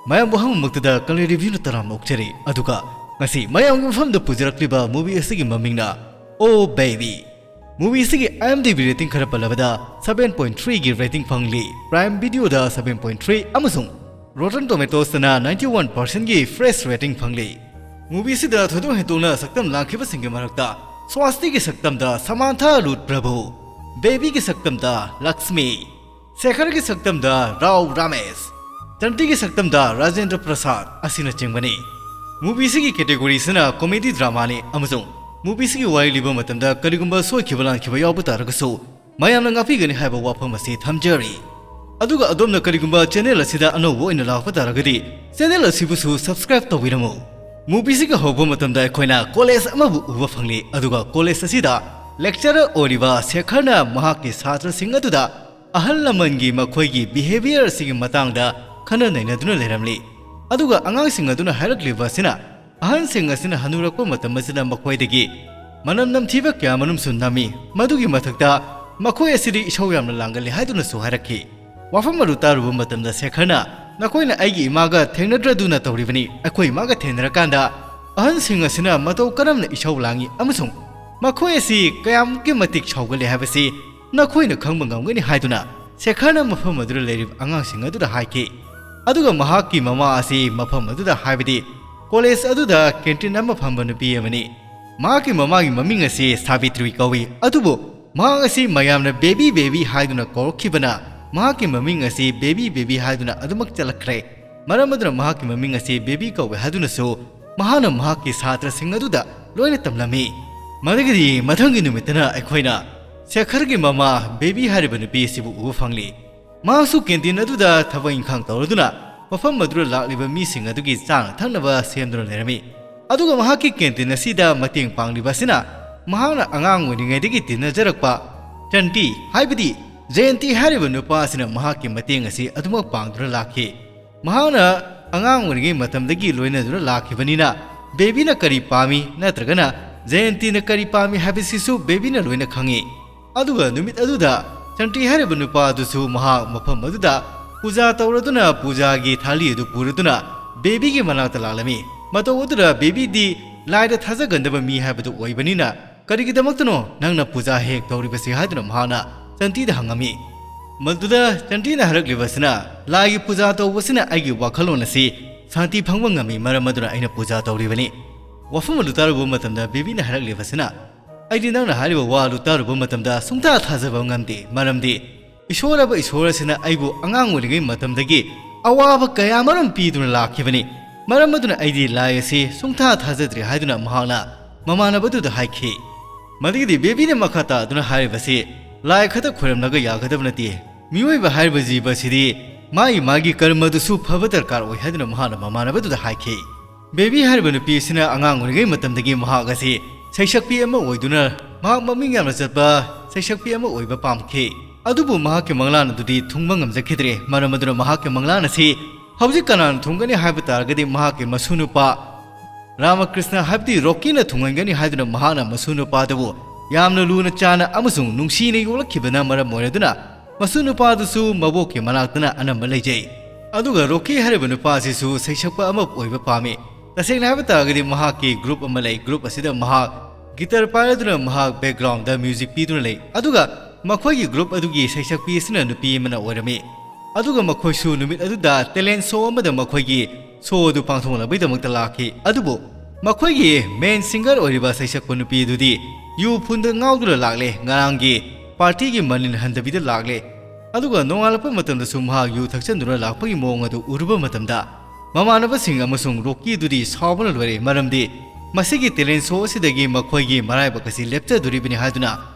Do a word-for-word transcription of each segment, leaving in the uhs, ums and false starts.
ꯃꯌꯥꯝꯕꯨ ꯑꯍꯥꯟꯕꯃꯛꯇꯗ ꯀꯂꯤ ꯔꯤꯚ꯭ꯌꯨꯅ ꯇꯔꯥꯝꯅ ꯑꯣꯛꯆꯔꯤ꯫ ꯑꯗꯨꯒ ꯉꯁꯤ ꯃꯌꯥꯝꯒꯤ ꯃꯐꯝꯗ ꯄꯨꯖꯔꯛꯂꯤꯕ movie ꯑꯁꯤꯒꯤ ꯃꯃꯤꯡꯅ Oh Baby꯫ Movie ꯑꯁꯤꯒꯤ IMDb rating ꯈꯔ ꯄꯜꯂꯕꯗ seven point three ꯒꯤ rating ꯐꯪꯂꯤ, Prime Videoꯗ seven point three ꯑꯃꯁꯨꯡ Rotten Tomatoesꯇꯅ ninety one percent ꯒꯤ fresh rating ꯐꯪꯂꯤ꯫ Movie ꯑꯁꯤꯗ ꯊꯣꯏꯗꯣꯛ ꯍꯦꯟꯗꯣꯛꯅ ꯁꯛꯇꯝ ꯂꯥꯡꯈꯤꯕꯁꯤꯡꯒꯤ ꯃꯔꯛꯇ ꯁ꯭ꯋꯥꯁꯇꯤꯒꯤ ꯁꯛꯇꯝꯗ ꯁꯃꯥꯟꯊꯥ ꯔꯨꯠ ꯄ꯭ꯔꯚꯨ, ꯕꯦꯕꯤꯒꯤ ꯁꯛꯇꯝꯗ ꯂꯛꯁꯃꯤ, ꯁꯦꯈꯔꯒꯤ ꯁꯛꯇꯝꯗ ꯔꯥꯎ ꯔꯥꯃꯦꯁ, ꯆꯟꯇꯤꯒꯤ ꯁꯛꯇꯝꯗ ꯔꯥꯖꯦꯟꯗ꯭ꯔ ꯄ꯭ꯔꯁꯥꯗ ꯑꯁꯤꯅꯆꯤꯡꯕꯅꯤ꯫ Movie ꯑꯁꯤꯒꯤ category ꯑꯁꯤꯅ comedy dramaꯅꯤ ꯑꯃꯁꯨꯡ movie ꯑꯁꯤꯒꯤ ꯋꯥꯔꯤ ꯂꯤꯕ ꯃꯇꯝꯗ ꯀꯔꯤꯒꯨꯝꯕ ꯁꯣꯏꯈꯤꯕ ꯂꯥꯟꯈꯤꯕ ꯌꯥꯎꯕ ꯇꯥꯔꯒꯁꯨ ꯃꯌꯥꯝꯅ ꯉꯥꯛꯄꯤꯒꯅꯤ ꯍꯥꯏꯕ ꯋꯥꯐꯝ ꯑꯁꯤ ꯊꯝꯖꯔꯤ꯫ ꯑꯗꯨꯒ ꯑꯗꯣꯝꯅ ꯀꯔꯤꯒꯨꯝꯕ channel ꯑꯁꯤꯗ ꯑꯅꯧꯕ ꯑꯣꯏꯅ ꯂꯥꯛꯄ ꯇꯥꯔꯒꯗꯤ channel ꯑꯁꯤꯕꯨꯁꯨ subscribe ꯇꯧꯕꯤꯔꯝꯃꯨ꯫ Movie ꯑꯁꯤꯒꯤ ꯍꯧꯕ ꯃꯇꯝꯗ ꯑꯩꯈꯣꯏꯅ college ꯑꯃꯕꯨ ꯎꯕ ꯐꯪꯂꯤ, ꯑꯗꯨꯒ college ꯑꯁꯤꯗ lecturer ꯑꯣꯏꯔꯤꯕ ꯁꯦꯈꯔꯅ ꯃꯍꯥꯛꯀꯤ ꯁꯥꯇ꯭ꯔꯁꯤꯡ ꯑꯗꯨꯗ ꯑꯍꯜ ꯂꯃꯟꯒꯤ ꯃꯈꯣꯏꯒꯤ behaviour ꯑꯁꯤꯒꯤ ꯃꯇꯥꯡꯗ ꯈꯟꯅ ꯅꯩꯅꯗꯨꯅ ꯂꯩꯔꯝꯂꯤ꯫ ꯑꯗꯨꯒ ꯑꯉꯥꯡꯁꯤꯡ ꯑꯗꯨꯅ ꯍꯥꯏꯔꯛꯂꯤꯕ ꯑꯁꯤꯅ, ꯑꯍꯟꯁꯤꯡ ꯑꯁꯤꯅ ꯍꯟꯅꯨꯔꯛꯄ ꯃꯇꯝ ꯑꯁꯤꯗ ꯃꯈꯣꯏꯗꯒꯤ ꯃꯅꯝ ꯅꯝꯊꯤꯕ ꯀꯌꯥ ꯃꯔꯨꯝꯁꯨ ꯅꯝꯃꯤ꯫ ꯃꯗꯨꯒꯤ ꯃꯊꯛꯇ ꯃꯈꯣꯏ ꯑꯁꯤꯗꯤ ꯏꯁꯧ ꯌꯥꯝꯅ ꯂꯥꯡꯒꯜꯂꯤ ꯍꯥꯏꯗꯨꯅꯁꯨ ꯍꯥꯏꯔꯛꯈꯤ꯫ ꯋꯥꯐꯝ ꯑꯗꯨ ꯇꯥꯔꯨꯕ ꯃꯇꯝꯗ ꯁꯦꯈꯔꯅ, "ꯅꯈꯣꯏꯅ ꯑꯩꯒꯤ ꯏꯃꯥꯒ ꯊꯦꯡꯅꯗ꯭ꯔꯗꯨꯅ ꯇꯧꯔꯤꯕꯅꯤ꯫ ꯑꯩꯈꯣꯏ ꯏꯃꯥꯒ ꯊꯦꯡꯅꯔꯀꯥꯟꯗ ꯑꯍꯟꯁꯤꯡ ꯑꯁꯤꯅ ꯃꯇꯧ ꯀꯔꯝꯅ ꯏꯁꯧ ꯂꯥꯡꯏ ꯑꯃꯁꯨꯡ ꯃꯈꯣꯏ ꯑꯁꯤ ꯀꯌꯥꯃꯨꯛꯀꯤ ꯃꯇꯤꯛ ꯁꯥꯎꯒꯜꯂꯤ ꯍꯥꯏꯕꯁꯤ ꯅꯈꯣꯏꯅ ꯈꯪꯕ ꯉꯝꯒꯅꯤ" ꯍꯥꯏꯗꯨꯅ ꯁꯦꯈꯔꯅ ꯃꯐꯝ ꯑꯗꯨꯗ ꯂꯩꯔꯤꯕ ꯑꯉꯥꯡꯁꯤꯡ ꯑꯗꯨꯗ ꯍꯥꯏꯈꯤ꯫ ꯑꯗꯨꯒ ꯃꯍꯥꯛꯀꯤ ꯃꯃꯥ ꯑꯁꯤ ꯃꯐꯝ ꯑꯗꯨꯗ, ꯍꯥꯏꯕꯗꯤ college ꯑꯗꯨꯗ canteen ꯑꯃ ꯐꯝꯕ ꯅꯨꯄꯤ ꯑꯃꯅꯤ꯫ ꯃꯍꯥꯛꯀꯤ ꯃꯃꯥꯒꯤ ꯃꯃꯤꯡ ꯑꯁꯤ ꯁꯥꯕꯤꯇ꯭ꯔꯤ ꯀꯧꯏ, ꯑꯗꯨꯕꯨ ꯃꯍꯥꯛ ꯑꯁꯤ ꯃꯌꯥꯝꯅ "baby, baby" ꯍꯥꯏꯗꯨꯅ ꯀꯧꯔꯛꯈꯤꯕꯅ ꯃꯍꯥꯛꯀꯤ ꯃꯃꯤꯡ ꯑꯁꯤ "baby, baby" ꯍꯥꯏꯗꯨꯅ ꯑꯗꯨꯃꯛ ꯆꯠꯂꯛꯈ꯭ꯔꯦ꯫ ꯃꯔꯝ ꯑꯗꯨꯅ ꯃꯍꯥꯛꯀꯤ ꯃꯃꯤꯡ ꯑꯁꯤ ꯕꯦꯕꯤ ꯀꯧꯏ ꯍꯥꯏꯗꯨꯅꯁꯨ ꯃꯍꯥꯛꯅ ꯃꯍꯥꯛꯀꯤ ꯁꯥꯇ꯭ꯔꯁꯤꯡ ꯑꯗꯨꯗ ꯂꯣꯏꯅ ꯇꯝꯂꯝꯃꯤ꯫ ꯃꯗꯨꯒꯤꯗꯤ ꯃꯊꯪꯒꯤ ꯅꯨꯃꯤꯠꯇꯅ ꯑꯩꯈꯣꯏꯅ ꯁꯦꯈꯔꯒꯤ ꯃꯃꯥ ꯕꯦꯕꯤ ꯍꯥꯏꯔꯤꯕ ꯅꯨꯄꯤ ꯑꯁꯤꯕꯨ ꯎꯕ ꯐꯪꯂꯤ꯫ ꯃꯍꯥꯛꯁꯨ canteen ꯑꯗꯨꯗ ꯊꯕꯛ ꯏꯪꯈꯥꯡ ꯇꯧꯔꯗꯨꯅ ꯃꯐꯝ ꯑꯗꯨꯗ ꯂꯥꯛꯂꯤꯕ ꯃꯤꯁꯤꯡ ꯑꯗꯨꯒꯤ ꯆꯥꯅ ꯊꯛꯅꯕ ꯁꯦꯝꯗꯨꯅ ꯂꯩꯔꯝꯃꯤ꯫ ꯑꯗꯨꯒ ꯃꯍꯥꯛꯀꯤ canteen ꯑꯁꯤꯗ ꯃꯇꯦꯡ ꯄꯥꯡꯂꯤꯕ ꯑꯁꯤꯅ ꯃꯍꯥꯛꯅ ꯑꯉꯥꯡ ꯑꯣꯏꯔꯤꯉꯩꯗꯒꯤ ꯇꯤꯟꯅꯖꯔꯛꯄ ꯆꯟꯇꯤ, ꯍꯥꯏꯕꯗꯤ ꯖꯌꯟꯇꯤ ꯍꯥꯏꯔꯤꯕ ꯅꯨꯄꯥ ꯑꯁꯤꯅ ꯃꯍꯥꯛꯀꯤ ꯃꯇꯦꯡ ꯑꯁꯤ ꯑꯗꯨꯃꯛ ꯄꯥꯡꯗꯨꯅ ꯂꯥꯛꯈꯤ꯫ ꯃꯍꯥꯛꯅ ꯑꯉꯥꯡ ꯑꯣꯏꯔꯤꯉꯩ ꯃꯇꯝꯗꯒꯤ ꯂꯣꯏꯅꯗꯨꯅ ꯂꯥꯛꯈꯤꯕꯅꯤꯅ ꯕꯦꯕꯤꯅ ꯀꯔꯤ ꯄꯥꯝꯃꯤ ꯅꯠꯇ꯭ꯔꯒꯅ ꯖꯌꯟꯇꯤꯅ ꯀꯔꯤ ꯄꯥꯝꯃꯤ ꯍꯥꯏꯕꯁꯤꯁꯨ ꯕꯦꯕꯤꯅ ꯂꯣꯏꯅ ꯈꯪꯉꯤ꯫ ꯑꯗꯨꯒ ꯅꯨꯃꯤꯠ ꯑꯗꯨꯗ ꯆꯟꯇꯤ ꯍꯥꯏꯔꯤꯕ ꯅꯨꯄꯥ ꯑꯗꯨꯁꯨ ꯃꯍꯥꯛ ꯃꯐꯝ ꯑꯗꯨꯗ ꯄꯨꯖꯥ ꯇꯧꯔꯗꯨꯅ ꯄꯨꯖꯥꯒꯤ ꯊꯥꯂꯤ ꯑꯗꯨ ꯄꯨꯔꯗꯨꯅ ꯕꯦꯕꯤꯒꯤ ꯃꯅꯥꯛꯇ ꯂꯥꯛꯂꯝꯃꯤ꯫ ꯃꯇꯧ ꯑꯗꯨꯗ ꯕꯦꯕꯤꯗꯤ ꯂꯥꯏꯗ ꯊꯥꯖꯒꯟꯗꯕ ꯃꯤ ꯍꯥꯏꯕꯗꯨ ꯑꯣꯏꯕꯅꯤꯅ, "ꯀꯔꯤꯒꯤꯗꯃꯛꯇꯅꯣ ꯅꯪꯅ ꯄꯨꯖꯥ ꯍꯦꯛ ꯇꯧꯔꯤꯕꯁꯤ?" ꯍꯥꯏꯗꯨꯅ ꯃꯍꯥꯛꯅ ꯆꯟꯇꯤꯗ ꯍꯪꯉꯝꯃꯤ꯫ ꯃꯗꯨꯗ ꯆꯟꯇꯤꯅ ꯍꯥꯏꯔꯛꯂꯤꯕꯁꯤꯅ, "ꯂꯥꯏꯒꯤ ꯄꯨꯖꯥ ꯇꯧꯕꯁꯤꯅ ꯑꯩꯒꯤ ꯋꯥꯈꯜꯂꯣꯟ ꯑꯁꯤ ꯁꯥꯟꯇꯤ ꯐꯪꯕ ꯉꯝꯃꯤ, ꯃꯔꯝ ꯑꯗꯨꯅ ꯑꯩꯅ ꯄꯨꯖꯥ ꯇꯧꯔꯤꯕꯅꯤ꯫" ꯋꯥꯐꯝ ꯑꯗꯨ ꯇꯥꯔꯨꯕ ꯃꯇꯝꯗ ꯕꯦꯕꯤꯅ ꯍꯥꯏꯔꯛꯂꯤꯕꯁꯤꯅ, "ꯑꯩꯗꯤ ꯅꯪꯅ ꯍꯥꯏꯔꯤꯕ ꯋꯥ ꯑꯗꯨ ꯇꯥꯔꯨꯕ ꯃꯇꯝꯗ ꯁꯨꯡꯊꯥ ꯊꯥꯖꯕ ꯉꯝꯗꯦ, ꯃꯔꯝꯗꯤ ꯏꯁꯣꯔ ꯍꯥꯏꯕ ꯏꯁꯣꯔ ꯑꯁꯤꯅ ꯑꯩꯕꯨ ꯑꯉꯥꯡ ꯑꯣꯏꯔꯤꯉꯩ ꯃꯇꯝꯗꯒꯤ ꯑꯋꯥꯕ ꯀꯌꯥ ꯃꯔꯨꯝ ꯄꯤꯗꯨꯅ ꯂꯥꯛꯈꯤꯕꯅꯤ꯫ ꯃꯔꯝ ꯑꯗꯨꯅ ꯑꯩꯗꯤ ꯂꯥꯏ ꯑꯁꯤ ꯁꯨꯡꯊꯥ ꯊꯥꯖꯗ꯭ꯔꯦ," ꯍꯥꯏꯗꯨꯅ ꯃꯍꯥꯛꯅ ꯃꯃꯥꯟꯅꯕꯗꯨꯗ ꯍꯥꯏꯈꯤ꯫ ꯃꯗꯨꯒꯤꯗꯤ ꯕꯦꯕꯤꯅ ꯃꯈꯥ ꯇꯥꯗꯨꯅ ꯍꯥꯏꯔꯤꯕꯁꯤ, "ꯂꯥꯏ ꯈꯛꯇ ꯈꯣꯏꯔꯝꯂꯒ ꯌꯥꯒꯗꯕ ꯅꯠꯇꯦ꯫ ꯃꯤꯑꯣꯏꯕ ꯍꯥꯏꯔꯤꯕ ꯖꯤꯕ ꯑꯁꯤꯗꯤ ꯃꯥꯒꯤ ꯃꯥꯒꯤ ꯀꯔꯃꯗꯨꯁꯨ ꯐꯕ ꯗꯔꯀꯥꯔ ꯑꯣꯏ," ꯍꯥꯏꯗꯨꯅ ꯃꯍꯥꯛꯅ ꯃꯃꯥꯟꯅꯕꯗꯨꯗ ꯍꯥꯏꯈꯤ꯫ ꯕꯦꯕꯤ ꯍꯥꯏꯔꯤꯕ ꯅꯨꯄꯤ ꯑꯁꯤꯅ ꯑꯉꯥꯡ ꯑꯣꯏꯔꯤꯉꯩ ꯃꯇꯝꯗꯒꯤ ꯃꯍꯥꯛ ꯑꯁꯤ ꯁꯩꯁꯛꯄꯤ ꯑꯃ ꯑꯣꯏꯗꯨꯅ ꯃꯍꯥꯛ ꯃꯃꯤꯡ ꯌꯥꯝꯅ ꯆꯠꯄ ꯁꯩꯁꯛꯄꯤ ꯑꯃ ꯑꯣꯏꯕ ꯄꯥꯝꯈꯤ꯫ ꯑꯗꯨꯕꯨ ꯃꯍꯥꯛꯀꯤ ꯃꯪꯂꯥꯟ ꯑꯗꯨꯗꯤ ꯊꯨꯡꯕ ꯉꯝꯖꯈꯤꯗ꯭ꯔꯦ꯫ ꯃꯔꯝ ꯑꯗꯨꯅ ꯃꯍꯥꯛꯀꯤ ꯃꯪꯂꯥꯟ ꯑꯁꯤ ꯍꯧꯖꯤꯛ ꯀꯅꯥꯅ ꯊꯨꯡꯒꯅꯤ ꯍꯥꯏꯕ ꯇꯥꯔꯒꯗꯤ ꯃꯍꯥꯛꯀꯤ ꯃꯁꯨ ꯅꯨꯄꯥ ꯔꯥꯃꯀ꯭ꯔꯤꯁꯅ ꯍꯥꯏꯕꯗꯤ ꯔꯣꯀꯤꯅ ꯊꯨꯡꯍꯟꯒꯅꯤ ꯍꯥꯏꯗꯨꯅ ꯃꯍꯥꯛꯅ ꯃꯁꯨ ꯅꯨꯄꯥꯗꯨꯕꯨ ꯌꯥꯝꯅ ꯂꯨꯅ ꯆꯥꯟꯅ ꯑꯃꯁꯨꯡ ꯅꯨꯡꯁꯤꯅ ꯌꯣꯛꯂꯛꯈꯤꯕꯅ ꯃꯔꯝ ꯑꯣꯏꯔꯗꯨꯅ ꯃꯁꯨ ꯅꯨꯄꯥꯗꯨꯁꯨ ꯃꯕꯣꯛꯀꯤ ꯃꯅꯥꯛꯇꯅ ꯑꯅꯝꯕ ꯂꯩꯖꯩ꯫ ꯑꯗꯨꯒ ꯔꯣꯀꯤ ꯍꯥꯏꯔꯤꯕ ꯅꯨꯄꯥ ꯑꯁꯤꯁꯨ ꯁꯩꯁꯛꯄ ꯑꯃ ꯑꯣꯏꯕ ꯄꯥꯝꯃꯤ꯫ ꯇꯁꯦꯡꯅ ꯍꯥꯏꯕ ꯇꯥꯔꯒꯗꯤ ꯃꯍꯥꯛꯀꯤ group ꯑꯃ ꯂꯩ꯫ Group ꯑꯁꯤꯗ ꯃꯍꯥꯛ guitar ꯄꯥꯏꯔꯗꯨꯅ ꯃꯍꯥꯛ background ꯗ music ꯄꯤꯗꯨꯅ ꯂꯩ꯫ ꯑꯗꯨꯒ ꯃꯈꯣꯏꯒꯤ group ꯑꯗꯨꯒꯤ ꯁꯩꯁꯛꯄꯤ ꯑꯁꯤꯅ ꯅꯨꯄꯤ ꯑꯃꯅ ꯑꯣꯏꯔꯝꯃꯤ꯫ ꯑꯗꯨꯒ ꯃꯈꯣꯏꯁꯨ ꯅꯨꯃꯤꯠ ꯑꯗꯨꯗ talent show ꯑꯃꯗ ꯃꯈꯣꯏꯒꯤ show ꯑꯗꯨ ꯄꯥꯡꯊꯣꯛꯅꯕꯒꯤꯗꯃꯛꯇ ꯂꯥꯛꯈꯤ꯫ ꯑꯗꯨꯕꯨ ꯃꯈꯣꯏꯒꯤ main singer ꯑꯣꯏꯔꯤꯕ ꯁꯩꯁꯛꯄ ꯅꯨꯄꯤ ꯑꯗꯨꯗꯤ ꯌꯨ ꯐꯨꯟꯗ ꯉꯥꯎꯗꯨꯅ ꯂꯥꯛꯂꯦ꯫ ꯉꯔꯥꯡꯒꯤ party ꯒꯤ ꯃꯅꯤꯟ ꯍꯟꯗꯕꯤꯗ ꯂꯥꯛꯂꯦ꯫ ꯑꯗꯨꯒ ꯅꯣꯡꯉꯥꯜꯂꯛꯄ ꯃꯇꯝꯗꯁꯨ ꯃꯍꯥꯛ ꯌꯨ ꯊꯛꯆꯟꯗꯨꯅ ꯂꯥꯛꯄꯒꯤ ꯃꯑꯣꯡ ꯑꯗꯨ ꯎꯔꯨꯕ ꯃꯇꯝꯗ, ꯃꯃꯥꯟꯅꯕꯁꯤꯡ ꯑꯃꯁꯨꯡ ꯔꯣꯀꯤ ꯑꯗꯨꯗꯤ ꯁꯥꯎꯕꯅ ꯂꯣꯏꯔꯦ, ꯃꯔꯝꯗꯤ ꯃꯁꯤꯒꯤ talent show ꯑꯁꯤꯗꯒꯤ ꯃꯈꯣꯏꯒꯤ ꯃꯔꯥꯏꯕꯛ ꯑꯁꯤ ꯂꯦꯞꯆꯗꯣꯔꯤꯕꯅꯤ ꯍꯥꯏꯗꯨꯅ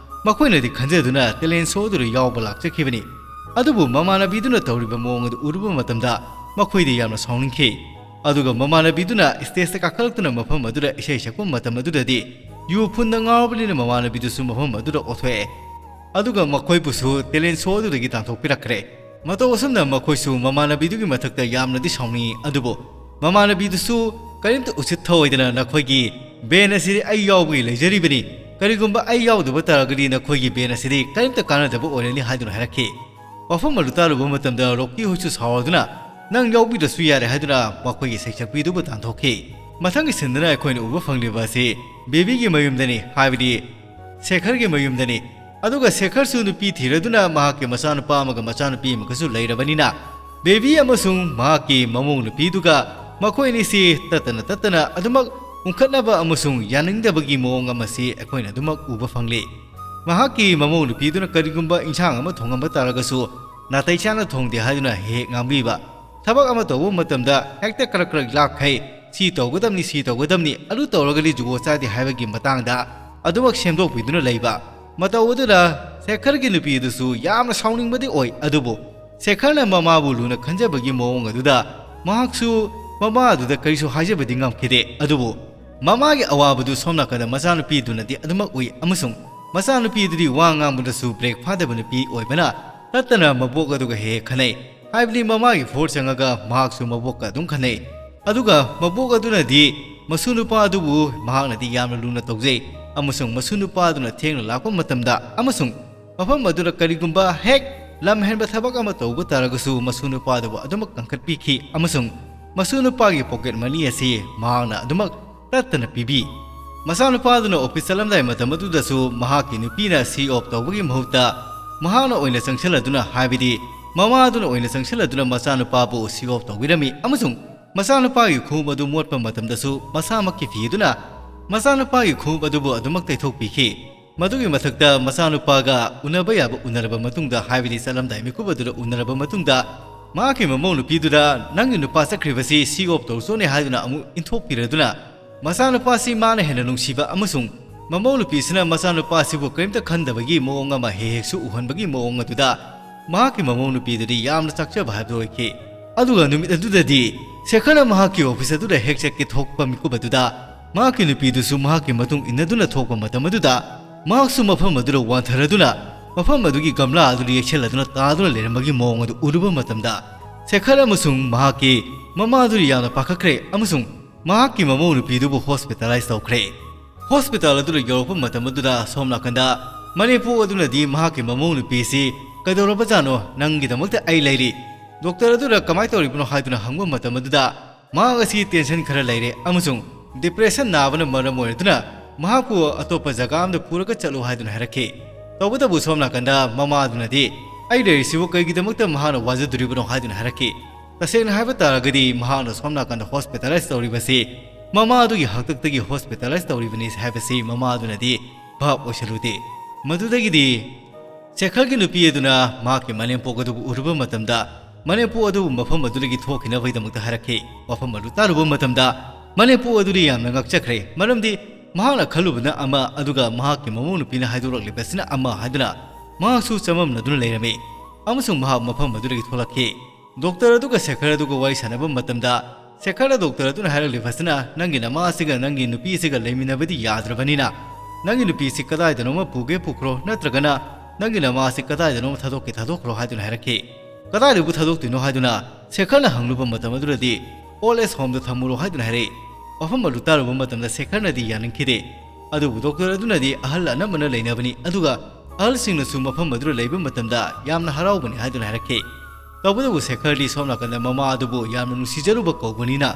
ꯃꯈꯣꯏꯅꯗꯤ ꯈꯟꯖꯗꯨꯅ talent show ꯑꯗꯨꯗ ꯌꯥꯎꯕ ꯂꯥꯛꯆꯈꯤꯕꯅꯤ꯫ ꯑꯗꯨꯕꯨ ꯃꯃꯥꯟꯅꯕꯤꯗꯨꯅ ꯇꯧꯔꯤꯕ ꯃꯑꯣꯡ ꯑꯗꯨ ꯎꯔꯨꯕ ꯃꯇꯝꯗ ꯃꯈꯣꯏꯗꯤ ꯌꯥꯝꯅ ꯁꯥꯎꯅꯤꯡꯈꯤ꯫ ꯑꯗꯨꯒ ꯃꯃꯥꯟꯅꯕꯤꯗꯨꯅ stage ꯇ ꯀꯥꯈꯠꯂꯛꯇꯨꯅ ꯃꯐꯝ ꯑꯗꯨꯗ ꯏꯁꯩ ꯁꯛꯄ ꯃꯇꯝ ꯑꯗꯨꯗꯗꯤ ꯌꯨ ꯐꯨꯟꯗ ꯉꯥꯎꯔꯕꯅꯤꯅ ꯃꯃꯥꯟꯅꯕꯤꯗꯨꯁꯨ ꯃꯐꯝ ꯑꯗꯨꯗ ꯑꯣꯊꯣꯛꯑꯦ꯫ ꯑꯗꯨꯒ ꯃꯈꯣꯏꯕꯨꯁꯨ talent show ꯑꯗꯨꯗꯒꯤ ꯇꯥꯟꯊꯣꯛꯄꯤꯔꯛꯈ꯭ꯔꯦ꯫ ꯃꯇꯧ ꯑꯁꯨꯝꯅ ꯃꯈꯣꯏꯁꯨ ꯃꯃꯥꯟꯅꯕꯤꯗꯨꯒꯤ ꯃꯊꯛꯇ ꯌꯥꯝꯅꯗꯤ ꯁꯥꯎꯅꯤꯡꯏ, ꯑꯗꯨꯕꯨ ꯃꯃꯥꯟꯅꯕꯤꯗꯨꯁꯨ ꯀꯔꯤꯝꯇ ꯎꯁꯤꯠ ꯊꯑꯣꯏꯗꯅ, "ꯅꯈꯣꯏꯒꯤ band ꯑꯁꯤꯗꯤ ꯑꯩ ꯌꯥꯎꯕꯒꯤ ꯂꯩꯖꯔꯤꯕꯅꯤ, ꯀꯔꯤꯒꯨꯝꯕ ꯑꯩ ꯌꯥꯎꯗꯕ ꯇꯥꯔꯒꯗꯤ ꯅꯈꯣꯏꯒꯤ band ꯑꯁꯤꯗꯤ ꯀꯔꯤꯝꯇ ꯀꯥꯟꯅꯗꯕ ꯑꯣꯏꯔꯅꯤ," ꯍꯥꯏꯗꯨꯅ ꯍꯥꯏꯔꯛꯈꯤ꯫ ꯋꯥꯐꯝ ꯑꯗꯨ ꯇꯥꯔꯨꯕ ꯃꯇꯝꯗ ꯔꯣꯀꯤ ꯍꯣꯏꯁꯨ ꯁꯥꯎꯔꯗꯨꯅ ꯅꯪ ꯌꯥꯎꯕꯤꯗ꯭ꯔꯁꯨ ꯌꯥꯔꯦ ꯍꯥꯏꯗꯨꯅ ꯃꯈꯣꯏꯒꯤ ꯁꯩꯁꯛꯄꯤꯗꯨꯕꯨ ꯇꯥꯟꯊꯣꯛꯈꯤ꯫ ꯃꯊꯪꯒꯤ ꯁꯤꯟꯗꯅ ꯑꯩꯈꯣꯏꯅ ꯎꯕ ꯐꯪꯂꯤꯕ ꯑꯁꯤ ꯕꯦꯕꯤꯒꯤ ꯃꯌꯨꯝꯗꯅꯤ, ꯍꯥꯏꯕꯗꯤ ꯁꯦꯈꯔꯒꯤ ꯃꯌꯨꯝꯗꯅꯤ꯫ ꯑꯗꯨꯒ ꯁꯦꯈꯔꯁꯨ ꯅꯨꯄꯤ ꯊꯤꯔꯗꯨꯅ ꯃꯍꯥꯛꯀꯤ ꯃꯆꯥꯅꯨꯄꯥ ꯑꯃꯒ ꯃꯆꯥꯅꯨꯄꯤ ꯑꯃꯒꯁꯨ ꯂꯩꯔꯕꯅꯤꯅ, ꯕꯦꯕꯤ ꯑꯃꯁꯨꯡ ꯃꯍꯥꯛꯀꯤ ꯃꯃꯧ ꯅꯨꯄꯤꯗꯨꯒ ꯃꯈꯣꯏ ꯑꯅꯤꯁꯤ ꯇꯠꯇꯅ ꯇꯠꯇꯅ ꯑꯗꯨꯃꯛ ꯎꯪꯈꯠꯅꯕ ꯑꯃꯁꯨꯡ ꯌꯥꯅꯤꯡꯗꯕꯒꯤ ꯃꯑꯣꯡ ꯑꯃꯁꯤ ꯑꯩꯈꯣꯏꯅ ꯑꯗꯨꯃꯛ ꯎꯕ ꯐꯪꯂꯤ꯫ ꯃꯍꯥꯛꯀꯤ ꯃꯃꯧ ꯅꯨꯄꯤꯗꯨꯅ ꯀꯔꯤꯒꯨꯝꯕ ꯏꯟꯁꯥꯡ ꯑꯃ ꯊꯣꯡꯉꯝꯕ ꯇꯥꯔꯒꯁꯨ ꯅꯥꯇꯩ ꯆꯥꯅ ꯊꯣꯡꯗꯦ ꯍꯥꯏꯗꯨꯅ ꯍꯦꯛ ꯍꯦꯛ ꯉꯥꯡꯕꯤꯕ꯫ ꯊꯕꯛ ꯑꯃ ꯇꯧꯕ ꯃꯇꯝꯗ ꯍꯦꯛꯇ ꯀꯔꯛ ꯀꯔꯛ ꯂꯥꯛꯈꯩ, "ꯁꯤ ꯇꯧꯒꯗꯕꯅꯤ, ꯁꯤ ꯇꯧꯒꯗꯕꯅꯤ, ꯑꯗꯨ ꯇꯧꯔꯒꯗꯤ ꯖꯨꯒꯣꯠ ꯆꯥꯗꯦ" ꯍꯥꯏꯕꯒꯤ ꯃꯇꯥꯡꯗ ꯑꯗꯨꯃꯛ ꯁꯦꯝꯗꯣꯛꯄꯤꯗꯨꯅ ꯂꯩꯕ꯫ ꯃꯇꯧ ꯑꯗꯨꯗ ꯁꯦꯈꯔꯒꯤ ꯅꯨꯄꯤ ꯑꯗꯨꯁꯨ ꯌꯥꯝꯅ ꯁꯥꯎꯅꯤꯡꯕꯗꯤ ꯑꯣꯏ, ꯑꯗꯨꯕꯨ ꯁꯦꯈꯔꯅ ꯃꯃꯥꯕꯨ ꯂꯨꯅ ꯈꯟꯖꯕꯒꯤ ꯃꯑꯣꯡ ꯑꯗꯨꯗ ꯃꯍꯥꯛꯁꯨ ꯃꯃꯥ ꯑꯗꯨꯗ ꯀꯔꯤꯁꯨ ꯍꯥꯏꯖꯕꯗꯤ ꯉꯝꯈꯤꯗꯦ꯫ ꯑꯗꯨꯕꯨ ꯃꯃꯥꯒꯤ ꯑꯋꯥꯕꯗꯨ ꯁꯣꯝ ꯅꯥꯀꯟꯗ ꯃꯆꯥꯅꯨꯄꯤꯗꯨꯅꯗꯤ ꯑꯗꯨꯃꯛ ꯎꯏ, ꯑꯃꯁꯨꯡ ꯃꯆꯥꯅꯨꯄꯤꯗꯨꯗꯤ ꯋꯥ ꯉꯥꯡꯕꯗꯁꯨ ꯕ꯭ꯔꯦꯛ ꯐꯥꯗꯕ ꯅꯨꯄꯤ ꯑꯣꯏꯕꯅ ꯇꯠꯇꯅ ꯃꯕꯣꯛ ꯑꯗꯨꯒ ꯍꯦꯛ ꯍꯦꯛ ꯈꯟꯅꯩ꯫ ꯍꯥꯏꯕꯗꯤ ꯃꯃꯥꯒꯤ ꯐꯣꯔꯁ ꯆꯪꯉꯒ ꯃꯍꯥꯛꯁꯨ ꯃꯕꯣꯛꯀ ꯑꯗꯨꯝ ꯈꯟꯅꯩ꯫ ꯑꯗꯨꯒ ꯃꯕꯣꯛ ꯑꯗꯨꯅꯗꯤ ꯃꯁꯨ ꯅꯨꯄꯥ ꯑꯗꯨꯕꯨ ꯃꯍꯥꯛꯅꯗꯤ ꯌꯥꯝꯅ ꯂꯨꯅ ꯇꯧꯖꯩ, ꯑꯃꯁꯨꯡ ꯃꯁꯨ ꯅꯨꯄꯥ ꯑꯗꯨꯅ ꯊꯦꯡꯅ ꯂꯥꯛꯄ ꯃꯇꯝꯗ ꯑꯃꯁꯨꯡ ꯃꯐꯝ ꯑꯗꯨꯗ ꯀꯔꯤꯒꯨꯝꯕ ꯍꯦꯛ ꯂꯝ ꯍꯦꯟꯕ ꯊꯕꯛ ꯑꯃ ꯇꯧꯕ ꯇꯥꯔꯒꯁꯨ ꯃꯁꯨ ꯅꯨꯄꯥ ꯑꯗꯨꯕꯨ ꯑꯗꯨꯃꯛ ꯀꯟꯈꯠꯄꯤꯈꯤ, ꯑꯃꯁꯨꯡ ꯃꯁꯨ ꯅꯨꯄꯥꯒꯤ ꯄꯣꯀꯦꯠ ꯃꯅꯤ ꯑꯁꯤ ꯃꯍꯥꯛꯅ ꯑꯗꯨꯃꯛ ꯇꯠꯇꯅ ꯄꯤꯕꯤ꯫ ꯃꯆꯥꯅꯨꯄꯥ ꯑꯗꯨꯅ ꯑꯣꯐꯤꯁ ꯆꯠꯂꯝꯗꯥꯏ ꯃꯇꯝ ꯑꯗꯨꯗꯁꯨ ꯃꯍꯥꯛꯀꯤ ꯅꯨꯄꯤꯅ ꯁꯤ ꯑꯣꯐ ꯇꯧꯕꯒꯤ ꯃꯍꯨꯠꯇ ꯃꯍꯥꯛꯅ ꯑꯣꯏꯅ ꯆꯪꯁꯤꯜꯂꯗꯨꯅ, ꯍꯥꯏꯕꯗꯤ ꯃꯃꯥ ꯑꯗꯨꯅ ꯑꯣꯏꯅ ꯆꯪꯁꯤꯜꯂꯗꯨꯅ ꯃꯆꯥꯅꯨꯄꯥꯕꯨ ꯁꯤ ꯑꯣꯐ ꯇꯧꯕꯤꯔꯝꯃꯤ, ꯑꯃꯁꯨꯡ ꯃꯆꯥꯅꯨꯄꯥꯒꯤ ꯈꯣꯡꯎꯞ ꯑꯗꯨ ꯃꯣꯠꯄ ꯃꯇꯝꯗꯁꯨ ꯃꯁꯥꯃꯛꯀꯤ ꯐꯤ ꯑꯗꯨꯅ ꯃꯆꯥꯅꯨꯄꯥꯒꯤ ꯈꯣꯡꯎꯞ ꯑꯗꯨꯕꯨ ꯑꯗꯨꯃꯛ ꯇꯩꯊꯣꯛꯄꯤꯈꯤ꯫ ꯃꯗꯨꯒꯤ ꯃꯊꯛꯇ ꯃꯆꯥꯅꯨꯄꯥꯒ ꯎꯅꯕ ꯌꯥꯕ ꯎꯅꯔꯕ ꯃꯇꯨꯡꯗ, ꯍꯥꯏꯕꯗꯤ ꯆꯠꯂꯝꯗꯥꯏ ꯃꯤꯀꯨꯞ ꯑꯗꯨꯗ ꯎꯅꯔꯕ ꯃꯇꯨꯡꯗ, ꯃꯍꯥꯛꯀꯤ ꯃꯃꯧ ꯅꯨꯄꯤꯗꯨꯗ "ꯅꯪꯒꯤ ꯅꯨꯄꯥ ꯆꯠꯈ꯭ꯔꯤꯕꯁꯤ ꯁꯤ ꯑꯣꯐ ꯇꯧꯔꯨꯆꯣꯅꯦ" ꯍꯥꯏꯗꯨꯅ ꯑꯃꯨꯛ ꯏꯟꯊꯣꯛꯄꯤꯔꯗꯨꯅ, ꯃꯆꯥꯅꯨꯄꯥꯁꯤ ꯃꯥꯅ ꯍꯦꯟꯅ ꯅꯨꯡꯁꯤꯕ ꯑꯃꯁꯨꯡ ꯃꯃꯧ ꯅꯨꯄꯤꯁꯤꯅ ꯃꯆꯥꯅꯨꯄꯥꯁꯤꯕꯨ ꯀꯔꯤꯝꯇ ꯈꯟꯗꯕꯒꯤ ꯃꯑꯣꯡ ꯑꯃ ꯍꯦꯛ ꯍꯦꯛꯁꯨ ꯎꯍꯟꯕꯒꯤ ꯃꯑꯣꯡ ꯑꯗꯨꯗ ꯃꯍꯥꯛꯀꯤ ꯃꯃꯧ ꯅꯨꯄꯤꯗꯨꯗꯤ ꯌꯥꯝꯅ ꯆꯥꯛꯆꯕ ꯍꯥꯏꯕꯗꯨ ꯑꯣꯏꯈꯤ꯫ ꯑꯗꯨꯒ ꯅꯨꯃꯤꯠ ꯑꯗꯨꯗꯗꯤ ꯁꯦꯈꯔꯅ ꯃꯍꯥꯛꯀꯤ ꯑꯣꯐꯤꯁ ꯑꯗꯨꯗ ꯍꯦꯛ ꯆꯠꯀꯦ ꯊꯣꯛꯄ ꯃꯤꯀꯨꯞ ꯑꯗꯨꯗ ꯃꯍꯥꯛꯀꯤ ꯅꯨꯄꯤꯗꯨꯁꯨ ꯃꯍꯥꯛꯀꯤ ꯃꯇꯨꯡ ꯏꯟꯅꯗꯨꯅ ꯊꯣꯛꯄ ꯃꯇꯝ ꯑꯗꯨꯗ ꯃꯍꯥꯛꯁꯨ ꯃꯐꯝ ꯑꯗꯨꯗ ꯋꯥꯟꯊꯔꯗꯨꯅ ꯃꯐꯝ ꯑꯗꯨꯒꯤ ꯒꯝꯂꯥ ꯑꯗꯨꯗ ꯌꯦꯛꯁꯜꯂꯗꯨꯅ ꯇꯥꯗꯨꯅ ꯂꯩꯔꯝꯕꯒꯤ ꯃꯑꯣꯡ ꯑꯗꯨ ꯎꯔꯨꯕ ꯃꯇꯝꯗ ꯁꯦꯈꯔ ꯑꯃꯁꯨꯡ ꯃꯍꯥꯛꯀꯤ ꯃꯃꯥ ꯑꯗꯨ ꯌꯥꯝꯅ ꯄꯥꯈꯠꯈ꯭ꯔꯦ ꯑꯃꯁꯨꯡ ꯃꯍꯥꯛꯀꯤ ꯃꯃꯧ ꯅꯨꯄꯤꯗꯨꯕꯨ ꯍꯣꯁꯄꯤꯇꯥꯂꯥꯏꯖ ꯇꯧꯈ꯭ꯔꯦ꯫ ꯍꯣꯁꯄꯤꯇꯥꯜ ꯑꯗꯨꯗ ꯌꯧꯔꯛꯄ ꯃꯇꯝ ꯑꯗꯨꯗ ꯁꯣꯝ ꯅꯥꯀꯟꯗ ꯃꯅꯦꯝꯄꯣꯛ ꯑꯗꯨꯅꯗꯤ ꯃꯍꯥꯛꯀꯤ ꯃꯃꯧ ꯅꯨꯄꯤꯁꯤ "ꯀꯩꯗꯧꯔꯕꯖꯥꯠꯅꯣ? ꯅꯪꯒꯤꯗꯃꯛꯇ ꯑꯩ ꯂꯩꯔꯤ꯫ ꯗꯣꯛꯇꯔ ꯑꯗꯨꯅ ꯀꯃꯥꯏꯅ ꯇꯧꯔꯤꯕꯅꯣ?" ꯍꯥꯏꯗꯨꯅ ꯍꯪꯕ ꯃꯇꯝ ꯑꯗꯨꯗ ꯃꯍꯥꯛ ꯑꯁꯤ tension ꯈꯔ ꯂꯩꯔꯦ ꯑꯃꯁꯨꯡ depression ꯅꯥꯕꯅ ꯃꯔꯝ ꯑꯣꯏꯔꯗꯨꯅ ꯃꯍꯥꯛꯄꯨ ꯑꯇꯣꯞꯄ ꯖꯒꯥ ꯑꯃꯗ ꯄꯨꯔꯒ ꯆꯠꯂꯨ ꯍꯥꯏꯗꯨꯅ ꯍꯥꯏꯔꯛꯈꯤ꯫ ꯇꯧꯕꯇꯕꯨ ꯁꯣꯝ ꯅꯥꯀꯟꯗ ꯃꯃꯥ ꯑꯗꯨꯅꯗꯤ ꯑꯩ ꯂꯩꯔꯤꯁꯤꯕꯨ ꯀꯩꯒꯤꯗꯃꯛꯇ ꯃꯍꯥꯛꯅ ꯋꯥꯖꯗꯣꯔꯤꯕꯅꯣ ꯍꯥꯏꯗꯨꯅ ꯍꯥꯏꯔꯛꯈꯤ꯫ ꯇꯁꯦꯡꯅ ꯍꯥꯏꯕ ꯇꯥꯔꯒꯗꯤ ꯃꯍꯥꯛꯅ ꯁꯣꯝ ꯅꯥꯀꯟꯗ hospitalise ꯇꯧꯔꯤꯕꯁꯤ ꯃꯃꯥ ꯑꯗꯨꯒꯤ ꯍꯥꯛꯇꯛꯇꯒꯤ hospitalise ꯇꯧꯔꯤꯕꯅꯤ ꯍꯥꯏꯕꯁꯤ ꯃꯃꯥ ꯑꯗꯨꯅꯗꯤ ꯚꯥꯞ ꯑꯣꯏꯁꯜꯂꯨꯗꯦ꯫ ꯃꯗꯨꯗꯒꯤꯗꯤ ꯁꯦꯈꯔꯒꯤ ꯅꯨꯄꯤ ꯑꯗꯨꯅ ꯃꯍꯥꯛꯀꯤ ꯃꯅꯦꯝꯄꯣꯛ ꯑꯗꯨꯕꯨ ꯎꯔꯨꯕ ꯃꯇꯝꯗ ꯃꯅꯦꯝꯄꯣꯛ ꯑꯗꯨꯕꯨ ꯃꯐꯝ ꯑꯗꯨꯗꯒꯤ ꯊꯣꯛꯈꯤꯅꯕꯒꯤꯗꯃꯛꯇ ꯍꯥꯏꯔꯛꯈꯤ꯫ ꯋꯥꯐꯝ ꯑꯗꯨ ꯇꯥꯔꯨꯕ ꯃꯇꯝꯗ ꯃꯅꯦꯝꯄꯣꯛ ꯑꯗꯨꯗꯤ ꯌꯥꯝꯅ ꯉꯛꯆꯈ꯭ꯔꯦ, ꯃꯔꯝꯗꯤ ꯃꯍꯥꯛꯅ ꯈꯜꯂꯨꯕꯅ ꯑꯃ, ꯑꯗꯨꯒ ꯃꯍꯥꯛꯀꯤ ꯃꯃꯧ ꯅꯨꯄꯤꯅ ꯍꯥꯏꯗꯣꯔꯛꯂꯤꯕꯁꯤꯅ ꯑꯃ ꯍꯥꯏꯗꯨꯅ ꯃꯍꯥꯛꯁꯨ ꯆꯃꯝꯅꯗꯨꯅ ꯂꯩꯔꯝꯃꯤ꯫ ꯑꯃꯁꯨꯡ ꯃꯍꯥꯛ ꯃꯐꯝ ꯑꯗꯨꯗꯒꯤ ꯊꯣꯛꯂꯛꯈꯤ꯫ ꯗꯣꯛꯇꯔ ꯑꯗꯨꯒ ꯁꯦꯈꯔ ꯑꯗꯨꯒ ꯋꯥꯔꯤ ꯁꯥꯟꯅꯕ ꯃꯇꯝꯗ ꯁꯦꯈꯔꯅ ꯗꯣꯛꯇꯔ ꯑꯗꯨꯅ ꯍꯥꯏꯔꯛꯂꯤꯕꯁꯤꯅ, "ꯅꯪꯒꯤ ꯅꯃꯥ ꯑꯁꯤꯒ ꯅꯪꯒꯤ ꯅꯨꯄꯤ ꯑꯁꯤꯒ ꯂꯩꯃꯤꯟꯅꯕꯗꯤ ꯌꯥꯗ꯭ꯔꯕꯅꯤꯅ ꯅꯪꯒꯤ ꯅꯨꯄꯤ ꯑꯁꯤ ꯀꯗꯥꯏꯗꯅꯣꯃ ꯄꯨꯒꯦ ꯄꯨꯈ꯭ꯔꯣ, ꯅꯠꯇ꯭ꯔꯒꯅ ꯅꯪꯒꯤ ꯅꯃꯥ ꯑꯁꯤ ꯀꯗꯥꯏꯗꯅꯣꯃ ꯊꯥꯗꯣꯛꯀꯦ ꯊꯥꯗꯣꯛꯈ꯭ꯔꯣ" ꯍꯥꯏꯗꯨꯅ ꯍꯥꯏꯔꯛꯈꯤ꯫ "ꯀꯗꯥꯏꯗꯕꯨ ꯊꯥꯗꯣꯛꯇꯣꯏꯅꯣ?" ꯍꯥꯏꯗꯨꯅ ꯁꯦꯈꯔꯅ ꯍꯪꯂꯨꯕ ꯃꯇꯝ ꯑꯗꯨꯗꯗꯤ "old age homeꯗ ꯊꯝꯃꯨꯔꯣ" ꯍꯥꯏꯗꯨꯅ ꯍꯥꯏꯔꯛꯏ꯫ ꯋꯥꯐꯝ ꯑꯗꯨ ꯇꯥꯔꯨꯕ ꯃꯇꯝꯗ ꯁꯦꯈꯔꯅꯗꯤ ꯌꯥꯅꯤꯡꯈꯤꯗꯦ꯫ ꯑꯗꯨꯕꯨ ꯗꯣꯛꯇꯔ ꯑꯗꯨꯅꯗꯤ ꯑꯍꯜ ꯑꯅꯝꯕꯅ ꯂꯩꯅꯕꯅꯤ, ꯑꯗꯨꯒ ꯑꯍꯜꯁꯤꯡꯅꯁꯨ ꯃꯐꯝ ꯑꯗꯨꯗ ꯂꯩꯕ ꯃꯇꯝꯗ ꯌꯥꯝꯅ ꯍꯔꯥꯎꯕꯅꯤ ꯍꯥꯏꯗꯨꯅ ꯍꯥꯏꯔꯛꯈꯤ꯫ ꯇꯧꯕꯇꯕꯨ ꯁꯦꯈꯔꯗꯤ ꯁꯣꯝ ꯅꯥꯀꯟꯗ ꯃꯃꯥ ꯑꯗꯨꯕꯨ ꯌꯥꯝꯅ ꯅꯨꯡꯁꯤꯖꯔꯨꯕ ꯀꯧꯕꯅꯤꯅ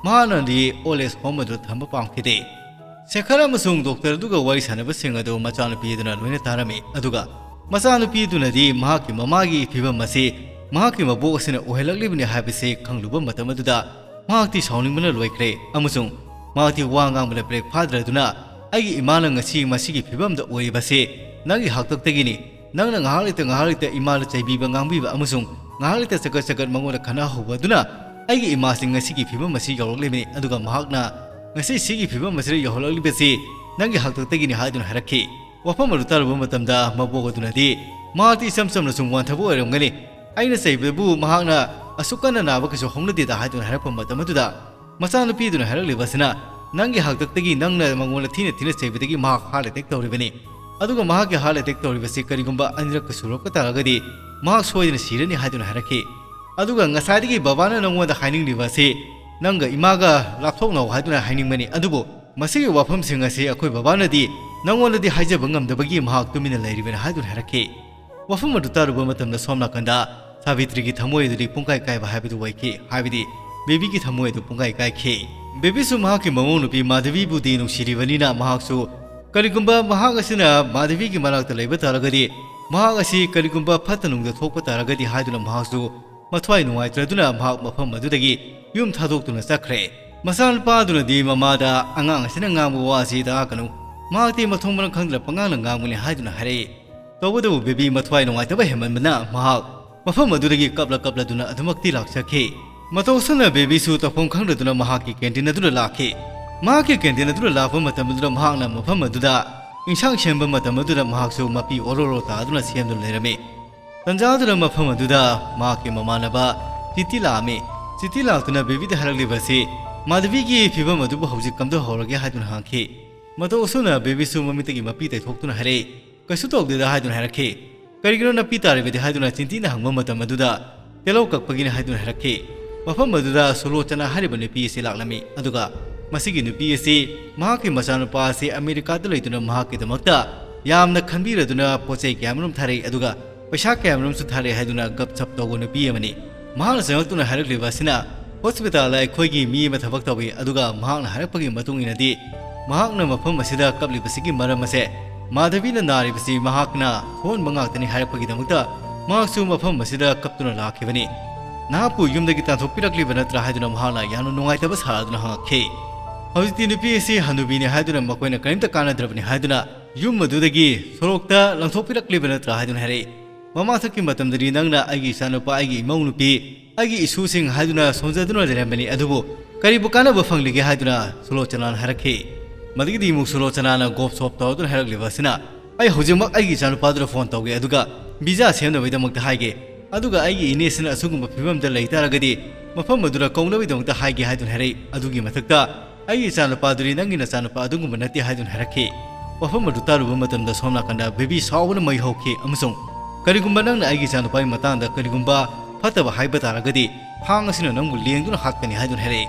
ꯃꯍꯥꯛꯅꯗꯤ old age home ꯑꯗꯨꯗ ꯊꯝꯕ ꯄꯥꯝꯈꯤꯗꯦ꯫ ꯁꯦꯈꯔ ꯑꯃꯁꯨꯡ ꯗꯣꯛꯇꯔ ꯑꯗꯨꯒ ꯋꯥꯔꯤ ꯁꯥꯟꯅꯕꯁꯤꯡ ꯑꯗꯨ ꯃꯆꯥꯅꯨꯄꯤ ꯑꯗꯨꯅ ꯂꯣꯏꯅ ꯇꯥꯔꯝꯃꯤ, ꯑꯗꯨꯒ ꯃꯆꯥꯅꯨꯄꯤ ꯑꯗꯨꯅꯗꯤ ꯃꯍꯥꯛꯀꯤ ꯃꯃꯥꯒꯤ ꯐꯤꯕꯝ ꯑꯁꯤ ꯃꯍꯥꯛꯀꯤ ꯃꯕꯣꯛ ꯑꯁꯤꯅ ꯑꯣꯏꯍꯜꯂꯛꯂꯤꯕꯅꯤ ꯍꯥꯏꯕꯁꯤ ꯈꯪꯂꯨꯕ ꯃꯇꯝ ꯑꯗꯨꯗ ꯃꯍꯥꯛꯇꯤ ꯁꯥꯎꯅꯤꯡꯕꯅ ꯂꯣꯏꯈ꯭ꯔꯦ, ꯑꯃꯁꯨꯡ ꯃꯍꯥꯛꯇꯤ ꯋꯥ ꯉꯥꯡꯕꯗ ꯕ꯭ꯔꯦꯛ ꯐꯥꯗ꯭ꯔꯗꯨꯅ, "ꯑꯩꯒꯤ ꯏꯃꯥꯅ ꯉꯁꯤ ꯃꯁꯤꯒꯤ ꯐꯤꯕꯝꯗ ꯑꯣꯏꯔꯤꯕꯁꯤ ꯅꯪꯒꯤ ꯍꯥꯛꯇꯛꯇꯒꯤꯅꯤ꯫ ꯅꯪꯅ ꯉꯥꯏꯍꯥꯛ ꯂꯩꯇ ꯉꯥꯏꯍꯥꯛ ꯂꯩꯇ ꯏꯃꯥꯗ ꯆꯩꯕꯤꯕ ꯉꯥꯡꯕꯤꯕ ꯑꯃꯁꯨꯡ ꯉꯥꯏꯍꯥꯛ ꯂꯩꯇ ꯆꯒꯠ ꯆꯒꯠ ꯃꯉꯣꯟꯗ ꯈꯠꯅꯍꯧꯕ ꯑꯗꯨꯅ ꯑꯩꯒꯤ ꯏꯃꯥꯁꯤ ꯉꯁꯤꯒꯤ ꯐꯤꯕꯝ ꯑꯁꯤ ꯌꯧꯔꯛꯂꯤꯕꯅꯤ, ꯑꯗꯨꯒ ꯃꯍꯥꯛꯅ ꯉꯁꯤ ꯁꯤꯒꯤ ꯐꯤꯕꯝ ꯑꯁꯤꯗ ꯌꯧꯍꯜꯂꯛꯂꯤꯕꯁꯤ ꯅꯪꯒꯤ ꯍꯥꯛꯇꯛꯇꯒꯤꯅꯤ" ꯍꯥꯏꯗꯨꯅ ꯍꯥꯏꯔꯛꯈꯤ꯫ ꯋꯥꯐꯝ ꯑꯗꯨ ꯇꯥꯔꯨꯕ ꯃꯇꯝꯗ ꯃꯕꯣꯛ ꯑꯗꯨꯅꯗꯤ ꯃꯍꯥꯛꯇꯤ ꯏꯆꯝ ꯆꯝꯅ ꯁꯨꯝ ꯋꯥꯟꯊꯕ ꯑꯣꯏꯔꯝꯒꯅꯤ, "ꯑꯩꯅ ꯆꯩꯕꯗꯕꯨ ꯃꯍꯥꯛꯅ ꯑꯁꯨꯛ ꯀꯟꯅ ꯅꯥꯕ ꯀꯩꯁꯨ ꯍꯧꯅꯗꯦꯗ" ꯍꯥꯏꯗꯨꯅ ꯍꯥꯏꯔꯛꯄ ꯃꯇꯝ ꯑꯗꯨꯗ ꯃꯆꯥꯅꯨꯄꯤꯗꯨꯅ ꯍꯥꯏꯔꯛꯂꯤꯕꯁꯤꯅ, "ꯅꯪꯒꯤ ꯍꯥꯛꯇꯛꯇꯒꯤ ꯅꯪꯅ ꯃꯉꯣꯟꯗ ꯊꯤꯅ ꯊꯤꯅ ꯆꯩꯕꯗꯒꯤ ꯃꯍꯥꯛ heart attack ꯇꯧꯔꯤꯕꯅꯤ꯫ ꯑꯗꯨꯒ ꯃꯍꯥꯛꯀꯤ heart attack ꯇꯧꯔꯤꯕꯁꯤ ꯀꯔꯤꯒꯨꯝꯕ ꯑꯅꯤꯔꯛꯀ ꯁꯨꯔꯛꯄ ꯇꯥꯔꯒꯗꯤ ꯃꯍꯥꯛ ꯁꯣꯏꯗꯅ ꯁꯤꯔꯅꯤ" ꯍꯥꯏꯗꯨꯅ ꯍꯥꯏꯔꯛꯈꯤ꯫ ꯑꯗꯨꯒ ꯉꯁꯥꯏꯗꯒꯤ ꯕꯕꯥꯅ ꯅꯉꯣꯟꯗ ꯍꯥꯏꯅꯤꯡꯂꯤꯕ ꯑꯁꯤ ꯅꯪꯒ ꯏꯃꯥꯒ ꯂꯥꯞꯊꯣꯛꯅꯧ ꯍꯥꯏꯗꯨꯅ ꯍꯥꯏꯅꯤꯡꯕꯅꯤ, ꯑꯗꯨꯕꯨ ꯃꯁꯤꯒꯤ ꯋꯥꯐꯝꯁꯤꯡ ꯑꯁꯤ ꯑꯩꯈꯣꯏ ꯕꯕꯥꯅꯗꯤ ꯅꯉꯣꯟꯗꯗꯤ ꯍꯥꯏꯖꯕ ꯉꯝꯗꯕꯒꯤ ꯃꯍꯥꯛ ꯇꯨꯃꯤꯟꯅ ꯂꯩꯔꯤꯕꯅꯤ ꯍꯥꯏꯗꯨꯅ ꯍꯥꯏꯔꯛꯈꯤ꯫ ꯋꯥꯐꯝ ꯑꯗꯨ ꯇꯥꯔꯨꯕ ꯃꯇꯝꯗ ꯁꯣꯝ ꯅꯥꯀꯟꯗ ꯁꯥꯕꯤꯇ꯭ꯔꯤꯒꯤ ꯊꯃꯣꯏ ꯑꯗꯨꯗꯤ ꯄꯨꯡꯀꯥꯏ ꯀꯥꯏꯕ ꯍꯥꯏꯕꯗꯨ ꯑꯣꯏꯈꯤ, ꯍꯥꯏꯕꯗꯤ ꯕꯦꯕꯤꯒꯤ ꯊꯃꯣꯏ ꯑꯗꯨ ꯄꯨꯡꯀꯥꯏ ꯀꯥꯏꯈꯤ꯫ ꯕꯦꯕꯤꯁꯨ ꯃꯍꯥꯛꯀꯤ ꯃꯃꯧ ꯅꯨꯄꯤ ꯃꯥꯙꯕꯤꯕꯨꯗꯤ ꯅꯨꯡꯁꯤꯔꯤꯕꯅꯤꯅ ꯃꯍꯥꯛꯁꯨ ꯀꯔꯤꯒꯨꯝꯕ ꯃꯍꯥꯛ ꯑꯁꯤꯅ ꯃꯥꯙꯕꯤꯒꯤ ꯃꯅꯥꯛꯇ ꯂꯩꯕ ꯇꯥꯔꯒꯗꯤ, ꯃꯍꯥꯛ ꯑꯁꯤ ꯀꯔꯤꯒꯨꯝꯕ ꯐꯠꯇ ꯅꯨꯡꯗ ꯊꯣꯛꯄ ꯇꯥꯔꯒꯗꯤ ꯍꯥꯏꯗꯨꯅ ꯃꯍꯥꯛꯁꯨ ꯃꯊ꯭ꯋꯥꯏ ꯅꯨꯡꯉꯥꯏꯇ꯭ꯔꯗꯨꯅ ꯃꯍꯥꯛ ꯃꯐꯝ ꯑꯗꯨꯗꯒꯤ ꯌꯨꯝ ꯊꯥꯗꯣꯛꯇꯨꯅ ꯆꯠꯈ꯭ꯔꯦ꯫ ꯃꯆꯥꯅꯨꯄꯥ ꯑꯗꯨꯅꯗꯤ ꯃꯃꯥꯗ ꯑꯉꯥꯡ ꯑꯁꯤꯅ ꯉꯥꯡꯕ ꯋꯥ ꯑꯁꯤ ꯇꯥꯛꯀꯅꯨ, ꯃꯍꯥꯛꯇꯤ ꯃꯊꯣꯡ ꯃꯔꯝ ꯈꯪꯗꯅ ꯄꯉꯥꯡꯅ ꯉꯥꯡꯕꯅꯤ ꯍꯥꯏꯗꯨꯅ ꯍꯥꯏꯔꯛꯏ꯫ ꯇꯧꯕꯇꯕꯨ ꯕꯦꯕꯤ ꯃꯊ꯭ꯋꯥꯏ ꯅꯨꯡꯉꯥꯏꯇꯕ ꯍꯦꯟꯃꯟꯕꯅ ꯃꯍꯥꯛ ꯃꯐꯝ ꯑꯗꯨꯗꯒꯤ ꯀꯞꯂ ꯀꯞꯂꯗꯨꯅ ꯑꯗꯨꯃꯛꯇꯤ ꯂꯥꯛꯆꯈꯤ꯫ ꯃꯇꯧ ꯑꯁꯨꯝꯅ ꯕꯦꯕꯤꯁꯨ ꯇꯧꯐꯝ ꯈꯪꯗꯗꯨꯅ ꯃꯍꯥꯛꯀꯤ ꯀꯦꯟꯇꯤꯟ ꯑꯗꯨꯗ ꯂꯥꯛꯈꯤ꯫ ꯃꯍꯥꯛꯀꯤ ꯀꯦꯟꯇꯤꯟ ꯑꯗꯨꯗ ꯂꯥꯛꯄ ꯃꯇꯝ ꯑꯗꯨꯗ ꯃꯍꯥꯛꯅ ꯃꯐꯝ ꯑꯗꯨꯗ ꯏꯟꯁꯥꯡ ꯁꯦꯝꯕ ꯃꯇꯝ ꯑꯗꯨꯗ ꯃꯍꯥꯛꯁꯨ ꯃꯄꯤ ꯑꯣꯔꯣ ꯑꯣꯔꯣ ꯇꯥꯗꯨꯅ ꯁꯦꯝꯗꯨꯅ ꯂꯩꯔꯝꯃꯤ꯫ ꯇꯟꯖꯥ ꯑꯗꯨꯗ ꯃꯐꯝ ꯑꯗꯨꯗ ꯃꯍꯥꯛꯀꯤ ꯃꯃꯥꯟꯅꯕ ꯆꯤꯇꯤ ꯂꯥꯛꯑꯝꯃꯤ꯫ ꯆꯤꯇꯤ ꯂꯥꯛꯇꯨꯅ ꯕꯦꯕꯤꯗ ꯍꯥꯏꯔꯛꯂꯤꯕ ꯑꯁꯤ ꯃꯥꯙꯕꯤꯒꯤ ꯐꯤꯕꯝ ꯑꯗꯨꯕꯨ ꯍꯧꯖꯤꯛ ꯀꯝꯗꯧꯍꯧꯔꯒꯦ ꯍꯥꯏꯗꯨꯅ ꯍꯪꯈꯤ꯫ ꯃꯇꯧ ꯑꯁꯨꯝꯅ ꯕꯦꯕꯤꯁꯨ ꯃꯃꯤꯠꯇꯒꯤ ꯃꯄꯤ ꯇꯩꯊꯣꯛꯇꯨꯅ ꯍꯥꯏꯔꯛꯏ, "ꯀꯩꯁꯨ ꯇꯧꯗꯦꯗ" ꯍꯥꯏꯗꯨꯅ ꯍꯥꯏꯔꯛꯈꯤ꯫ "ꯀꯔꯤꯒꯤꯅꯣ ꯅꯄꯤ ꯇꯥꯔꯤꯕꯗꯤ?" ꯍꯥꯏꯗꯨꯅ ꯆꯤꯟꯇꯤꯅ ꯍꯪꯕ ꯃꯇꯝ ꯑꯗꯨꯗ, "ꯇꯦꯂꯧ ꯀꯛꯄꯒꯤꯅꯤ" ꯍꯥꯏꯗꯨꯅ ꯍꯥꯏꯔꯛꯈꯤ꯫ ꯃꯐꯝ ꯑꯗꯨꯗ ꯁꯨꯂꯣꯆꯅꯥ ꯍꯥꯏꯔꯤꯕ ꯅꯨꯄꯤ ꯑꯁꯤ ꯂꯥꯛꯂꯝꯃꯤ, ꯑꯗꯨꯒ ꯃꯁꯤꯒꯤ ꯅꯨꯄꯤ ꯑꯁꯤ ꯃꯍꯥꯛꯀꯤ ꯃꯆꯥꯅꯨꯄꯥ ꯑꯁꯤ ꯑꯃꯦꯔꯤꯀꯥꯗ ꯂꯩꯗꯨꯅ ꯃꯍꯥꯛꯀꯤꯗꯃꯛꯇ ꯌꯥꯝꯅ ꯈꯟꯕꯤꯔꯗꯨꯅ ꯄꯣꯠ ꯆꯩ ꯀꯌꯥꯃꯔꯨꯝ ꯊꯥꯔꯛꯏ, ꯑꯗꯨꯒ ꯄꯩꯁꯥ ꯀꯌꯥꯃꯔꯨꯝꯁꯨ ꯊꯥꯔꯛꯏ ꯍꯥꯏꯗꯨꯅ ꯒꯞ ꯁꯞ ꯇꯧꯕ ꯅꯨꯄꯤ ꯑꯃꯅꯤ꯫ ꯃꯍꯥꯛꯅ ꯆꯪꯂꯛꯇꯨꯅ ꯍꯥꯏꯔꯛꯂꯤꯕ ꯑꯁꯤꯅ, "ꯍꯣꯁꯄꯤꯇꯥꯜꯗ ꯑꯩꯈꯣꯏꯒꯤ ꯃꯤ ꯑꯃ ꯊꯕꯛ ꯇꯧꯏ, ꯑꯗꯨꯒ ꯃꯍꯥꯛꯅ ꯍꯥꯏꯔꯛꯄꯒꯤ ꯃꯇꯨꯡ ꯏꯟꯅꯗꯤ ꯃꯍꯥꯛꯅ ꯃꯐꯝ ꯑꯁꯤꯗ ꯀꯞꯂꯤꯕꯁꯤꯒꯤ ꯃꯔꯝ ꯑꯁꯦ ꯃꯥꯙꯕꯤꯅ ꯅꯥꯔꯤꯕꯁꯤ ꯃꯍꯥꯛꯅ ꯊꯣꯛꯍꯟꯕ ꯉꯥꯛꯇꯅꯤ ꯍꯥꯏꯔꯛꯄꯒꯤꯗꯃꯛꯇ ꯃꯍꯥꯛꯁꯨ ꯃꯐꯝ ꯑꯁꯤꯗ ꯀꯞꯇꯨꯅ ꯂꯥꯛꯈꯤꯕꯅꯤ꯫ ꯅꯍꯥꯛꯄꯨ ꯌꯨꯝꯗꯒꯤ ꯇꯥꯟꯊꯣꯛꯄꯤꯔꯛꯂꯤꯕ ꯅꯠꯇ꯭ꯔꯥ?" ꯍꯥꯏꯗꯨꯅ ꯃꯍꯥꯛꯅ ꯌꯥꯝꯅ ꯅꯨꯡꯉꯥꯏꯇꯕ ꯁꯥꯗꯨꯅ ꯍꯪꯉꯛꯈꯤ꯫ ꯍꯧꯖꯤꯛꯇꯤ ꯅꯨꯄꯤ ꯑꯁꯤ ꯍꯅꯨꯕꯤꯅꯤ ꯍꯥꯏꯗꯨꯅ ꯃꯈꯣꯏꯅ ꯀꯔꯤꯝꯇ ꯀꯥꯟꯅꯗ꯭ꯔꯕꯅꯤ ꯍꯥꯏꯗꯨꯅ ꯌꯨꯝ ꯑꯗꯨꯗꯒꯤ ꯁꯣꯔꯣꯛꯇ ꯂꯪꯊꯣꯛꯄꯤꯔꯛꯂꯤꯕ ꯅꯠꯇ꯭ꯔꯥ ꯍꯥꯏꯗꯨꯅ ꯍꯥꯏꯔꯛꯏ꯫ ꯃꯃꯥꯡꯊꯛꯀꯤ ꯃꯇꯝꯗꯗꯤ ꯅꯪꯅ ꯑꯩꯒꯤ ꯏꯆꯥꯅꯨꯄꯥ, ꯑꯩꯒꯤ ꯏꯃꯧ ꯅꯨꯄꯤ, ꯑꯩꯒꯤ ꯏꯁꯨꯁꯤꯡ ꯍꯥꯏꯗꯨꯅ ꯁꯣꯟꯖꯗꯨꯅ ꯂꯩꯔꯝꯕꯅꯤ, ꯑꯗꯨꯕꯨ ꯀꯔꯤꯕꯨ ꯀꯥꯟꯅꯕ ꯐꯪꯂꯤꯒꯦ ꯍꯥꯏꯗꯨꯅ ꯁꯨꯂꯣꯆꯅꯥꯅ ꯍꯥꯏꯔꯛꯈꯤ꯫ ꯃꯗꯨꯒꯤꯗꯤ ꯑꯃꯨꯛ ꯁꯨꯂꯣꯆꯅꯥꯅ ꯒꯣꯞ ꯁꯣꯞ ꯇꯧꯔꯗꯨꯅ ꯍꯥꯏꯔꯛꯂꯤꯕ ꯑꯁꯤꯅ, "ꯑꯩ ꯍꯧꯖꯤꯛꯃꯛ ꯑꯩꯒꯤ ꯏꯆꯥꯅꯨꯄꯥꯗꯨꯗ ꯐꯣꯟ ꯇꯧꯒꯦ, ꯑꯗꯨꯒ ꯚꯤꯖꯥ ꯁꯦꯝꯅꯕꯒꯤꯗꯃꯛꯇ ꯍꯥꯏꯒꯦ, ꯑꯗꯨꯒ ꯑꯩꯒꯤ ꯏꯅꯦꯁꯤꯅ ꯑꯁꯤꯒꯨꯝꯕ ꯐꯤꯕꯝꯗ ꯂꯩ ꯇꯥꯔꯒꯗꯤ ꯃꯐꯝ ꯑꯗꯨꯗ ꯀꯧꯅꯕꯒꯤꯗꯃꯛꯇ ꯍꯥꯏꯒꯦ" ꯍꯥꯏꯗꯨꯅ ꯍꯥꯏꯔꯛꯏ꯫ ꯑꯗꯨꯒꯤ ꯃꯊꯛꯇ, "ꯑꯩꯒꯤ ꯏꯆꯥꯅꯨꯄꯥꯗꯨꯗꯤ ꯅꯪꯒꯤ ꯅꯆꯥꯅꯨꯄꯥ ꯑꯗꯨꯒꯨꯝꯕ ꯅꯠꯇꯦ" ꯍꯥꯏꯗꯨꯅ ꯍꯥꯏꯔꯛꯈꯤ꯫ ꯋꯥꯐꯝ ꯑꯗꯨ ꯇꯥꯔꯨꯕ ꯃꯇꯝꯗ ꯁꯣꯝ ꯅꯥꯀꯟꯗ ꯕꯦꯕꯤ ꯁꯥꯎꯕꯅ ꯃꯩ ꯍꯧꯈꯤ ꯑꯃꯁꯨꯡ, "ꯀꯔꯤꯒꯨꯝꯕ ꯅꯪꯅ ꯑꯩꯒꯤ ꯏꯆꯥꯅꯨꯄꯥꯒꯤ ꯃꯇꯥꯡꯗ ꯀꯔꯤꯒꯨꯝꯕ ꯐꯠꯇꯕ ꯍꯥꯏꯕ ꯇꯥꯔꯒꯗꯤ ꯊꯥꯡ ꯑꯁꯤꯅ ꯅꯪꯕꯨ ꯂꯦꯡꯗꯨꯅ ꯍꯥꯠꯀꯅꯤ" ꯍꯥꯏꯗꯨꯅ ꯍꯥꯏꯔꯛꯏ꯫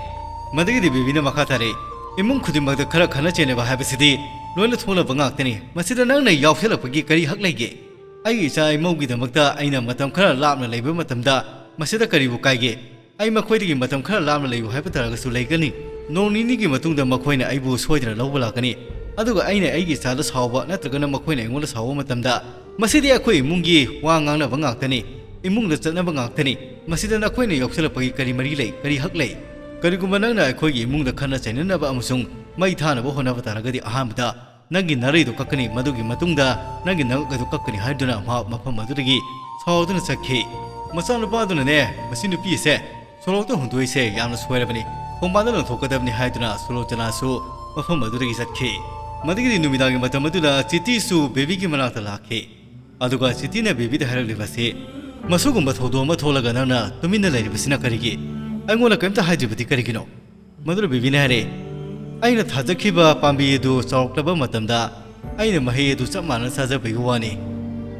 ꯃꯗꯨꯒꯤꯗꯤ ꯕꯦꯕꯤꯅ ꯃꯈꯥ ꯇꯥꯔꯛꯏ, "ꯏꯃꯨꯡ ꯈꯨꯗꯤꯡꯃꯛꯇ ꯈꯔ ꯈꯠꯅ ꯆꯩꯅꯕ ꯍꯥꯏꯕꯁꯤꯗꯤ ꯂꯣꯏꯅ ꯊꯣꯛꯅꯕ ꯉꯥꯛꯇꯅꯤ꯫ ꯃꯁꯤꯗ ꯅꯪꯅ ꯌꯥꯎꯁꯜꯂꯛꯄꯒꯤ ꯀꯔꯤ ꯍꯛ ꯂꯩꯒꯦ? ꯑꯩꯒꯤ ꯏꯆꯥ ꯏꯃꯧꯒꯤꯗꯃꯛꯇ ꯑꯩꯅ ꯃꯇꯝ ꯈꯔ ꯂꯥꯞꯅ ꯂꯩꯕ ꯃꯇꯝꯗ ꯃꯁꯤꯗ ꯀꯔꯤꯕꯨ ꯀꯥꯏꯒꯦ? ꯑꯩ ꯃꯈꯣꯏꯗꯒꯤ ꯃꯇꯝ ꯈꯔ ꯂꯥꯞꯅ ꯂꯩꯌꯨ ꯍꯥꯏꯕ ꯇꯥꯔꯒꯁꯨ ꯂꯩꯒꯅꯤ꯫ ꯅꯣꯡ ꯅꯤꯅꯤꯒꯤ ꯃꯇꯨꯡꯗ ꯃꯈꯣꯏꯅ ꯑꯩꯕꯨ ꯁꯣꯏꯗꯅ ꯂꯧꯕ ꯂꯥꯛꯀꯅꯤ꯫ ꯑꯗꯨꯒ ꯑꯩꯅ ꯑꯩꯒꯤ ꯏꯆꯥꯗ ꯁꯥꯎꯕ ꯅꯠꯇ꯭ꯔꯒꯅ ꯃꯈꯣꯏꯅ ꯑꯩꯉꯣꯟꯗ ꯁꯥꯎꯕ ꯃꯇꯝꯗ, "ꯃꯁꯤꯗꯤ ꯑꯩꯈꯣꯏ ꯏꯃꯨꯡꯒꯤ ꯋꯥ ꯉꯥꯡꯅꯕ ꯉꯥꯛꯇꯅꯤ, ꯏꯃꯨꯡꯗ ꯆꯠꯅꯕ ꯉꯥꯛꯇꯅꯤ, ꯃꯁꯤꯗ ꯅꯈꯣꯏꯅ ꯌꯥꯎꯁꯜꯂꯛꯄꯒꯤ ꯀꯔꯤ ꯃꯔꯤ ꯂꯩ, ꯀꯔꯤ ꯍꯛ ꯂꯩ?" ꯀꯔꯤꯒꯨꯝꯕ ꯅꯪꯅ ꯑꯩꯈꯣꯏꯒꯤ ꯏꯃꯨꯡꯗ ꯈꯠꯅ ꯆꯩꯅꯅꯕ ꯑꯃꯁꯨꯡ ꯃꯩ ꯊꯥꯅꯕ ꯍꯣꯠꯅꯕ ꯇꯥꯔꯒꯗꯤ, ꯑꯍꯥꯟꯕꯗ ꯅꯪꯒꯤ ꯅꯥꯔꯩꯗꯨ ꯀꯛꯀꯅꯤ, ꯃꯗꯨꯒꯤ ꯃꯇꯨꯡꯗ ꯅꯪꯒꯤ ꯅꯉꯛ ꯑꯗꯨ ꯀꯛꯀꯅꯤ ꯍꯥꯏꯗꯨꯅ ꯃꯍꯥꯛ ꯃꯐꯝ ꯑꯗꯨꯗꯒꯤ ꯁꯥꯎꯗꯨꯅ ꯆꯠꯈꯤ꯫ ꯃꯆꯥꯅꯨꯄꯥꯗꯨꯅꯅꯦ, "ꯃꯁꯤ ꯅꯨꯄꯤ ꯑꯁꯦ ꯁꯣꯔꯣꯛꯇ ꯍꯨꯟꯗꯣꯛꯏꯁꯦ ꯌꯥꯝꯅ ꯁꯣꯏꯔꯕꯅꯤ, ꯈꯣꯡꯕꯥꯟꯗ ꯂꯪꯊꯣꯛꯀꯗꯕꯅꯤ" ꯍꯥꯏꯗꯨꯅ ꯁꯨꯂꯣꯆꯅꯥꯁꯨ ꯃꯐꯝ ꯑꯗꯨꯗꯒꯤ ꯆꯠꯈꯤ꯫ ꯃꯗꯨꯒꯤꯗꯤ ꯅꯨꯃꯤꯗꯥꯡꯒꯤ ꯃꯇꯝ ꯑꯗꯨꯗ ꯆꯤꯇꯤꯁꯨ ꯕꯦꯕꯤꯒꯤ ꯃꯅꯥꯛꯇ ꯂꯥꯛꯈꯤ꯫ ꯑꯗꯨꯒ ꯆꯤꯇꯤꯅ ꯕꯦꯕꯤꯗ ꯍꯥꯏꯔꯛꯂꯤꯕꯁꯤ, "ꯃꯁꯨꯒꯨꯝꯕ ꯊꯧꯗꯣꯛ ꯑꯃ ꯊꯣꯛꯂꯒ ꯅꯪꯅ ꯇꯨꯃꯤꯟꯅ ꯂꯩꯔꯤꯕꯁꯤꯅ ꯀꯔꯤꯒꯤ? ꯑꯩꯉꯣꯟꯗ ꯀꯔꯤꯝꯇ ꯍꯥꯏꯗ꯭ꯔꯤꯕꯗꯤ ꯀꯔꯤꯒꯤꯅꯣ?" ꯃꯗꯨꯅ ꯕꯦꯕꯤꯅ ꯍꯥꯏꯔꯦ, "ꯑꯩꯅ ꯊꯥꯖꯈꯤꯕ ꯄꯥꯝꯕꯤ ꯑꯗꯨ ꯆꯥꯎꯔꯛꯂꯕ ꯃꯇꯝꯗ ꯑꯩꯅ ꯃꯍꯩ ꯑꯗꯨ ꯆꯞ ꯃꯥꯟꯅꯅ ꯆꯥꯖꯕꯒꯤ ꯋꯥꯅꯤ꯫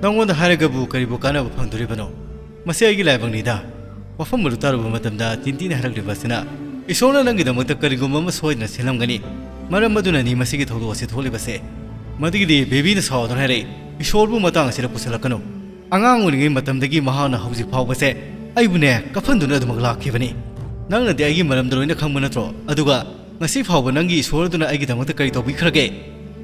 ꯅꯉꯣꯟꯗ ꯍꯥꯏꯔꯒꯕꯨ ꯀꯔꯤꯕꯨ ꯀꯥꯟꯅꯕ ꯐꯪꯗꯣꯔꯤꯕꯅꯣ? ꯃꯁꯤ ꯑꯩꯒꯤ ꯂꯥꯏꯕꯛꯅꯤꯗ꯫" ꯋꯥꯐꯝ ꯑꯗꯨ ꯇꯥꯔꯨꯕ ꯃꯇꯝꯗ ꯆꯤꯟꯇꯤꯅ ꯍꯥꯏꯔꯛꯂꯤꯕ ꯑꯁꯤꯅ, "ꯏꯁꯣꯔꯅ ꯅꯪꯒꯤꯗꯃꯛꯇ ꯀꯔꯤꯒꯨꯝꯕ ꯑꯃ ꯁꯣꯏꯗꯅ ꯁꯤꯜꯂꯝꯒꯅꯤ꯫ ꯃꯔꯝ ꯑꯗꯨꯅꯅꯤ ꯃꯁꯤꯒꯤ ꯊꯧꯗꯣꯛ ꯑꯁꯤ ꯊꯣꯛꯂꯤꯕꯁꯦ꯫" ꯃꯗꯨꯒꯤꯗꯤ ꯕꯦꯕꯤꯅ ꯁꯥꯎꯗꯨꯅ ꯍꯥꯏꯔꯛꯏ, "ꯏꯁꯣꯔꯕꯨ ꯃꯇꯥꯡ ꯑꯁꯤꯗ ꯄꯨꯁꯤꯜꯂꯛꯀꯅꯨ꯫ ꯑꯉꯥꯡ ꯑꯣꯏꯔꯤꯉꯩ ꯃꯇꯝꯗꯒꯤ ꯃꯍꯥꯛꯅ ꯍꯧꯖꯤꯛ ꯐꯥꯎꯕꯁꯦ ꯑꯩꯕꯨꯅꯦ ꯀꯞꯍꯟꯗꯨꯅ ꯑꯗꯨꯃꯛ ꯂꯥꯛꯈꯤꯕꯅꯤ꯫ ꯅꯪꯅꯗꯤ ꯑꯩꯒꯤ ꯃꯔꯝꯗ ꯂꯣꯏꯅ ꯈꯪꯕ ꯅꯠꯇ꯭ꯔꯣ? ꯑꯗꯨꯒ ꯉꯁꯤ ꯐꯥꯎꯕ ꯅꯪꯒꯤ ꯏꯁꯣꯔ ꯑꯗꯨꯅ ꯑꯩꯒꯤꯗꯃꯛꯇ ꯀꯔꯤ ꯇꯧꯕꯤꯈ꯭ꯔꯒꯦ?"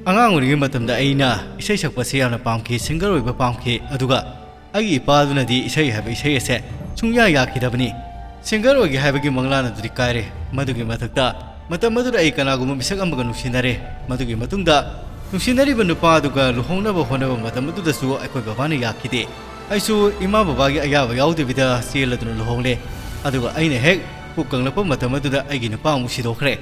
ꯑꯉꯥꯡ ꯑꯣꯏꯔꯤꯉꯩ ꯃꯇꯝꯗ ꯑꯩꯅ ꯏꯁꯩ ꯁꯛꯄꯁꯦ ꯌꯥꯝꯅ ꯄꯥꯝꯈꯤ, ꯁꯤꯡꯒꯔ ꯑꯣꯏꯕ ꯄꯥꯝꯈꯤ꯫ ꯑꯗꯨꯒ ꯑꯩꯒꯤ ꯏꯄꯥ ꯑꯗꯨꯅꯗꯤ ꯏꯁꯩ ꯍꯥꯏꯕ ꯏꯁꯩ ꯑꯁꯦ ꯁꯨꯡꯌꯥ ꯌꯥꯈꯤꯗꯕꯅꯤ꯫ ꯁꯤꯡꯒꯔ ꯑꯣꯏꯒꯦ ꯍꯥꯏꯕꯒꯤ ꯃꯪꯂꯥꯟ ꯑꯗꯨꯗꯤ ꯀꯥꯏꯔꯦ꯫ ꯃꯗꯨꯒꯤ ꯃꯊꯛꯇ ꯃꯇꯝ ꯑꯗꯨꯗ ꯑꯩ ꯀꯅꯥꯒꯨꯝꯕ ꯃꯤꯁꯛ ꯑꯃꯒ ꯅꯨꯡꯁꯤꯅꯔꯦ꯫ ꯃꯗꯨꯒꯤ ꯃꯇꯨꯡꯗ ꯅꯨꯡꯁꯤꯅꯔꯤꯕ ꯅꯨꯄꯥ ꯑꯗꯨꯒ ꯂꯨꯍꯣꯡꯅꯕ ꯍꯣꯠꯅꯕ ꯃꯇꯝ ꯑꯗꯨꯗꯁꯨ ꯑꯩꯈꯣꯏ ꯕꯕꯥꯅ ꯌꯥꯈꯤꯗꯦ꯫ ꯑꯩꯁꯨ ꯏꯃꯥ ꯕꯕꯥꯒꯤ ꯑꯌꯥꯕ ꯌꯥꯎꯗꯕꯤꯗ ꯆꯦꯜꯂꯗꯨꯅ ꯂꯨꯍꯣꯡꯂꯦ꯫ ꯑꯗꯨꯒ ꯑꯩꯅ ꯍꯦꯛ ꯄꯨꯛ ꯀꯪꯂꯛꯄ ꯃꯇꯝ ꯑꯗꯨꯗ ꯑꯩꯒꯤ ꯅꯨꯄꯥ ꯑꯃꯨꯛ ꯁꯤꯗꯣꯛꯈ꯭ꯔꯦ꯫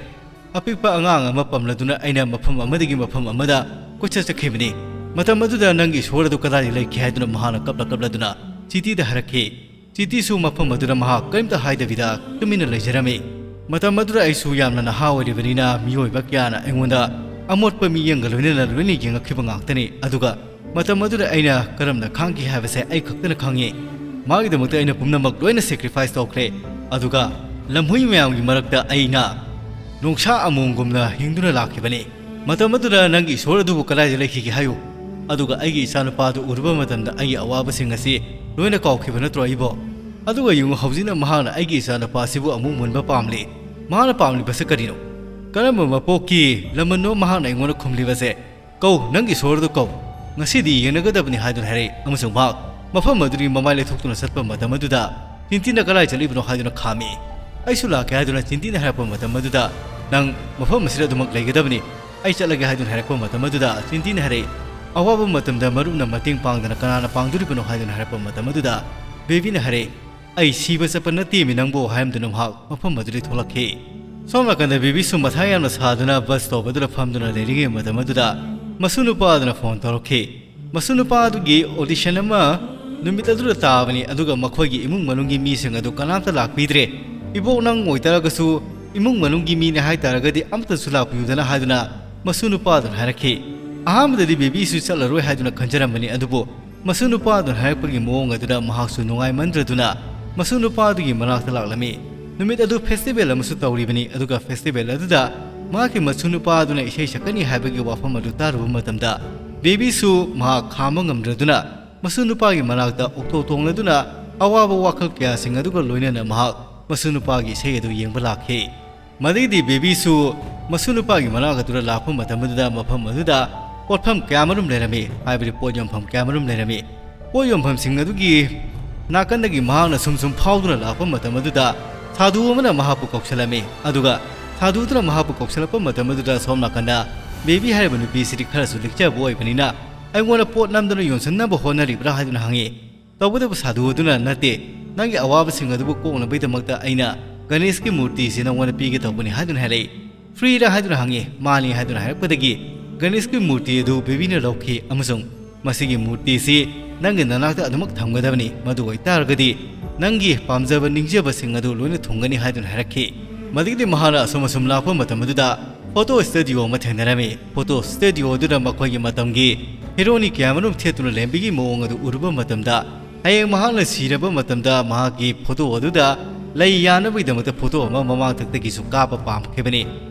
ꯑꯄꯤꯛꯄ ꯑꯉꯥꯡ ꯑꯃ ꯄꯝꯂꯗꯨꯅ ꯑꯩꯅ ꯃꯐꯝ ꯑꯃꯗꯒꯤ ꯃꯐꯝ ꯑꯃꯗ ꯀꯣꯏꯆꯠ ꯆꯠꯈꯤꯕꯅꯤ꯫ ꯃꯇꯝ ꯑꯗꯨꯗ ꯅꯪꯒꯤ ꯏꯁꯣꯔ ꯑꯗꯨ ꯀꯗꯥꯏꯗ ꯂꯩꯈꯤ ꯍꯥꯏꯗꯨꯅ ꯃꯍꯥꯛꯅ ꯀꯞꯂ ꯀꯞꯂꯗꯨꯅ ꯆꯤꯇꯤꯗ ꯍꯥꯏꯔꯛꯈꯤ꯫ ꯆꯤꯇꯤꯁꯨ ꯃꯐꯝ ꯑꯗꯨꯗ ꯃꯍꯥꯛ ꯀꯔꯤꯝꯇ ꯍꯥꯏꯗꯕꯤꯗ ꯇꯨꯃꯤꯟꯅ ꯂꯩꯖꯔꯝꯃꯤ꯫ ꯃꯇꯝ ꯑꯗꯨꯗ ꯑꯩꯁꯨ ꯌꯥꯝꯅ ꯅꯍꯥ ꯑꯣꯏꯔꯤꯕꯅꯤꯅ ꯃꯤꯑꯣꯏꯕ ꯀꯌꯥꯅ ꯑꯩꯉꯣꯟꯗ ꯑꯃꯣꯠꯄ ꯃꯤꯠꯌꯦꯡꯒ ꯂꯣꯏꯅꯅ ꯂꯣꯏꯅ ꯌꯦꯡꯉꯛꯈꯤꯕ ꯉꯥꯛꯇꯅꯤ꯫ ꯑꯗꯨꯒ ꯃꯇꯝ ꯑꯗꯨꯗ ꯑꯩꯅ ꯀꯔꯝꯅ ꯈꯥꯡꯈꯤ ꯍꯥꯏꯕꯁꯦ ꯑꯩ ꯈꯛꯇꯅ ꯈꯪꯉꯤ꯫ ꯃꯥꯒꯤꯗꯃꯛꯇ ꯑꯩꯅ ꯄꯨꯝꯅꯃꯛ ꯂꯣꯏꯅ sacrifice ꯇꯧꯈ꯭ꯔꯦ꯫ ꯑꯗꯨꯒ ꯂꯝꯍꯨꯏ ꯃꯌꯥꯝꯒꯤ ꯃꯔꯛꯇ ꯑꯩꯅ ꯅꯣꯡꯁꯥ ꯑꯃꯣꯝꯒꯨꯝꯅ ꯍꯤꯡꯗꯨꯅ ꯂꯥꯛꯈꯤꯕꯅꯤ꯫ ꯃꯇꯝ ꯑꯗꯨꯗ ꯅꯪꯒꯤ ꯏꯁꯣꯔ ꯑꯗꯨꯕꯨ ꯀꯗꯥꯏꯗ ꯂꯩꯈꯤꯒꯦ ꯍꯥꯏꯌꯨ? ꯑꯗꯨꯒ ꯑꯩꯒꯤ ꯏꯆꯥꯅꯨꯄꯥꯗꯨ ꯎꯔꯨꯕ ꯃꯇꯝꯗ ꯑꯩꯒꯤ ꯑꯋꯥꯕꯁꯤꯡ ꯑꯁꯤ ꯂꯣꯏꯅ ꯀꯥꯎꯈꯤꯕ ꯅꯠꯇ꯭ꯔꯣ ꯑꯩꯕꯣ? ꯑꯗꯨꯒ ꯌꯦꯡꯉꯨ, ꯍꯧꯖꯤꯛꯅ ꯃꯍꯥꯛꯅ ꯑꯩꯒꯤ ꯏꯆꯥꯅꯨꯄꯥ ꯑꯁꯤꯕꯨ ꯑꯃꯨꯛ ꯃꯨꯟꯕ ꯄꯥꯝꯂꯤ꯫ ꯃꯍꯥꯛꯅ ꯄꯥꯝꯂꯤꯕꯁꯤ ꯀꯔꯤꯅꯣ? ꯀꯔꯝꯕ ꯃꯄꯣꯛꯀꯤ ꯂꯃꯟꯅꯣ ꯃꯍꯥꯛꯅ ꯑꯩꯉꯣꯟꯗ ꯈꯨꯝꯂꯤꯕꯁꯦ? "ꯀꯧ, ꯅꯪꯒꯤ ꯏꯁꯣꯔꯗꯨ ꯀꯧ꯫ ꯉꯁꯤꯗꯤ ꯌꯦꯡꯅꯒꯗꯕꯅꯤ" ꯍꯥꯏꯗꯨꯅ ꯍꯥꯏꯔꯛꯏ꯫ ꯑꯃꯁꯨꯡ ꯃꯍꯥꯛ ꯃꯐꯝ ꯑꯗꯨꯗꯒꯤ ꯃꯃꯥꯏ ꯂꯩꯊꯣꯛꯇꯨꯅ ꯆꯠꯄ ꯃꯇꯝ ꯑꯗꯨꯗ ꯆꯤꯟꯇꯤꯅ ꯀꯗꯥꯏ ꯆꯠꯂꯤꯕꯅꯣ ꯍꯥꯏꯗꯨꯅ ꯈꯥꯝꯃꯤ꯫ "ꯑꯩꯁꯨ ꯂꯥꯛꯀꯦ" ꯍꯥꯏꯗꯨꯅ ꯆꯤꯟꯇꯤꯅ ꯍꯥꯏꯔꯛꯄ ꯃꯇꯝ ꯑꯗꯨꯗ, "ꯅꯪ ꯃꯐꯝ ꯑꯁꯤꯗ ꯑꯗꯨꯃꯛ ꯂꯩꯒꯗꯕꯅꯤ, ꯑꯩ ꯆꯠꯂꯒꯦ" ꯍꯥꯏꯗꯨꯅ ꯍꯥꯏꯔꯛꯄ ꯃꯇꯝ ꯑꯗꯨꯗ ꯆꯤꯟꯇꯤꯅ ꯍꯥꯏꯔꯛꯏ, "ꯑꯋꯥꯕ ꯃꯇꯝꯗ ꯃꯔꯨꯞꯅ ꯃꯇꯦꯡ ꯄꯥꯡꯗꯅ ꯀꯅꯥꯅ ꯄꯥꯡꯗꯣꯔꯤꯕꯅꯣ?" ꯍꯥꯏꯗꯨꯅ ꯍꯥꯏꯔꯛꯄ ꯃꯇꯝ ꯑꯗꯨꯗ ꯕꯦꯕꯤꯅ ꯍꯥꯏꯔꯛꯏ, "ꯑꯩ ꯁꯤꯕ ꯆꯠꯄ ꯅꯠꯇꯦꯃꯤ ꯅꯪꯕꯨ" ꯍꯥꯏꯔꯝꯗꯨꯅ ꯃꯍꯥꯛ ꯃꯐꯝ ꯑꯗꯨꯗꯒꯤ ꯊꯣꯛꯂꯛꯈꯤ꯫ ꯁꯣꯝ ꯅꯥꯀꯟꯗ ꯕꯦꯕꯤꯁꯨ ꯃꯊꯥ ꯌꯥꯝꯅ ꯁꯥꯗꯨꯅ ꯕꯁ ꯇꯧꯕꯗꯨꯗ ꯐꯝꯗꯨꯅ ꯂꯩꯔꯤꯉꯩ ꯃꯇꯝ ꯑꯗꯨꯗ ꯃꯁꯨ ꯅꯨꯄꯥ ꯑꯗꯨꯅ ꯐꯣꯟ ꯇꯧꯔꯛꯈꯤ꯫ ꯃꯁꯨ ꯅꯨꯄꯥ ꯑꯗꯨꯒꯤ ꯑꯣꯗꯤꯁꯟ ꯑꯃ ꯅꯨꯃꯤꯠ ꯑꯗꯨꯗ ꯇꯥꯕꯅꯤ, ꯑꯗꯨꯒ ꯃꯈꯣꯏꯒꯤ ꯏꯃꯨꯡ ꯃꯅꯨꯡꯒꯤ ꯃꯤꯁꯤꯡ ꯑꯗꯨ ꯀꯅꯥꯝꯇ ꯂꯥꯛꯄꯤꯗ꯭ꯔꯦ꯫ "ꯏꯕꯣꯛ, ꯅꯪ ꯑꯣꯏꯇꯥꯔꯒꯁꯨ ꯏꯃꯨꯡ ꯃꯅꯨꯡꯒꯤ ꯃꯤꯅꯦ ꯍꯥꯏꯇꯥꯔꯒꯗꯤ ꯑꯃꯠꯇꯁꯨ ꯂꯥꯛꯄꯤꯌꯨꯗꯅ" ꯍꯥꯏꯗꯨꯅ ꯃꯁꯨ ꯅꯨꯄꯥ ꯑꯗꯨꯅ ꯍꯥꯏꯔꯛꯈꯤ꯫ ꯑꯍꯥꯟꯕꯗꯗꯤ ꯕꯦꯕꯤꯁꯨ ꯆꯠꯂꯔꯣꯏ ꯍꯥꯏꯗꯨꯅ ꯈꯟꯖꯔꯝꯕꯅꯤ, ꯑꯗꯨꯕꯨ ꯃꯁꯨ ꯅꯨꯄꯥ ꯑꯗꯨꯅ ꯍꯥꯏꯔꯛꯄꯒꯤ ꯃꯑꯣꯡ ꯑꯗꯨꯗ ꯃꯍꯥꯛꯁꯨ ꯅꯨꯡꯉꯥꯏꯃꯟꯗ꯭ꯔꯗꯨꯅ ꯃꯁꯨ ꯅꯨꯄꯥ ꯑꯗꯨꯒꯤ ꯃꯅꯥꯛꯇ ꯂꯥꯛꯂꯝꯃꯤ꯫ ꯅꯨꯃꯤꯠ ꯑꯗꯨ ꯐꯦꯁꯇꯤꯚꯦꯜ ꯑꯃꯁꯨ ꯇꯧꯔꯤꯕꯅꯤ, ꯑꯗꯨꯒ ꯐꯦꯁꯇꯤꯚꯦꯜ ꯑꯗꯨꯗ ꯃꯍꯥꯛꯀꯤ ꯃꯁꯨ ꯅꯨꯄꯥ ꯑꯗꯨꯅ ꯏꯁꯩ ꯁꯛꯀꯅꯤ ꯍꯥꯏꯕꯒꯤ ꯋꯥꯐꯝ ꯑꯗꯨ ꯇꯥꯔꯨꯕ ꯃꯇꯝꯗ ꯕꯦꯕꯤꯁꯨ ꯃꯍꯥꯛ ꯈꯥꯝꯕ ꯉꯝꯗ꯭ꯔꯗꯨꯅ ꯃꯁꯨ ꯅꯨꯄꯥꯒꯤ ꯃꯅꯥꯛꯇ ꯑꯣꯛꯇꯣ ꯇꯣꯡꯂꯗꯨꯅ ꯑꯋꯥꯕ ꯋꯥꯈꯜ ꯀꯌꯥꯁꯤꯡ ꯑꯗꯨꯒ ꯂꯣꯏꯅꯅ ꯃꯍꯥꯛ ꯃꯁꯨ ꯅꯨꯄꯥꯒꯤ ꯏꯁꯩ ꯑꯗꯨ ꯌꯦꯡꯕ ꯂꯥꯛꯈꯤ꯫ ꯃꯗꯩꯗꯤ ꯕꯦꯕꯤꯁꯨ ꯃꯁꯨ ꯅꯨꯄꯥꯒꯤ ꯃꯅꯥꯛ ꯑꯗꯨꯗ ꯂꯥꯛꯄ ꯃꯇꯝ ꯑꯗꯨꯗ ꯃꯐꯝ ꯑꯗꯨꯗ ꯄꯣꯠꯐꯝ ꯀꯌꯥꯃꯔꯨꯝ ꯂꯩꯔꯝꯃꯤ, ꯍꯥꯏꯕꯗꯤ ꯄꯣꯠ ꯌꯣꯟꯐꯝ ꯀꯌꯥꯃꯔꯨꯝ ꯂꯩꯔꯝꯃꯤ꯫ ꯄꯣꯠ ꯌꯣꯟꯐꯝꯁꯤꯡ ꯑꯗꯨꯒꯤ ꯅꯥꯀꯟꯗꯒꯤ ꯃꯍꯥꯛꯅ ꯁꯨꯝ ꯁꯨꯝ ꯐꯥꯎꯗꯨꯅ ꯂꯥꯛꯄ ꯃꯇꯝ ꯑꯗꯨꯗ ꯁꯥꯗꯨ ꯑꯃꯅ ꯃꯍꯥꯛꯄꯨ ꯀꯧꯁꯤꯜꯂꯝꯃꯤ, ꯑꯗꯨꯒ ꯁꯥꯗꯨ ꯑꯗꯨꯅ ꯃꯍꯥꯛꯄꯨ ꯀꯧꯁꯤꯜꯂꯛꯄ ꯃꯇꯝ ꯑꯗꯨꯗ ꯁꯣꯝ ꯅꯥꯀꯟꯗ ꯕꯦꯕꯤ ꯍꯥꯏꯔꯤꯕ ꯅꯨꯄꯤꯁꯤꯗꯤ ꯈꯔꯁꯨ ꯂꯤꯛꯆꯕ ꯑꯣꯏꯕꯅꯤꯅ, "ꯑꯩꯉꯣꯟꯗ ꯄꯣꯠ ꯅꯝꯗꯨꯅ ꯌꯣꯟꯁꯤꯟꯅꯕ ꯍꯣꯠꯅꯔꯤꯕ꯭ꯔꯥ?" ꯍꯥꯏꯗꯨꯅ ꯍꯪꯉꯤ꯫ ꯇꯧꯕꯇꯕꯨ ꯁꯥꯗꯨ ꯑꯗꯨꯅ, "ꯅꯠꯇꯦ, ꯅꯪꯒꯤ ꯑꯋꯥꯕꯁꯤꯡ ꯑꯗꯨꯕꯨ ꯀꯣꯛꯅꯕꯒꯤꯗꯃꯛꯇ ꯑꯩꯅ ꯒꯅꯦꯁꯀꯤ ꯃꯨꯔꯇꯤꯁꯤ ꯅꯪꯉꯣꯟꯗ ꯄꯤꯒꯦ ꯇꯧꯕꯅꯤ" ꯍꯥꯏꯗꯨꯅ ꯍꯥꯏꯔꯛꯏ꯫ "ꯐ꯭ꯔꯤꯔꯥ?" ꯍꯥꯏꯗꯨꯅ ꯍꯪꯉꯤ꯫ "ꯃꯥꯅꯤ" ꯍꯥꯏꯗꯨꯅ ꯍꯥꯏꯔꯛꯄꯗꯒꯤ ꯒꯅꯦꯁꯀꯤ ꯃꯨꯔꯇꯤ ꯑꯗꯨ ꯕꯦꯕꯤꯅ ꯂꯧꯈꯤ ꯑꯃꯁꯨꯡ "ꯃꯁꯤꯒꯤ ꯃꯨꯔꯇꯤꯁꯤ ꯅꯪꯒꯤ ꯅꯅꯥꯛꯇ ꯑꯗꯨꯃꯛ ꯊꯝꯒꯗꯕꯅꯤ, ꯃꯗꯨ ꯑꯣꯏꯇꯥꯔꯒꯗꯤ ꯅꯪꯒꯤ ꯄꯥꯝꯖꯕ ꯅꯤꯡꯖꯕꯁꯤꯡ ꯑꯗꯨ ꯂꯣꯏꯅ ꯊꯨꯡꯒꯅꯤ" ꯍꯥꯏꯗꯨꯅ ꯍꯥꯏꯔꯛꯈꯤ꯫ ꯃꯗꯨꯗꯒꯤꯗꯤ ꯃꯍꯥꯛꯅ ꯑꯁꯨꯝ ꯑꯁꯨꯝ ꯂꯥꯛꯄ ꯃꯇꯝ ꯑꯗꯨꯗ ꯐꯣꯇꯣ ꯁ꯭ꯇꯨꯗꯤꯑꯣ ꯑꯃ ꯊꯦꯡꯅꯔꯝꯃꯤ꯫ ꯐꯣꯇꯣ ꯁ꯭ꯇꯨꯗꯤꯑꯣ ꯑꯗꯨꯗ ꯃꯈꯣꯏꯒꯤ ꯃꯇꯝꯒꯤ ꯍꯤꯔꯣꯅꯤ ꯀꯌꯥꯃꯔꯨꯝ ꯊꯦꯠꯇꯨꯅ ꯂꯩꯔꯝꯕꯒꯤ ꯃꯑꯣꯡ ꯑꯗꯨ ꯎꯔꯨꯕ ꯃꯇꯝꯗ, ꯍꯌꯦꯡ ꯃꯍꯥꯛꯅ ꯁꯤꯔꯕ ꯃꯇꯝꯗ ꯃꯍꯥꯛꯀꯤ ꯐꯣꯇꯣ ꯑꯗꯨꯗ ꯂꯩ ꯌꯥꯅꯕꯒꯤꯗꯃꯛꯇ ꯐꯣꯇꯣ ꯑꯃ ꯃꯃꯥꯡꯊꯛꯇꯒꯤꯁꯨ ꯀꯥꯞꯄ ꯄꯥꯝꯈꯤꯕꯅꯤ꯫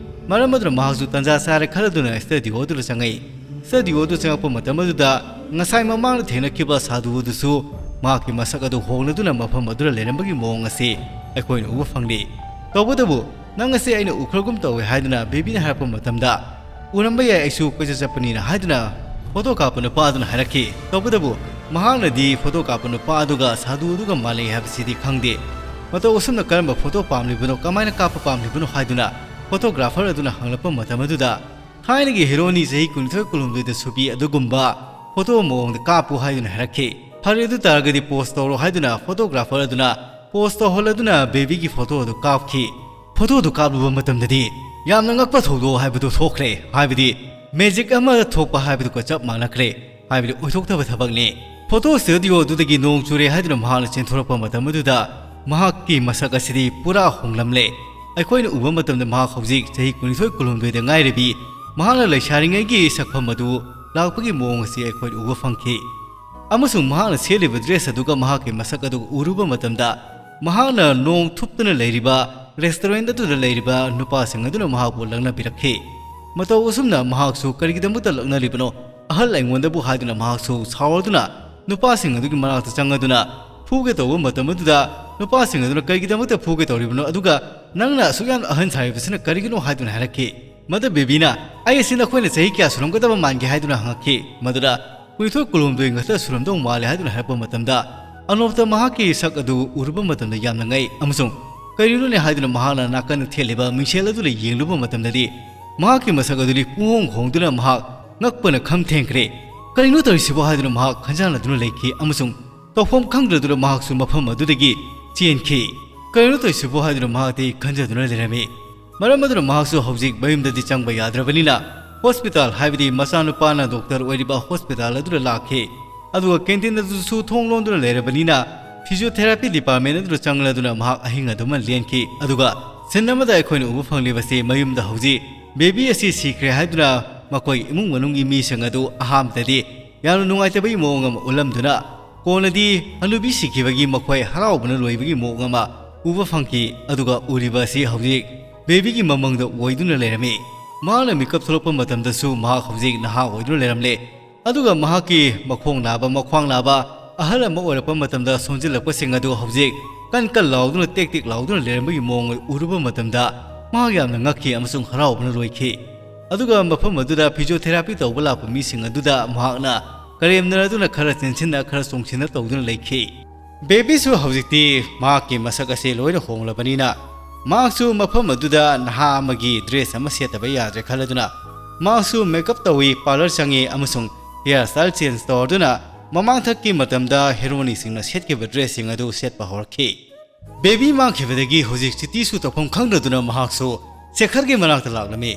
ꯃꯔꯝ ꯑꯗꯨꯅ ꯃꯍꯥꯛꯁꯨ ꯇꯟꯖꯥ ꯆꯥꯔꯦ ꯈꯜꯂꯗꯨꯅ ꯁ꯭ꯇꯨꯗꯤꯑꯣ ꯑꯗꯨꯗ ꯆꯪꯉꯛꯏ꯫ ꯁ꯭ꯇꯨꯗꯤꯑꯣꯗꯨ ꯆꯪꯉꯛꯄ ꯃꯇꯝ ꯑꯗꯨꯗ ꯉꯁꯥꯏ ꯃꯃꯥꯡꯗ ꯊꯦꯡꯅꯈꯤꯕ ꯁꯥꯗꯨ ꯑꯗꯨꯁꯨ ꯃꯍꯥꯛꯀꯤ ꯃꯁꯛ ꯑꯗꯨ ꯍꯣꯡꯂꯗꯨꯅ ꯃꯐꯝ ꯑꯗꯨꯗ ꯂꯩꯔꯝꯕꯒꯤ ꯃꯑꯣꯡ ꯑꯁꯤ ꯑꯩꯈꯣꯏꯅ ꯎꯕ ꯐꯪꯂꯤ꯫ ꯇꯧꯕꯇꯕꯨ, "ꯅꯪ ꯑꯁꯤ ꯑꯩꯅ ꯎꯈ꯭ꯔꯒꯨꯝ ꯇꯧꯏ" ꯍꯥꯏꯗꯨꯅ ꯕꯦꯕꯤꯅ ꯍꯥꯏꯔꯛꯄ ꯃꯇꯝꯗ, "ꯎꯔꯝꯕ ꯌꯥꯏ, ꯑꯩꯁꯨ ꯀꯣꯏꯆꯠ ꯆꯠꯄꯅꯤꯅ" ꯍꯥꯏꯗꯨꯅ ꯐꯣꯇꯣ ꯀꯥꯞꯄ ꯅꯨꯄꯥ ꯑꯗꯨꯅ ꯍꯥꯏꯔꯛꯈꯤ꯫ ꯇꯧꯕꯇꯕꯨ, ꯃꯍꯥꯛꯅꯗꯤ ꯐꯣꯇꯣ ꯀꯥꯞꯄ ꯅꯨꯄꯥ ꯑꯗꯨꯒ ꯁꯥꯗꯨ ꯑꯗꯨꯒ ꯃꯥꯟꯅꯩ ꯍꯥꯏꯕꯁꯤꯗꯤ ꯈꯪꯗꯦ꯫ ꯃꯇꯧ ꯑꯁꯨꯝꯅ ꯀꯔꯝꯕ ꯐꯣꯇꯣ ꯄꯥꯝꯂꯤꯕꯅꯣ, ꯀꯃꯥꯏꯅ ꯀꯥꯞꯄ ꯄꯥꯝꯂꯤꯕꯅꯣ ꯍꯥꯏꯗꯨꯅ ꯐꯣꯇꯣꯒ꯭ꯔꯥꯐꯔ ꯑꯗꯨꯅ ꯍꯪꯂꯛꯄ ꯃꯇꯝ ꯑꯗꯨꯗ, ꯊꯥꯏꯅꯒꯤ ꯍꯦꯔꯣꯅꯤ ꯆꯍꯤ ꯀꯨꯟꯅꯤꯊꯣꯏ ꯀꯨꯟꯍꯨꯝꯗꯣꯏꯗ ꯁꯨꯕꯤ ꯑꯗꯨꯒꯨꯝꯕ ꯐꯣꯇꯣ ꯃꯑꯣꯡꯗ ꯀꯥꯞꯄꯨ ꯍꯥꯏꯗꯨꯅ ꯍꯥꯏꯔꯛꯈꯤ꯫ "ꯐꯔꯦ, ꯑꯗꯨ ꯇꯥꯔꯒꯗꯤ ꯄꯣꯁ ꯇꯧꯔꯣ" ꯍꯥꯏꯗꯨꯅ ꯐꯣꯇꯣꯒ꯭ꯔꯥꯐꯔ ꯑꯗꯨꯅ ꯄꯣꯁ ꯇꯧꯍꯜꯂꯗꯨꯅ ꯕꯦꯕꯤꯒꯤ ꯐꯣꯇꯣ ꯑꯗꯨ ꯀꯥꯞꯈꯤ꯫ ꯐꯣꯇꯣꯗꯨ ꯀꯥꯞꯂꯨꯕ ꯃꯇꯝꯗꯗꯤ ꯌꯥꯝꯅ ꯉꯛꯄ ꯊꯧꯗꯣꯛ ꯍꯥꯏꯕꯗꯨ ꯊꯣꯛꯈ꯭ꯔꯦ, ꯍꯥꯏꯕꯗꯤ ꯃꯦꯖꯤꯛ ꯑꯃ ꯊꯣꯛꯄ ꯍꯥꯏꯕꯗꯨꯒ ꯆꯞ ꯃꯥꯟꯅꯈ꯭ꯔꯦ, ꯍꯥꯏꯕꯗꯤ ꯑꯣꯏꯊꯣꯛꯇꯕ ꯊꯕꯛꯅꯤ꯫ ꯐꯣꯇꯣ ꯁ꯭ꯇꯨꯗꯤꯑꯣ ꯑꯗꯨꯗꯒꯤ ꯅꯣꯡ ꯆꯨꯔꯦ ꯍꯥꯏꯗꯨꯅ ꯃꯍꯥꯛꯅ ꯆꯦꯟꯊꯣꯔꯛꯄ ꯃꯇꯝ ꯑꯗꯨꯗ ꯃꯍꯥꯛꯀꯤ ꯃꯁꯛ ꯑꯁꯤꯗꯤ ꯄꯨꯔꯥ ꯍꯣꯡꯂꯝꯂꯦ꯫ ꯑꯩꯈꯣꯏꯅ ꯎꯕ ꯃꯇꯝꯗ ꯃꯍꯥꯛ ꯍꯧꯖꯤꯛ ꯆꯍꯤ ꯀꯨꯟꯅꯤꯊꯣꯏ ꯀꯨꯟꯍꯨꯝꯗꯣꯏꯗ ꯉꯥꯏꯔꯕꯤ꯫ ꯃꯍꯥꯛꯅ ꯂꯩꯁꯥꯔꯤꯉꯩꯒꯤ ꯁꯛꯐꯝ ꯑꯗꯨ ꯂꯥꯛꯄꯒꯤ ꯃꯑꯣꯡ ꯑꯁꯤ ꯑꯩꯈꯣꯏꯅ ꯎꯕ ꯐꯪꯈꯤ꯫ ꯑꯃꯁꯨꯡ ꯃꯍꯥꯛꯅ ꯁꯦꯠꯂꯤꯕ ꯗ꯭ꯔꯦꯁ ꯑꯗꯨꯒ ꯃꯍꯥꯛꯀꯤ ꯃꯁꯛ ꯑꯗꯨꯒ ꯎꯔꯨꯕ ꯃꯇꯝꯗ, ꯃꯍꯥꯛꯅ ꯅꯣꯡ ꯊꯨꯞꯇꯨꯅ ꯂꯩꯔꯤꯕ ꯔꯦꯁꯇꯨꯔꯦꯟꯠ ꯑꯗꯨꯗ ꯂꯩꯔꯤꯕ ꯅꯨꯄꯥꯁꯤꯡ ꯑꯗꯨꯅ ꯃꯍꯥꯛꯄꯨ ꯂꯛꯅꯕꯤꯔꯛꯈꯤ꯫ ꯃꯇꯧ ꯑꯁꯨꯝꯅ ꯃꯍꯥꯛꯁꯨ "ꯀꯔꯤꯒꯤꯗꯃꯛꯇ ꯂꯛꯅꯔꯤꯕꯅꯣ, ꯑꯍꯜ ꯑꯩꯉꯣꯟꯗꯕꯨ?" ꯍꯥꯏꯗꯨꯅ ꯃꯍꯥꯛꯁꯨ ꯁꯥꯎꯔꯗꯨꯅ ꯅꯨꯄꯥꯁꯤꯡ ꯑꯗꯨꯒꯤ ꯃꯅꯥꯛꯇ ꯆꯪꯂꯗꯨꯅ ꯐꯨꯒꯦ ꯇꯧꯕ ꯃꯇꯝ ꯑꯗꯨꯗ, ꯅꯨꯄꯥꯁꯤꯡ ꯑꯗꯨꯅ "ꯀꯔꯤꯒꯤꯗꯃꯛꯇ ꯐꯨꯒꯦ ꯇꯧꯔꯤꯕꯅꯣ? ꯑꯗꯨꯒ ꯅꯪꯅ ꯑꯁꯨꯛ ꯌꯥꯝꯅ ꯑꯍꯟ ꯁꯥꯔꯤꯕꯁꯤꯅ ꯀꯔꯤꯒꯤꯅꯣ?" ꯍꯥꯏꯗꯨꯅ ꯍꯥꯏꯔꯛꯈꯤ꯫ ꯃꯗꯨ ꯕꯦꯕꯤꯅ, "ꯑꯩ ꯑꯁꯤ ꯅꯈꯣꯏꯅ ꯆꯍꯤ ꯀꯌꯥ ꯁꯨꯔꯝꯒꯗꯕ ꯃꯥꯟꯒꯦ?" ꯍꯥꯏꯗꯨꯅ ꯍꯪꯉꯛꯈꯤ꯫ ꯃꯗꯨꯗ, "ꯀꯨꯟꯅꯤꯊꯣꯏ ꯀꯨꯟꯍꯨꯝꯗꯣꯏ ꯉꯛꯇ ꯁꯨꯔꯝꯗꯧ ꯃꯥꯜꯂꯦ" ꯍꯥꯏꯗꯨꯅ ꯍꯥꯏꯔꯛꯄ ꯃꯇꯝꯗ, ꯑꯅꯣꯞꯇ ꯃꯍꯥꯛꯀꯤ ꯁꯛ ꯑꯗꯨ ꯎꯔꯨꯕ ꯃꯇꯝꯗ ꯌꯥꯝꯅ ꯉꯛꯏ ꯑꯃꯁꯨꯡ "ꯀꯔꯤꯅꯣꯅꯦ?" ꯍꯥꯏꯗꯨꯅ ꯃꯍꯥꯛꯅ ꯅꯥꯀꯟꯗ ꯊꯦꯠꯂꯤꯕ ꯃꯤꯡꯁꯦꯜ ꯑꯗꯨꯗ ꯌꯦꯡꯂꯨꯕ ꯃꯇꯝꯗꯗꯤ, ꯃꯍꯥꯛꯀꯤ ꯃꯁꯛ ꯑꯗꯨꯗꯤ ꯄꯨꯡꯍꯣꯡ ꯍꯣꯡꯗꯨꯅ ꯃꯍꯥꯛ ꯉꯛꯄꯅ ꯈꯝ ꯊꯦꯡꯈ꯭ꯔꯦ꯫ "ꯀꯔꯤꯅꯣ ꯇꯧꯔꯤꯁꯤꯕꯣ?" ꯍꯥꯏꯗꯨꯅ ꯃꯍꯥꯛ ꯈꯟꯖꯥꯟꯅꯗꯨꯅ ꯂꯩꯈꯤ ꯑꯃꯁꯨꯡ ꯇꯧꯐꯝ ꯈꯪꯗ꯭ꯔꯗꯨꯅ ꯃꯍꯥꯛꯁꯨ ꯃꯐꯝ ꯑꯗꯨꯗꯒꯤ ꯆꯦꯟꯈꯤ꯫ "ꯀꯔꯤꯅꯣ ꯇꯧꯔꯤꯁꯤꯕꯣ?" ꯍꯥꯏꯗꯨꯅ ꯃꯍꯥꯛꯇꯤ ꯈꯟꯖꯗꯨꯅ ꯂꯩꯔꯝꯃꯤ꯫ ꯃꯔꯝ ꯑꯗꯨꯅ ꯃꯍꯥꯛꯁꯨ ꯍꯧꯖꯤꯛ ꯃꯌꯨꯝꯗꯗꯤ ꯆꯪꯕ ꯌꯥꯗ꯭ꯔꯕꯅꯤꯅ, ꯍꯣꯁꯄꯤꯇꯥꯜ, ꯍꯥꯏꯕꯗꯤ ꯃꯆꯥꯅꯨꯄꯥꯅ ꯗꯣꯛꯇꯔ ꯑꯣꯏꯔꯤꯕ ꯍꯣꯁꯄꯤꯇꯥꯜ ꯑꯗꯨꯗ ꯂꯥꯛꯈꯤ꯫ ꯑꯗꯨꯒ ꯀꯦꯟꯇꯤꯟ ꯑꯗꯨꯁꯨ ꯊꯣꯡ ꯂꯣꯟꯗꯨꯅ ꯂꯩꯔꯕꯅꯤꯅ, ꯐꯤꯖꯤꯑꯣꯊꯦꯔꯥꯄꯤ ꯗꯤꯄꯥꯔꯠꯃꯦꯟ ꯑꯗꯨꯗ ꯆꯪꯂꯗꯨꯅ ꯃꯍꯥꯛ ꯑꯍꯤꯡ ꯑꯗꯨꯃ ꯂꯦꯟꯈꯤ꯫ ꯑꯗꯨꯒ ꯁꯤꯟ ꯑꯃꯗ ꯑꯩꯈꯣꯏꯅ ꯎꯕ ꯐꯪꯂꯤꯕꯁꯤ, ꯃꯌꯨꯝꯗ ꯍꯧꯖꯤꯛ ꯕꯦꯕꯤ ꯑꯁꯤ ꯁꯤꯈ꯭ꯔꯦ ꯍꯥꯏꯗꯨꯅ ꯃꯈꯣꯏ ꯏꯃꯨꯡ ꯃꯅꯨꯡꯒꯤ ꯃꯤꯁꯤꯡ ꯑꯗꯨ ꯑꯍꯥꯟꯕꯗꯗꯤ ꯌꯥꯝꯅ ꯅꯨꯡꯉꯥꯏꯇꯕꯒꯤ ꯃꯑꯣꯡ ꯑꯃ ꯎꯠꯂꯝꯗꯨꯅ, ꯀꯣꯟꯅꯗꯤ ꯍꯅꯨꯕꯤ ꯁꯤꯈꯤꯕꯒꯤ ꯃꯈꯣꯏ ꯍꯔꯥꯎꯕꯅ ꯂꯣꯏꯕꯒꯤ ꯃꯑꯣꯡ ꯑꯃ ꯎꯕ ꯐꯪꯈꯤ꯫ ꯑꯗꯨꯒ ꯎꯔꯤꯕ ꯑꯁꯤ ꯍꯧꯖꯤꯛ ꯕꯦꯕꯤꯒꯤ ꯃꯃꯪꯗ ꯑꯣꯏꯗꯨꯅ ꯂꯩꯔꯝꯃꯤ꯫ ꯃꯍꯥꯛꯅ ꯃꯤꯀꯞ ꯊꯣꯛꯂꯛꯄ ꯃꯇꯝꯗꯁꯨ ꯃꯍꯥꯛ ꯍꯧꯖꯤꯛ ꯅꯍꯥ ꯑꯣꯏꯗꯨꯅ ꯂꯩꯔꯝꯂꯦ꯫ ꯑꯗꯨꯒ ꯃꯍꯥꯛꯀꯤ ꯃꯈꯣꯡ ꯅꯥꯕ, ꯃꯈ꯭ꯋꯥꯡ ꯅꯥꯕ, ꯑꯍꯜ ꯑꯃ ꯑꯣꯏꯔꯛꯄ ꯃꯇꯝꯗ ꯁꯣꯟꯖꯤꯜꯂꯛꯄꯁꯤꯡ ꯑꯗꯨ ꯍꯧꯖꯤꯛ ꯀꯟ ꯀꯟ ꯂꯥꯎꯗꯨꯅ, ꯇꯦꯛ ꯇꯦꯛ ꯂꯥꯎꯗꯨꯅ ꯂꯩꯔꯝꯕꯒꯤ ꯃꯑꯣꯡ ꯑꯗꯨ ꯎꯔꯨꯕ ꯃꯇꯝꯗ ꯃꯍꯥꯛ ꯌꯥꯝꯅ ꯉꯛꯈꯤ ꯑꯃꯁꯨꯡ ꯍꯔꯥꯎꯕꯅ ꯂꯣꯏꯈꯤ꯫ ꯑꯗꯨꯒ ꯃꯐꯝ ꯑꯗꯨꯗ physiotherapy ꯇꯧꯕ ꯂꯥꯛꯄ ꯃꯤꯁꯤꯡ ꯑꯗꯨꯗ ꯃꯍꯥꯛꯅ ꯀꯔꯦꯝꯅꯔꯗꯨꯅ ꯈꯔ ꯆꯦꯟꯁꯤꯟꯅ, ꯈꯔ ꯆꯣꯡꯁꯤꯟꯅ ꯇꯧꯗꯨꯅ ꯂꯩꯈꯤ꯫ ꯕꯦꯕꯤꯁꯨ ꯍꯧꯖꯤꯛꯇꯤ ꯃꯍꯥꯛꯀꯤ ꯃꯁꯛ ꯑꯁꯤ ꯂꯣꯏꯅ ꯍꯣꯡꯂꯕꯅꯤꯅ, ꯃꯍꯥꯛꯁꯨ ꯃꯐꯝ ꯑꯗꯨꯗ ꯅꯍꯥ ꯑꯃꯒꯤ dress ꯑꯃ ꯁꯦꯠꯇꯕ ꯌꯥꯗ꯭ꯔꯦ ꯈꯜꯂꯗꯨꯅ, ꯃꯍꯥꯛꯁꯨ makeup ꯇꯧꯏ, parlour ꯆꯪꯏ ꯑꯃꯁꯨꯡ hair style change ꯇꯧꯔꯗꯨꯅ, ꯃꯃꯥꯡꯊꯛꯀꯤ ꯃꯇꯝꯗ ꯍꯦꯔꯣꯅꯤꯁꯤꯡꯅ ꯁꯦꯠꯈꯤꯕ dressꯁꯤꯡ ꯑꯗꯨ ꯁꯦꯠꯄ ꯍꯧꯔꯛꯈꯤ꯫ ꯕꯦꯕꯤ ꯃꯥꯡꯈꯤꯕꯗꯒꯤ ꯍꯧꯖꯤꯛ ꯆꯤꯇꯤꯁꯨ ꯇꯧꯐꯝ ꯈꯪꯗꯗꯨꯅ ꯃꯍꯥꯛꯁꯨ ꯁꯦꯈꯔꯒꯤ ꯃꯅꯥꯛꯇ ꯂꯥꯛꯂꯝꯃꯤ꯫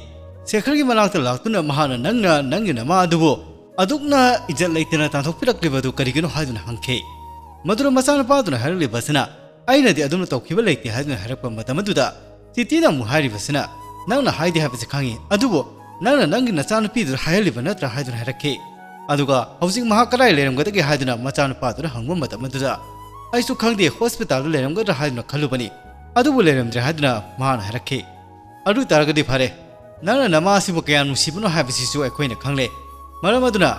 ꯁꯦꯈꯔꯒꯤ ꯃꯅꯥꯛꯇ ꯂꯥꯛꯇꯨꯅ ꯃꯍꯥꯛꯅ, "ꯅꯪꯅ ꯅꯪꯒꯤ ꯅꯃꯥ ꯑꯗꯨꯕꯨ ꯑꯗꯨꯛꯅ ꯏꯖꯠ ꯂꯩꯇꯅ ꯇꯥꯟꯊꯣꯛꯄꯤꯔꯛꯂꯤꯕ ꯑꯗꯨ ꯀꯔꯤꯒꯤꯅꯣ?" ꯍꯥꯏꯗꯨꯅ ꯍꯪꯈꯤ꯫ ꯃꯗꯨꯗ ꯃꯆꯥꯅꯨꯄꯥꯗꯨꯅ ꯍꯥꯏꯔꯛꯂꯤꯕ ꯑꯁꯤꯅ, "ꯑꯩꯅꯗꯤ ꯑꯗꯨꯝꯅ ꯇꯧꯈꯤꯕ ꯂꯩꯇꯦ" ꯍꯥꯏꯗꯨꯅ ꯍꯥꯏꯔꯛꯄ ꯃꯇꯝ ꯑꯗꯨꯗ, ꯆꯤꯇꯤꯅ ꯑꯃꯨꯛ ꯍꯥꯏꯔꯤꯕꯁꯤꯅ, "ꯅꯪꯅ ꯍꯥꯏꯗꯦ ꯍꯥꯏꯕꯁꯤ ꯈꯪꯉꯤ, ꯑꯗꯨꯕꯨ ꯅꯪꯅ ꯅꯪꯒꯤ ꯅꯆꯥꯅꯨꯄꯤꯗꯨꯗ ꯍꯥꯏꯍꯜꯂꯤꯕ ꯅꯠꯇ꯭ꯔꯥ?" ꯍꯥꯏꯗꯨꯅ ꯍꯥꯏꯔꯛꯈꯤ꯫ ꯑꯗꯨꯒ, "ꯍꯧꯖꯤꯛ ꯃꯍꯥꯛ ꯀꯗꯥꯏ ꯂꯩꯔꯝꯒꯗꯒꯦ?" ꯍꯥꯏꯗꯨꯅ ꯃꯆꯥꯅꯨꯄꯥꯗꯨꯅ ꯍꯪꯕ ꯃꯇꯝ ꯑꯗꯨꯗ, "ꯑꯩꯁꯨ ꯈꯪꯗꯦ, hospitalꯗ ꯂꯩꯔꯝꯒꯗ꯭ꯔꯥ ꯍꯥꯏꯗꯨꯅ ꯈꯜꯂꯨꯕꯅꯤ, ꯑꯗꯨꯕꯨ ꯂꯩꯔꯝꯗ꯭ꯔꯦ" ꯍꯥꯏꯗꯨꯅ ꯃꯍꯥꯛꯅ ꯍꯥꯏꯔꯛꯈꯤ꯫ "ꯑꯗꯨ ꯑꯣꯏ ꯇꯥꯔꯒꯗꯤ ꯐꯔꯦ, ꯅꯪꯅ ꯅꯃꯥ ꯑꯁꯤꯕꯨ ꯀꯌꯥꯝ ꯅꯨꯡꯁꯤꯕꯅꯣ ꯍꯥꯏꯕꯁꯤꯁꯨ ꯑꯩꯈꯣꯏꯅ ꯈꯪꯂꯦ꯫ ꯃꯔꯝ ꯑꯗꯨꯅ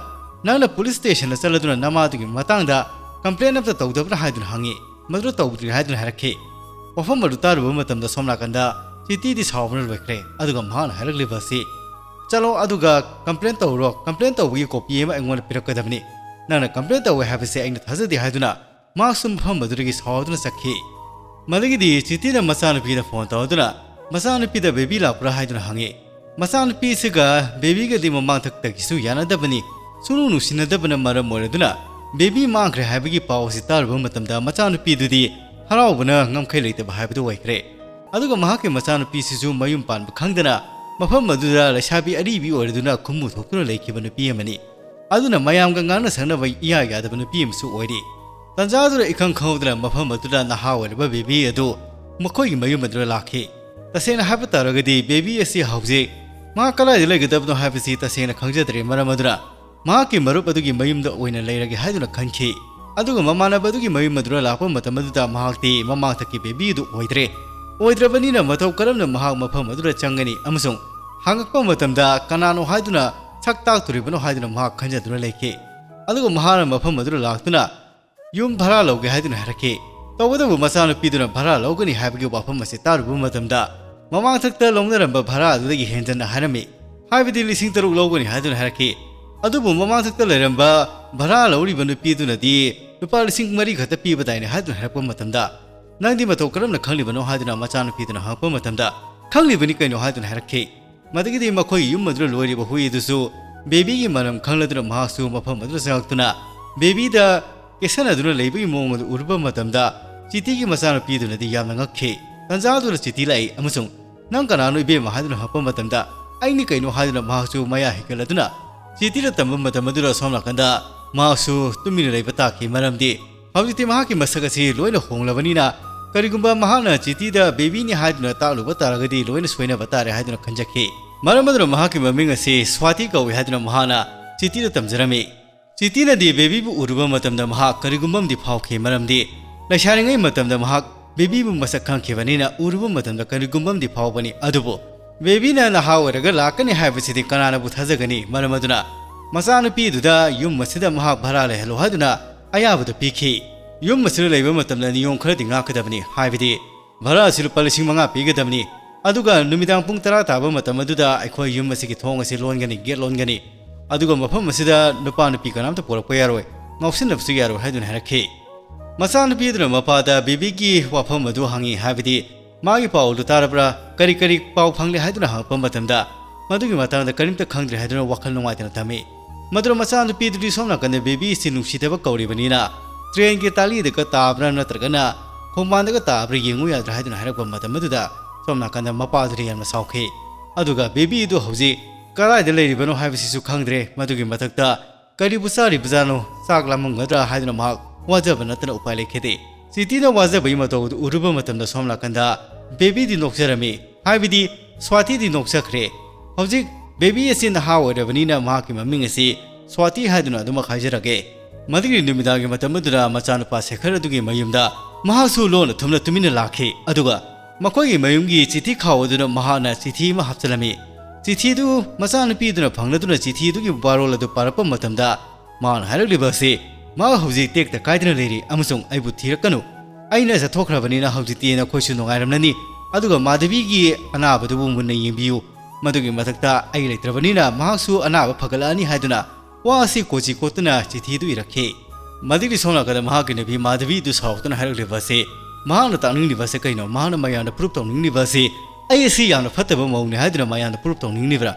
ꯅꯪꯅ police stationꯗ ꯆꯠꯂꯗꯨꯅ ꯅꯃꯥꯗꯨꯒꯤ ꯃꯇꯥꯡꯗ complain ꯑꯝꯇ ꯇꯧꯗꯕ꯭ꯔꯥ?" ꯍꯥꯏꯗꯨꯅ ꯍꯪꯉꯤ꯫ "ꯃꯗꯨ ꯇꯧꯗ꯭ꯔꯤ" ꯍꯥꯏꯗꯨꯅ ꯍꯥꯏꯔꯛꯈꯤ꯫ ꯋꯥꯐꯝ ꯑꯗꯨ ꯇꯥꯔꯨꯕ ꯃꯇꯝꯗ ꯁꯣꯝ ꯅꯥꯀꯟꯗ ꯆꯤꯇꯤꯗꯤ ꯁꯥꯎꯕꯅ ꯂꯣꯏꯈ꯭ꯔꯦ꯫ ꯑꯗꯨꯒ ꯃꯍꯥꯛꯅ ꯍꯥꯏꯔꯛꯂꯤꯕ ꯑꯁꯤ, "ꯆꯠꯂꯣ ꯑꯗꯨꯒ complain ꯇꯧꯔꯣ, complain ꯇꯧꯕꯒꯤ copy ꯑꯃ ꯑꯩꯉꯣꯟꯗ ꯄꯤꯔꯛꯀꯗꯕꯅꯤ꯫ ꯅꯪꯅ complain ꯇꯧꯋꯦ ꯍꯥꯏꯕꯁꯦ ꯑꯩꯅ ꯊꯥꯖꯗꯦ" ꯍꯥꯏꯗꯨꯅ ꯃꯍꯥꯛꯁꯨ ꯃꯐꯝ ꯑꯗꯨꯗꯒꯤ ꯁꯥꯎꯗꯨꯅ ꯆꯠꯈꯤ꯫ ꯃꯗꯨꯒꯤꯗꯤ ꯆꯤꯇꯤꯅ ꯃꯆꯥꯅꯨꯄꯤꯗ phone ꯇꯧꯗꯨꯅ ꯃꯆꯥꯅꯨꯄꯤꯗ ꯕꯦꯕꯤ ꯂꯥꯛꯄ꯭ꯔꯥ ꯍꯥꯏꯗꯨꯅ ꯍꯪꯉꯤ꯫ ꯃꯆꯥꯅꯨꯄꯤꯁꯤꯒ ꯕꯦꯕꯤꯒꯗꯤ ꯃꯃꯥꯡꯊꯛꯇꯒꯤꯁꯨ ꯌꯥꯅꯗꯕꯅꯤ, ꯁꯨꯡꯅꯨꯡ ꯅꯨꯡꯁꯤꯅꯗꯕꯅ ꯃꯔꯝ ꯑꯣꯏꯔꯗꯨꯅ ꯕꯦꯕꯤ ꯃꯥꯡꯈ꯭ꯔꯦ ꯍꯥꯏꯕꯒꯤ ꯄꯥꯎ ꯑꯁꯤ ꯇꯥꯔꯨꯕ ꯃꯇꯝꯗ ꯃꯆꯥꯅꯨꯄꯤꯗꯨꯗꯤ ꯍꯔꯥꯎꯕꯅ ꯉꯝꯈꯩ ꯂꯩꯇꯕ ꯍꯥꯏꯕꯗꯨ ꯑꯣꯏꯈ꯭ꯔꯦ꯫ ꯑꯗꯨꯒ ꯃꯍꯥꯛꯀꯤ ꯃꯆꯥꯅꯨꯄꯤꯁꯤꯁꯨ ꯃꯌꯨꯝ ꯄꯥꯟꯕ ꯈꯪꯗꯅ ꯃꯐꯝ ꯑꯗꯨꯗ ꯂꯩꯁꯥꯕꯤ ꯑꯔꯤꯕꯤ ꯑꯣꯏꯔꯗꯨꯅ ꯈꯨꯝꯃꯨ ꯊꯣꯛꯇꯨꯅ ꯂꯩꯈꯤꯕ ꯅꯨꯄꯤ ꯑꯃꯅꯤ꯫ ꯑꯗꯨꯅ ꯃꯌꯥꯝꯒ ꯉꯥꯡꯅ ꯁꯛꯅꯕ ꯏꯌꯥ ꯌꯥꯗꯕ ꯅꯨꯄꯤ ꯑꯃꯁꯨ ꯑꯣꯏꯔꯤ꯫ ꯇꯟꯖꯥꯗꯨꯗ ꯏꯈꯪ ꯈꯪꯍꯧꯗꯅ ꯃꯐꯝ ꯑꯗꯨꯗ ꯅꯍꯥ ꯑꯣꯏꯔꯕ ꯕꯦꯕꯤ ꯑꯗꯨ ꯃꯈꯣꯏꯒꯤ ꯃꯌꯨꯝ ꯑꯗꯨꯗ ꯂꯥꯛꯈꯤ꯫ ꯇꯁꯦꯡꯅ ꯍꯥꯏꯕ ꯇꯥꯔꯒꯗꯤ ꯕꯦꯕꯤ ꯑꯁꯤ ꯍꯧꯖꯤꯛ ꯃꯍꯥꯛ ꯀꯗꯥꯏꯗ ꯂꯩꯒꯗꯕꯅꯣ ꯍꯥꯏꯕꯁꯤ ꯇꯁꯦꯡꯅ ꯈꯪꯖꯗ꯭ꯔꯦ꯫ ꯃꯔꯝ ꯑꯗꯨꯅ ꯃꯍꯥꯛꯀꯤ ꯃꯔꯨꯞ ꯑꯗꯨꯒꯤ ꯃꯌꯨꯝꯗ ꯑꯣꯏꯅ ꯂꯩꯔꯒꯦ ꯍꯥꯏꯗꯨꯅ ꯈꯟꯈꯤ꯫ ꯑꯗꯨꯒ ꯃꯃꯥꯟꯅꯕ ꯑꯗꯨꯒꯤ ꯃꯌꯨꯝ ꯑꯗꯨꯗ ꯂꯥꯛꯄ ꯃꯇꯝ ꯑꯗꯨꯗ ꯃꯍꯥꯛꯇꯤ ꯃꯃꯥꯡꯊꯛꯀꯤ ꯕꯦꯕꯤ ꯑꯗꯨ ꯑꯣꯏꯗ꯭ꯔꯦ꯫ ꯑꯣꯏꯗ꯭ꯔꯕꯅꯤꯅ ꯃꯇꯧ ꯀꯔꯝꯅ ꯃꯍꯥꯛ ꯃꯐꯝ ꯑꯗꯨꯗ ꯆꯪꯒꯅꯤ ꯑꯃꯁꯨꯡ ꯍꯪꯉꯛꯄ ꯃꯇꯝꯗ ꯀꯅꯥꯅꯣ ꯍꯥꯏꯗꯨꯅ ꯁꯛ ꯇꯥꯛꯇꯣꯔꯤꯕꯅꯣ ꯍꯥꯏꯗꯨꯅ ꯃꯍꯥꯛ ꯈꯟꯖꯗꯨꯅ ꯂꯩꯈꯤ꯫ ꯑꯗꯨꯒ ꯃꯍꯥꯛꯅ ꯃꯐꯝ ꯑꯗꯨꯗ ꯂꯥꯛꯇꯨꯅ ꯌꯨꯝ ꯚꯔꯥ ꯂꯧꯒꯦ ꯍꯥꯏꯗꯨꯅ ꯍꯥꯏꯔꯛꯈꯤ꯫ ꯇꯧꯕꯇꯕꯨ ꯃꯆꯥꯅꯨꯄꯤꯗꯨꯅ ꯚꯔꯥ ꯂꯧꯒꯅꯤ ꯍꯥꯏꯕꯒꯤ ꯋꯥꯐꯝ ꯑꯁꯤ ꯇꯥꯔꯨꯕ ꯃꯇꯝꯗ ꯃꯃꯥꯡꯊꯛꯇ ꯂꯧꯅꯔꯝꯕ ꯚꯔꯥ ꯑꯗꯨꯗꯒꯤ ꯍꯦꯟꯖꯟꯅ ꯍꯥꯏꯔꯝꯃꯤ꯫ ꯍꯥꯏꯕꯗꯤ ꯂꯤꯁꯤꯡ ꯇꯔꯨꯛ ꯂꯧꯒꯅꯤ ꯍꯥꯏꯗꯨꯅ ꯍꯥꯏꯔꯛꯈꯤ꯫ ꯑꯗꯨꯕꯨ ꯃꯃꯥꯡꯊꯛꯇ ꯂꯩꯔꯝꯕ ꯚꯔꯥ ꯂꯧꯔꯤꯕ ꯅꯨꯄꯤꯗꯨꯅꯗꯤ ꯂꯨꯄꯥ ꯂꯤꯁꯤꯡ ꯃꯔꯤ ꯈꯛꯇ ꯄꯤꯕꯗꯥꯏꯅꯦ ꯍꯥꯏꯗꯨꯅ ꯍꯥꯏꯔꯛꯄ ꯃꯇꯝꯗ, "ꯅꯪꯗꯤ ꯃꯇꯧ ꯀꯔꯝꯅ ꯈꯪꯂꯤꯕꯅꯣ?" ꯍꯥꯏꯗꯨꯅ ꯃꯆꯥꯅꯨꯄꯤꯗꯨꯅ ꯍꯪꯉꯛꯄ ꯃꯇꯝꯗ, "ꯈꯪꯂꯤꯕꯅꯤ ꯀꯩꯅꯣ" ꯍꯥꯏꯗꯨꯅ ꯍꯥꯏꯔꯛꯈꯤ꯫ ꯃꯗꯨꯗꯒꯤꯗꯤ ꯃꯈꯣꯏꯒꯤ ꯌꯨꯝ ꯑꯗꯨꯗ ꯂꯣꯏꯔꯤꯕ ꯍꯨꯏ ꯑꯗꯨꯁꯨ ꯕꯦꯕꯤꯒꯤ ꯃꯅꯝ ꯈꯪꯂꯗꯨꯅ ꯃꯍꯥꯛꯁꯨ ꯃꯐꯝ ꯑꯗꯨꯗ ꯆꯪꯂꯛꯇꯨꯅ ꯕꯦꯕꯤꯗ ꯀꯦꯁꯟꯅꯗꯨꯅ ꯂꯩꯕꯒꯤ ꯃꯑꯣꯡ ꯑꯗꯨ ꯎꯔꯨꯕ ꯃꯇꯝꯗ, ꯆꯤꯇꯤꯒꯤ ꯃꯆꯥꯅꯨꯄꯤꯗꯨꯅꯗꯤ ꯌꯥꯝꯅ ꯉꯛꯈꯤ꯫ ꯇꯟꯖꯥ ꯑꯗꯨꯗ ꯆꯤꯇꯤ ꯂꯥꯛꯏ ꯑꯃꯁꯨꯡ, "ꯅꯪ ꯀꯅꯥꯅꯣ ꯏꯕꯦꯝꯃ?" ꯍꯥꯏꯗꯨꯅ ꯍꯪꯉꯛꯄ ꯃꯇꯝꯗ, "ꯑꯩꯅꯤ ꯀꯩꯅꯣ?" ꯍꯥꯏꯗꯨꯅ ꯃꯍꯥꯛꯁꯨ ꯃꯌꯥ ꯍꯤꯒꯠꯂꯗꯨꯅ ꯆꯤꯇꯤꯗ ꯇꯝꯕ ꯃꯇꯝ ꯑꯗꯨꯗ ꯁꯣꯝ ꯅꯥꯀꯟꯗ ꯃꯍꯥꯛꯁꯨ ꯇꯨꯃꯤꯟꯅ ꯂꯩꯕ ꯇꯥꯈꯤ꯫ ꯃꯔꯝꯗꯤ ꯍꯧꯖꯤꯛꯇꯤ ꯃꯍꯥꯛꯀꯤ ꯃꯁꯛ ꯑꯁꯤ ꯂꯣꯏꯅ ꯍꯣꯡꯂꯕꯅꯤꯅ, ꯀꯔꯤꯒꯨꯝꯕ ꯃꯍꯥꯛꯅ ꯆꯤꯇꯤꯗ ꯕꯦꯕꯤꯅꯤ ꯍꯥꯏꯗꯨꯅ ꯇꯥꯛꯂꯨꯕ ꯇꯥꯔꯒꯗꯤ ꯂꯣꯏꯅ ꯁꯣꯏꯅꯕ ꯇꯥꯔꯦ ꯍꯥꯏꯗꯨꯅ ꯈꯟꯖꯈꯤ꯫ ꯃꯔꯝ ꯑꯗꯨꯅ ꯃꯍꯥꯛꯀꯤ ꯃꯃꯤꯡ ꯑꯁꯤ ꯁ꯭ꯋꯥꯇꯤ ꯀꯧꯏ ꯍꯥꯏꯗꯨꯅ ꯃꯍꯥꯛꯅ ꯆꯤꯇꯤꯗ ꯇꯝꯖꯔꯝꯃꯤ꯫ ꯆꯤꯇꯤꯅꯗꯤ ꯕꯦꯕꯤꯕꯨ ꯎꯔꯨꯕ ꯃꯇꯝꯗ ꯃꯍꯥꯛ ꯀꯔꯤꯒꯨꯝꯕ ꯑꯃꯗꯤ ꯐꯥꯎꯈꯤ, ꯃꯔꯝꯗꯤ ꯂꯩꯁꯥꯔꯤꯉꯩ ꯃꯇꯝꯗ ꯃꯍꯥꯛ ꯕꯦꯕꯤꯕꯨ ꯃꯁꯛ ꯈꯪꯈꯤꯕꯅꯤꯅ ꯎꯔꯨꯕ ꯃꯇꯝꯗ ꯀꯔꯤꯒꯨꯝꯕ ꯑꯃꯗꯤ ꯐꯥꯎꯕꯅꯤ꯫ ꯑꯗꯨꯕꯨ ꯕꯦꯕꯤꯅ ꯅꯍꯥ ꯑꯣꯏꯔꯒ ꯂꯥꯛꯀꯅꯤ ꯍꯥꯏꯕꯁꯤꯗꯤ ꯀꯅꯥꯅꯕꯨ ꯊꯥꯖꯒꯅꯤ? ꯃꯔꯝ ꯑꯗꯨꯅ ꯃꯆꯥꯅꯨꯄꯤꯗꯨꯗ ꯌꯨꯝ ꯑꯁꯤꯗ ꯃꯍꯥꯛ ꯚꯔꯥ ꯂꯩꯍꯜꯂꯨ ꯍꯥꯏꯗꯨꯅ ꯑꯌꯥꯕꯗꯨ ꯄꯤꯈꯤ꯫ ꯌꯨꯝ ꯑꯁꯤꯗ ꯂꯩꯕ ꯃꯇꯝꯗ ꯅꯤꯌꯣꯝ ꯈꯔꯗꯤ ꯉꯥꯛꯀꯗꯕꯅꯤ, ꯍꯥꯏꯕꯗꯤ ꯚꯔꯥ ꯑꯁꯤ ꯂꯨꯄꯥ ꯂꯤꯁꯤꯡ ꯃꯉꯥ ꯄꯤꯒꯗꯕꯅꯤ, ꯑꯗꯨꯒ ꯅꯨꯃꯤꯗꯥꯡ ꯄꯨꯡ ꯇꯔꯥ ꯇꯥꯕ ꯃꯇꯝ ꯑꯗꯨꯗ ꯑꯩꯈꯣꯏ ꯌꯨꯝ ꯑꯁꯤꯒꯤ ꯊꯣꯡ ꯑꯁꯤ ꯂꯣꯟꯒꯅꯤ, ꯒꯦꯠ ꯂꯣꯟꯒꯅꯤ, ꯑꯗꯨꯒ ꯃꯐꯝ ꯑꯁꯤꯗ ꯅꯨꯄꯥ ꯅꯨꯄꯤ ꯀꯅꯥꯝꯇ ꯄꯨꯔꯛꯄ ꯌꯥꯔꯣꯏ, ꯉꯥꯎꯁꯤꯟꯅꯕꯁꯨ ꯌꯥꯔꯣꯏ ꯍꯥꯏꯗꯨꯅ ꯍꯥꯏꯔꯛꯈꯤ꯫ ꯃꯆꯥꯅꯨꯄꯤ ꯑꯗꯨꯅ ꯃꯄꯥꯗ ꯕꯦꯕꯤꯒꯤ ꯋꯥꯐꯝ ꯑꯗꯨ ꯍꯪꯉꯤ, ꯍꯥꯏꯕꯗꯤ ꯃꯥꯒꯤ ꯄꯥꯎ ꯑꯗꯨ ꯇꯥꯔꯕ꯭ꯔꯥ, ꯀꯔꯤ ꯀꯔꯤ ꯄꯥꯎ ꯐꯪꯂꯦ ꯍꯥꯏꯗꯨꯅ ꯍꯪꯉꯛꯄ ꯃꯇꯝꯗ, ꯃꯗꯨꯒꯤ ꯃꯇꯥꯡꯗ ꯀꯔꯤꯝꯇ ꯈꯪꯗ꯭ꯔꯦ ꯍꯥꯏꯗꯨꯅ ꯋꯥꯈꯜ ꯅꯨꯡꯉꯥꯏꯇꯅ ꯊꯝꯃꯤ꯫ ꯃꯗꯨꯅ ꯃꯆꯥꯅꯨꯄꯤꯗꯨꯗꯤ ꯁꯣꯝ ꯅꯥꯀꯟꯗ ꯕꯦꯕꯤ ꯑꯁꯤ ꯅꯨꯡꯁꯤꯗꯕ ꯀꯧꯔꯤꯕꯅꯤꯅ, ꯇ꯭ꯔꯦꯟꯒꯤ ꯇꯥꯂꯤꯗꯒ ꯇꯥꯕ꯭ꯔꯥ ꯅꯠꯇ꯭ꯔꯒꯅ ꯈꯣꯡꯕꯥꯟꯗꯒ ꯇꯥꯕ꯭ꯔꯥ ꯌꯦꯡꯉꯨ ꯌꯥꯗ꯭ꯔꯥ ꯍꯥꯏꯗꯨꯅ ꯍꯥꯏꯔꯛꯄ ꯃꯇꯝ ꯑꯗꯨꯗ ꯁꯣꯝ ꯅꯥꯀꯟꯗ ꯃꯄꯥꯗꯨꯗꯤ ꯌꯥꯝꯅ ꯁꯥꯎꯈꯤ꯫ ꯑꯗꯨꯒ ꯕꯦꯕꯤꯗꯨ ꯍꯧꯖꯤꯛ ꯀꯗꯥꯏꯗ ꯂꯩꯔꯤꯕꯅꯣ ꯍꯥꯏꯕꯁꯤꯁꯨ ꯈꯪꯗ꯭ꯔꯦ꯫ ꯃꯗꯨꯒꯤ ꯃꯊꯛꯇ ꯀꯔꯤꯕꯨ ꯆꯥꯔꯤꯕꯖꯥꯠꯅꯣ, ꯆꯥꯛ ꯂꯥꯝꯃꯝꯒꯗ꯭ꯔꯥ ꯍꯥꯏꯗꯨꯅ ꯃꯍꯥꯛ ꯋꯥꯖꯕ ꯅꯠꯇꯅ ꯎꯄꯥꯏ ꯂꯩꯈꯤꯗꯦ꯫ ꯆꯤꯇꯤꯅ ꯋꯥꯖꯕꯒꯤ ꯃꯇꯧ ꯑꯗꯨ ꯎꯔꯨꯕ ꯃꯇꯝꯗ ꯁꯣꯝ ꯅꯥꯀꯟꯗ ꯕꯦꯕꯤꯗꯤ ꯅꯣꯛꯆꯔꯝꯃꯤ, ꯍꯥꯏꯕꯗꯤ ꯁ꯭ꯋꯥꯇꯤꯗꯤ ꯅꯣꯛꯆꯈ꯭ꯔꯦ꯫ ꯍꯧꯖꯤꯛ ꯕꯦꯕꯤ ꯑꯁꯤ ꯅꯍꯥ ꯑꯣꯏꯔꯕꯅꯤꯅ ꯃꯍꯥꯛꯀꯤ ꯃꯃꯤꯡ ꯑꯁꯤ ꯁ꯭ꯋꯥꯇꯤ ꯍꯥꯏꯗꯨꯅ ꯑꯗꯨꯃꯛ ꯍꯥꯏꯖꯔꯒꯦ꯫ ꯃꯗꯨꯒꯤ ꯅꯨꯃꯤꯗꯥꯡꯒꯤ ꯃꯇꯝ ꯑꯗꯨꯗ ꯃꯆꯥꯅꯨꯄꯥ ꯁꯦꯈꯔ ꯑꯗꯨꯒꯤ ꯃꯌꯨꯝꯗ ꯃꯍꯥꯛꯁꯨ ꯂꯣꯟꯅ ꯊꯨꯝꯅ ꯇꯨꯃꯤꯟꯅ ꯂꯥꯛꯈꯤ꯫ ꯑꯗꯨꯒ ꯃꯈꯣꯏꯒꯤ ꯃꯌꯨꯝꯒꯤ ꯆꯤꯊꯤ ꯈꯥꯎ ꯑꯗꯨꯗ ꯃꯍꯥꯛꯅ ꯆꯤꯊꯤ ꯑꯃ ꯍꯥꯞꯆꯤꯜꯂꯝꯃꯤ꯫ ꯆꯤꯊꯤꯗꯨ ꯃꯆꯥꯅꯨꯄꯤꯗꯨꯅ ꯐꯪꯂꯗꯨꯅ ꯆꯤꯊꯤꯗꯨꯒꯤ ꯋꯥꯔꯣꯜ ꯑꯗꯨ ꯄꯥꯔꯛꯄ ꯃꯇꯝꯗ, ꯃꯍꯥꯛꯅ ꯍꯥꯏꯔꯛꯂꯤꯕ ꯑꯁꯤ, "ꯃꯍꯥꯛ ꯍꯧꯖꯤꯛ ꯇꯦꯛꯇ ꯀꯥꯏꯗꯅ ꯂꯩꯔꯤ ꯑꯃꯁꯨꯡ ꯑꯩꯕꯨ ꯊꯤꯔꯛꯀꯅꯨ꯫ ꯑꯩꯅ ꯆꯠꯊꯣꯛꯈ꯭ꯔꯕꯅꯤꯅ ꯍꯧꯖꯤꯛꯇꯤ ꯅꯈꯣꯏꯁꯨ ꯅꯨꯡꯉꯥꯏꯔꯝꯂꯅꯤ, ꯑꯗꯨꯒ ꯃꯥꯙꯕꯤꯒꯤ ꯑꯅꯥꯕꯗꯨꯕꯨ ꯃꯨꯟꯅ ꯌꯦꯡꯕꯤꯌꯨ꯫ ꯃꯗꯨꯒꯤ ꯃꯊꯛꯇ ꯑꯩ ꯂꯩꯇ꯭ꯔꯕꯅꯤꯅ ꯃꯍꯥꯛꯁꯨ ꯑꯅꯥꯕ ꯐꯒꯠꯂꯛꯑꯅꯤ" ꯍꯥꯏꯗꯨꯅ ꯋꯥ ꯑꯁꯤ ꯀꯣꯆꯤ ꯀꯣꯠꯇꯨꯅ ꯆꯤꯊꯤꯗꯨ ꯏꯔꯛꯈꯤ꯫ ꯃꯗꯨꯒꯤ ꯁꯣꯝ ꯅꯥꯀꯟꯗ ꯃꯍꯥꯛꯀꯤ ꯅꯨꯄꯤ ꯃꯥꯙꯕꯤꯗꯨ ꯁꯥꯎꯔꯛꯇꯨꯅ ꯍꯥꯏꯔꯛꯂꯤꯕ ꯑꯁꯤ, ꯃꯍꯥꯛꯅ ꯇꯥꯛꯅꯤꯡꯂꯤꯕ ꯑꯁꯤ ꯀꯩꯅꯣ? ꯃꯍꯥꯛꯅ ꯃꯌꯥꯝꯗ ꯄ꯭ꯔꯨꯞ ꯇꯧꯅꯤꯡꯂꯤꯕ ꯑꯁꯤ ꯑꯩ ꯑꯁꯤ ꯌꯥꯝꯅ ꯐꯠꯇꯕ ꯃꯑꯣꯡꯅꯤ ꯍꯥꯏꯗꯨꯅ ꯃꯌꯥꯝꯗ ꯄ꯭ꯔꯨꯞ ꯇꯧꯅꯤꯡꯂꯤꯕ꯭ꯔꯥ?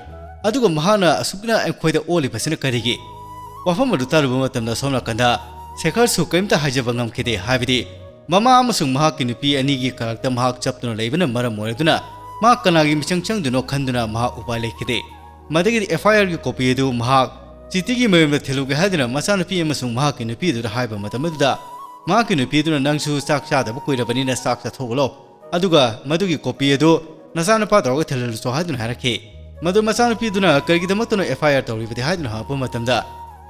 ꯑꯗꯨꯒ ꯃꯍꯥꯛꯅ ꯑꯁꯨꯛꯅ ꯑꯩꯈꯣꯏꯗ ꯑꯣꯜꯂꯤꯕꯁꯤꯅ ꯀꯔꯤꯒꯤ? ꯋꯥꯐꯝ ꯑꯗꯨ ꯇꯥꯔꯨꯕ ꯃꯇꯝꯗ ꯁꯣꯝ ꯅꯥꯀꯟꯗ ꯁꯦꯈꯔꯁꯨ ꯀꯔꯤꯝꯇ ꯍꯥꯏꯖꯕ ꯉꯝꯈꯤꯗꯦ, ꯍꯥꯏꯕꯗꯤ ꯃꯃꯥ ꯑꯃꯁꯨꯡ ꯃꯍꯥꯛꯀꯤ ꯅꯨꯄꯤ ꯑꯅꯤꯒꯤ ꯀꯔꯛꯇ ꯃꯍꯥꯛ ꯆꯞꯇꯨꯅ ꯂꯩꯕꯅ ꯃꯔꯝ ꯑꯣꯏꯔꯗꯨꯅ ꯃꯍꯥꯛ ꯀꯅꯥꯒꯤ ꯃꯤꯆꯪ ꯆꯪꯗꯨꯅ ꯈꯟꯗꯨꯅ ꯃꯍꯥꯛ ꯎꯄꯥꯏ ꯂꯩꯈꯤꯗꯦ꯫ ꯃꯗꯨꯒꯤꯗꯤ ꯑꯦꯐ ꯑꯥꯏ ꯑꯥꯔꯒꯤ ꯀꯣꯄꯤ ꯑꯗꯨ ꯃꯍꯥꯛ ꯆꯤꯇꯤꯒꯤ ꯃꯌꯨꯝꯗ ꯊꯤꯜꯂꯨꯒꯦ ꯍꯥꯏꯗꯨꯅ ꯃꯆꯥꯅꯨꯄꯤ ꯑꯃꯁꯨꯡ ꯃꯍꯥꯛꯀꯤ ꯅꯨꯄꯤ ꯑꯗꯨꯗ ꯍꯥꯏꯕ ꯃꯇꯝ ꯑꯗꯨꯗ, ꯃꯍꯥꯛꯀꯤ ꯅꯨꯄꯤ ꯑꯗꯨꯅ, "ꯅꯪꯁꯨ ꯆꯥꯛ ꯆꯥꯗꯕ ꯀꯨꯏꯔꯕꯅꯤꯅ ꯆꯥꯛ ꯆꯥꯊꯣꯛꯎꯂꯣ, ꯑꯗꯨꯒ ꯃꯗꯨꯒꯤ ꯀꯣꯄꯤ ꯑꯗꯨ ꯅꯆꯥꯅꯨꯄꯥ ꯇꯧꯔꯒ ꯊꯤꯜꯍꯜꯂꯨꯆꯣ" ꯍꯥꯏꯗꯨꯅ ꯍꯥꯏꯔꯛꯈꯤ꯫ ꯃꯗꯨ ꯃꯆꯥꯅꯨꯄꯤꯗꯨꯅ ꯀꯔꯤꯒꯤꯗꯃꯛꯇꯅꯣ ꯑꯦꯐ ꯑꯥꯏ ꯑꯥꯔ ꯇꯧꯔꯤꯕꯗꯤ ꯍꯥꯏꯗꯨꯅ ꯍꯪꯉꯛꯄ ꯃꯇꯝꯗ,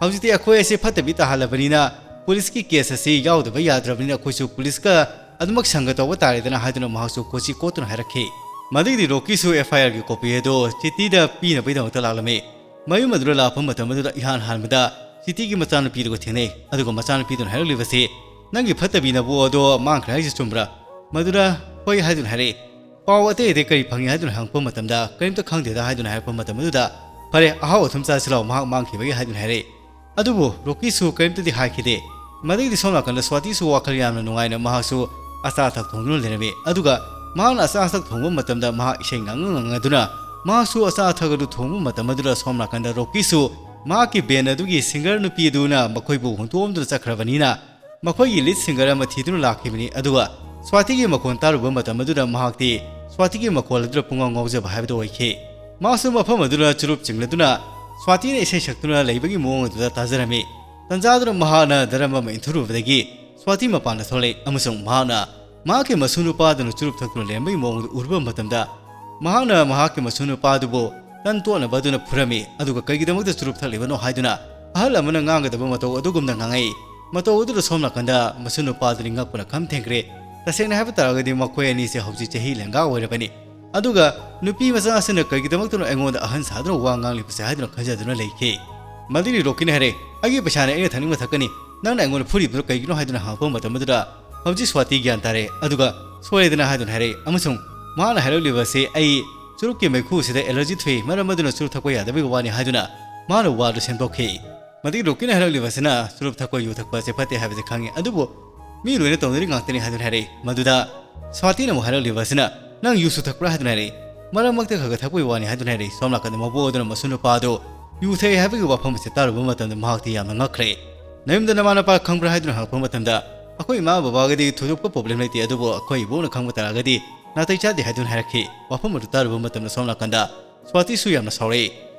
"ꯍꯧꯖꯤꯛꯇꯤ ꯑꯩꯈꯣꯏ ꯑꯁꯤ ꯐꯠꯇꯕꯤ ꯇꯥꯍꯜꯂꯕꯅꯤꯅ ꯄꯨꯂꯤꯁꯀꯤ ꯀꯦꯁ ꯑꯁꯤ ꯌꯥꯎꯗꯕ ꯌꯥꯗ꯭ꯔꯕꯅꯤꯅ ꯑꯩꯈꯣꯏꯁꯨ ꯄꯨꯂꯤꯁꯀ ꯑꯗꯨꯃꯛ ꯁꯪꯒ ꯇꯧꯕ ꯇꯥꯔꯦꯗꯅ" ꯍꯥꯏꯗꯨꯅ ꯃꯍꯥꯛꯁꯨ ꯀꯣꯆꯤ ꯀꯣꯠꯇꯨꯅ ꯍꯥꯏꯔꯛꯈꯤ꯫ ꯃꯗꯨꯒꯤꯗꯤ ꯔꯣꯀꯤꯁꯨ ꯑꯦꯐ ꯑꯥꯏ ꯑꯥꯔꯒꯤ ꯀꯣꯄꯤ ꯑꯗꯨ ꯆꯤꯇꯤꯗ ꯄꯤꯅꯕꯒꯤꯗꯃꯛꯇ ꯂꯥꯛꯂꯝꯃꯤ꯫ ꯃꯌꯨꯝ ꯑꯗꯨꯗ ꯂꯥꯛꯄ ꯃꯇꯝ ꯑꯗꯨꯗ ꯏꯍꯥꯟ ꯍꯥꯟꯕꯗ ꯆꯤꯇꯤꯒꯤ ꯃꯆꯥꯅꯨꯄꯤꯗꯨꯒ ꯊꯦꯡꯅꯩ꯫ ꯑꯗꯨꯒ ꯃꯆꯥꯅꯨꯄꯤꯗꯨꯅ ꯍꯥꯏꯔꯛꯂꯤꯕꯁꯤ, "ꯅꯪꯒꯤ ꯐꯠꯇꯕꯤ ꯅꯕꯨ ꯑꯗꯣ ꯃꯥꯡꯈ꯭ꯔꯦ ꯍꯥꯏꯁꯤ ꯆꯨꯝꯕ꯭ꯔꯥ?" ꯃꯗꯨꯅ, "ꯍꯣꯏ" ꯍꯥꯏꯗꯨꯅ ꯍꯥꯏꯔꯛꯏ꯫ "ꯄꯥꯎ ꯑꯇꯩ ꯑꯇꯩ ꯀꯔꯤ ꯐꯪꯉꯤ?" ꯍꯥꯏꯗꯨꯅ ꯍꯪꯉꯛꯄ ꯃꯇꯝꯗ, "ꯀꯔꯤꯝꯇ ꯈꯪꯗꯦꯗ" ꯍꯥꯏꯗꯨꯅ ꯍꯥꯏꯔꯛꯄ ꯃꯇꯝ ꯑꯗꯨꯗ, "ꯐꯔꯦ, ꯑꯍꯥꯎ ꯑꯊꯨꯝ ꯆꯥꯁꯤ ꯂꯥꯎ, ꯃꯍꯥꯛ ꯃꯥꯡꯈꯤꯕꯒꯤ" ꯍꯥꯏꯗꯨꯅ ꯍꯥꯏꯔꯛꯏ꯫ ꯑꯗꯨꯕꯨ ꯔꯣꯀꯤꯁꯨ ꯀꯔꯤꯝꯇꯗꯤ ꯍꯥꯏꯈꯤꯗꯦ꯫ ꯃꯗꯒꯤꯗꯤ ꯁꯣꯝ ꯅꯥꯀꯟꯗ ꯁ꯭ꯋꯥꯇꯤꯁꯨ ꯋꯥꯈꯜ ꯌꯥꯝꯅ ꯅꯨꯡꯉꯥꯏꯅ ꯃꯍꯥꯛꯁꯨ ꯑꯆꯥ ꯑꯊꯛ ꯊꯣꯡꯗꯨꯅ ꯂꯩꯔꯝꯃꯤ꯫ ꯑꯗꯨꯒ ꯃꯍꯥꯛꯅ ꯑꯆꯥ ꯑꯊꯛ ꯊꯣꯡꯕ ꯃꯇꯝꯗ ꯃꯍꯥꯛ ꯏꯁꯩ ꯉꯥꯡꯉ ꯉꯪꯉꯗꯨꯅ ꯃꯍꯥꯛꯁꯨ ꯑꯆꯥ ꯑꯊꯛ ꯑꯗꯨ ꯊꯣꯡꯕ ꯃꯇꯝ ꯑꯗꯨꯗ ꯁꯣꯝ ꯅꯥꯀꯟꯗ ꯔꯣꯀꯤꯁꯨ ꯃꯍꯥꯛꯀꯤ ꯕꯦꯟ ꯑꯗꯨꯒꯤ ꯁꯤꯡꯒꯔ ꯅꯨꯄꯤ ꯑꯗꯨꯅ ꯃꯈꯣꯏꯕꯨ ꯍꯨꯟꯗꯣꯛꯑꯝꯗꯨꯅ ꯆꯠꯈ꯭ꯔꯕꯅꯤꯅ ꯃꯈꯣꯏꯒꯤ ꯂꯤꯗ ꯁꯤꯡꯒꯔ ꯑꯃ ꯊꯤꯗꯨꯅ ꯂꯥꯛꯈꯤꯕꯅꯤ꯫ ꯑꯗꯨꯒ ꯁ꯭ꯋꯥꯇꯤꯒꯤ ꯃꯈꯣꯟ ꯇꯥꯔꯨꯕ ꯃꯇꯝ ꯑꯗꯨꯗ ꯃꯍꯥꯛꯇꯤ ꯁ꯭ꯋꯥꯇꯤꯒꯤ ꯃꯈꯣꯜ ꯑꯗꯨꯗ ꯄꯨꯡꯉꯥꯎ ꯉꯥꯎꯖꯕ ꯍꯥꯏꯕꯗꯨ ꯑꯣꯏꯈꯤ꯫ ꯃꯍꯥꯛꯁꯨ ꯃꯐꯝ ꯑꯗꯨꯗ ꯆꯨꯔꯨꯞ ꯆꯤꯡꯂꯗꯨꯅ ꯁ꯭ꯋꯥꯇꯤꯅ ꯏꯁꯩ ꯁꯛꯇꯨꯅ ꯂꯩꯕꯒꯤ ꯃꯑꯣꯡ ꯑꯗꯨꯗ ꯇꯥꯖꯔꯝꯃꯤ꯫ ꯇꯟꯖꯥꯗꯨꯗ ꯃꯍꯥꯛꯅ ꯗ꯭ꯔꯝ ꯑꯃ ꯏꯟꯊꯨꯔꯨꯕꯗꯒꯤ ꯁ꯭ꯋꯥꯇꯤ ꯃꯄꯥꯟꯗ ꯊꯣꯛꯂꯛꯏ ꯑꯃꯁꯨꯡ ꯃꯍꯥꯛꯅ ꯃꯍꯥꯛꯀꯤ ꯃꯁꯨ ꯅꯨꯄꯥꯗꯨꯅ ꯆꯨꯔꯨꯞ ꯊꯛꯇꯨꯅ ꯂꯩꯔꯝꯕꯒꯤ ꯃꯑꯣꯡꯗꯨ ꯎꯔꯨꯕ ꯃꯇꯝꯗ, ꯃꯍꯥꯛꯅ ꯃꯍꯥꯛꯀꯤ ꯃꯁꯨ ꯅꯨꯄꯥꯗꯨꯕꯨ ꯇꯟ ꯇꯣꯠꯅꯕ ꯑꯗꯨꯅ ꯐꯨꯔꯝꯃꯤ꯫ ꯑꯗꯨꯒ "ꯀꯩꯒꯤꯗꯃꯛꯇ ꯆꯨꯔꯨꯞ ꯊꯛꯂꯤꯕꯅꯣ?" ꯍꯥꯏꯗꯨꯅ ꯑꯍꯜ ꯑꯃꯅ ꯉꯥꯡꯒꯗꯕ ꯃꯇꯧ ꯑꯗꯨꯒꯨꯝꯅ ꯉꯥꯡꯉꯛꯏ꯫ ꯃꯇꯧ ꯑꯗꯨꯗ ꯁꯣꯝ ꯅꯥꯀꯟꯗ ꯃꯁꯨ ꯅꯨꯄꯥꯗꯨꯅꯤ ꯉꯛꯄꯅ ꯈꯝ ꯊꯦꯡꯈ꯭ꯔꯦ꯫ ꯇꯁꯦꯡꯅ ꯍꯥꯏꯕ ꯇꯥꯔꯒꯗꯤ ꯃꯈꯣꯏ ꯑꯅꯤꯁꯦ ꯍꯧꯖꯤꯛ ꯆꯍꯤ ꯂꯦꯡꯒꯥ ꯑꯣꯏꯔꯕꯅꯤ꯫ ꯑꯗꯨꯒ ꯅꯨꯄꯤ ꯃꯆꯥ ꯑꯁꯤꯅ ꯀꯩꯒꯤꯗꯃꯛꯇꯅꯣ ꯑꯩꯉꯣꯟꯗ ꯑꯍꯟ ꯁꯥꯗꯨꯅ ꯋꯥ ꯉꯥꯡꯂꯤꯕꯁꯦ ꯍꯥꯏꯗꯨꯅ ꯈꯟꯖꯗꯨꯅ ꯂꯩꯈꯤ꯫ ꯃꯗꯨꯒꯤ ꯔꯣꯀꯤꯅ ꯍꯥꯏꯔꯦ, "ꯑꯩꯒꯤ ꯄꯩꯁꯥꯅ ꯑꯩꯅ ꯊꯛꯅꯤꯡꯕ ꯊꯛꯀꯅꯤ, ꯅꯪꯅ ꯑꯩꯉꯣꯟꯗ ꯐꯨꯔꯤꯕꯗꯨ ꯀꯩꯒꯤꯅꯣ?" ꯍꯥꯏꯗꯨꯅ ꯍꯪꯉꯛꯄ ꯃꯇꯝ ꯑꯗꯨꯗ ꯍꯧꯖꯤꯛ ꯁ꯭ꯋꯥꯇꯤ ꯒ꯭ꯌꯥꯟ ꯇꯥꯔꯦ꯫ ꯑꯗꯨꯒ ꯁꯣꯏꯔꯦꯗꯅ ꯍꯥꯏꯗꯨꯅ ꯍꯥꯏꯔꯦ, ꯑꯃꯁꯨꯡ ꯃꯥꯅ ꯍꯥꯏꯔꯛꯂꯤꯕ ꯑꯁꯤ ꯑꯩ ꯆꯨꯔꯨꯞꯀꯤ ꯃꯩꯈꯨ ꯑꯁꯤꯗ ꯑꯦꯂꯔꯖꯤ ꯊꯣꯛꯏ, ꯃꯔꯝ ꯑꯗꯨꯅ ꯆꯨꯔꯨꯞ ꯊꯛꯄ ꯌꯥꯗꯕꯒꯤ ꯋꯥꯅꯤ ꯍꯥꯏꯗꯨꯅ ꯃꯥꯅ ꯋꯥꯗꯨ ꯁꯦꯝꯗꯣꯛꯈꯤ꯫ ꯃꯗꯨꯒꯤ ꯔꯣꯀꯤꯅ ꯍꯥꯏꯔꯛꯂꯤꯕ ꯑꯁꯤꯅ ꯆꯨꯔꯨꯞ ꯊꯛꯄ, ꯌꯨ ꯊꯛꯄ ꯑꯁꯤ ꯐꯠꯇꯦ ꯍꯥꯏꯕꯁꯤ ꯈꯪꯉꯤ, ꯑꯗꯨꯕꯨ ꯃꯤ ꯂꯣꯏꯅ ꯇꯧꯅꯔꯤ ꯉꯥꯛꯇꯅꯤ ꯍꯥꯏꯗꯨꯅ ꯍꯥꯏꯔꯛꯏ꯫ ꯃꯗꯨꯗ ꯁ꯭ꯋꯥꯇꯤꯅ ꯑꯃꯨꯛ ꯍꯥꯏꯔꯛꯂꯤꯕ ꯑꯁꯤꯅ, "ꯅꯪ ꯌꯨꯁꯨ ꯊꯛꯄ꯭ꯔꯥ?" ꯍꯥꯏꯗꯨꯅ ꯍꯥꯏꯔꯛꯏ꯫ "ꯃꯔꯛ ꯃꯔꯛꯇ ꯈꯔ ꯈꯔ ꯊꯛꯄꯒꯤ ꯋꯥꯅꯤ" ꯍꯥꯏꯗꯨꯅ ꯍꯥꯏꯔꯛꯏ꯫ ꯁꯣꯝ ꯅꯥꯀꯟꯗ ꯃꯕꯣꯛ ꯑꯗꯨꯅ ꯃꯁꯨ ꯅꯨꯄꯥ ꯑꯗꯨ ꯌꯨ ꯊꯛꯏ ꯍꯥꯏꯕꯒꯤ ꯋꯥꯐꯝ ꯑꯁꯤ ꯇꯥꯔꯨꯕ ꯃꯇꯝꯗ ꯃꯍꯥꯛꯇꯤ ꯌꯥꯝꯅ ꯉꯛꯈ꯭ꯔꯦ꯫ "ꯅꯌꯨꯝꯗ ꯅꯃꯥ ꯅꯄꯥ ꯈꯪꯕ꯭ꯔꯥ?" ꯍꯥꯏꯗꯨꯅ ꯍꯪꯉꯛꯄ ꯃꯇꯝꯗ, "ꯑꯩꯈꯣꯏ ꯏꯃꯥ ꯕꯕꯥꯒꯗꯤ ꯊꯣꯏꯗꯣꯛꯄ ꯄ꯭ꯔꯣꯕ꯭ꯂꯦꯝ ꯂꯩꯇꯦ, ꯑꯗꯨꯕꯨ ꯑꯩꯈꯣꯏ ꯏꯕꯣꯛꯅ ꯈꯪꯕ ꯇꯥꯔꯒꯗꯤ ꯅꯥꯇꯩ ꯆꯥꯗꯦ" ꯍꯥꯏꯗꯨꯅ ꯍꯥꯏꯔꯛꯈꯤ꯫ ꯋꯥꯐꯝ ꯑꯗꯨ ꯇꯥꯔꯨꯕ ꯃꯇꯝꯗ ꯁꯣꯝ ꯅꯥꯀꯟꯗ ꯁ꯭ꯋꯥꯇꯤꯁꯨ ꯌꯥꯝꯅ ꯁꯥꯎꯔꯛꯏ꯫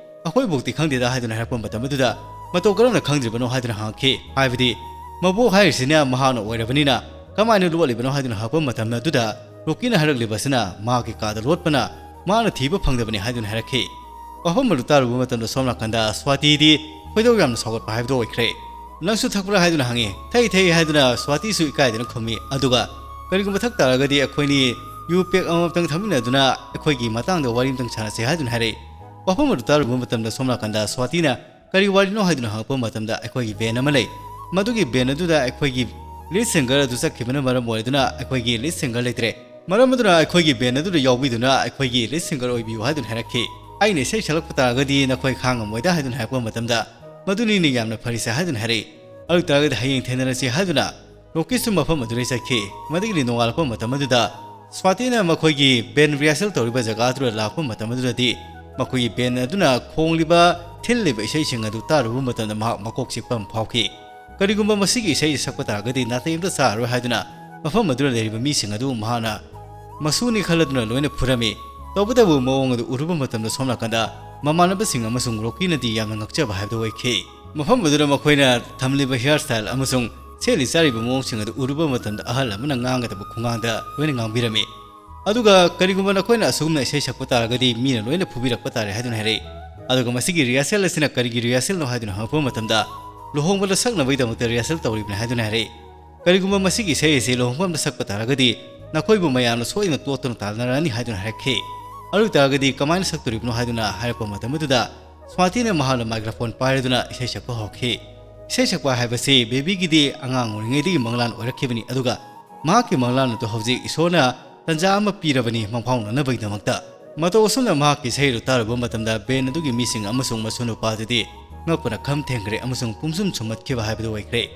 "ꯑꯩꯈꯣꯏꯕꯨꯛꯇꯤ ꯈꯪꯗꯦꯗ" ꯍꯥꯏꯗꯨꯅ ꯍꯥꯏꯔꯛꯄ ꯃꯇꯝ ꯑꯗꯨꯗ, "ꯃꯇꯧ ꯀꯔꯝꯅ ꯈꯪꯗ꯭ꯔꯤꯕꯅꯣ?" ꯍꯥꯏꯗꯨꯅ ꯍꯪꯉꯛꯈꯤ꯫ ꯍꯥꯏꯕꯗꯤ ꯃꯕꯣꯛ ꯍꯥꯏꯔꯤꯁꯤꯅ ꯃꯍꯥꯛꯅ ꯑꯣꯏꯔꯕꯅꯤꯅ ꯀꯃꯥꯏꯅ ꯂꯣꯠꯂꯤꯕꯅꯣ ꯍꯥꯏꯗꯨꯅ ꯍꯪꯉꯛꯄ ꯃꯇꯝ ꯑꯗꯨꯗ ꯔꯣꯀꯤꯅ ꯍꯥꯏꯔꯛꯂꯤꯕ ꯑꯁꯤꯅ ꯃꯍꯥꯛꯀꯤ ꯀꯥꯗ ꯂꯣꯠꯄꯅ ꯃꯥꯅ ꯊꯤꯕ ꯐꯪꯗꯕꯅꯤ ꯍꯥꯏꯗꯨꯅ ꯍꯥꯏꯔꯛꯈꯤ꯫ ꯋꯥꯐꯝ ꯑꯗꯨ ꯇꯥꯔꯨꯕ ꯃꯇꯝꯗ ꯁꯣꯝ ꯅꯥꯀꯟꯗ ꯁ꯭ꯋꯥꯇꯤꯗꯤ ꯈꯣꯏꯗꯧ ꯌꯥꯝꯅ ꯁꯥꯎꯒꯠꯄ ꯍꯥꯏꯕꯗꯨ ꯑꯣꯏꯈ꯭ꯔꯦ꯫ "ꯅꯪꯁꯨ ꯊꯛꯄ꯭ꯔꯥ?" ꯍꯥꯏꯗꯨꯅ ꯍꯪꯉꯤ꯫ "ꯊꯛꯏ, ꯊꯛꯏ" ꯍꯥꯏꯗꯨꯅ ꯁ꯭ꯋꯥꯇꯤꯁꯨ ꯏꯀꯥꯏꯗꯅ ꯈꯨꯝꯃꯤ꯫ ꯑꯗꯨꯒ "ꯀꯔꯤꯒꯨꯝꯕ ꯊꯛ ꯇꯥꯔꯒꯗꯤ ꯑꯩꯈꯣꯏꯅꯤ ꯌꯨ ꯄꯦꯛ ꯑꯃꯃꯝꯇꯪ ꯊꯛꯃꯤꯟꯅꯗꯨꯅ ꯑꯩꯈꯣꯏꯒꯤ ꯃꯇꯥꯡꯗ ꯋꯥꯔꯤ ꯑꯃꯇꯪ ꯁꯥꯟꯅꯁꯤ" ꯍꯥꯏꯗꯨꯅ ꯍꯥꯏꯔꯛꯏ꯫ ꯋꯥꯐꯝ ꯑꯗꯨ ꯇꯥꯔꯨꯕ ꯃꯇꯝꯗ ꯁꯣꯝ ꯅꯥꯀꯟꯗ ꯁ꯭ꯋꯥꯇꯤꯅ "ꯀꯔꯤ ꯋꯥꯔꯤꯅꯣ?" ꯍꯥꯏꯗꯨꯅ ꯍꯪꯉꯛꯄ ꯃꯇꯝꯗ, "ꯑꯩꯈꯣꯏꯒꯤ ꯕꯦꯟ ꯑꯃ ꯂꯩ, ꯃꯗꯨꯒꯤ ꯕꯦꯟ ꯑꯗꯨꯗ ꯑꯩꯈꯣꯏꯒꯤ ꯂꯤꯗ ꯁꯤꯡꯒꯔ ꯑꯗꯨ ꯆꯠꯈꯤꯕꯅ ꯃꯔꯝ ꯑꯣꯏꯗꯨꯅ ꯑꯩꯈꯣꯏꯒꯤ ꯂꯤꯗ ꯁꯤꯡꯒꯔ ꯂꯩꯇ꯭ꯔꯦ, ꯃꯔꯝ ꯑꯗꯨꯅ ꯑꯩꯈꯣꯏꯒꯤ ꯕꯦꯟ ꯑꯗꯨꯗ ꯌꯥꯎꯕꯤꯗꯨꯅ ꯑꯩꯈꯣꯏꯒꯤ ꯂꯤꯗ ꯁꯤꯡꯒꯔ ꯑꯣꯏꯕꯤꯌꯨ" ꯍꯥꯏꯗꯨꯅ ꯍꯥꯏꯔꯛꯈꯤ꯫ "ꯑꯩꯅ ꯏꯁꯩ ꯁꯛꯂꯛꯄ ꯇꯥꯔꯒꯗꯤ ꯅꯈꯣꯏ ꯈꯥꯡꯉꯝꯃꯣꯏꯗ" ꯍꯥꯏꯗꯨꯅ ꯍꯥꯏꯔꯛꯄ ꯃꯇꯝꯗ, "ꯃꯗꯨꯅꯤꯅꯦ ꯌꯥꯝꯅ ꯐꯔꯤꯁꯦ" ꯍꯥꯏꯗꯨꯅ ꯍꯥꯏꯔꯛꯏ꯫ "ꯑꯗꯨ ꯇꯥꯔꯒꯗꯤ ꯍꯌꯦꯡ ꯊꯦꯡꯅꯔꯁꯤ" ꯍꯥꯏꯗꯨꯅ ꯔꯣꯀꯤꯁꯨ ꯃꯐꯝ ꯑꯗꯨꯗ ꯆꯠꯈꯤ꯫ ꯃꯗꯨꯒꯤ ꯅꯣꯡꯉꯥꯜꯂꯛꯄ ꯃꯇꯝ ꯑꯗꯨꯗ ꯁ꯭ꯋꯥꯇꯤꯅ ꯃꯈꯣꯏꯒꯤ ꯕꯦꯟ ꯔꯤꯍꯔꯁꯦꯜ ꯇꯧꯔꯤꯕ ꯖꯒꯥ ꯑꯗꯨꯗ ꯂꯥꯛꯄ ꯃꯇꯝ ꯑꯗꯨꯗꯗꯤ ꯃꯈꯣꯏꯒꯤ ꯕꯦꯟ ꯑꯗꯨꯅ ꯈꯣꯡꯂꯤꯕ, ꯊꯤꯜꯂꯤꯕ ꯏꯁꯩꯁꯤꯡ ꯑꯗꯨ ꯇꯥꯔꯨꯕ ꯃꯇꯝꯗ ꯃꯍꯥꯛ ꯃꯀꯣꯛ ꯆꯤꯛꯄ ꯑꯃ ꯐꯥꯎꯈꯤ꯫ ꯀꯔꯤꯒꯨꯝꯕ ꯃꯁꯤꯒꯤ ꯏꯁꯩ ꯁꯛꯄ ꯇꯥꯔꯒꯗꯤ ꯅꯥꯇꯩ ꯑꯃꯠꯇ ꯆꯥꯔꯔꯣꯏ ꯍꯥꯏꯗꯨꯅ ꯃꯐꯝ ꯑꯗꯨꯗ ꯂꯩꯔꯤꯕ ꯃꯤꯁꯤꯡ ꯑꯗꯨ ꯃꯍꯥꯛꯅ ꯃꯁꯨꯅꯤ ꯈꯜꯂꯗꯨꯅ ꯂꯣꯏꯅ ꯐꯨꯔꯝꯃꯤ꯫ ꯇꯧꯕꯇꯕꯨ ꯃꯑꯣꯡ ꯑꯗꯨ ꯎꯔꯨꯕ ꯃꯇꯝꯗ ꯁꯣꯝ ꯅꯥꯀꯟꯗ ꯃꯃꯥꯟꯅꯕꯁꯤꯡ ꯑꯃꯁꯨꯡ ꯔꯣꯀꯤꯅꯗꯤ ꯌꯥꯝꯅ ꯉꯛꯆꯕ ꯍꯥꯏꯕꯗꯨ ꯑꯣꯏꯈꯤ꯫ ꯃꯐꯝ ꯑꯗꯨꯗ ꯃꯈꯣꯏꯅ ꯊꯝꯂꯤꯕ ꯍꯤꯌꯥꯔ ꯁ꯭ꯇꯥꯏꯜ ꯑꯃꯁꯨꯡ ꯁꯦꯠꯂꯤ ꯆꯥꯔꯤꯕ ꯃꯑꯣꯡꯁꯤꯡ ꯑꯗꯨ ꯎꯔꯨꯕ ꯃꯇꯝꯗ ꯑꯍꯜ ꯑꯃꯅ ꯉꯥꯡꯒꯗꯕ ꯈꯣꯡꯒꯥꯡꯗ ꯂꯣꯏꯅ ꯉꯥꯡꯕꯤꯔꯝꯃꯤ꯫ ꯑꯗꯨꯒ "ꯀꯔꯤꯒꯨꯝꯕ ꯅꯈꯣꯏꯅ ꯑꯁꯨꯒꯨꯝꯅ ꯏꯁꯩ ꯁꯛꯄ ꯇꯥꯔꯒꯗꯤ ꯃꯤꯅ ꯂꯣꯏꯅ ꯐꯨꯕꯤꯔꯛꯄ ꯇꯥꯔꯦ" ꯍꯥꯏꯗꯨꯅ ꯍꯥꯏꯔꯛꯏ꯫ ꯑꯗꯨꯒ ꯃꯁꯤꯒꯤ ꯔꯤꯍꯔꯁꯦꯜ ꯑꯁꯤꯅ ꯀꯔꯤꯒꯤ ꯔꯤꯍꯔꯁꯦꯜꯅꯣ ꯍꯥꯏꯗꯨꯅ ꯍꯪꯉꯛꯄ ꯃꯇꯝꯗ, "ꯂꯨꯍꯣꯡꯕꯗ ꯁꯛꯅꯕꯒꯤꯗꯃꯛꯇ ꯔꯤꯍꯔꯁꯦꯜ ꯇꯧꯔꯤꯕꯅꯤ" ꯍꯥꯏꯗꯨꯅ ꯍꯥꯏꯔꯛꯏ꯫ "ꯀꯔꯤꯒꯨꯝꯕ ꯃꯁꯤꯒꯤ ꯏꯁꯩ ꯑꯁꯤ ꯂꯨꯍꯣꯡꯐꯝꯗ ꯁꯛꯄ ꯇꯥꯔꯒꯗꯤ ꯅꯈꯣꯏꯕꯨ ꯃꯌꯥꯝꯅ ꯁꯣꯏꯗꯅ ꯇꯣꯠꯇꯨꯅ ꯇꯥꯟꯅꯔꯅꯤ ꯍꯥꯏꯗꯨꯅ ꯍꯥꯏꯔꯛꯈꯤ꯫ ꯑꯗꯨ ꯑꯣꯏꯇꯥꯔꯒꯗꯤ ꯀꯃꯥꯏꯅ ꯁꯛꯇꯣꯔꯤꯕꯅꯣ ꯍꯥꯏꯗꯨꯅ ꯍꯥꯏꯔꯛꯄ ꯃꯇꯝ ꯑꯗꯨꯗ ꯁ꯭ꯋꯥꯇꯤꯅ ꯃꯍꯥꯛꯅ microphone ꯄꯥꯏꯔꯗꯨꯅ ꯏꯁꯩ ꯁꯛꯄ ꯍꯧꯔꯛꯈꯤ꯫ ꯏꯁꯩ ꯁꯛꯄ ꯍꯥꯏꯕꯁꯤ ꯕꯦꯕꯤꯒꯤꯗꯤ ꯑꯉꯥꯡ ꯑꯣꯏꯔꯤꯉꯩꯗꯒꯤ ꯃꯪꯂꯥꯟ ꯑꯣꯏꯔꯛꯈꯤꯕꯅꯤ, ꯑꯗꯨꯒ ꯃꯍꯥꯛꯀꯤ ꯃꯪꯂꯥꯟ ꯑꯗꯨ ꯍꯧꯖꯤꯛ ꯏꯁꯣꯔꯅ ꯇꯟꯖꯥ ꯑꯃ ꯄꯤꯔꯕꯅꯤ ꯃꯪꯐꯥꯎꯅꯅꯕꯒꯤꯗꯃꯛꯇ꯫ ꯃꯇꯧ ꯑꯁꯨꯝꯅ ꯃꯍꯥꯛꯀꯤ ꯏꯁꯩ ꯑꯗꯨ ꯇꯥꯔꯨꯕ ꯃꯇꯝꯗ band ꯑꯗꯨꯒꯤ ꯃꯤꯁꯤꯡ ꯑꯃꯁꯨꯡ ꯃꯁꯨ ꯅꯨꯄꯥ ꯑꯗꯨꯗꯤ ꯉꯛꯄꯅ ꯈꯝ ꯊꯦꯡꯈ꯭ꯔꯦ ꯑꯃꯁꯨꯡ ꯄꯨꯝꯁꯨꯝ ꯁꯨꯝꯍꯠꯈꯤꯕ ꯍꯥꯏꯕꯗꯨ ꯑꯣꯏꯈ꯭ꯔꯦ꯫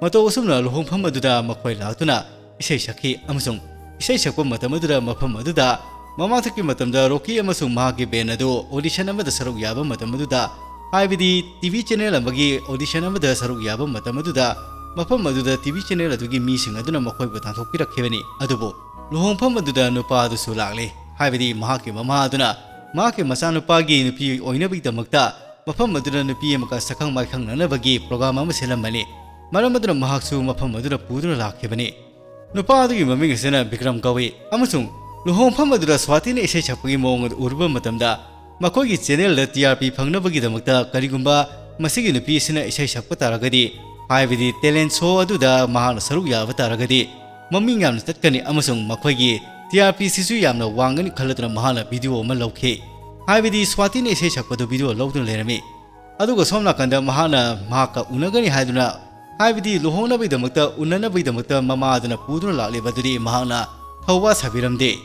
ꯃꯇꯧ ꯑꯁꯨꯝꯅ ꯂꯨꯍꯣꯡꯐꯝ ꯑꯗꯨꯗ ꯃꯈꯣꯏ ꯂꯥꯛꯇꯨꯅ ꯏꯁꯩ ꯁꯛꯈꯤ ꯑꯃꯁꯨꯡ ꯏꯁꯩ ꯁꯛꯄ ꯃꯇꯝ ꯑꯗꯨꯗ ꯃꯐꯝ ꯑꯗꯨꯗ ꯃꯃꯥꯡꯊꯛꯀꯤ ꯃꯇꯝꯗ ꯔꯣꯀꯤ ꯑꯃꯁꯨꯡ ꯃꯍꯥꯛꯀꯤ band ꯑꯗꯨ audition ꯑꯃꯗ ꯁꯔꯨꯛ ꯌꯥꯕ ꯃꯇꯝ ꯑꯗꯨꯗ, ꯍꯥꯏꯕꯗꯤ T V channel ꯑꯃꯒꯤ audition ꯑꯃꯗ ꯁꯔꯨꯛ ꯌꯥꯕ ꯃꯇꯝ ꯑꯗꯨꯗ, ꯃꯐꯝ ꯑꯗꯨꯗ T V channel ꯑꯗꯨꯒꯤ ꯃꯤꯁꯤꯡ ꯑꯗꯨꯅ ꯃꯈꯣꯏꯕꯨ ꯇꯥꯟꯊꯣꯛꯄꯤꯔꯛꯈꯤꯕꯅꯤ꯫ ꯑꯗꯨꯕꯨ ꯂꯨꯍꯣꯡꯐꯝ ꯑꯗꯨꯗ ꯅꯨꯄꯥ ꯑꯗꯨꯁꯨ ꯂꯥꯛꯂꯦ, ꯍꯥꯏꯕꯗꯤ ꯃꯍꯥꯛꯀꯤ ꯃꯃꯥ ꯑꯗꯨꯅ ꯃꯍꯥꯛꯀꯤ ꯃꯆꯥꯅꯨꯄꯥꯒꯤ ꯅꯨꯄꯤ ꯑꯣꯏꯅꯕꯒꯤꯗꯃꯛꯇ ꯃꯐꯝ ꯑꯗꯨꯗ ꯅꯨꯄꯤ ꯑꯃꯒ ꯁꯛꯈꯪ ꯃꯥꯏꯈꯪꯅꯅꯕꯒꯤ program ꯑꯃ ꯁꯤꯜꯂꯝꯕꯅꯤ꯫ ꯃꯔꯝ ꯑꯗꯨꯅ ꯃꯍꯥꯛꯁꯨ ꯃꯐꯝ ꯑꯗꯨꯗ ꯄꯨꯗꯨꯅ ꯂꯥꯛꯈꯤꯕꯅꯤ꯫ ꯅꯨꯄꯥ ꯑꯗꯨꯒꯤ ꯃꯃꯤꯡ ꯑꯁꯤꯅ ꯕꯤꯀ꯭ꯔꯝ ꯀꯧꯏ, ꯑꯃꯁꯨꯡ ꯂꯨꯍꯣꯡꯐꯝ ꯑꯗꯨꯗ ꯁ꯭ꯋꯥꯇꯤꯅ ꯏꯁꯩ ꯁꯛꯄꯒꯤ ꯃꯑꯣꯡ ꯑꯗꯨ ꯎꯔꯨꯕ ꯃꯇꯝꯗ, ꯃꯈꯣꯏꯒꯤ channel ꯗ T R P ꯐꯪꯅꯕꯒꯤꯗꯃꯛꯇ ꯀꯔꯤꯒꯨꯝꯕ ꯃꯁꯤꯒꯤ ꯅꯨꯄꯤ ꯑꯁꯤꯅ ꯏꯁꯩ ꯁꯛꯄ ꯇꯥꯔꯒꯗꯤ, ꯍꯥꯏꯕꯗꯤ talent show ꯑꯗꯨꯗ ꯃꯍꯥꯛꯅ ꯁꯔꯨꯛ ꯌꯥꯕ ꯇꯥꯔꯒꯗꯤ, ꯃꯃꯤꯡ ꯌꯥꯝꯅ ꯆꯠꯀꯅꯤ ꯑꯃꯁꯨꯡ ꯃꯈꯣꯏꯒꯤ T R P ꯁꯤꯁꯨ ꯌꯥꯝꯅ ꯋꯥꯡꯒꯅꯤ ꯈꯜꯂꯗꯨꯅ ꯃꯍꯥꯛꯅ video ꯑꯃ ꯂꯧꯈꯤ꯫ ꯍꯥꯏꯕꯗꯤ ꯁ꯭ꯋꯥꯇꯤꯅ ꯏꯁꯩ ꯁꯛꯄꯗꯨ video ꯂꯧꯗꯨꯅ ꯂꯩꯔꯝꯃꯤ꯫ ꯑꯗꯨꯒ ꯁꯣꯝ ꯅꯥꯀꯟꯗ ꯃꯍꯥꯛꯅ ꯃꯍꯥꯛꯀ ꯎꯅꯒꯅꯤ ꯍꯥꯏꯗꯨꯅ, ꯍꯥꯏꯕꯗꯤ ꯂꯨꯍꯣꯡꯅꯕꯒꯤꯗꯃꯛꯇ, ꯎꯅꯅꯕꯒꯤꯗꯃꯛꯇ ꯃꯃꯥ ꯑꯗꯨꯅ ꯄꯨꯗꯨꯅ ꯂꯥꯛꯂꯤꯕ ꯑꯗꯨꯗꯤ ꯃꯍꯥꯛꯅ ꯊꯧꯋꯥ ꯁꯥꯕꯤꯔꯝꯗꯦ꯫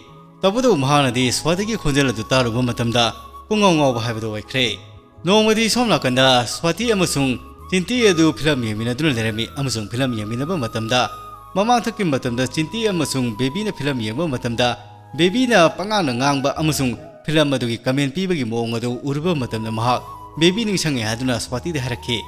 ꯇꯧꯕꯇꯕꯨ ꯃꯍꯥꯛꯅꯗꯤ ꯁ꯭ꯋꯥꯇꯤꯒꯤ ꯈꯣꯟꯖꯦꯜ ꯑꯗꯨ ꯇꯥꯔꯨꯕ ꯃꯇꯝꯗ ꯄꯨꯡꯉꯥꯎ ꯉꯥꯎꯕ ꯍꯥꯏꯕꯗꯨ ꯑꯣꯏꯈ꯭ꯔꯦ꯫ ꯅꯣꯡꯃꯗꯤ ꯁꯣꯝ ꯅꯥꯀꯟꯗ ꯁ꯭ꯋꯥꯇꯤ ꯑꯃꯁꯨꯡ ꯆꯤꯟꯇꯤ ꯑꯗꯨ ꯐꯤꯂꯝ ꯌꯦꯡꯃꯤꯟꯅꯗꯨꯅ ꯂꯩꯔꯝꯃꯤ ꯑꯃꯁꯨꯡ ꯐꯤꯂꯝ ꯌꯦꯡꯃꯤꯟꯅꯕ ꯃꯇꯝꯗ ꯃꯃꯥꯡꯊꯛꯀꯤ ꯃꯇꯝꯗ ꯆꯤꯟꯇꯤ ꯑꯃꯁꯨꯡ ꯕꯦꯕꯤꯅ ꯐꯤꯂꯝ ꯌꯦꯡꯕ ꯃꯇꯝꯗ ꯕꯦꯕꯤꯅ ꯄꯉꯥꯡꯗ ꯉꯥꯡꯕ ꯑꯃꯁꯨꯡ ꯐꯤꯂꯝ ꯑꯗꯨꯒꯤ comment ꯄꯤꯕꯒꯤ ꯃꯑꯣꯡ ꯑꯗꯨ ꯎꯔꯨꯕ ꯃꯇꯝꯗ ꯃꯍꯥꯛ ꯕꯦꯕꯤ ꯅꯤꯡꯁꯤꯡꯉꯦ ꯍꯥꯏꯗꯨꯅ ꯁ꯭ꯋꯥꯇꯤꯗ ꯍꯥꯏꯔꯛꯈꯤ꯫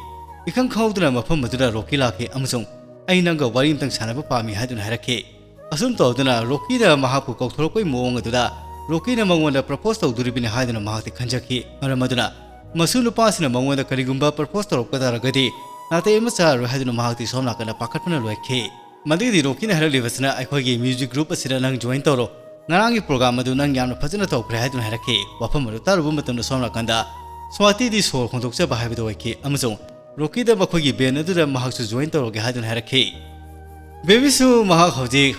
ꯏꯈꯪ ꯈꯪꯍꯧꯗꯅ ꯃꯐꯝ ꯑꯗꯨꯗ ꯔꯣꯀꯤ ꯂꯥꯛꯈꯤ ꯑꯃꯁꯨꯡ "ꯑꯩ ꯅꯪꯒ ꯋꯥꯔꯤ ꯑꯃꯇꯪ ꯁꯥꯟꯅꯕ ꯄꯥꯝꯃꯤ" ꯍꯥꯏꯗꯨꯅ ꯍꯥꯏꯔꯛꯈꯤ꯫ ꯑꯁꯨꯝ ꯇꯧꯗꯨꯅ ꯔꯣꯀꯤꯅ ꯃꯍꯥꯛꯄꯨ ꯀꯧꯊꯣꯔꯛꯄꯒꯤ ꯃꯑꯣꯡ ꯑꯗꯨꯗ ꯔꯣꯀꯤꯅ ꯃꯉꯣꯟꯗ propose ꯇꯧꯗꯣꯔꯤꯕꯅꯤ ꯍꯥꯏꯗꯨꯅ ꯃꯍꯥꯛꯇꯤ ꯈꯟꯖꯈꯤ꯫ ꯃꯔꯝ ꯑꯗꯨꯅ ꯃꯁꯨ ꯅꯨꯄꯥꯁꯤꯅ ꯃꯉꯣꯟꯗ ꯀꯔꯤꯒꯨꯝꯕ propose ꯇꯧꯔꯛꯄ ꯇꯥꯔꯒꯗꯤ ꯅꯥꯇꯩ ꯑꯃ ꯆꯥꯔꯔꯣꯏ ꯍꯥꯏꯗꯨꯅ ꯃꯍꯥꯛꯇꯤ ꯁꯣꯝ ꯅꯥꯀꯟꯗ ꯄꯥꯈꯠꯄꯅ ꯂꯣꯏꯈꯤ꯫ ꯃꯗꯨꯒꯤꯗꯤ ꯔꯣꯀꯤꯅ ꯍꯥꯏꯔꯛꯂꯤꯕꯁꯤꯅ "ꯑꯩꯈꯣꯏꯒꯤ music group ꯑꯁꯤꯗ ꯅꯪ join ꯇꯧꯔꯣ꯫ ꯉꯔꯥꯡꯒꯤ program ꯑꯗꯨ ꯅꯪ ꯌꯥꯝꯅ ꯐꯖꯅ ꯇꯧꯈ꯭ꯔꯦ" ꯍꯥꯏꯗꯨꯅ ꯍꯥꯏꯔꯛꯈꯤ꯫ ꯋꯥꯐꯝ ꯑꯗꯨ ꯇꯥꯔꯨꯕ ꯃꯇꯝꯗ ꯁꯣꯝ ꯅꯥꯀꯟꯗ ꯁ꯭ꯋꯥꯇꯤꯗꯤ ꯁꯣꯔ ꯍꯣꯟꯗꯣꯛꯆꯕ ꯍꯥꯏꯕꯗꯨ ꯑꯣꯏꯈꯤ ꯑꯃꯁꯨꯡ ꯔꯣꯀꯤꯗ ꯃꯈꯣꯏꯒꯤ band ꯑꯗꯨꯗ ꯃꯍꯥꯛꯁꯨ join ꯇꯧꯔꯒꯦ ꯍꯥꯏꯗꯨꯅ ꯍꯥꯏꯔꯛꯈꯤ꯫ ꯕꯦꯕꯤꯁꯨ ꯃꯍꯥꯛ ꯍꯧꯖꯤꯛ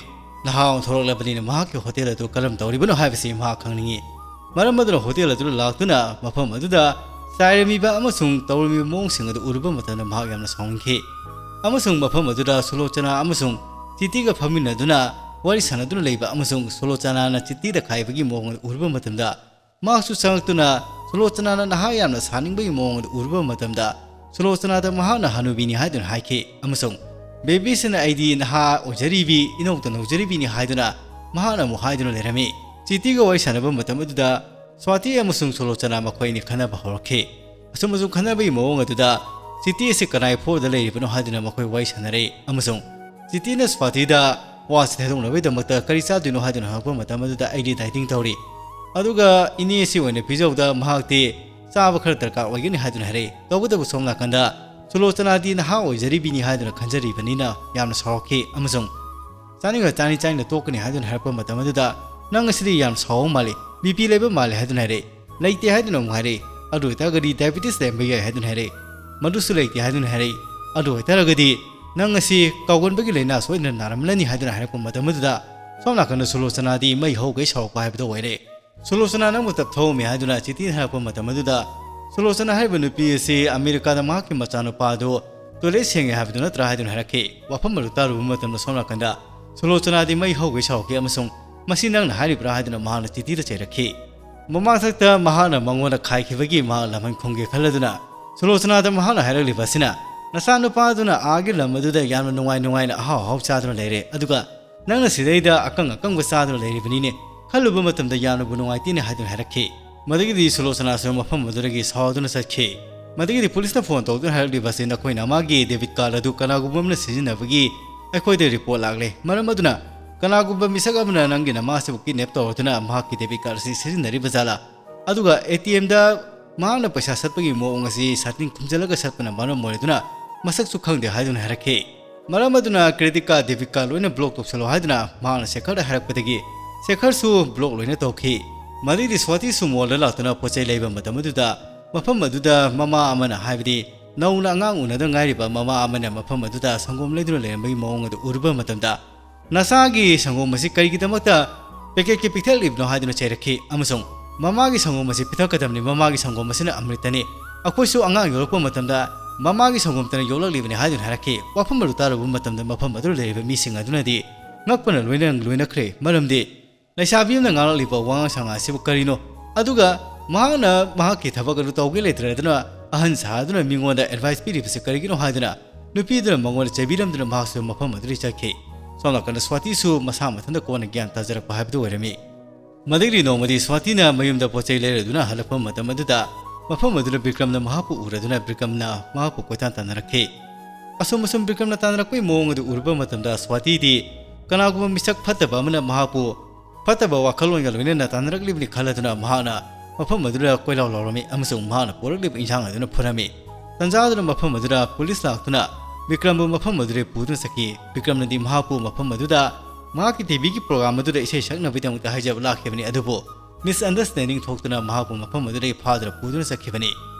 ꯅꯍꯥ ꯑꯣꯟꯊꯣꯔꯛꯂꯕꯅꯤꯅ ꯃꯍꯥꯛꯀꯤ ꯍꯣꯇꯦꯜ ꯑꯗꯨ ꯀꯔꯝ ꯇꯧꯔꯤꯕꯅꯣ ꯍꯥꯏꯕꯁꯤ ꯃꯍꯥꯛ ꯈꯪꯅꯤꯡꯏ꯫ ꯃꯔꯝ ꯑꯗꯨꯅ ꯍꯣꯇꯦꯜ ꯑꯗꯨꯗ ꯂꯥꯛꯇꯨꯅ ꯃꯐꯝ ꯑꯗꯨꯗ ꯆꯥꯏꯔꯝꯃꯤꯕ ꯑꯃꯁꯨꯡ ꯇꯧꯔꯝꯃꯤꯕ ꯃꯑꯣꯡꯁꯤꯡ ꯑꯗꯨ ꯎꯔꯨꯕ ꯃꯇꯝꯗ ꯃꯍꯥꯛ ꯌꯥꯝꯅ ꯁꯥꯎꯅꯤꯡꯈꯤ꯫ ꯑꯃꯁꯨꯡ ꯃꯐꯝ ꯑꯗꯨꯗ ꯁꯨꯂꯣꯆꯅꯥ ꯑꯃꯁꯨꯡ ꯆꯤꯇꯤꯒ ꯐꯝꯃꯤꯟꯅꯗꯨꯅ ꯋꯥꯔꯤ ꯁꯥꯟꯅꯗꯨꯅ ꯂꯩꯕ ꯑꯃꯁꯨꯡ ꯁꯨꯂꯣꯆꯅꯥꯅ ꯆꯤꯇꯤꯗ ꯈꯥꯏꯕꯒꯤ ꯃꯑꯣꯡ ꯑꯗꯨ ꯎꯔꯨꯕ ꯃꯇꯝꯗ ꯃꯍꯥꯛꯁꯨ ꯆꯪꯂꯛꯇꯨꯅ ꯁꯨꯂꯣꯆꯅꯥꯅ ꯅꯍꯥ ꯌꯥꯝꯅ ꯁꯥꯅꯤꯡꯕꯒꯤ ꯃꯑꯣꯡ ꯑꯗꯨ ꯎꯔꯨꯕ ꯃꯇꯝꯗ ꯁꯨꯂꯣꯆꯅꯥꯗ ꯃꯍꯥꯛꯅ ꯍꯅꯨꯕꯤꯅꯤ ꯍꯥꯏꯗꯨꯅ ꯍꯥꯏꯈꯤ ꯑꯃꯁꯨꯡ ꯕꯦꯕꯤꯁꯤꯅ ꯑꯩꯗꯤ ꯅꯍꯥ ꯑꯣꯏꯖꯔꯤꯕꯤ, ꯏꯅꯧꯇ ꯅꯧꯖꯔꯤꯕꯤꯅꯤ ꯍꯥꯏꯗꯨꯅ ꯃꯍꯥꯛꯅ ꯑꯃꯨꯛ ꯍꯥꯏꯗꯨꯅ ꯂꯩꯔꯝꯃꯤ꯫ ꯆꯤꯇꯤꯒ ꯋꯥꯔꯤ ꯁꯥꯟꯅꯕ ꯃꯇꯝ ꯑꯗꯨꯗ ꯁ꯭ꯋꯥꯇꯤ ꯑꯃꯁꯨꯡ ꯁꯨꯂꯣꯆꯅꯥ ꯃꯈꯣꯏ ꯑꯅꯤ ꯈꯟꯅꯕ ꯍꯧꯔꯛꯈꯤ꯫ ꯑꯁꯨꯝ ꯑꯁꯨꯝ ꯈꯟꯅꯕꯒꯤ ꯃꯑꯣꯡ ꯑꯗꯨꯗ ꯆꯤꯇꯤ ꯑꯁꯤ ꯀꯅꯥꯏ ꯐꯣꯔꯗ ꯂꯩꯔꯤꯕꯅꯣ ꯍꯥꯏꯗꯨꯅ ꯃꯈꯣꯏ ꯋꯥꯔꯤ ꯁꯥꯟꯅꯔꯛꯏ ꯑꯃꯁꯨꯡ ꯆꯤꯇꯤꯅ ꯁ꯭ꯋꯥꯇꯤꯗ ꯋꯥꯁꯤ ꯊꯩꯗꯣꯛꯅꯕꯒꯤꯗꯃꯛꯇ ꯀꯔꯤ ꯆꯥꯗꯣꯏꯅꯣ ꯍꯥꯏꯗꯨꯅ ꯍꯪꯂꯛꯄ ꯃꯇꯝ ꯑꯗꯨꯗ ꯑꯩꯗꯤ ꯗꯥꯏꯇꯤꯡ ꯇꯧꯔꯤ, ꯑꯗꯨꯒ ꯏꯅꯦ ꯑꯁꯤ ꯑꯣꯏꯅ ꯄꯤꯖꯧꯗ ꯃꯍꯥꯛꯇꯤ ꯆꯥꯕ ꯈꯔ ꯗꯔꯀꯥꯔ ꯑꯣꯏꯒꯅꯤ ꯍꯥꯏꯗꯨꯅ ꯍꯥꯏꯔꯛꯏ꯫ ꯇꯧꯕꯇꯕꯨ ꯁꯣꯝ ꯅꯥꯀꯟꯗ ꯁꯨꯂꯣꯆꯅꯥꯗꯤ ꯅꯍꯥ ꯑꯣꯏꯖꯔꯤꯕꯤꯅꯤ ꯍꯥꯏꯗꯨꯅ ꯈꯟꯖꯔꯤꯕꯅꯤꯅ ꯌꯥꯝꯅ ꯁꯥꯎꯔꯛꯈꯤ ꯑꯃꯁꯨꯡ ꯆꯥꯅꯤꯡꯉ ꯆꯥꯅꯤꯡ ꯆꯥꯅꯤꯡꯅ ꯇꯣꯛꯀꯅꯤ ꯍꯥꯏꯗꯨꯅ ꯍꯥꯏꯔꯛꯄ ꯃꯇꯝ ꯑꯗꯨꯗ ꯅꯪ ꯑꯁꯤꯗꯤ ꯌꯥꯝ ꯁꯥꯎꯕ ꯃꯥꯜꯂꯤ, ꯕꯤ ꯄꯤ ꯂꯩꯕ ꯃꯥꯜꯂꯤ ꯍꯥꯏꯗꯨꯅ ꯍꯥꯏꯔꯛꯏ꯫ ꯂꯩꯇꯦ ꯍꯥꯏꯗꯨꯅ ꯑꯃꯨꯛ ꯍꯥꯏꯔꯛꯏ꯫ ꯑꯗꯨ ꯑꯣꯏꯇꯥꯔꯒꯗꯤ ꯗꯥꯏꯕꯤꯇꯤꯁ ꯂꯩꯔꯝꯕ ꯌꯥꯏ ꯍꯥꯏꯗꯨꯅ ꯍꯥꯏꯔꯛꯏ꯫ ꯃꯗꯨꯁꯨ ꯂꯩꯇꯦ ꯍꯥꯏꯗꯨꯅ ꯍꯥꯏꯔꯛꯏ꯫ ꯑꯗꯨ ꯑꯣꯏꯇꯥꯔꯒꯗꯤ ꯅꯪ ꯑꯁꯤ ꯀꯥꯎꯒꯟꯕꯒꯤ ꯂꯥꯏꯅꯥ ꯁꯣꯏꯗꯅ ꯅꯥꯔꯝꯂꯅꯤ ꯍꯥꯏꯗꯨꯅ ꯍꯥꯏꯔꯛꯄ ꯃꯇꯝ ꯑꯗꯨꯗ ꯁꯣꯝ ꯅꯥꯀꯟꯗ ꯁꯨꯂꯣꯆꯅꯥꯗꯤ ꯃꯩ ꯍꯧꯒꯩ ꯁꯥꯎꯔꯛꯄ ꯍꯥꯏꯕꯗꯨ ꯑꯣꯏꯔꯦ꯫ ꯁꯨꯂꯣꯆꯅꯥ ꯅꯪꯕꯨ ꯇꯞ ꯊꯧꯔꯝꯃꯤ ꯍꯥꯏꯗꯨꯅ ꯆꯤꯇꯤꯅ ꯍꯥꯏꯔꯛꯄ ꯃꯇꯝ ꯑꯗꯨꯗ ꯁꯨꯂꯣꯆꯅꯥ ꯍꯥꯏꯔꯤꯕ ꯅꯨꯄꯤ ꯑꯁꯤ ꯑꯃꯦꯔꯤꯀꯥꯗ ꯃꯍꯥꯛꯀꯤ ꯃꯆꯥꯅꯨꯄꯥ ꯑꯗꯨ ꯇꯣꯏꯂꯦꯠ ꯁꯦꯡꯉꯦ ꯍꯥꯏꯕꯗꯨ ꯅꯠꯇ꯭ꯔꯥ ꯍꯥꯏꯗꯨꯅ ꯍꯥꯏꯔꯛꯈꯤ꯫ ꯋꯥꯐꯝ ꯑꯗꯨ ꯇꯥꯔꯨꯕ ꯃꯇꯝꯗ ꯁꯣꯝ ꯅꯥꯀꯟꯗ ꯁꯨꯂꯣꯆꯅꯥꯗꯤ ꯃꯩ ꯍꯧꯒꯩ ꯁꯥꯎꯔꯛꯈꯤ ꯑꯃꯁꯨꯡ ꯃꯁꯤ ꯅꯪꯅ ꯍꯥꯏꯔꯤꯕ꯭ꯔꯥ ꯍꯥꯏꯗꯨꯅ ꯃꯍꯥꯛꯅ ꯆꯤꯇꯤꯗ ꯆꯩꯔꯛꯈꯤ꯫ ꯃꯃꯥꯡꯊꯛꯇ ꯃꯍꯥꯛꯅ ꯃꯉꯣꯟꯗ ꯈꯥꯏꯈꯤꯕꯒꯤ ꯃꯍꯥꯛ ꯂꯃꯟ ꯈꯨꯝꯒꯦ ꯈꯜꯂꯗꯨꯅ ꯁꯨꯂꯣꯆꯅꯥꯗ ꯃꯍꯥꯛꯅ ꯍꯥꯏꯔꯛꯂꯤꯕ ꯑꯁꯤꯅ, "ꯅꯆꯥꯅꯨꯄꯥ ꯑꯗꯨꯅ ꯑꯥꯒꯤ ꯂꯝ ꯑꯗꯨꯗ ꯌꯥꯝꯅ ꯅꯨꯡꯉꯥꯏ ꯅꯨꯡꯉꯥꯏꯅ ꯑꯍꯥꯎ ꯑꯍꯥꯎ ꯆꯥꯗꯨꯅ ꯂꯩꯔꯦ, ꯑꯗꯨꯒ ꯅꯪꯅ ꯁꯤꯗꯩꯗ ꯑꯀꯪ ꯑꯀꯪꯕ ꯆꯥꯗꯨꯅ ꯂꯩꯔꯤꯕꯅꯤꯅꯦ, ꯈꯜꯂꯨꯕ ꯃꯇꯝꯗ ꯌꯥꯝꯅꯕꯨ ꯅꯨꯡꯉꯥꯏꯇꯦꯅꯦ" ꯍꯥꯏꯗꯨꯅ ꯍꯥꯏꯔꯛꯈꯤ꯫ ꯃꯗꯨꯒꯤꯗꯤ ꯁꯨꯂꯣꯆꯅꯥꯁꯨ ꯃꯐꯝ ꯑꯗꯨꯗꯒꯤ ꯁꯥꯎꯗꯨꯅ ꯆꯠꯈꯤ꯫ ꯃꯗꯨꯒꯤꯗꯤ ꯄꯨꯂꯤꯁꯅ ꯐꯣꯟ ꯇꯧꯗꯨꯅ ꯍꯥꯏꯔꯛꯂꯤꯕ ꯑꯁꯤ ꯅꯈꯣꯏꯅ ꯃꯥꯒꯤ ꯗꯦꯕꯤꯠ ꯀꯥꯔꯗ ꯑꯗꯨ ꯀꯅꯥꯒꯨꯝꯕ ꯑꯃꯅ ꯁꯤꯖꯤꯟꯅꯕꯒꯤ ꯑꯩꯈꯣꯏꯗ ꯔꯤꯄꯣꯔꯠ ꯂꯥꯛꯂꯦ꯫ ꯃꯔꯝ ꯑꯗꯨꯅ ꯀꯅꯥꯒꯨꯝꯕ ꯃꯤꯁꯛ ꯑꯃꯅ ꯅꯪꯒꯤ ꯅꯃꯥ ꯑꯁꯤꯕꯨ ꯀꯤꯗꯅꯦꯞ ꯇꯧꯔꯗꯨꯅ ꯃꯍꯥꯛꯀꯤ ꯗꯦꯕꯤꯠ ꯀꯥꯔꯗ ꯑꯁꯤ ꯁꯤꯖꯤꯟꯅꯔꯤꯕ ꯖꯥꯠꯂꯥ? ꯑꯗꯨꯒ ꯑꯦ ꯇꯤ ꯑꯦꯝꯗ ꯃꯍꯥꯛꯅ ꯄꯩꯁꯥ ꯁꯠꯄꯒꯤ ꯃꯑꯣꯡ ꯑꯁꯤ ꯁꯥꯇꯤꯟ ꯈꯨꯝꯖꯤꯜꯂꯒ ꯁꯠꯄꯅ ꯃꯔꯝ ꯑꯣꯏꯔꯗꯨꯅ ꯃꯁꯛꯁꯨ ꯈꯪꯗꯦ ꯍꯥꯏꯗꯨꯅ ꯍꯥꯏꯔꯛꯈꯤ꯫ ꯃꯔꯝ ꯑꯗꯨꯅ ꯀ꯭ꯔꯦꯗꯤꯠ ꯀꯥꯔꯗ, ꯗꯦꯕꯤꯠ ꯀꯥꯔꯗ ꯂꯣꯏꯅ ꯕ꯭ꯂꯣꯛ ꯇꯧꯁꯜꯂꯣ ꯍꯥꯏꯗꯨꯅ ꯃꯍꯥꯛꯅ ꯁꯦꯈꯔꯗ ꯍꯥꯏꯔꯛꯄꯗꯒꯤ ꯁꯦꯈꯔꯁꯨ ꯕ꯭ꯂꯣꯛ ꯂꯣꯏꯅ ꯇꯧꯈꯤ꯫ ꯃꯗꯨꯒꯤꯗꯤ ꯁ꯭ꯋꯥꯇꯤꯁꯨ ꯃꯣꯜꯗ ꯂꯥꯛꯇꯨꯅ ꯄꯣꯠ ꯆꯩ ꯂꯩꯕ ꯃꯇꯝ ꯑꯗꯨꯗ ꯃꯐꯝ ꯑꯗꯨꯗ ꯃꯃꯥ ꯑꯃꯅ, ꯍꯥꯏꯕꯗꯤ ꯅꯧꯅ ꯑꯉꯥꯡ ꯎꯅꯗ ꯉꯥꯏꯔꯤꯕ ꯃꯃꯥ ꯑꯃꯅ ꯃꯐꯝ ꯑꯗꯨꯗ ꯁꯪꯒꯣꯝ ꯂꯩꯗꯨꯅ ꯂꯩꯔꯝꯕꯒꯤ ꯃꯑꯣꯡ ꯑꯗꯨ ꯎꯔꯨꯕ ꯃꯇꯝꯗ "ꯅꯆꯥꯒꯤ ꯁꯪꯒꯣꯝ ꯑꯁꯤ ꯀꯔꯤꯒꯤꯗꯃꯛꯇ ꯄꯦꯀꯦꯠꯀꯤ ꯄꯤꯊꯛꯂꯤꯕꯅꯣ?" ꯍꯥꯏꯗꯨꯅ ꯆꯩꯔꯛꯈꯤ꯫ ꯑꯃꯁꯨꯡ, "ꯃꯃꯥꯒꯤ ꯁꯪꯒꯣꯝ ꯑꯁꯤ ꯄꯤꯊꯛꯀꯗꯕꯅꯤ, ꯃꯃꯥꯒꯤ ꯁꯪꯒꯣꯝ ꯑꯁꯤꯅ ꯑꯃ꯭ꯔꯤꯇꯅꯤ꯫ ꯑꯩꯈꯣꯏꯁꯨ ꯑꯉꯥꯡ ꯌꯣꯛꯂꯛꯄ ꯃꯇꯝꯗ ꯃꯃꯥꯒꯤ ꯁꯪꯒꯣꯝꯇꯅ ꯌꯣꯛꯂꯛꯂꯤꯕꯅꯤ" ꯍꯥꯏꯗꯨꯅ ꯍꯥꯏꯔꯛꯈꯤ꯫ ꯋꯥꯐꯝ ꯑꯗꯨ ꯇꯥꯔꯨꯕ ꯃꯇꯝꯗ ꯃꯐꯝ ꯑꯗꯨꯗ ꯂꯩꯔꯤꯕ ꯃꯤꯁꯤꯡ ꯑꯗꯨꯅꯗꯤ ꯉꯛꯄꯅ ꯂꯣꯏꯅ ꯂꯣꯏꯅꯈ꯭ꯔꯦ꯫ ꯃꯔꯝꯗꯤ ꯂꯩꯁꯥꯕꯤ ꯑꯃꯅ ꯉꯥꯡꯂꯛꯂꯤꯕ ꯋꯥꯉꯥꯡ ꯁꯉꯥꯡ ꯑꯁꯤꯕꯨ ꯀꯔꯤꯅꯣ? ꯑꯗꯨꯒ ꯃꯍꯥꯛꯅ ꯃꯍꯥꯛꯀꯤ ꯊꯕꯛ ꯑꯗꯨ ꯇꯧꯒꯦ ꯂꯩꯇ꯭ꯔꯗꯨꯅ ꯑꯍꯟ ꯁꯥꯗꯨꯅ ꯃꯤꯉꯣꯟꯗ advice ꯄꯤꯔꯤꯕꯁꯤ ꯀꯔꯤꯒꯤꯅꯣ ꯍꯥꯏꯗꯨꯅ ꯅꯨꯄꯤꯗꯨꯅ ꯃꯉꯣꯟꯗ ꯆꯩꯕꯤꯔꯝꯗꯨꯅ ꯃꯍꯥꯛꯁꯨ ꯃꯐꯝ ꯑꯗꯨꯗꯒꯤ ꯆꯠꯈꯤ꯫ ꯁꯣꯝ ꯅꯥꯀꯟꯗ ꯁ꯭ꯋꯥꯇꯤꯁꯨ ꯃꯁꯥ ꯃꯊꯟꯇ ꯀꯣꯟꯅ ꯒ꯭ꯌꯥꯟ ꯇꯥꯖꯔꯛꯄ ꯍꯥꯏꯕꯗꯨ ꯑꯣꯏꯔꯝꯃꯤ꯫ ꯃꯗꯨꯒꯤ ꯅꯣꯡꯃꯗꯤ ꯁ꯭ꯋꯥꯇꯤꯅ ꯃꯌꯨꯝꯗ ꯄꯣꯠ ꯆꯩ ꯂꯩꯔꯗꯨꯅ ꯍꯜꯂꯛꯄ ꯃꯇꯝ ꯑꯗꯨꯗ ꯃꯐꯝ ꯑꯗꯨꯗ ꯕꯤꯀ꯭ꯔꯝꯅ ꯃꯍꯥꯛꯄꯨ ꯎꯔꯗꯨꯅ ꯕꯤꯀ꯭ꯔꯝꯅ ꯃꯍꯥꯛꯄꯨ ꯀꯣꯏꯇꯥꯟ ꯇꯥꯟꯅꯔꯛꯈꯤ꯫ ꯑꯁꯨꯝ ꯑꯁꯨꯝ ꯕꯤꯀ꯭ꯔꯝꯅ ꯇꯥꯟꯅꯔꯛꯄꯒꯤ ꯃꯑꯣꯡ ꯑꯗꯨ ꯎꯔꯨꯕ ꯃꯇꯝꯗ ꯁ꯭ꯋꯥꯇꯤꯗꯤ ꯀꯅꯥꯒꯨꯝꯕ ꯃꯤꯁꯛ ꯐꯠꯇꯕ ꯑꯃꯅ ꯃꯍꯥꯛꯄꯨ ꯐꯠꯇꯕ ꯋꯥꯈꯜꯂꯣꯟꯒ ꯂꯣꯏꯅꯅ ꯇꯥꯟꯅꯔꯛꯂꯤꯕꯅꯤ ꯈꯜꯂꯗꯨꯅ ꯃꯍꯥꯛꯅ ꯃꯐꯝ ꯑꯗꯨꯗ ꯀꯣꯏꯂꯥꯎ ꯂꯥꯎꯔꯝꯃꯤ ꯑꯃꯁꯨꯡ ꯃꯍꯥꯛꯅ ꯄꯨꯔꯛꯂꯤꯕ ꯏꯟꯁꯥꯡ ꯑꯗꯨꯅ ꯐꯨꯔꯝꯃꯤ꯫ ꯇꯟꯖꯥ ꯑꯗꯨꯅ ꯃꯐꯝ ꯑꯗꯨꯗ ꯄꯨꯂꯤꯁ ꯂꯥꯛꯇꯨꯅ ꯕꯤꯀ꯭ꯔꯝꯕꯨ ꯃꯐꯝ ꯑꯗꯨꯗ ꯄꯨꯗꯨꯅ ꯆꯠꯈꯤ꯫ ꯕꯤꯀ꯭ꯔꯝꯅꯗꯤ ꯃꯍꯥꯛꯄꯨ ꯃꯐꯝ ꯑꯗꯨꯗ ꯃꯍꯥꯛꯀꯤ ꯇꯤꯚꯤꯒꯤ ꯄ꯭ꯔꯣꯒ꯭ꯔꯥꯝ ꯑꯗꯨꯗ ꯏꯁꯩ ꯁꯛꯅꯕꯒꯤꯗꯃꯛꯇ ꯍꯥꯏꯖꯕ ꯂꯥꯛꯈꯤꯕꯅꯤ, ꯑꯗꯨꯕꯨ misunderstanding ꯊꯣꯛꯇꯨꯅ ꯃꯍꯥꯛꯄꯨ ꯃꯐꯝ ꯑꯗꯨꯗꯒꯤ ꯐꯥꯗꯨꯅ ꯄꯨꯗꯨꯅ ꯆꯠꯈꯤꯕꯅꯤ꯫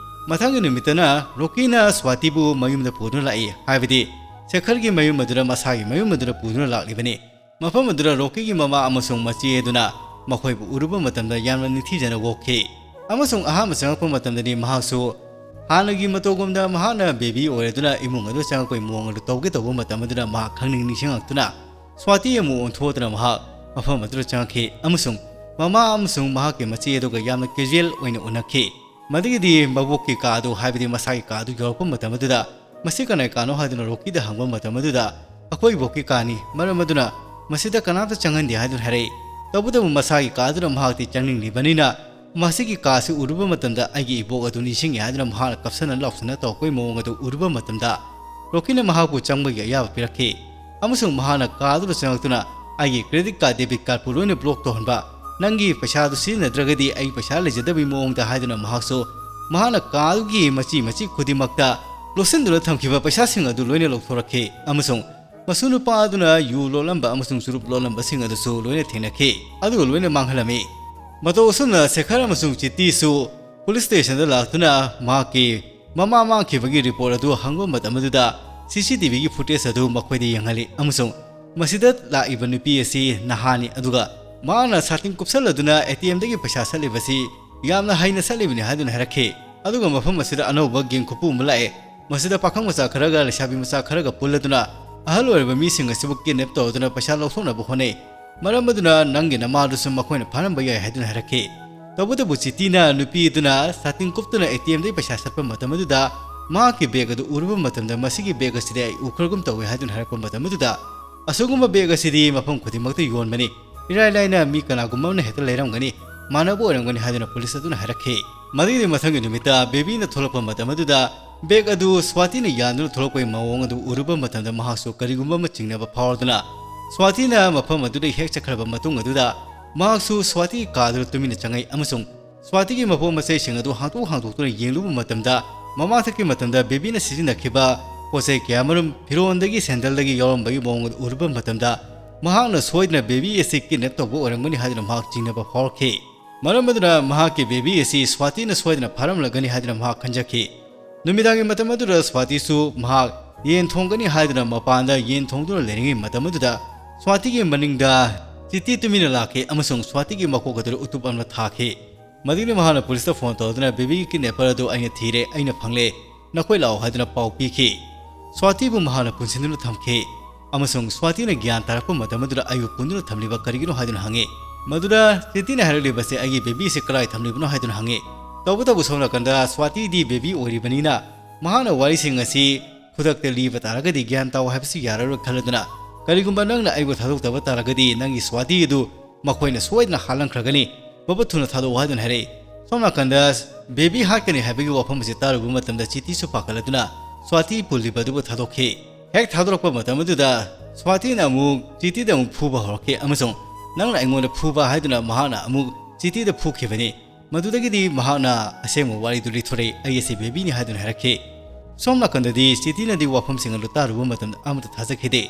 ꯃꯊꯪꯒꯤ ꯅꯨꯃꯤꯠꯇꯅ ꯔꯣꯀꯤꯅ ꯁ꯭ꯋꯥꯇꯤꯕꯨ ꯃꯌꯨꯝꯗ ꯄꯨꯗꯨꯅ ꯂꯥꯛꯏ, ꯍꯥꯏꯕꯗꯤ ꯁꯦꯈꯔꯒꯤ ꯃꯌꯨꯝ ꯑꯗꯨꯗ ꯃꯁꯥꯒꯤ ꯃꯌꯨꯝ ꯑꯗꯨꯗ ꯄꯨꯗꯨꯅ ꯂꯥꯛꯂꯤꯕꯅꯤ꯫ ꯃꯐꯝ ꯑꯗꯨꯗ ꯔꯣꯀꯤꯒꯤ ꯃꯃꯥ ꯑꯃꯁꯨꯡ ꯃꯆꯦ ꯑꯗꯨꯅ ꯃꯈꯣꯏꯕꯨ ꯎꯔꯨꯕ ꯃꯇꯝꯗ ꯌꯥꯝꯅ ꯅꯤꯡꯊꯤꯖꯅ ꯑꯣꯛꯈꯤ꯫ ꯑꯃꯁꯨꯡ ꯑꯍꯥꯟꯕ ꯆꯪꯂꯛꯄ ꯃꯇꯝꯗꯗꯤ ꯃꯍꯥꯛꯁꯨ ꯍꯥꯟꯅꯒꯤ ꯃꯇꯧꯒꯨꯝꯅ ꯃꯍꯥꯛꯅ ꯕꯦꯕꯤ ꯑꯣꯏꯔꯗꯨꯅ ꯏꯃꯨꯡ ꯑꯗꯨ ꯆꯪꯂꯛꯄꯒꯤ ꯃꯑꯣꯡ ꯑꯗꯨ ꯇꯧꯒꯦ ꯇꯧꯕ ꯃꯇꯝ ꯑꯗꯨꯗ ꯃꯍꯥꯛ ꯈꯪꯅꯤꯡ ꯅꯤꯡꯁꯤꯡꯂꯛꯇꯨꯅ ꯁ꯭ꯋꯥꯇꯤ ꯑꯃꯨꯛ ꯑꯣꯟꯊꯣꯛꯇꯨꯅ ꯃꯍꯥꯛ ꯃꯐꯝ ꯑꯗꯨꯗ ꯆꯪꯂꯛꯈꯤ ꯑꯃꯁꯨꯡ ꯃꯃꯥ ꯑꯃꯁꯨꯡ ꯃꯍꯥꯛꯀꯤ ꯃꯆꯦ ꯑꯗꯨꯒ ꯌꯥꯝꯅ casual ꯑꯣꯏꯅ ꯎꯅꯈꯤ꯫ ꯃꯗꯨꯒꯤꯗꯤ ꯃꯕꯣꯛꯀꯤ ꯀꯥ ꯑꯗꯨ, ꯍꯥꯏꯕꯗꯤ ꯃꯁꯥꯒꯤ ꯀꯥ ꯑꯗꯨ ꯌꯧꯔꯛꯄ ꯃꯇꯝ ꯑꯗꯨꯗ, "ꯃꯁꯤ ꯀꯅꯥꯒꯤ ꯀꯥꯅꯣ?" ꯍꯥꯏꯗꯨꯅ ꯔꯣꯀꯤꯗ ꯍꯪꯕ ꯃꯇꯝ ꯑꯗꯨꯗ, "ꯑꯩꯈꯣꯏ ꯏꯕꯣꯛꯀꯤ ꯀꯥꯅꯤ, ꯃꯔꯝ ꯑꯗꯨꯅ ꯃꯁꯤꯗ ꯀꯅꯥꯝꯇ ꯆꯪꯍꯟꯗꯦ" ꯍꯥꯏꯗꯨꯅ ꯍꯥꯏꯔꯛꯏ꯫ ꯇꯧꯕꯇꯕꯨ ꯃꯁꯥꯒꯤ ꯀꯥ ꯑꯗꯨꯗ ꯃꯍꯥꯛꯇꯤ ꯆꯪꯅꯤꯡꯂꯤꯕꯅꯤꯅ, ꯃꯁꯤꯒꯤ ꯀꯥ ꯑꯁꯤ ꯎꯔꯨꯕ ꯃꯇꯝꯗ ꯑꯩꯒꯤ ꯏꯕꯣꯛ ꯑꯗꯨ ꯅꯤꯡꯁꯤꯡꯉꯤ ꯍꯥꯏꯗꯨꯅ ꯃꯍꯥꯛꯅ ꯀꯞꯁꯟꯅ ꯂꯥꯎꯁꯟꯅ ꯇꯧꯔꯛꯄꯒꯤ ꯃꯑꯣꯡ ꯑꯗꯨ ꯎꯔꯨꯕ ꯃꯇꯝꯗ, ꯔꯣꯀꯤꯅ ꯃꯍꯥꯛꯄꯨ ꯆꯪꯕꯒꯤ ꯑꯌꯥꯕ ꯄꯤꯔꯛꯈꯤ꯫ ꯑꯃꯁꯨꯡ ꯃꯍꯥꯛꯅ ꯀꯥ ꯑꯗꯨꯗ ꯆꯪꯂꯛꯇꯨꯅ, "ꯑꯩꯒꯤ credit card, debit cardꯄꯨ ꯂꯣꯏꯅ block ꯇꯧꯍꯟꯕ, ꯅꯪꯒꯤ ꯄꯩꯁꯥ ꯑꯗꯨ ꯁꯤꯖꯤꯟꯅꯗ꯭ꯔꯒꯗꯤ ꯑꯩꯒꯤ ꯄꯩꯁꯥ ꯂꯩꯖꯗꯕꯒꯤ ꯃꯑꯣꯡꯗ" ꯍꯥꯏꯗꯨꯅ ꯃꯍꯥꯛꯁꯨ ꯃꯍꯥꯛꯅ ꯀꯥ ꯑꯗꯨꯒꯤ ꯃꯆꯤ ꯃꯆꯤ ꯈꯨꯗꯤꯡꯃꯛꯇ ꯂꯣꯠꯁꯤꯟꯗꯨꯅ ꯊꯝꯈꯤꯕ ꯄꯩꯁꯥꯁꯤꯡ ꯑꯗꯨ ꯂꯣꯏꯅ ꯂꯧꯊꯣꯔꯛꯈꯤ꯫ ꯑꯃꯁꯨꯡ ꯃꯁꯨ ꯅꯨꯄꯥ ꯑꯗꯨꯅ ꯌꯨ ꯂꯣꯜꯂꯝꯕ ꯑꯃꯁꯨꯡ ꯆꯨꯔꯨꯞ ꯂꯣꯜꯂꯝꯕꯁꯤꯡ ꯑꯗꯨꯁꯨ ꯂꯣꯏꯅ ꯊꯦꯡꯅꯈꯤ, ꯑꯗꯨꯒ ꯂꯣꯏꯅ ꯃꯥꯡꯍꯜꯂꯝꯃꯤ꯫ ꯃꯇꯧ ꯑꯁꯨꯝꯅ ꯁꯦꯈꯔ ꯑꯃꯁꯨꯡ ꯆꯤꯇꯤꯁꯨ police stationꯗ ꯂꯥꯛꯇꯨꯅ ꯃꯍꯥꯛꯀꯤ ꯃꯃꯥ ꯃꯥꯡꯈꯤꯕꯒꯤ report ꯑꯗꯨ ꯍꯪꯕ ꯃꯇꯝ ꯑꯗꯨꯗ, CCTVꯒꯤ footage ꯑꯗꯨ ꯃꯈꯣꯏꯗ ꯌꯦꯡꯍꯜꯂꯤ ꯑꯃꯁꯨꯡ ꯃꯁꯤꯗ ꯂꯥꯛꯏꯕ ꯅꯨꯄꯤ ꯑꯁꯤ ꯅꯍꯥꯅꯤ, ꯑꯗꯨꯒ ꯃꯍꯥꯛꯅ ꯁꯥꯇꯤꯟ ꯀꯨꯞꯁꯜꯂꯗꯨꯅ ꯑꯦ ꯇꯤ ꯑꯦꯝꯗꯒꯤ ꯄꯩꯁꯥ ꯁꯠꯂꯤꯕꯁꯤ ꯌꯥꯝꯅ ꯍꯩꯅ ꯁꯠꯂꯤꯕꯅꯤ ꯍꯥꯏꯗꯨꯅ ꯍꯥꯏꯔꯛꯈꯤ꯫ ꯑꯗꯨꯒ ꯃꯐꯝ ꯑꯁꯤꯗ ꯑꯅꯧꯕ ꯒꯦꯡ ꯈꯨꯄꯨ ꯑꯃ ꯂꯥꯛꯑꯦ꯫ ꯃꯁꯤꯗ ꯄꯥꯈꯪ ꯃꯆꯥ ꯈꯔꯒ ꯂꯩꯁꯥꯕꯤ ꯃꯆꯥ ꯈꯔꯒ ꯄꯨꯜꯂꯗꯨꯅ ꯑꯍꯜ ꯑꯣꯏꯔꯕ ꯃꯤꯁꯤꯡ ꯑꯁꯤꯕꯨ ꯀꯤꯗꯅꯦꯞ ꯇꯧꯗꯨꯅ ꯄꯩꯁꯥ ꯂꯧꯊꯣꯛꯅꯕ ꯍꯣꯠꯅꯩ꯫ ꯃꯔꯝ ꯑꯗꯨꯅ ꯅꯪꯒꯤ ꯅꯃꯥꯗꯨꯁꯨ ꯃꯈꯣꯏꯅ ꯐꯥꯔꯝꯕ ꯌꯥꯏ ꯍꯥꯏꯗꯨꯅ ꯍꯥꯏꯔꯛꯈꯤ꯫ ꯇꯧꯕꯇꯕꯨ ꯆꯤꯇꯤꯅ ꯅꯨꯄꯤ ꯑꯗꯨꯅ ꯁꯥꯇꯤꯟ ꯀꯨꯞꯇꯨꯅ ꯑꯦ ꯇꯤ ꯑꯦꯝꯗꯒꯤ ꯄꯩꯁꯥ ꯁꯠꯄ ꯃꯇꯝ ꯑꯗꯨꯗ ꯃꯍꯥꯛꯀꯤ ꯕꯦꯒ ꯑꯗꯨ ꯎꯔꯨꯕ ꯃꯇꯝꯗ, "ꯃꯁꯤꯒꯤ ꯕꯦꯒ ꯑꯁꯤꯗꯤ ꯑꯩ ꯎꯈ꯭ꯔꯒꯨꯝ ꯇꯧꯏ" ꯍꯥꯏꯗꯨꯅ ꯍꯥꯏꯔꯛꯄ ꯃꯇꯝ ꯑꯗꯨꯗ, "ꯑꯁꯤꯒꯨꯝꯕ ꯕꯦꯒ ꯑꯁꯤꯗꯤ ꯃꯐꯝ ꯈꯨꯗꯤꯡꯃꯛꯇ ꯌꯣꯟꯕꯅꯤ, ꯏꯔꯥꯏ ꯂꯥꯏꯅ ꯃꯤ ꯀꯅꯥꯒꯨꯝꯕ ꯑꯃꯅ ꯍꯦꯛꯇ ꯂꯩꯔꯝꯒꯅꯤ, ꯃꯥꯟꯅꯕ ꯑꯣꯏꯔꯝꯒꯅꯤ" ꯍꯥꯏꯗꯨꯅ ꯄꯨꯂꯤꯁ ꯑꯗꯨꯅ ꯍꯥꯏꯔꯛꯈꯤ꯫ ꯃꯗꯨꯒꯤ ꯃꯊꯪꯒꯤ ꯅꯨꯃꯤꯠꯇ ꯕꯦꯕꯤꯅ ꯊꯣꯛꯂꯛꯄ ꯃꯇꯝ ꯑꯗꯨꯗ ꯕꯦꯒ ꯑꯗꯨ ꯁ꯭ꯋꯥꯇꯤꯅ ꯌꯥꯟꯗꯨꯅ ꯊꯣꯛꯂꯛꯄꯒꯤ ꯃꯑꯣꯡ ꯑꯗꯨ ꯎꯔꯨꯕ ꯃꯇꯝꯗ ꯃꯍꯥꯛꯁꯨ ꯀꯔꯤꯒꯨꯝꯕ ꯑꯃ ꯆꯤꯡꯅꯕ ꯐꯥꯎꯔꯗꯨꯅ ꯁ꯭ꯋꯥꯇꯤꯅ ꯃꯐꯝ ꯑꯗꯨꯗ ꯍꯦꯛ ꯆꯠꯈ꯭ꯔꯕ ꯃꯇꯨꯡ ꯑꯗꯨꯗ ꯃꯍꯥꯛꯁꯨ ꯁ꯭ꯋꯥꯇꯤꯒꯤ ꯀꯥꯗꯨꯗ ꯇꯨꯃꯤꯟꯅ ꯆꯪꯉꯛꯏ ꯑꯃꯁꯨꯡ ꯁ꯭ꯋꯥꯇꯤꯒꯤ ꯃꯄꯣꯠ ꯃꯆꯩꯁꯤꯡ ꯑꯗꯨ ꯍꯥꯡꯗꯣꯛ ꯍꯥꯡꯗꯣꯛꯇꯨꯅ ꯌꯦꯡꯂꯨꯕ ꯃꯇꯝꯗ, ꯃꯃꯥꯡꯊꯛꯀꯤ ꯃꯇꯝꯗ ꯕꯦꯕꯤꯅ ꯁꯤꯖꯤꯟꯅꯈꯤꯕ ꯄꯣꯠ ꯆꯩ ꯀꯌꯥꯃꯔꯨꯝ ꯐꯤꯔꯣꯟꯗꯒꯤ ꯁꯦꯟꯗꯜꯗꯒꯤ ꯌꯥꯎꯔꯝꯕꯒꯤ ꯃꯑꯣꯡ ꯑꯗꯨ ꯎꯔꯨꯕ ꯃꯇꯝꯗ, ꯃꯍꯥꯛꯅ ꯁꯣꯏꯗꯅ ꯕꯦꯕꯤ ꯑꯁꯤ ꯀꯤꯗꯅꯦꯞ ꯇꯧꯕ ꯑꯣꯏꯔꯝꯒꯅꯤ ꯍꯥꯏꯗꯨꯅ ꯃꯍꯥꯛ ꯆꯤꯡꯅꯕ ꯐꯥꯎꯔꯛꯈꯤ꯫ ꯃꯔꯝ ꯑꯗꯨꯅ ꯃꯍꯥꯛꯀꯤ ꯕꯦꯕꯤ ꯑꯁꯤ ꯁ꯭ꯋꯥꯇꯤꯅ ꯁꯣꯏꯗꯅ ꯐꯥꯔꯝꯂꯒꯅꯤ ꯍꯥꯏꯗꯨꯅ ꯃꯍꯥꯛ ꯈꯟꯖꯈꯤ꯫ ꯅꯨꯃꯤꯗꯥꯡꯒꯤ ꯃꯇꯝ ꯑꯗꯨꯗ ꯁ꯭ꯋꯥꯇꯤꯁꯨ ꯃꯍꯥꯛ ꯌꯦꯟ ꯊꯣꯡꯒꯅꯤ ꯍꯥꯏꯗꯨꯅ ꯃꯄꯥꯟꯗ ꯌꯦꯟ ꯊꯣꯡꯗꯨꯅ ꯂꯩꯔꯤꯉꯩ ꯃꯇꯝ ꯑꯗꯨꯗ, ꯁ꯭ꯋꯥꯇꯤꯒꯤ ꯃꯅꯤꯡꯗ ꯆꯤꯇꯤ ꯇꯨꯃꯤꯟꯅ ꯂꯥꯛꯈꯤ ꯑꯃꯁꯨꯡ ꯁ꯭ꯋꯥꯇꯤꯒꯤ ꯃꯀꯣꯛ ꯑꯗꯨꯗ ꯎꯇꯨꯞ ꯑꯃ ꯊꯥꯈꯤ꯫ ꯃꯗꯨꯒꯤ ꯃꯍꯥꯛꯅ ꯄꯨꯂꯤꯁꯇ ꯐꯣꯟ ꯇꯧꯗꯨꯅ, "ꯕꯦꯕꯤꯒꯤ ꯀꯤꯗꯅꯦꯄꯔ ꯑꯗꯨ ꯑꯩꯅ ꯊꯤꯔꯦ, ꯑꯩꯅ ꯐꯪꯂꯦ, ꯅꯈꯣꯏ ꯂꯥꯛꯑꯣ" ꯍꯥꯏꯗꯨꯅ ꯄꯥꯎ ꯄꯤꯈꯤ꯫ ꯁ꯭ꯋꯥꯇꯤꯕꯨ ꯃꯍꯥꯛꯅ ꯄꯨꯟꯁꯤꯟꯗꯨꯅ ꯊꯝꯈꯤ ꯑꯃꯁꯨꯡ ꯁ꯭ꯋꯥꯇꯤꯅ ꯒ꯭ꯌꯥꯟ ꯇꯥꯔꯛꯄ ꯃꯇꯝ ꯑꯗꯨꯗ ꯑꯩꯕꯨ ꯄꯨꯟꯗꯨꯅ ꯊꯝꯂꯤꯕ ꯀꯔꯤꯒꯤꯅꯣ ꯍꯥꯏꯗꯨꯅ ꯍꯪꯉꯤ꯫ ꯃꯗꯨꯗ ꯆꯤꯇꯤꯅ ꯍꯥꯏꯔꯛꯂꯤꯕꯁꯦ, "ꯑꯩꯒꯤ ꯕꯦꯕꯤꯁꯤ ꯀꯗꯥꯏ ꯊꯝꯂꯤꯕꯅꯣ?" ꯍꯥꯏꯗꯨꯅ ꯍꯪꯉꯤ꯫ ꯇꯧꯕꯇꯕꯨ ꯁꯣꯝ ꯅꯥꯀꯟꯗ ꯁ꯭ꯋꯥꯇꯤꯗꯤ ꯕꯦꯕꯤ ꯑꯣꯏꯔꯤꯕꯅꯤꯅ ꯃꯍꯥꯛꯅ ꯋꯥꯔꯤꯁꯤꯡ ꯑꯁꯤ ꯈꯨꯗꯛꯇ ꯂꯤꯕ ꯇꯥꯔꯒꯗꯤ ꯒ꯭ꯌꯥꯟ ꯇꯥꯎ ꯍꯥꯏꯕꯁꯤ ꯌꯥꯔꯔꯣꯏ ꯈꯜꯂꯗꯨꯅ, "ꯀꯔꯤꯒꯨꯝꯕ ꯅꯪꯅ ꯑꯩꯕꯨ ꯊꯥꯗꯣꯛꯇꯕ ꯇꯥꯔꯒꯗꯤ ꯅꯪꯒꯤ ꯁ꯭ꯋꯥꯇꯤ ꯑꯗꯨ ꯃꯈꯣꯏꯅ ꯁꯣꯏꯗꯅ ꯍꯥꯠꯂꯝꯈ꯭ꯔꯒꯅꯤ꯫ ꯃꯕꯨ ꯊꯨꯅ ꯊꯥꯗꯣꯛꯎ" ꯍꯥꯏꯗꯨꯅ ꯍꯥꯏꯔꯛꯏ꯫ ꯁꯣꯝ ꯅꯥꯀꯟꯗ ꯕꯦꯕꯤ ꯍꯥꯠꯀꯅꯤ ꯍꯥꯏꯕꯒꯤ ꯋꯥꯐꯝ ꯑꯁꯤ ꯇꯥꯔꯨꯕ ꯃꯇꯝꯗ ꯆꯤꯇꯤꯁꯨ ꯄꯥꯈꯠꯂꯗꯨꯅ ꯁ꯭ꯋꯥꯇꯤ ꯄꯨꯜꯂꯤꯕ ꯑꯗꯨꯕꯨ ꯊꯥꯗꯣꯛꯈꯤ꯫ ꯍꯦꯛ ꯊꯥꯗꯣꯔꯛꯄ ꯃꯇꯝ ꯑꯗꯨꯗ ꯁ꯭ꯋꯥꯇꯤꯅ ꯑꯃꯨꯛ ꯆꯤꯇꯤꯗ ꯑꯃꯨꯛ ꯐꯨꯕ ꯍꯧꯔꯛꯈꯤ ꯑꯃꯁꯨꯡ, "ꯅꯪꯅ ꯑꯩꯉꯣꯟꯗ ꯐꯨꯕ" ꯍꯥꯏꯗꯨꯅ ꯃꯍꯥꯛꯅ ꯑꯃꯨꯛ ꯆꯤꯇꯤꯗ ꯐꯨꯈꯤꯕꯅꯤ꯫ ꯃꯗꯨꯗꯒꯤꯗꯤ ꯃꯍꯥꯛꯅ ꯑꯁꯦꯡꯕ ꯋꯥꯔꯤꯗꯨ ꯂꯤꯊꯣꯔꯛꯏ, "ꯑꯩ ꯑꯁꯤ ꯕꯦꯕꯤꯅꯤ" ꯍꯥꯏꯗꯨꯅ ꯍꯥꯏꯔꯛꯈꯤ꯫ ꯁꯣꯝ ꯅꯥꯀꯟꯗꯗꯤ ꯆꯤꯇꯤꯅꯗꯤ ꯋꯥꯐꯝꯁꯤꯡ ꯑꯗꯨ ꯇꯥꯔꯨꯕ ꯃꯇꯝꯗ ꯑꯃꯠꯇ ꯊꯥꯖꯈꯤꯗꯦ꯫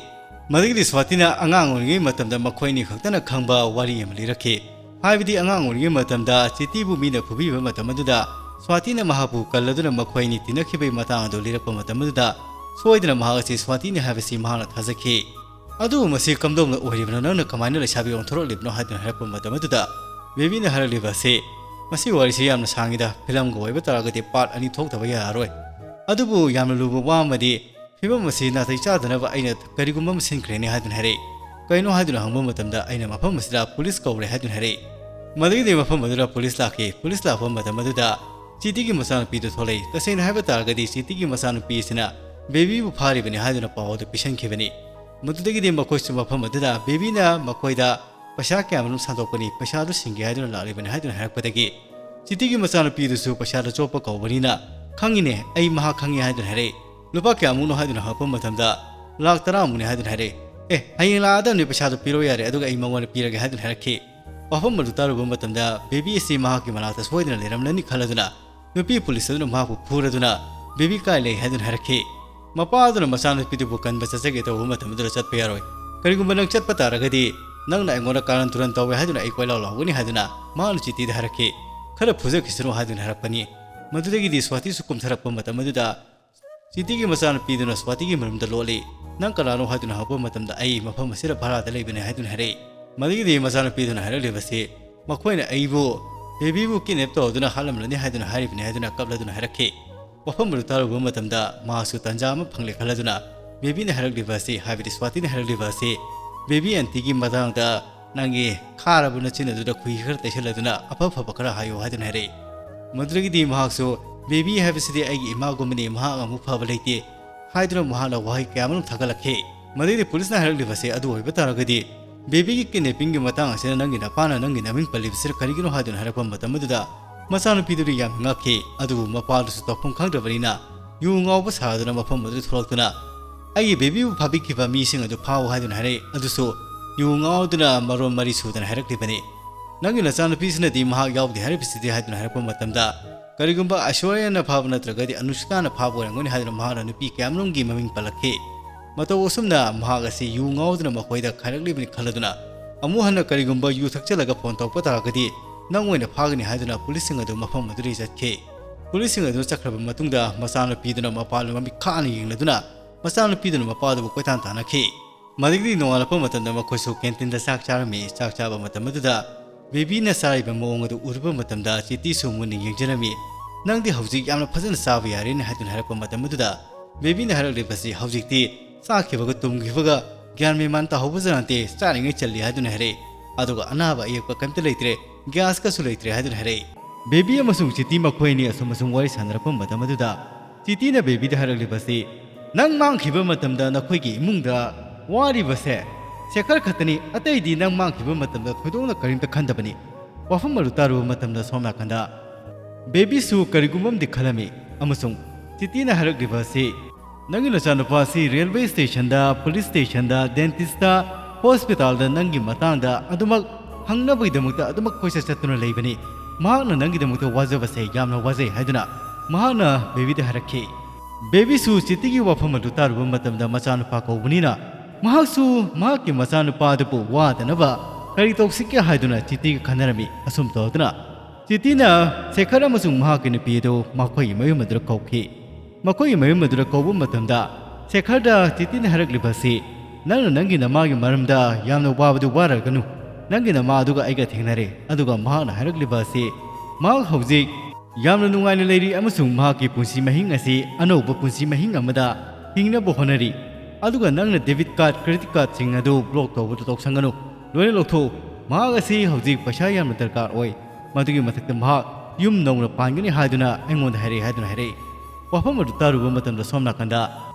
ꯃꯗꯨꯒꯤꯗꯤ ꯁ꯭ꯋꯥꯇꯤꯅ ꯑꯉꯥꯡ ꯑꯣꯏꯔꯤꯉꯩ ꯃꯇꯝꯗ ꯃꯈꯣꯏ ꯑꯅꯤ ꯈꯛꯇꯅ ꯈꯪꯕ ꯋꯥꯔꯤ ꯑꯃ ꯂꯤꯔꯛꯈꯤ꯫ ꯍꯥꯏꯕꯗꯤ ꯑꯉꯥꯡ ꯑꯣꯏꯔꯤꯉꯩ ꯃꯇꯝꯗ ꯆꯤꯇꯤꯕꯨ ꯃꯤꯅ ꯐꯨꯕꯤꯕ ꯃꯇꯝ ꯑꯗꯨꯗ ꯁ꯭ꯋꯥꯇꯤꯅ ꯃꯍꯥꯛꯄꯨ ꯀꯜꯂꯗꯨꯅ ꯃꯈꯣꯏ ꯑꯅꯤ ꯇꯤꯟꯅꯈꯤꯕꯒꯤ ꯃꯇꯥꯡ ꯑꯗꯨ ꯂꯤꯔꯛꯄ ꯃꯇꯝ ꯑꯗꯨꯗ ꯁꯣꯏꯗꯅ ꯃꯍꯥꯛ ꯑꯁꯤ ꯁ꯭ꯋꯥꯇꯤꯅꯤ ꯍꯥꯏꯕꯁꯤ ꯃꯍꯥꯛꯅ ꯊꯥꯖꯈꯤ꯫ "ꯑꯗꯨꯕꯨ ꯃꯁꯤ ꯀꯝꯗꯧꯅ ꯑꯣꯏꯔꯤꯕꯅꯣ? ꯅꯪꯅ ꯀꯃꯥꯏꯅ ꯂꯩꯁꯥꯕꯤ ꯑꯣꯟꯊꯣꯔꯛꯂꯤꯕꯅꯣ?" ꯍꯥꯏꯗꯨꯅ ꯍꯥꯏꯔꯛꯄ ꯃꯇꯝ ꯑꯗꯨꯗ ꯕꯦꯕꯤꯅ ꯍꯥꯏꯔꯛꯂꯤꯕ ꯑꯁꯤ, "ꯃꯁꯤ ꯋꯥꯔꯤꯁꯤ ꯌꯥꯝꯅ ꯁꯥꯡꯉꯤꯗ, ꯐꯤꯂꯝꯒ ꯑꯣꯏꯕ ꯇꯥꯔꯒꯗꯤ ꯄꯥꯔꯠ ꯑꯅꯤ ꯊꯣꯛꯇꯕ ꯌꯥꯔꯔꯣꯏ꯫ ꯑꯗꯨꯕꯨ ꯌꯥꯝꯅ ꯂꯨꯕ ꯋꯥ ꯑꯃꯗꯤ, ꯐꯤꯕꯝ ꯑꯁꯤ ꯅꯥꯇꯩ ꯆꯥꯗꯅꯕ ꯑꯩꯅ ꯀꯔꯤꯒꯨꯝꯕ ꯑꯃ ꯁꯤꯟꯈ꯭ꯔꯦꯅꯦ" ꯍꯥꯏꯗꯨꯅ ꯍꯥꯏꯔꯛꯏ꯫ "ꯀꯩꯅꯣ?" ꯍꯥꯏꯗꯨꯅ ꯍꯪꯕ ꯃꯇꯝꯗ, "ꯑꯩꯅ ꯃꯐꯝ ꯑꯁꯤꯗ ꯄꯨꯂꯤꯁ ꯀꯧꯔꯦ" ꯍꯥꯏꯗꯨꯅ ꯍꯥꯏꯔꯛꯏ꯫ ꯃꯗꯨꯒꯤꯗꯤ ꯃꯐꯝ ꯑꯗꯨꯗ ꯄꯨꯂꯤꯁ ꯂꯥꯛꯈꯤ꯫ ꯄꯨꯂꯤꯁ ꯂꯥꯛꯄ ꯃꯇꯝ ꯑꯗꯨꯗ ꯆꯤꯇꯤꯒꯤ ꯃꯆꯥꯅꯨꯄꯤꯗꯨ ꯊꯣꯛꯂꯛꯏ꯫ ꯇꯁꯦꯡꯅ ꯍꯥꯏꯕ ꯇꯥꯔꯒꯗꯤ ꯆꯤꯇꯤꯒꯤ ꯃꯆꯥꯅꯨꯄꯤ ꯑꯁꯤꯅ ꯕꯦꯕꯤꯕꯨ ꯐꯥꯔꯤꯕꯅꯤ ꯍꯥꯏꯗꯨꯅ ꯄꯥꯎ ꯑꯗꯨ ꯄꯤꯁꯟꯈꯤꯕꯅꯤ꯫ ꯃꯗꯨꯗꯒꯤꯗꯤ ꯃꯈꯣꯏꯁꯨ ꯃꯐꯝ ꯑꯗꯨꯗ ꯕꯦꯕꯤꯅ ꯃꯈꯣꯏꯗ ꯄꯩꯁꯥ ꯀꯌꯥꯃꯔꯨꯝ ꯁꯥꯟꯗꯣꯛꯄꯅꯤ, ꯄꯩꯁꯥꯗꯨ ꯁꯤꯡꯒꯦ ꯍꯥꯏꯗꯨꯅ ꯂꯥꯛꯂꯤꯕꯅꯤ ꯍꯥꯏꯗꯨꯅ ꯍꯥꯏꯔꯛꯄꯗꯒꯤ, ꯆꯤꯇꯤꯒꯤ ꯃꯆꯥꯅꯨꯄꯤꯗꯨꯁꯨ ꯄꯩꯁꯥꯗ ꯆꯣꯞꯄ ꯀꯧꯕꯅꯤꯅ, "ꯈꯪꯉꯤꯅꯦ, ꯑꯩ ꯃꯍꯥꯛ ꯈꯪꯉꯤ" ꯍꯥꯏꯗꯨꯅ ꯍꯥꯏꯔꯛꯏ꯫ "ꯂꯨꯄꯥ ꯀꯌꯥꯃꯨꯛꯅꯣ?" ꯍꯥꯏꯗꯨꯅ ꯍꯪꯉꯛꯄ ꯃꯇꯝꯗ, "ꯂꯥꯛ ꯇꯔꯥꯃꯨꯛꯅꯤ" ꯍꯥꯏꯗꯨꯅ ꯍꯥꯏꯔꯛꯏ꯫ "ꯑꯦ, ꯍꯌꯦꯡ ꯂꯥꯛꯑꯗꯕꯅꯤ, ꯄꯩꯁꯥꯗꯨ ꯄꯤꯔꯛꯑꯣ ꯌꯥꯔꯦ, ꯑꯗꯨꯒ ꯑꯩ ꯃꯉꯣꯟꯗ ꯄꯤꯔꯒꯦ" ꯍꯥꯏꯗꯨꯅ ꯍꯥꯏꯔꯛꯈꯤ꯫ ꯋꯥꯐꯝ ꯑꯗꯨ ꯇꯥꯔꯨꯕ ꯃꯇꯝꯗ, ꯕꯦꯕꯤ ꯑꯁꯤ ꯃꯍꯥꯛꯀꯤ ꯃꯅꯥꯛꯇ ꯁꯣꯏꯗꯅ ꯂꯩꯔꯝꯂꯅꯤ ꯈꯜꯂꯗꯨꯅ, ꯅꯨꯄꯤ ꯄꯨꯂꯤꯁ ꯑꯗꯨꯅ ꯃꯍꯥꯛꯄꯨ ꯐꯨꯔꯗꯨꯅ, "ꯕꯦꯕꯤ ꯀꯥꯏ ꯂꯩ?" ꯍꯥꯏꯗꯨꯅ ꯍꯥꯏꯔꯛꯈꯤ꯫ ꯃꯄꯥ ꯑꯗꯨꯅ ꯃꯆꯥꯅꯨꯄꯤꯗꯨꯕꯨ ꯀꯟꯕ ꯆꯠꯆꯒꯦ ꯇꯧꯕ ꯃꯇꯝ ꯑꯗꯨꯗ ꯆꯠꯄ ꯌꯥꯔꯣꯏ꯫ "ꯀꯔꯤꯒꯨꯝꯕ ꯅꯪ ꯆꯠꯄ ꯇꯥꯔꯒꯗꯤ, ꯅꯪꯅ ꯑꯩꯉꯣꯟꯗ ꯀꯥꯔꯟ ꯇꯨꯔꯟ ꯇꯧꯋꯦ ꯍꯥꯏꯗꯨꯅ ꯑꯩ ꯀꯣꯏꯂꯥꯎ ꯂꯥꯎꯒꯅꯤ" ꯍꯥꯏꯗꯨꯅ ꯃꯍꯥꯛꯅ ꯆꯤꯇꯤꯗ ꯍꯥꯏꯔꯛꯈꯤ꯫ "ꯈꯔ ꯐꯨꯖꯈꯤꯁꯅꯨ" ꯍꯥꯏꯗꯨꯅ ꯍꯥꯏꯔꯛꯄꯅꯤ꯫ ꯃꯗꯨꯗꯒꯤꯗꯤ ꯁ꯭ꯋꯥꯇꯤꯁꯨ ꯀꯨꯝꯊꯔꯛꯄ ꯃꯇꯝ ꯑꯗꯨꯗ, ꯆꯤꯇꯤꯒꯤ ꯃꯆꯥꯅꯨꯄꯤꯗꯨꯅ ꯁ꯭ꯋꯥꯇꯤꯒꯤ ꯃꯔꯨꯝꯗ ꯂꯣꯠꯂꯤ꯫ "ꯅꯪ ꯀꯅꯥꯅꯣ?" ꯍꯥꯏꯗꯨꯅ ꯍꯪꯉꯛꯄ ꯃꯇꯝꯗ, "ꯑꯩ ꯃꯐꯝ ꯑꯁꯤꯗ ꯚꯔꯥꯗ ꯂꯩꯕꯅꯤ" ꯍꯥꯏꯗꯨꯅ ꯍꯥꯏꯔꯛꯏ꯫ ꯃꯗꯨꯒꯤꯗꯤ ꯃꯆꯥꯅꯨꯄꯤꯗꯨꯅ ꯍꯥꯏꯔꯛꯂꯤꯕꯁꯤ, "ꯃꯈꯣꯏꯅ ꯑꯩꯕꯨ, ꯕꯦꯕꯤꯕꯨ ꯀꯤꯗꯅꯦꯞ ꯇꯧꯗꯨꯅ ꯍꯥꯠꯂꯝꯂꯅꯤ ꯍꯥꯏꯗꯨꯅ ꯍꯥꯏꯔꯤꯕꯅꯤ" ꯍꯥꯏꯗꯨꯅ ꯀꯞꯂꯗꯨꯅ ꯍꯥꯏꯔꯛꯈꯤ꯫ ꯋꯥꯐꯝ ꯑꯗꯨ ꯇꯥꯔꯨꯕ ꯃꯇꯝꯗ ꯃꯍꯥꯛꯁꯨ ꯇꯟꯖꯥ ꯑꯃ ꯐꯪꯂꯦ ꯈꯜꯂꯗꯨꯅ, ꯕꯦꯕꯤꯅ ꯍꯥꯏꯔꯛꯂꯤꯕ ꯑꯁꯤ, ꯍꯥꯏꯕꯗꯤ ꯁ꯭ꯋꯥꯇꯤꯅ ꯍꯥꯏꯔꯛꯂꯤꯕ ꯑꯁꯤ, "ꯕꯦꯕꯤ ꯑꯟꯇꯤꯒꯤ ꯃꯇꯥꯡꯗ ꯅꯪꯒꯤ ꯈꯥꯔꯕ ꯅꯆꯤꯟ ꯑꯗꯨꯗ ꯈꯣꯏꯍꯤ ꯈꯔ ꯇꯩꯁꯜꯂꯗꯨꯅ ꯑꯐ ꯐꯕ ꯈꯔ ꯍꯥꯏꯌꯨ" ꯍꯥꯏꯗꯨꯅ ꯍꯥꯏꯔꯛꯏ꯫ ꯃꯗꯨꯗꯒꯤꯗꯤ ꯃꯍꯥꯛꯁꯨ, "ꯕꯦꯕꯤ ꯍꯥꯏꯕꯁꯤꯗꯤ ꯑꯩꯒꯤ ꯏꯃꯥꯒꯨꯝꯕꯅꯤ, ꯃꯍꯥꯛ ꯑꯃꯨꯛ ꯐꯕ ꯂꯩꯇꯦ" ꯍꯥꯏꯗꯨꯅ ꯃꯍꯥꯛꯅ ꯋꯥꯍꯩ ꯀꯌꯥ ꯑꯃꯔꯣꯝ ꯊꯥꯒꯠꯂꯛꯈꯤ꯫ ꯃꯗꯨꯗꯤ ꯄꯨꯂꯤꯁꯅ ꯍꯥꯏꯔꯛꯂꯤꯕꯁꯦ ꯑꯗꯨ ꯑꯣꯏꯕ ꯇꯥꯔꯒꯗꯤ, ꯕꯦꯕꯤꯒꯤ ꯀꯤꯗꯅꯦꯄꯤꯡꯒꯤ ꯃꯇꯥꯡ ꯑꯁꯤꯗ ꯅꯪꯒꯤ ꯅꯄꯥꯅ ꯅꯪꯒꯤ ꯅꯃꯤꯡ ꯄꯜꯂꯤꯕꯁꯤꯅ ꯀꯔꯤꯒꯤꯅꯣ ꯍꯥꯏꯗꯨꯅ ꯍꯥꯏꯔꯛꯄ ꯃꯇꯝ ꯑꯗꯨꯗ, ꯃꯆꯥꯅꯨꯄꯤꯗꯨꯗꯤ ꯌꯥꯝꯅ ꯉꯛꯈꯤ꯫ ꯑꯗꯨꯕꯨ ꯃꯄꯥꯗꯨꯁꯨ ꯇꯧꯐꯝ ꯈꯪꯗ꯭ꯔꯕꯅꯤꯅ, ꯌꯨ ꯉꯥꯎꯕ ꯁꯥꯗꯨꯅ ꯃꯐꯝ ꯑꯗꯨꯗ ꯊꯣꯛꯂꯛꯇꯨꯅ, "ꯑꯩꯒꯤ ꯕꯦꯕꯤꯕꯨ ꯐꯥꯕꯤꯈꯤꯕ ꯃꯤꯁꯤꯡ ꯑꯗꯨ ꯐꯥꯎ" ꯍꯥꯏꯗꯨꯅ ꯍꯥꯏꯔꯛꯏ꯫ ꯑꯗꯨꯁꯨ ꯌꯨ ꯉꯥꯎꯗꯨꯅ ꯃꯔꯣꯟ ꯃꯔꯤ ꯁꯨꯗꯅ ꯍꯥꯏꯔꯛꯂꯤꯕꯅꯤ꯫ "ꯅꯪꯒꯤ ꯅꯆꯥꯅꯨꯄꯤꯁꯤꯅꯗꯤ ꯃꯍꯥꯛ ꯌꯥꯎꯗꯦ ꯍꯥꯏꯔꯤꯕꯁꯤꯗꯤ" ꯍꯥꯏꯗꯨꯅ ꯍꯥꯏꯔꯛꯄ ꯃꯇꯝꯗ, "ꯀꯔꯤꯒꯨꯝꯕ ꯑꯥꯏꯁꯣꯔꯤꯌꯥꯅ ꯐꯥꯕ ꯅꯠꯇ꯭ꯔꯒꯗꯤ ꯑꯅꯨꯁꯀꯥꯅ ꯐꯥꯕ ꯑꯣꯏꯔꯝꯒꯅꯤ" ꯍꯥꯏꯗꯨꯅ ꯃꯍꯥꯛꯅ ꯅꯨꯄꯤ ꯀꯌꯥꯃꯔꯨꯝꯒꯤ ꯃꯃꯤꯡ ꯄꯜꯂꯛꯈꯤ꯫ ꯃꯇꯧ ꯑꯁꯨꯝꯅ ꯃꯍꯥꯛ ꯑꯁꯤ ꯌꯨ ꯉꯥꯎꯗꯨꯅ ꯃꯈꯣꯏꯗ ꯈꯥꯏꯔꯛꯂꯤꯕꯅꯤ ꯈꯜꯂꯗꯨꯅ, "ꯑꯃꯨꯛ ꯍꯟꯅ ꯀꯔꯤꯒꯨꯝꯕ ꯌꯨ ꯊꯛꯆꯜꯂꯒ ꯐꯣꯟ ꯇꯧꯔꯛꯄ ꯇꯥꯔꯒꯗꯤ, ꯅꯪ ꯑꯣꯏꯅ ꯐꯥꯒꯅꯤ" ꯍꯥꯏꯗꯨꯅ ꯄꯨꯂꯤꯁꯁꯤꯡ ꯑꯗꯨ ꯃꯐꯝ ꯑꯗꯨꯗꯒꯤ ꯆꯠꯈꯤ꯫ ꯄꯨꯂꯤꯁꯁꯤꯡ ꯑꯗꯨ ꯆꯠꯈ꯭ꯔꯕ ꯃꯇꯨꯡꯗ, ꯃꯆꯥꯅꯨꯄꯤꯗꯨꯅ ꯃꯄꯥꯟ ꯃꯃꯤꯠ ꯈꯥꯅ ꯌꯦꯡꯂꯗꯨꯅ, ꯃꯆꯥꯅꯨꯄꯤꯗꯨꯅ ꯃꯄꯥꯗꯨꯕꯨ ꯀꯣꯏꯇꯥꯟ ꯇꯥꯟꯅꯈꯤ꯫ ꯃꯗꯨꯗꯒꯤꯗꯤ ꯅꯣꯡꯉꯥꯜꯂꯛꯄ ꯃꯇꯝꯗ ꯃꯈꯣꯏꯁꯨ ꯀꯦꯟꯇꯤꯟꯗ ꯆꯥꯛ ꯆꯥꯔꯝꯃꯤ꯫ ꯆꯥꯛ ꯆꯥꯕ ꯃꯇꯝ ꯑꯗꯨꯗ ꯕꯦꯕꯤꯅ ꯆꯥꯔꯤꯕ ꯃꯑꯣꯡ ꯑꯗꯨ ꯎꯔꯨꯕ ꯃꯇꯝꯗ ꯆꯤꯇꯤꯁꯨ ꯃꯨꯟꯅ ꯌꯦꯡꯖꯔꯝꯃꯤ꯫ "ꯅꯪꯗꯤ ꯍꯧꯖꯤꯛ ꯌꯥꯝꯅ ꯐꯖꯅ ꯆꯥꯕ ꯌꯥꯔꯦꯅꯦ" ꯍꯥꯏꯗꯨꯅ ꯍꯥꯏꯔꯛꯄ ꯃꯇꯝ ꯑꯗꯨꯗ ꯕꯦꯕꯤꯅ ꯍꯥꯏꯔꯛꯂꯤꯕꯁꯤ, "ꯍꯧꯖꯤꯛꯇꯤ ꯆꯥꯈꯤꯕꯒ ꯇꯨꯝꯈꯤꯕꯒ ꯒ꯭ꯌꯥꯟ ꯃꯦꯟ ꯃꯥꯟ ꯇꯥꯍꯧꯕ ꯖꯥꯠ ꯅꯠꯇꯦ, ꯆꯥꯔꯤꯉꯩ ꯆꯜꯂꯤ" ꯍꯥꯏꯗꯨꯅ ꯍꯥꯏꯔꯛꯏ꯫ "ꯑꯗꯨꯒ ꯑꯅꯥꯕ ꯑꯌꯦꯛꯄ ꯀꯩꯝꯇ ꯂꯩꯇ꯭ꯔꯦ, ꯒ꯭ꯌꯥꯁꯀꯁꯨ ꯂꯩꯇ꯭ꯔꯦ" ꯍꯥꯏꯗꯨꯅ ꯍꯥꯏꯔꯛꯏ꯫ ꯕꯦꯕꯤ ꯑꯃꯁꯨꯡ ꯆꯤꯇꯤ ꯃꯈꯣꯏ ꯑꯅꯤ ꯑꯁꯨꯝ ꯑꯁꯨꯝ ꯋꯥꯔꯤ ꯁꯥꯟꯅꯔꯛꯄ ꯃꯇꯝ ꯑꯗꯨꯗ ꯆꯤꯇꯤꯅ ꯕꯦꯕꯤꯗ ꯍꯥꯏꯔꯛꯂꯤꯕꯁꯤ, "ꯅꯪ ꯃꯥꯡꯈꯤꯕ ꯃꯇꯝꯗ ꯅꯈꯣꯏꯒꯤ ꯏꯃꯨꯡꯗ ꯋꯥꯔꯤꯕꯁꯦ ꯁꯦꯈꯔ ꯈꯛꯇꯅꯤ, ꯑꯇꯩꯗꯤ ꯅꯪ ꯃꯥꯡꯈꯤꯕ ꯃꯇꯝꯗ ꯊꯣꯏꯗꯣꯛꯅ ꯀꯔꯤꯝꯇ ꯈꯟꯗꯕꯅꯤ"꯫ ꯋꯥꯐꯝ ꯑꯗꯨ ꯇꯥꯔꯨꯕ ꯃꯇꯝꯗ ꯁꯣꯝ ꯅꯥꯀꯟꯗ ꯕꯦꯕꯤꯁꯨ ꯀꯔꯤꯒꯨꯝꯕ ꯑꯃꯗꯤ ꯈꯜꯂꯝꯃꯤ ꯑꯃꯁꯨꯡ ꯆꯤꯇꯤꯅ ꯍꯥꯏꯔꯛꯂꯤꯕ ꯑꯁꯤ, "ꯅꯪꯒꯤ ꯅꯆꯥꯅꯨꯄꯥ ꯑꯁꯤ ꯔꯦꯜꯋꯦ ꯁ꯭ꯇꯦꯁꯟꯗ, ꯄꯨꯂꯤꯁ ꯁ꯭ꯇꯦꯁꯟꯗ, ꯗꯦꯟꯇꯤꯁꯇ, ꯍꯣꯁꯄꯤꯇꯥꯜꯗ ꯅꯪꯒꯤ ꯃꯇꯥꯡꯗ ꯑꯗꯨꯃꯛ ꯍꯪꯅꯕꯒꯤꯗꯃꯛꯇ ꯑꯗꯨꯃꯛ ꯀꯣꯏꯆꯠ ꯆꯠꯇꯨꯅ ꯂꯩꯕꯅꯤ꯫ ꯃꯍꯥꯛꯅ ꯅꯪꯒꯤꯗꯃꯛꯇ ꯋꯥꯖꯕꯁꯦ ꯌꯥꯝꯅ ꯋꯥꯖꯩ" ꯍꯥꯏꯗꯨꯅ ꯃꯍꯥꯛꯅ ꯕꯦꯕꯤꯗ ꯍꯥꯏꯔꯛꯈꯤ꯫ ꯕꯦꯕꯤꯁꯨ ꯆꯤꯇꯤꯒꯤ ꯋꯥꯐꯝ ꯑꯗꯨ ꯇꯥꯔꯨꯕ ꯃꯇꯝꯗ ꯃꯆꯥꯅꯨꯄꯥ ꯀꯧꯕꯅꯤꯅ ꯃꯍꯥꯛꯁꯨ ꯃꯍꯥꯛꯀꯤ ꯃꯆꯥꯅꯨꯄꯥ ꯑꯗꯨꯕꯨ ꯋꯥꯗꯅꯕ ꯀꯔꯤ ꯇꯧꯁꯤꯒꯦ ꯍꯥꯏꯗꯨꯅ ꯆꯤꯇꯤꯒ ꯈꯟꯅꯔꯝꯃꯤ꯫ ꯑꯁꯨꯝ ꯇꯧꯗꯨꯅ ꯆꯤꯇꯤꯅ ꯁꯦꯈꯔ ꯑꯃꯁꯨꯡ ꯃꯍꯥꯛꯀꯤ ꯅꯨꯄꯤ ꯑꯗꯨ ꯃꯈꯣꯏꯒꯤ ꯃꯌꯨꯝ ꯑꯗꯨꯗ ꯀꯧꯈꯤ꯫ ꯃꯈꯣꯏꯒꯤ ꯃꯌꯨꯝ ꯑꯗꯨꯗ ꯀꯧꯕ ꯃꯇꯝꯗ ꯁꯦꯈꯔꯗ ꯆꯤꯇꯤꯅ ꯍꯥꯏꯔꯛꯂꯤꯕ ꯑꯁꯤ, "ꯅꯪꯅ ꯅꯪꯒꯤ ꯅꯃꯥꯒꯤ ꯃꯔꯝꯗ ꯌꯥꯝꯅ ꯋꯥꯕꯗꯨ ꯋꯥꯔꯒꯅꯨ꯫ ꯅꯪꯒꯤ ꯅꯃꯥ ꯑꯗꯨꯒ ꯑꯩꯒ ꯊꯦꯡꯅꯔꯦ, ꯑꯗꯨꯒ ꯃꯍꯥꯛꯅ ꯍꯥꯏꯔꯛꯂꯤꯕ ꯑꯁꯤ, ꯃꯍꯥꯛ ꯍꯧꯖꯤꯛ ꯌꯥꯝꯅ ꯅꯨꯡꯉꯥꯏꯅ ꯂꯩꯔꯤ ꯑꯃꯁꯨꯡ ꯃꯍꯥꯛꯀꯤ ꯄꯨꯟꯁꯤ ꯃꯍꯤꯡ ꯑꯁꯤ ꯑꯅꯧꯕ ꯄꯨꯟꯁꯤ ꯃꯍꯤꯡ ꯑꯃꯗ ꯍꯤꯡꯅꯕ ꯍꯣꯠꯅꯔꯤ꯫ ꯑꯗꯨꯒ ꯅꯪꯅ ꯗꯦꯕꯤꯠ ꯀꯥꯔꯗ, ꯀ꯭ꯔꯦꯗꯤꯠ ꯀꯥꯔꯗꯁꯤꯡ ꯑꯗꯨ ꯕ꯭ꯂꯣꯛ ꯇꯧꯕꯗꯨ ꯇꯧꯁꯟꯒꯅꯨ, ꯂꯣꯏꯅ ꯂꯧꯊꯣꯛꯎ꯫ ꯃꯍꯥꯛ ꯑꯁꯤ ꯍꯧꯖꯤꯛ ꯄꯩꯁꯥ ꯌꯥꯝꯅ ꯗꯔꯀꯥꯔ ꯑꯣꯏ꯫ ꯃꯗꯨꯒꯤ ꯃꯊꯛꯇ ꯃꯍꯥꯛ ꯌꯨꯝ ꯅꯧꯅ ꯄꯥꯟꯒꯅꯤ ꯍꯥꯏꯗꯨꯅ ꯑꯩꯉꯣꯟꯗ ꯍꯥꯏꯔꯛꯏ" ꯍꯥꯏꯗꯨꯅ ꯍꯥꯏꯔꯛꯏ꯫ ꯋꯥꯐꯝ ꯑꯗꯨ ꯇꯥꯔꯨꯕ ꯃꯇꯝꯗ ꯁꯣꯝ ꯅꯥꯀꯟꯗ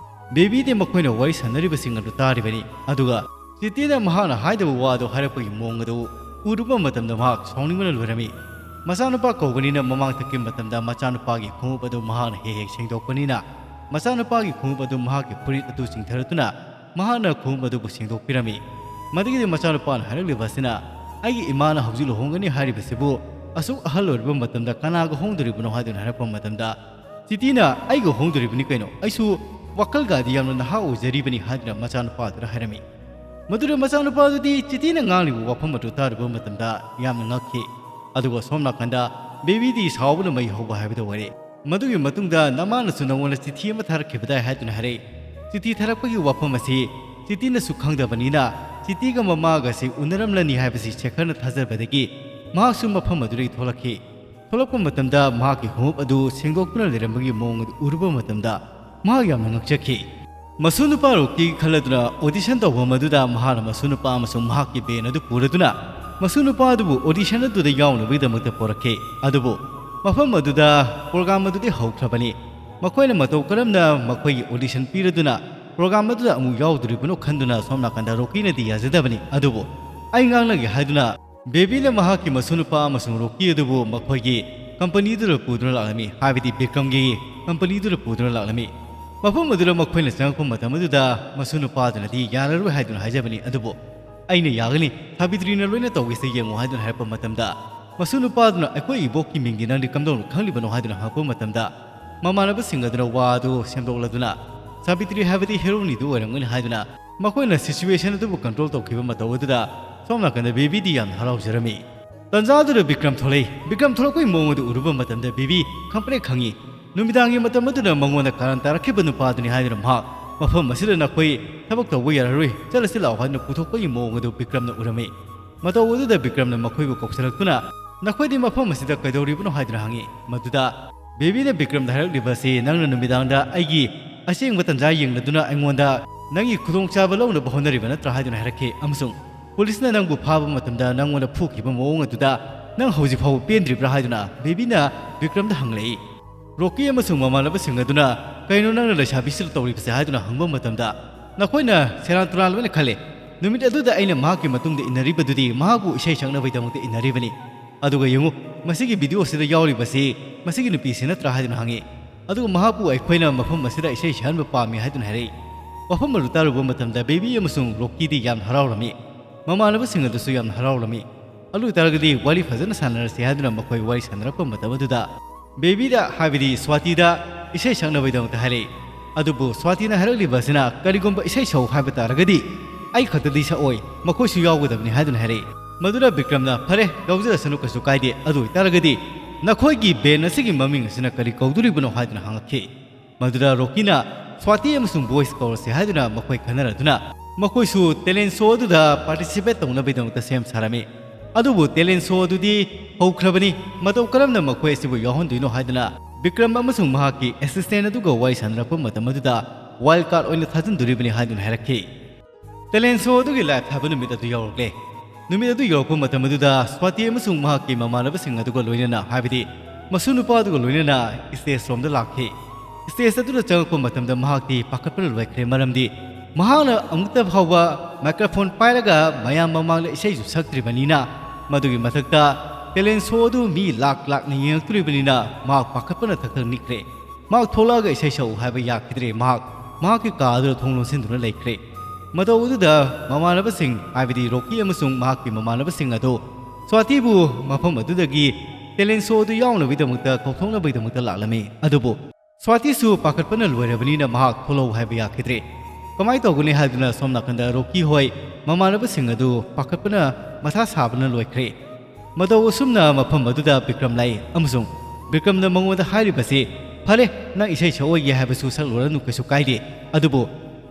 ꯕꯦꯕꯤꯗꯤ ꯃꯈꯣꯏꯅ ꯋꯥꯔꯤ ꯁꯥꯟꯅꯔꯤꯕꯁꯤꯡ ꯑꯗꯨ ꯇꯥꯔꯤꯕꯅꯤ꯫ ꯑꯗꯨꯒ ꯆꯤꯇꯤꯅ ꯃꯍꯥꯛꯅ ꯍꯥꯏꯗꯕ ꯋꯥ ꯑꯗꯨ ꯍꯥꯏꯔꯛꯄꯒꯤ ꯃꯑꯣꯡ ꯑꯗꯨ ꯎꯔꯨꯕ ꯃꯇꯝꯗ ꯃꯍꯥꯛ ꯁꯥꯎꯅꯤꯡꯕꯅ ꯂꯣꯏꯔꯝꯃꯤ꯫ ꯃꯆꯥꯅꯨꯄꯥ ꯀꯧꯕꯅꯤꯅ ꯃꯃꯥꯡꯊꯛꯀꯤ ꯃꯇꯝꯗ ꯃꯆꯥꯅꯨꯄꯥꯒꯤ ꯈꯣꯡꯎꯞ ꯑꯗꯨ ꯃꯍꯥꯛꯅ ꯍꯦꯛ ꯍꯦꯛ ꯁꯦꯡꯗꯣꯛꯄꯅꯤꯅ ꯃꯆꯥꯅꯨꯄꯥꯒꯤ ꯈꯣꯡꯎꯞ ꯑꯗꯨ ꯃꯍꯥꯛꯀꯤ ꯐꯨꯔꯤꯠ ꯑꯗꯨ ꯆꯤꯡꯊꯔꯗꯨꯅ ꯃꯍꯥꯛꯅ ꯈꯣꯡꯎꯞ ꯑꯗꯨꯕꯨ ꯁꯦꯡꯗꯣꯛꯄꯤꯔꯝꯃꯤ꯫ ꯃꯗꯨꯒꯤꯗꯤ ꯃꯆꯥꯅꯨꯄꯥꯅ ꯍꯥꯏꯔꯛꯂꯤꯕ ꯑꯁꯤꯅ, "ꯑꯩꯒꯤ ꯏꯃꯥꯅ ꯍꯧꯖꯤꯛ ꯂꯨꯍꯣꯡꯒꯅꯤ ꯍꯥꯏꯔꯤꯕꯁꯤꯕꯨ ꯑꯁꯨꯛ ꯑꯍꯜ ꯑꯣꯏꯔꯕ ꯃꯇꯝꯗ ꯀꯅꯥꯒ ꯍꯣꯡꯗꯣꯔꯤꯕꯅꯣ?" ꯍꯥꯏꯗꯨꯅ ꯍꯥꯏꯔꯛꯄ ꯃꯇꯝꯗ ꯆꯤꯇꯤꯅ, "ꯑꯩꯒ ꯍꯣꯡꯗꯣꯔꯤꯕꯅꯤ ꯀꯩꯅꯣ, ꯑꯩꯁꯨ ꯋꯥꯈꯜꯒꯗꯤ ꯌꯥꯝꯅ ꯅꯍꯥ ꯑꯣꯏꯖꯔꯤꯕꯅꯤ" ꯍꯥꯏꯗꯨꯅ ꯃꯆꯥꯅꯨꯄꯥꯗꯨꯗ ꯍꯥꯏꯔꯝꯃꯤ꯫ ꯃꯗꯨꯗ ꯃꯆꯥꯅꯨꯄꯥꯗꯨꯗꯤ ꯆꯤꯇꯤꯅ ꯉꯥꯡꯂꯤꯕ ꯋꯥꯐꯝ ꯑꯗꯨ ꯇꯥꯔꯨꯕ ꯃꯇꯝꯗ ꯌꯥꯝꯅ ꯉꯛꯈꯤ꯫ ꯑꯗꯨꯒ ꯁꯣꯝ ꯅꯥꯀꯟꯗ ꯕꯦꯕꯤꯗꯤ ꯁꯥꯎꯕꯅ ꯃꯩ ꯍꯧꯕ ꯍꯥꯏꯕꯗꯨ ꯑꯣꯏꯔꯦ꯫ ꯃꯗꯨꯒꯤ ꯃꯇꯨꯡꯗ ꯅꯃꯥꯅꯁꯨ ꯅꯉꯣꯟꯗ ꯆꯤꯊꯤ ꯑꯃ ꯊꯥꯔꯛꯈꯤꯕꯗꯥꯏ ꯍꯥꯏꯗꯨꯅ ꯍꯥꯏꯔꯛꯏ꯫ ꯆꯤꯊꯤ ꯊꯥꯔꯛꯄꯒꯤ ꯋꯥꯐꯝ ꯑꯁꯤ ꯆꯤꯇꯤꯅꯁꯨ ꯈꯪꯗꯕꯅꯤꯅ ꯆꯤꯇꯤꯒ ꯃꯃꯥꯒꯁꯤ ꯎꯅꯔꯝꯂꯅꯤ ꯍꯥꯏꯕꯁꯤ ꯁꯦꯈꯔꯅ ꯊꯥꯖꯕꯗꯒꯤ ꯃꯍꯥꯛꯁꯨ ꯃꯐꯝ ꯑꯗꯨꯗꯒꯤ ꯊꯣꯛꯂꯛꯈꯤ꯫ ꯊꯣꯛꯂꯛꯄ ꯃꯇꯝꯗ ꯃꯍꯥꯛꯀꯤ ꯈꯣꯡꯎꯞ ꯑꯗꯨ ꯁꯦꯡꯗꯣꯛꯇꯨꯅ ꯂꯩꯔꯝꯕꯒꯤ ꯃꯑꯣꯡ ꯑꯗꯨ ꯎꯔꯨꯕ ꯃꯇꯝꯗ ꯃꯍꯥꯛ ꯌꯥꯝꯅ ꯉꯛꯆꯈꯤ꯫ ꯃꯁꯨ ꯅꯨꯄꯥ ꯔꯣꯀꯤ ꯈꯜꯂꯗꯨꯅ ꯑꯣꯗꯤꯁꯟ ꯇꯧꯕ ꯃꯗꯨꯗ ꯃꯍꯥꯛꯅ ꯃꯁꯨ ꯅꯨꯄꯥ ꯑꯃꯁꯨꯡ ꯃꯍꯥꯛꯀꯤ ꯚꯦꯟ ꯑꯗꯨ ꯄꯨꯔꯗꯨꯅ ꯃꯁꯨ ꯅꯨꯄꯥ ꯑꯗꯨꯕꯨ ꯑꯣꯗꯤꯁꯟ ꯑꯗꯨꯗ ꯌꯥꯎꯅꯕꯒꯤꯗꯃꯛꯇ ꯄꯨꯔꯛꯈꯤ꯫ ꯑꯗꯨꯕꯨ ꯃꯐꯝ ꯑꯗꯨꯗ ꯄ꯭ꯔꯣꯒ꯭ꯔꯥꯝ ꯑꯗꯨꯗꯤ ꯍꯧꯈ꯭ꯔꯕꯅꯤ꯫ ꯃꯈꯣꯏꯅ ꯃꯇꯧ ꯀꯔꯝꯅ ꯃꯈꯣꯏꯒꯤ ꯑꯣꯗꯤꯁꯟ ꯄꯤꯔꯗꯨꯅ ꯄ꯭ꯔꯣꯒ꯭ꯔꯥꯝ ꯑꯗꯨꯗ ꯑꯃꯨꯛ ꯌꯥꯎꯗꯣꯔꯤꯕꯅꯣ ꯈꯟꯗꯨꯅ ꯁꯣꯝ ꯅꯥꯀꯟꯗ ꯔꯣꯀꯤꯅꯗꯤ ꯌꯥꯖꯗꯕꯅꯤ꯫ ꯑꯗꯨꯕꯨ ꯑꯩ ꯉꯥꯡꯅꯒꯦ ꯍꯥꯏꯗꯨꯅ ꯕꯦꯕꯤꯅ ꯃꯍꯥꯛꯀꯤ ꯃꯁꯨ ꯅꯨꯄꯥ ꯑꯃꯁꯨꯡ ꯔꯣꯀꯤ ꯑꯗꯨꯕꯨ ꯃꯈꯣꯏꯒꯤ ꯀꯝꯄꯅꯤꯗꯨꯗ ꯄꯨꯗꯨꯅ ꯂꯥꯛꯂꯝꯃꯤ, ꯍꯥꯏꯕꯗꯤ ꯕꯤꯀ꯭ꯔꯝꯒꯤ ꯀꯝꯄꯅꯤꯗꯨꯗ ꯄꯨꯗꯨꯅ ꯂꯥꯛꯂꯝꯃꯤ꯫ ꯃꯐꯝ ꯑꯗꯨꯗ ꯃꯈꯣꯏꯅ ꯆꯪꯉꯛꯄ ꯃꯇꯝ ꯑꯗꯨꯗ ꯃꯁꯨ ꯅꯨꯄꯥꯗꯨꯅꯗꯤ ꯌꯥꯔꯔꯣꯏ ꯍꯥꯏꯗꯨꯅ ꯍꯥꯏꯖꯕꯅꯤ꯫ ꯑꯗꯨꯕꯨ ꯑꯩꯅ ꯌꯥꯒꯅꯤ, ꯁꯥꯕꯤꯇ꯭ꯔꯤꯅ ꯂꯣꯏꯅ ꯇꯧꯒꯦꯁꯦ ꯌꯦꯡꯉꯨ ꯍꯥꯏꯗꯨꯅ ꯍꯥꯏꯔꯛꯄ ꯃꯇꯝꯗ ꯃꯁꯨ ꯅꯨꯄꯥꯗꯨꯅ ꯑꯩꯈꯣꯏ ꯏꯕꯣꯛꯀꯤ ꯃꯤꯡꯗꯤ ꯅꯪꯗꯤ ꯀꯝꯗꯧꯅ ꯈꯪꯂꯤꯕꯅꯣ ꯍꯥꯏꯗꯨꯅ ꯍꯪꯉꯛꯄ ꯃꯇꯝꯗ ꯃꯃꯥꯟꯅꯕꯁꯤꯡ ꯑꯗꯨꯅ ꯋꯥ ꯑꯗꯨ ꯁꯦꯝꯗꯣꯛꯂꯗꯨꯅ ꯁꯥꯕꯤꯇ꯭ꯔꯤ ꯍꯥꯏꯕꯗꯤ ꯍꯦꯔꯣꯅꯤꯗꯨ ꯑꯣꯏꯔꯝꯒꯅꯤ ꯍꯥꯏꯗꯨꯅ ꯃꯈꯣꯏꯅ ꯁꯤꯆꯨꯋꯦꯁꯟ ꯑꯗꯨꯕꯨ ꯀꯟꯇ꯭ꯔꯣꯜ ꯇꯧꯈꯤꯕ ꯃꯇꯧ ꯑꯗꯨꯗ ꯁꯣꯝ ꯅꯥꯀꯟꯗ ꯕꯦꯕꯤꯗꯤ ꯌꯥꯝꯅ ꯍꯔꯥꯎꯖꯔꯝꯃꯤ꯫ ꯇꯟꯖꯥ ꯑꯗꯨꯗ ꯕꯤꯀ꯭ꯔꯝ ꯊꯣꯛꯂꯛꯏ꯫ ꯕꯤꯀ꯭ꯔꯝ ꯊꯣꯛꯂꯛꯄꯒꯤ ꯃꯑꯣꯡ ꯑꯗꯨ ꯎꯔꯨꯕ ꯃꯇꯝꯗ ꯕꯦꯕꯤ ꯈꯪꯄ꯭ꯔꯦꯛ ꯈꯪꯉꯤ꯫ ꯅꯨꯃꯤꯗꯥꯡꯒꯤ ꯃꯇꯝ ꯑꯗꯨꯗ ꯃꯉꯣꯟꯗ ꯀꯥꯔꯟ ꯇꯥꯔꯛꯈꯤꯕ ꯅꯨꯄꯥꯗꯨꯅꯤ ꯍꯥꯏꯗꯨꯅ ꯃꯍꯥꯛ ꯃꯐꯝ ꯑꯁꯤꯗ ꯅꯈꯣꯏ ꯊꯕꯛ ꯇꯧꯕ ꯌꯥꯔꯔꯣꯏ, ꯆꯠꯂꯁꯤ ꯂꯥꯛꯑꯣ ꯍꯥꯏꯗꯨꯅ ꯄꯨꯊꯣꯛꯄꯒꯤ ꯃꯑꯣꯡ ꯑꯗꯨ ꯕꯤꯀ꯭ꯔꯝꯅ ꯎꯔꯝꯃꯤ꯫ ꯃꯇꯧ ꯑꯗꯨꯗ ꯕꯤꯀ꯭ꯔꯝꯅ ꯃꯈꯣꯏꯕꯨ ꯀꯧꯁꯤꯜꯂꯛꯇꯨꯅ ꯅꯈꯣꯏꯗꯤ ꯃꯐꯝ ꯑꯁꯤꯗ ꯀꯩꯗꯧꯔꯤꯕꯅꯣ ꯍꯥꯏꯗꯨꯅ ꯍꯪꯉꯤ꯫ ꯃꯗꯨꯗ ꯕꯦꯕꯤꯅ ꯕꯤꯀ꯭ꯔꯝꯗ ꯍꯥꯏꯔꯛꯂꯤꯕ ꯑꯁꯤ ꯅꯪꯅ ꯅꯨꯃꯤꯗꯥꯡꯗ ꯑꯩꯒꯤ ꯑꯁꯦꯡꯕ ꯇꯟꯖꯥ ꯌꯦꯡꯂꯗꯨꯅ ꯑꯩꯉꯣꯟꯗ ꯅꯪꯒꯤ ꯈꯨꯗꯣꯡꯆꯥꯕ ꯂꯧꯅꯕ ꯍꯣꯠꯅꯔꯤꯕ ꯅꯠꯇ꯭ꯔꯥ ꯍꯥꯏꯗꯨꯅ ꯍꯥꯏꯔꯛꯈꯤ ꯑꯃꯁꯨꯡ ꯄꯨꯂꯤꯁꯅ ꯅꯪꯕꯨ ꯐꯥꯕ ꯃꯇꯝꯗ ꯅꯪꯉꯣꯟꯗ ꯐꯨꯈꯤꯕ ꯃꯑꯣꯡ ꯑꯗꯨꯗ ꯅꯪ ꯍꯧꯖꯤꯛ ꯐꯥꯎꯕ ꯄꯦꯟꯗ꯭ꯔꯤꯕ꯭ꯔꯥ ꯍꯥꯏꯗꯨꯅ ꯕꯦꯕꯤꯅ ꯕꯤꯀ꯭ꯔꯝꯗ ꯍꯪꯂꯛꯏ꯫ ꯔꯣꯀꯤ ꯑꯃꯁꯨꯡ ꯃꯃꯥꯟꯅꯕꯁꯤꯡ ꯑꯗꯨꯅ ꯀꯩꯅꯣ ꯅꯪꯅ ꯂꯩꯁꯥꯕꯤꯁꯤꯗ ꯇꯧꯔꯤꯕꯁꯦ ꯍꯥꯏꯗꯨꯅ ꯍꯪꯕ ꯃꯇꯝꯗ ꯅꯈꯣꯏꯅ ꯁꯦꯔꯥꯟ ꯇꯨꯔꯥꯟ ꯂꯣꯏꯅ ꯈꯜꯂꯦ꯫ ꯅꯨꯃꯤꯠ ꯑꯗꯨꯗ ꯑꯩꯅ ꯃꯍꯥꯛꯀꯤ ꯃꯇꯨꯡꯗ ꯏꯟꯅꯔꯤꯕꯗꯨꯗꯤ ꯃꯍꯥꯛꯄꯨ ꯏꯁꯩ ꯁꯛꯅꯕꯒꯤꯗꯃꯛꯇ ꯏꯟꯅꯔꯤꯕꯅꯤ꯫ ꯑꯗꯨꯒ ꯌꯦꯡꯉꯨ, ꯃꯁꯤꯒꯤ ꯚꯤꯗꯤꯑꯣꯁꯤꯗ ꯌꯥꯎꯔꯤꯕꯁꯤ ꯃꯁꯤꯒꯤ ꯅꯨꯄꯤꯁꯤ ꯅꯠꯇ꯭ꯔꯥ ꯍꯥꯏꯗꯨꯅ ꯍꯪꯉꯤ꯫ ꯑꯗꯨꯒ ꯃꯍꯥꯛꯄꯨ ꯑꯩꯈꯣꯏꯅ ꯃꯐꯝ ꯑꯁꯤꯗ ꯏꯁꯩ ꯁꯛꯍꯟꯕ ꯄꯥꯝꯃꯤ ꯍꯥꯏꯗꯨꯅ ꯍꯥꯏꯔꯛꯏ꯫ ꯋꯥꯐꯝ ꯑꯗꯨ ꯇꯥꯔꯨꯕ ꯃꯇꯝꯗ ꯕꯦꯕꯤ ꯑꯃꯁꯨꯡ ꯔꯣꯀꯤꯗꯤ ꯌꯥꯝꯅ ꯍꯔꯥꯎꯔꯝꯃꯤ꯫ ꯃꯃꯥꯟꯅꯕꯁꯤꯡ ꯑꯗꯨꯁꯨ ꯌꯥꯝꯅ ꯍꯔꯥꯎꯔꯝꯃꯤ꯫ ꯑꯗꯨ ꯑꯣꯏꯇꯥꯔꯒꯗꯤ ꯋꯥꯔꯤ ꯐꯖꯅ ꯁꯥꯟꯅꯔꯁꯤ ꯍꯥꯏꯗꯨꯅ ꯃꯈꯣꯏ ꯋꯥꯔꯤ ꯁꯥꯟꯅꯔꯛꯄ ꯃꯇꯝ ꯑꯗꯨꯗ ꯕꯦꯕꯤꯗ, ꯍꯥꯏꯕꯗꯤ ꯁ꯭ꯋꯥꯇꯤꯗ ꯏꯁꯩ ꯁꯛꯅꯕꯒꯤꯗꯃꯛꯇ ꯍꯥꯏꯔꯛꯏ꯫ ꯑꯗꯨꯕꯨ ꯁ꯭ꯋꯥꯇꯤꯅ ꯍꯥꯏꯔꯛꯂꯤꯕ ꯑꯁꯤꯅ ꯀꯔꯤꯒꯨꯝꯕ ꯏꯁꯩ ꯁꯛꯎ ꯍꯥꯏꯕ ꯇꯥꯔꯒꯗꯤ ꯑꯩ ꯈꯛꯇꯗꯤ ꯁꯛꯑꯣꯏ, ꯃꯈꯣꯏꯁꯨ ꯌꯥꯎꯒꯗꯕꯅꯤ ꯍꯥꯏꯗꯨꯅ ꯍꯥꯏꯔꯛꯏ꯫ ꯃꯗꯨꯗ ꯕꯤꯀ꯭ꯔꯝꯅ, "ꯐꯔꯦ, ꯌꯥꯎꯖꯔꯁꯅꯨ, ꯀꯩꯁꯨ ꯀꯥꯏꯗꯦ, ꯑꯗꯨ ꯑꯣꯏꯇꯥꯔꯒꯗꯤ ꯅꯈꯣꯏꯒꯤ ꯕꯦꯟ ꯑꯁꯤꯒꯤ ꯃꯃꯤꯡ ꯑꯁꯤꯅ ꯀꯔꯤ ꯀꯧꯗꯣꯔꯤꯕꯅꯣ?" ꯍꯥꯏꯗꯨꯅ ꯍꯪꯉꯛꯈꯤ꯫ ꯃꯗꯨꯗ ꯔꯣꯀꯤꯅ, ꯁ꯭ꯋꯥꯇꯤ ꯑꯃꯁꯨꯡ ꯕꯣꯏꯁ ꯀꯧꯔꯁꯦ ꯍꯥꯏꯗꯨꯅ ꯃꯈꯣꯏ ꯈꯟꯅꯔꯗꯨꯅ ꯃꯈꯣꯏꯁꯨ ꯇꯦꯂꯦꯟ ꯁꯣ ꯑꯗꯨꯗ ꯄꯥꯔꯇꯤꯁꯤꯄꯦꯠ ꯇꯧꯅꯕꯒꯤꯗꯃꯛꯇ ꯁꯦꯝ ꯁꯥꯔꯝꯃꯤ꯫ ꯑꯗꯨꯕꯨ ꯇꯦꯂꯦꯟ ꯁꯣ ꯑꯗꯨꯗꯤ ꯍꯧꯈ꯭ꯔꯕꯅꯤ꯫ ꯃꯇꯧ ꯀꯔꯝꯅ ꯃꯈꯣꯏ ꯑꯁꯤꯕꯨ ꯌꯥꯎꯍꯟꯗꯣꯏꯅꯣ ꯍꯥꯏꯗꯨꯅ ꯕꯤꯀ꯭ꯔꯝ ꯑꯃꯁꯨꯡ ꯃꯍꯥꯛꯀꯤ ꯑꯦꯁꯤꯁꯇꯦꯟ ꯑꯗꯨꯒ ꯋꯥꯔꯤ ꯁꯥꯟꯅꯔꯛꯄ ꯃꯇꯝ ꯑꯗꯨꯗ ꯋꯥꯏꯜꯗ ꯀꯥꯔꯗ ꯑꯣꯏꯅ ꯊꯥꯖꯤꯟꯗꯣꯔꯤꯕꯅꯤ ꯍꯥꯏꯗꯨꯅ ꯍꯥꯏꯔꯛꯈꯤ꯫ ꯇꯦꯂꯦꯟ ꯁꯣ ꯑꯗꯨꯒꯤ ꯂꯥꯏꯐ ꯊꯥꯕ ꯅꯨꯃꯤꯠ ꯑꯗꯨ ꯌꯧꯔꯛꯂꯦ꯫ ꯅꯨꯃꯤꯠ ꯑꯗꯨ ꯌꯧꯔꯛꯄ ꯃꯇꯝ ꯑꯗꯨꯗ ꯁ꯭ꯋꯥꯇꯤ ꯑꯃꯁꯨꯡ ꯃꯍꯥꯛꯀꯤ ꯃꯃꯥꯟꯅꯕꯁꯤꯡ ꯑꯗꯨꯒ ꯂꯣꯏꯅꯅ, ꯍꯥꯏꯕꯗꯤ ꯃꯁꯨ ꯅꯨꯄꯥ ꯑꯗꯨꯒ ꯂꯣꯏꯅꯅ ꯁ꯭ꯇꯦꯖ ꯔꯣꯝꯗ ꯂꯥꯛꯈꯤ꯫ ꯁ꯭ꯇꯦꯖ ꯑꯗꯨꯗ ꯆꯪꯉꯛꯄ ꯃꯇꯝꯗ ꯃꯍꯥꯛꯇꯤ ꯄꯥꯈꯠꯄꯅ ꯂꯣꯏꯈ꯭ꯔꯦ, ꯃꯔꯝꯗꯤ ꯃꯍꯥꯛꯅ ꯑꯃꯨꯛꯇ ꯐꯥꯎꯕ ꯃꯥꯏꯀ꯭ꯔꯣꯐꯣꯟ ꯄꯥꯏꯔꯒ ꯃꯌꯥꯝ ꯃꯃꯥꯡꯗ ꯏꯁꯩꯁꯨ ꯁꯛꯇ꯭ꯔꯤꯕꯅꯤꯅ꯫ ꯃꯗꯨꯒꯤ ꯃꯊꯛꯇ ꯇꯦꯂꯦꯟ ꯁꯣ ꯑꯗꯨ ꯃꯤ ꯂꯥꯛ ꯂꯥꯛꯅ ꯌꯦꯡꯉꯛꯇꯣꯔꯤꯕꯅꯤꯅ ꯃꯍꯥꯛ ꯄꯥꯈꯠꯄꯅ ꯊꯛ ꯊꯛ ꯅꯤꯛꯈ꯭ꯔꯦ꯫ ꯃꯍꯥꯛ ꯊꯣꯛꯂꯛꯑꯒ ꯏꯁꯩ ꯁꯛꯎ ꯍꯥꯏꯕ ꯌꯥꯈꯤꯗ꯭ꯔꯦ꯫ ꯃꯍꯥꯛ ꯃꯍꯥꯛꯀꯤ ꯀꯥ ꯑꯗꯨꯗ ꯊꯣꯡ ꯂꯣꯟꯁꯤꯟꯗꯨꯅ ꯂꯩꯈ꯭ꯔꯦ꯫ ꯃꯇꯧ ꯑꯗꯨꯗ ꯃꯃꯥꯟꯅꯕꯁꯤꯡ, ꯍꯥꯏꯕꯗꯤ ꯔꯣꯀꯤ ꯑꯃꯁꯨꯡ ꯃꯍꯥꯛꯀꯤ ꯃꯃꯥꯟꯅꯕꯁꯤꯡ ꯑꯗꯨ ꯁ꯭ꯋꯥꯇꯤꯕꯨ ꯃꯐꯝ ꯑꯗꯨꯗꯒꯤ ꯇꯦꯂꯦꯟ ꯁꯣ ꯑꯗꯨ ꯌꯥꯎꯅꯕꯒꯤꯗꯃꯛꯇ ꯀꯧꯊꯣꯛꯅꯕꯒꯤꯗꯃꯛꯇ ꯂꯥꯛꯂꯝꯃꯤ꯫ ꯑꯗꯨꯕꯨ ꯁ꯭ꯋꯥꯇꯤꯁꯨ ꯄꯥꯈꯠꯄꯅ ꯂꯣꯏꯔꯕꯅꯤꯅ ꯃꯍꯥꯛ ꯊꯣꯛꯂꯛꯎ ꯍꯥꯏꯕ ꯌꯥꯈꯤꯗ꯭ꯔꯦ꯫ ꯀꯃꯥꯏꯅ ꯇꯧꯒꯅꯤ ꯍꯥꯏꯗꯨꯅ ꯁꯣꯝ ꯅꯥꯀꯟꯗ ꯔꯣꯀꯤ ꯍꯣꯏ ꯃꯃꯥꯟꯅꯕꯁꯤꯡ ꯑꯗꯨ ꯄꯥꯈꯠꯄꯅ ꯃꯊꯥ ꯁꯥꯕꯅ ꯂꯣꯏꯈ꯭ꯔꯦ꯫ ꯃꯇꯧ ꯑꯁꯨꯝꯅ ꯃꯐꯝ ꯑꯗꯨꯗ ꯕꯤꯀ꯭ꯔꯝ ꯂꯥꯛꯏ ꯑꯃꯁꯨꯡ ꯕꯤꯀ꯭ꯔꯝꯅ ꯃꯉꯣꯟꯗ ꯍꯥꯏꯔꯤꯕꯁꯤ, "ꯐꯔꯦ, ꯅꯪ ꯏꯁꯩ ꯁꯛꯑꯣꯏꯒꯦ ꯍꯥꯏꯕꯁꯨ ꯁꯛꯂꯨꯔꯅꯨ, ꯀꯩꯁꯨ ꯀꯥꯏꯗꯦ꯫ ꯑꯗꯨꯕꯨ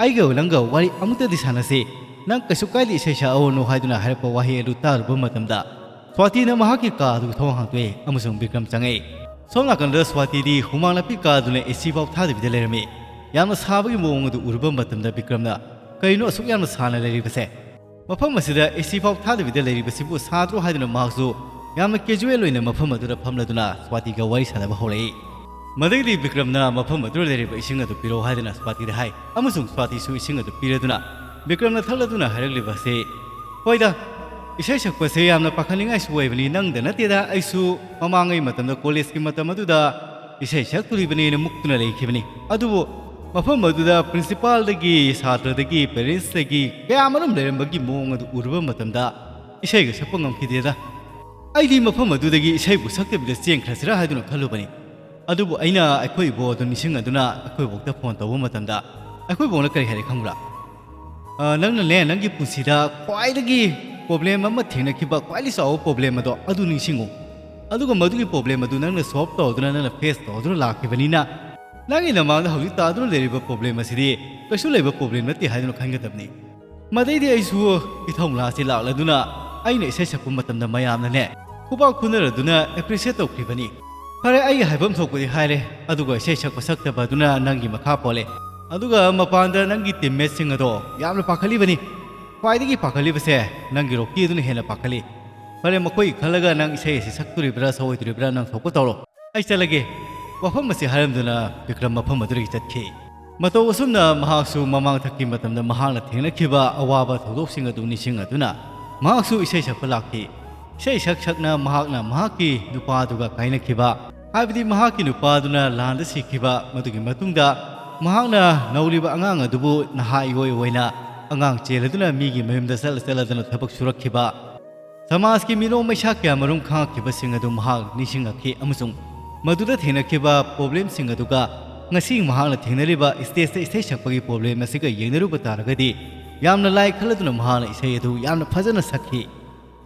ꯑꯩꯒ ꯅꯪꯒ ꯋꯥꯔꯤ ꯑꯃꯨꯛꯇꯗꯤ ꯁꯥꯟꯅꯁꯤ꯫ ꯅꯪ ꯀꯩꯁꯨ ꯀꯥꯏꯗꯦ ꯏꯁꯩ ꯁꯛꯑꯣꯅꯨ" ꯍꯥꯏꯗꯨꯅ ꯍꯥꯏꯔꯛꯄ ꯋꯥꯍꯩ ꯑꯗꯨ ꯇꯥꯔꯨꯕ ꯃꯇꯝꯗ ꯁ꯭ꯋꯥꯇꯤꯅ ꯃꯍꯥꯛꯀꯤ ꯀꯥ ꯑꯗꯨꯒꯤ ꯊꯣꯡ ꯍꯥꯡꯗꯣꯛꯏ ꯑꯃꯁꯨꯡ ꯕꯤꯀ꯭ꯔꯝ ꯆꯪꯉꯛꯏ꯫ ꯁꯣꯝ ꯅꯥꯀꯟꯗ ꯁ꯭ꯋꯥꯇꯤꯗꯤ ꯍꯨꯃꯥꯡ ꯅꯥꯄꯤ ꯀꯥꯗꯨꯅ ꯑꯦ ꯁꯤ ꯐꯥꯎ ꯊꯥꯗꯕꯤꯗ ꯂꯩꯔꯝꯃꯤ꯫ ꯌꯥꯝꯅ ꯁꯥꯕꯒꯤ ꯃꯑꯣꯡ ꯑꯗꯨ ꯎꯔꯨꯕ ꯃꯇꯝꯗ ꯕꯤꯀ꯭ꯔꯝꯅ, "ꯀꯔꯤꯅꯣ ꯑꯁꯨꯛ ꯌꯥꯝꯅ ꯁꯥꯅ ꯂꯩꯔꯤꯕꯁꯦ? ꯃꯐꯝ ꯑꯁꯤꯗ ꯑꯦ ꯁꯤ ꯐꯥꯎ ꯊꯥꯗꯕꯤꯗ ꯂꯩꯔꯤꯕꯁꯤꯕꯨ ꯁꯥꯗ꯭ꯔꯣ?" ꯍꯥꯏꯗꯨꯅ ꯃꯍꯥꯛꯁꯨ ꯌꯥꯝꯅ ꯀꯦꯖꯨꯋꯦꯜ ꯑꯣꯏꯅ ꯃꯐꯝ ꯑꯗꯨꯗ ꯐꯝꯂꯗꯨꯅ ꯁ꯭ꯋꯥꯇꯤꯒ ꯋꯥꯔꯤ ꯁꯥꯟꯅꯕ ꯍꯧꯔꯛꯏ꯫ ꯃꯗꯒꯤꯗꯤ ꯕꯤꯀ꯭ꯔꯝꯅ ꯃꯐꯝ ꯑꯗꯨꯗ ꯂꯩꯔꯤꯕ ꯏꯁꯤꯡ ꯑꯗꯨ ꯄꯤꯔꯛꯎ ꯍꯥꯏꯗꯨꯅ ꯁ꯭ꯋꯥꯇꯤꯗ ꯍꯥꯏ ꯑꯃꯁꯨꯡ ꯁ꯭ꯋꯥꯇꯤꯁꯨ ꯏꯁꯤꯡ ꯑꯗꯨ ꯄꯤꯔꯗꯨꯅ ꯕꯤꯀ꯭ꯔꯝꯅ ꯊꯛꯂꯗꯨꯅ ꯍꯥꯏꯔꯛꯂꯤꯕ ꯑꯁꯤ, "ꯍꯣꯏꯗ, ꯏꯁꯩ ꯁꯛꯄꯁꯦ ꯌꯥꯝꯅ ꯄꯥꯈꯠꯅꯤꯡꯉꯥꯏꯁꯨ ꯑꯣꯏꯕꯅꯤ꯫ ꯅꯪꯗ ꯅꯠꯇꯦꯗ, ꯑꯩꯁꯨ ꯃꯃꯥꯡꯉꯩ ꯃꯇꯝꯗ ꯀꯣꯂꯦꯖꯀꯤ ꯃꯇꯝ ꯑꯗꯨꯗ ꯏꯁꯩ ꯁꯛꯇꯣꯔꯤꯕꯅꯦꯅ ꯃꯨꯛꯇꯨꯅ ꯂꯩꯈꯤꯕꯅꯤ꯫ ꯑꯗꯨꯕꯨ ꯃꯐꯝ ꯑꯗꯨꯗ ꯄ꯭ꯔꯤꯟꯁꯤꯄꯥꯜꯗꯒꯤ, ꯁꯥꯇ꯭ꯔꯗꯒꯤ, ꯄꯦꯔꯦꯟꯁꯇꯒꯤ ꯀꯌꯥꯃꯔꯨꯝ ꯂꯩꯔꯝꯕꯒꯤ ꯃꯑꯣꯡ ꯑꯗꯨ ꯎꯔꯨꯕ ꯃꯇꯝꯗ ꯏꯁꯩꯒ ꯁꯛꯄ ꯉꯝꯈꯤꯗꯦꯗ꯫ ꯑꯩꯗꯤ ꯃꯐꯝ ꯑꯗꯨꯗꯒꯤ ꯏꯁꯩꯕꯨ ꯁꯛꯇꯕꯤꯗ ꯆꯦꯟꯈ꯭ꯔꯁꯤꯔꯥ ꯍꯥꯏꯗꯨꯅ ꯈꯜꯂꯨꯕꯅꯤ꯫ ꯑꯗꯨꯕꯨ ꯑꯩꯅ ꯑꯩꯈꯣꯏ ꯏꯕꯣ ꯑꯗꯨ ꯅꯤꯡꯁꯤꯡꯂꯗꯨꯅ ꯑꯩꯈꯣꯏ ꯕꯣꯛꯇ ꯐꯣꯟ ꯇꯧꯕ ꯃꯇꯝꯗ ꯑꯩꯈꯣꯏ ꯕꯣꯛꯅ ꯀꯔꯤ ꯍꯥꯏꯔꯦ ꯈꯪꯕ꯭ꯔꯥ? ꯑ, ꯅꯪꯅꯅꯦ, ꯅꯪꯒꯤ ꯄꯨꯟꯁꯤꯗ ꯈ꯭ꯋꯥꯏꯗꯒꯤ ꯄ꯭ꯔꯣꯕ꯭ꯂꯦꯝ ꯑꯃ ꯊꯦꯡꯅꯈꯤꯕ, ꯈ꯭ꯋꯥꯏꯗꯒꯤ ꯆꯥꯎꯕ ꯄ꯭ꯔꯣꯕ꯭ꯂꯦꯝ ꯑꯗꯣ ꯑꯗꯨ ꯅꯤꯡꯁꯤꯡꯉꯨ꯫ ꯑꯗꯨꯒ ꯃꯗꯨꯒꯤ ꯄ꯭ꯔꯣꯕ꯭ꯂꯦꯝ ꯑꯗꯨ ꯅꯪꯅ ꯁꯣꯜꯕ ꯇꯧꯗꯨꯅ, ꯅꯪꯅ ꯐꯦꯁ ꯇꯧꯗꯨꯅ ꯂꯥꯛꯈꯤꯕꯅꯤꯅ, ꯅꯪꯒꯤ ꯅꯃꯥꯡꯗ ꯍꯧꯖꯤꯛ ꯇꯥꯗꯨꯅ ꯂꯩꯔꯤꯕ ꯄ꯭ꯔꯣꯕ꯭ꯂꯦꯝ ꯑꯁꯤꯗꯤ ꯀꯩꯁꯨ ꯂꯩꯕ ꯄ꯭ꯔꯣꯕ꯭ꯂꯦꯝ ꯅꯠꯇꯦ ꯍꯥꯏꯗꯨꯅ ꯈꯟꯒꯗꯕꯅꯤ꯫ ꯃꯗꯩꯗꯤ ꯑꯩꯁꯨ ꯏꯊꯧꯅꯥꯁꯤ ꯂꯥꯛꯂꯗꯨꯅ ꯑꯩꯅ ꯏꯁꯩ ꯁꯛꯄ ꯃꯇꯝꯗ ꯃꯌꯥꯝꯅꯅꯦ ꯈꯨꯕꯥꯛ ꯈꯨꯅꯔꯗꯨꯅ ꯑꯦꯄ꯭ꯔꯤꯁꯤꯌꯦꯠ ꯇꯧꯈꯤꯕꯅꯤ꯫ ꯐꯔꯦ, ꯑꯩꯒꯤ ꯍꯥꯏꯐꯝ ꯊꯣꯛꯄꯗꯤ ꯍꯥꯏꯔꯦ, ꯑꯗꯨꯒ ꯏꯁꯩ ꯁꯛꯄ ꯁꯛꯇꯕ ꯑꯗꯨꯅ ꯅꯪꯒꯤ ꯃꯈꯥ ꯄꯣꯜꯂꯦ꯫ ꯑꯗꯨꯒ ꯃꯄꯥꯟꯗ ꯅꯪꯒꯤ ꯇꯤꯝꯃꯦꯠꯁꯤꯡ ꯑꯗꯣ ꯌꯥꯝꯅ ꯄꯥꯈꯠꯂꯤꯕꯅꯤ꯫ ꯈ꯭ꯋꯥꯏꯗꯒꯤ ꯄꯥꯈꯠꯂꯤꯕꯁꯦ ꯅꯪꯒꯤ ꯔꯣꯀꯤ ꯑꯗꯨꯅ ꯍꯦꯟꯅ ꯄꯥꯈꯠꯂꯤ꯫ ꯐꯔꯦ, ꯃꯈꯣꯏꯒꯤ ꯈꯜꯂꯒ ꯅꯪ ꯏꯁꯩ ꯑꯁꯤ ꯁꯛꯇꯣꯔꯤꯕ꯭ꯔꯥ ꯁꯛꯑꯣꯏꯗꯣꯔꯤꯕ꯭ꯔꯥ ꯅꯪ ꯊꯣꯛꯄ ꯇꯧꯔꯣ꯫ ꯑꯩ ꯆꯠꯂꯒꯦ꯫ ꯋꯥꯐꯝ ꯑꯁꯤ ꯍꯥꯏꯔꯝꯗꯨꯅ ꯕꯤꯀ꯭ꯔꯝ ꯃꯐꯝ ꯑꯗꯨꯗꯒꯤ ꯆꯠꯈꯤ꯫ ꯃꯇꯧ ꯑꯁꯨꯝꯅ ꯃꯍꯥꯛꯁꯨ ꯃꯃꯥꯡꯊꯛꯀꯤ ꯃꯇꯝꯗ ꯃꯍꯥꯛꯅ ꯊꯦꯡꯅꯈꯤꯕ ꯑꯋꯥꯕ ꯊꯧꯗꯣꯛꯁꯤꯡ ꯑꯗꯨ ꯅꯤꯡꯁꯤꯡꯂꯗꯨꯅ ꯃꯍꯥꯛꯁꯨ ꯏꯁꯩ ꯁꯛꯄ ꯂꯥꯛꯈꯤ꯫ ꯏꯁꯩ ꯁꯛ ꯁꯛꯅ ꯃꯍꯥꯛꯅ ꯃꯍꯥꯛꯀꯤ ꯅꯨꯄꯥꯗꯨꯒ ꯀꯥꯏꯅꯈꯤꯕ, ꯍꯥꯏꯕꯗꯤ ꯃꯍꯥꯛꯀꯤ ꯅꯨꯄꯥꯗꯨꯅ ꯂꯥꯟꯗ ꯁꯤꯈꯤꯕ, ꯃꯗꯨꯒꯤ ꯃꯇꯨꯡꯗ ꯃꯍꯥꯛꯅ ꯅꯧꯔꯤꯕ ꯑꯉꯥꯡ ꯑꯗꯨꯕꯨ ꯅꯍꯥ ꯏꯑꯣꯏ ꯑꯣꯏꯅ ꯑꯉꯥꯡ ꯆꯦꯜꯂꯗꯨꯅ ꯃꯤꯒꯤ ꯃꯌꯨꯝꯗ ꯆꯠꯂ ꯆꯠꯂꯗꯨꯅ ꯊꯕꯛ ꯁꯨꯔꯛꯈꯤꯕ, ꯁꯃꯥꯖꯀꯤ ꯃꯤꯅꯣꯛ ꯃꯩꯁꯥ ꯀꯌꯥꯃꯔꯨꯝ ꯈꯪꯉꯛꯈꯤꯕꯁꯤꯡ ꯑꯗꯨ ꯃꯍꯥꯛ ꯅꯤꯡꯁꯤꯡꯂꯛꯈꯤ ꯑꯃꯁꯨꯡ ꯃꯗꯨꯗ ꯊꯦꯡꯅꯈꯤꯕ ꯄ꯭ꯔꯣꯕ꯭ꯂꯦꯝꯁꯤꯡ ꯑꯗꯨꯒ ꯉꯁꯤ ꯃꯍꯥꯛꯅ ꯊꯦꯡꯅꯔꯤꯕ ꯁ꯭ꯇꯦꯖꯇ ꯏꯁꯩ ꯁꯛꯄꯒꯤ ꯄ꯭ꯔꯣꯕ꯭ꯂꯦꯝ ꯑꯁꯤꯒ ꯌꯦꯡꯅꯔꯨꯕ ꯇꯥꯔꯒꯗꯤ ꯌꯥꯝꯅ ꯂꯥꯏ ꯈꯜꯂꯗꯨꯅ ꯃꯍꯥꯛꯅ ꯏꯁꯩ ꯑꯗꯨ ꯌꯥꯝꯅ ꯐꯖꯅ ꯁꯛꯈꯤ꯫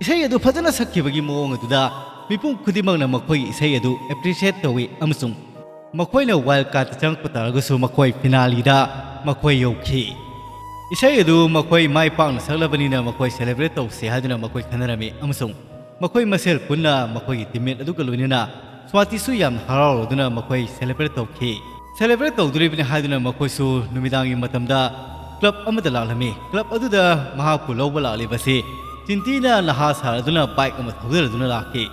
ꯏꯁꯩ ꯑꯗꯨ ꯐꯖꯅ ꯁꯛꯈꯤꯕꯒꯤ ꯃꯑꯣꯡ ꯑꯗꯨꯗ ꯃꯤꯄꯨꯝ ꯈꯨꯗꯤꯡꯃꯛꯅ ꯃꯈꯣꯏꯒꯤ ꯏꯁꯩ ꯑꯗꯨ ꯑꯦꯄ꯭ꯔꯤꯁꯤꯌꯦꯠ ꯇꯧꯏ ꯑꯃꯁꯨꯡ ꯃꯈꯣꯏꯅ ꯋꯥꯏꯜꯗ ꯀꯥꯔꯗꯇ ꯆꯪꯂꯛꯄ ꯇꯥꯔꯒꯁꯨ ꯃꯈꯣꯏ ꯐꯤꯅꯥꯂꯤꯗ ꯃꯈꯣꯏ ꯌꯧꯈꯤ꯫ ꯏꯁꯩ ꯑꯗꯨ ꯃꯈꯣꯏ ꯃꯥꯏ ꯄꯥꯛꯅ ꯁꯛꯂꯕꯅꯤꯅ ꯃꯈꯣꯏ ꯁꯦꯂꯦꯕ꯭ꯔꯦꯠ ꯇꯧꯁꯦ ꯍꯥꯏꯗꯨꯅ ꯃꯈꯣꯏ ꯈꯟꯅꯔꯝꯃꯤ ꯑꯃꯁꯨꯡ ꯃꯈꯣꯏ ꯃꯁꯦꯜ ꯄꯨꯟꯅ ꯃꯈꯣꯏꯒꯤ ꯇꯤꯝꯃꯦꯠ ꯑꯗꯨꯒ ꯂꯣꯏꯅꯅ ꯁ꯭ꯋꯥꯇꯤꯁꯨ ꯌꯥꯝꯅ ꯍꯔꯥꯎꯔꯗꯨꯅ ꯃꯈꯣꯏ ꯁꯦꯂꯦꯕ꯭ꯔꯦꯠ ꯇꯧꯈꯤ꯫ ꯁꯦꯂꯦꯕ꯭ꯔꯦꯠ ꯇꯧꯗꯣꯔꯤꯕꯅꯤ ꯍꯥꯏꯗꯨꯅ ꯃꯈꯣꯏꯁꯨ ꯅꯨꯃꯤꯗꯥꯡꯒꯤ ꯃꯇꯝꯗ ꯀ꯭ꯂꯕ ꯑꯃꯗ ꯂꯥꯛꯂꯝꯃꯤ꯫ ꯀ꯭ꯂꯕ ꯑꯗꯨꯗ ꯃꯍꯥꯛꯄꯨ ꯂꯧꯕ ꯂꯥꯛꯂꯤꯕꯁꯤ ꯆꯤꯟꯇꯤꯅ ꯅꯍꯥ ꯁꯥꯔꯗꯨꯅ ꯕꯥꯏꯛ ꯑꯃ ꯊꯧꯖꯔꯗꯨꯅ ꯂꯥꯛꯈꯤ꯫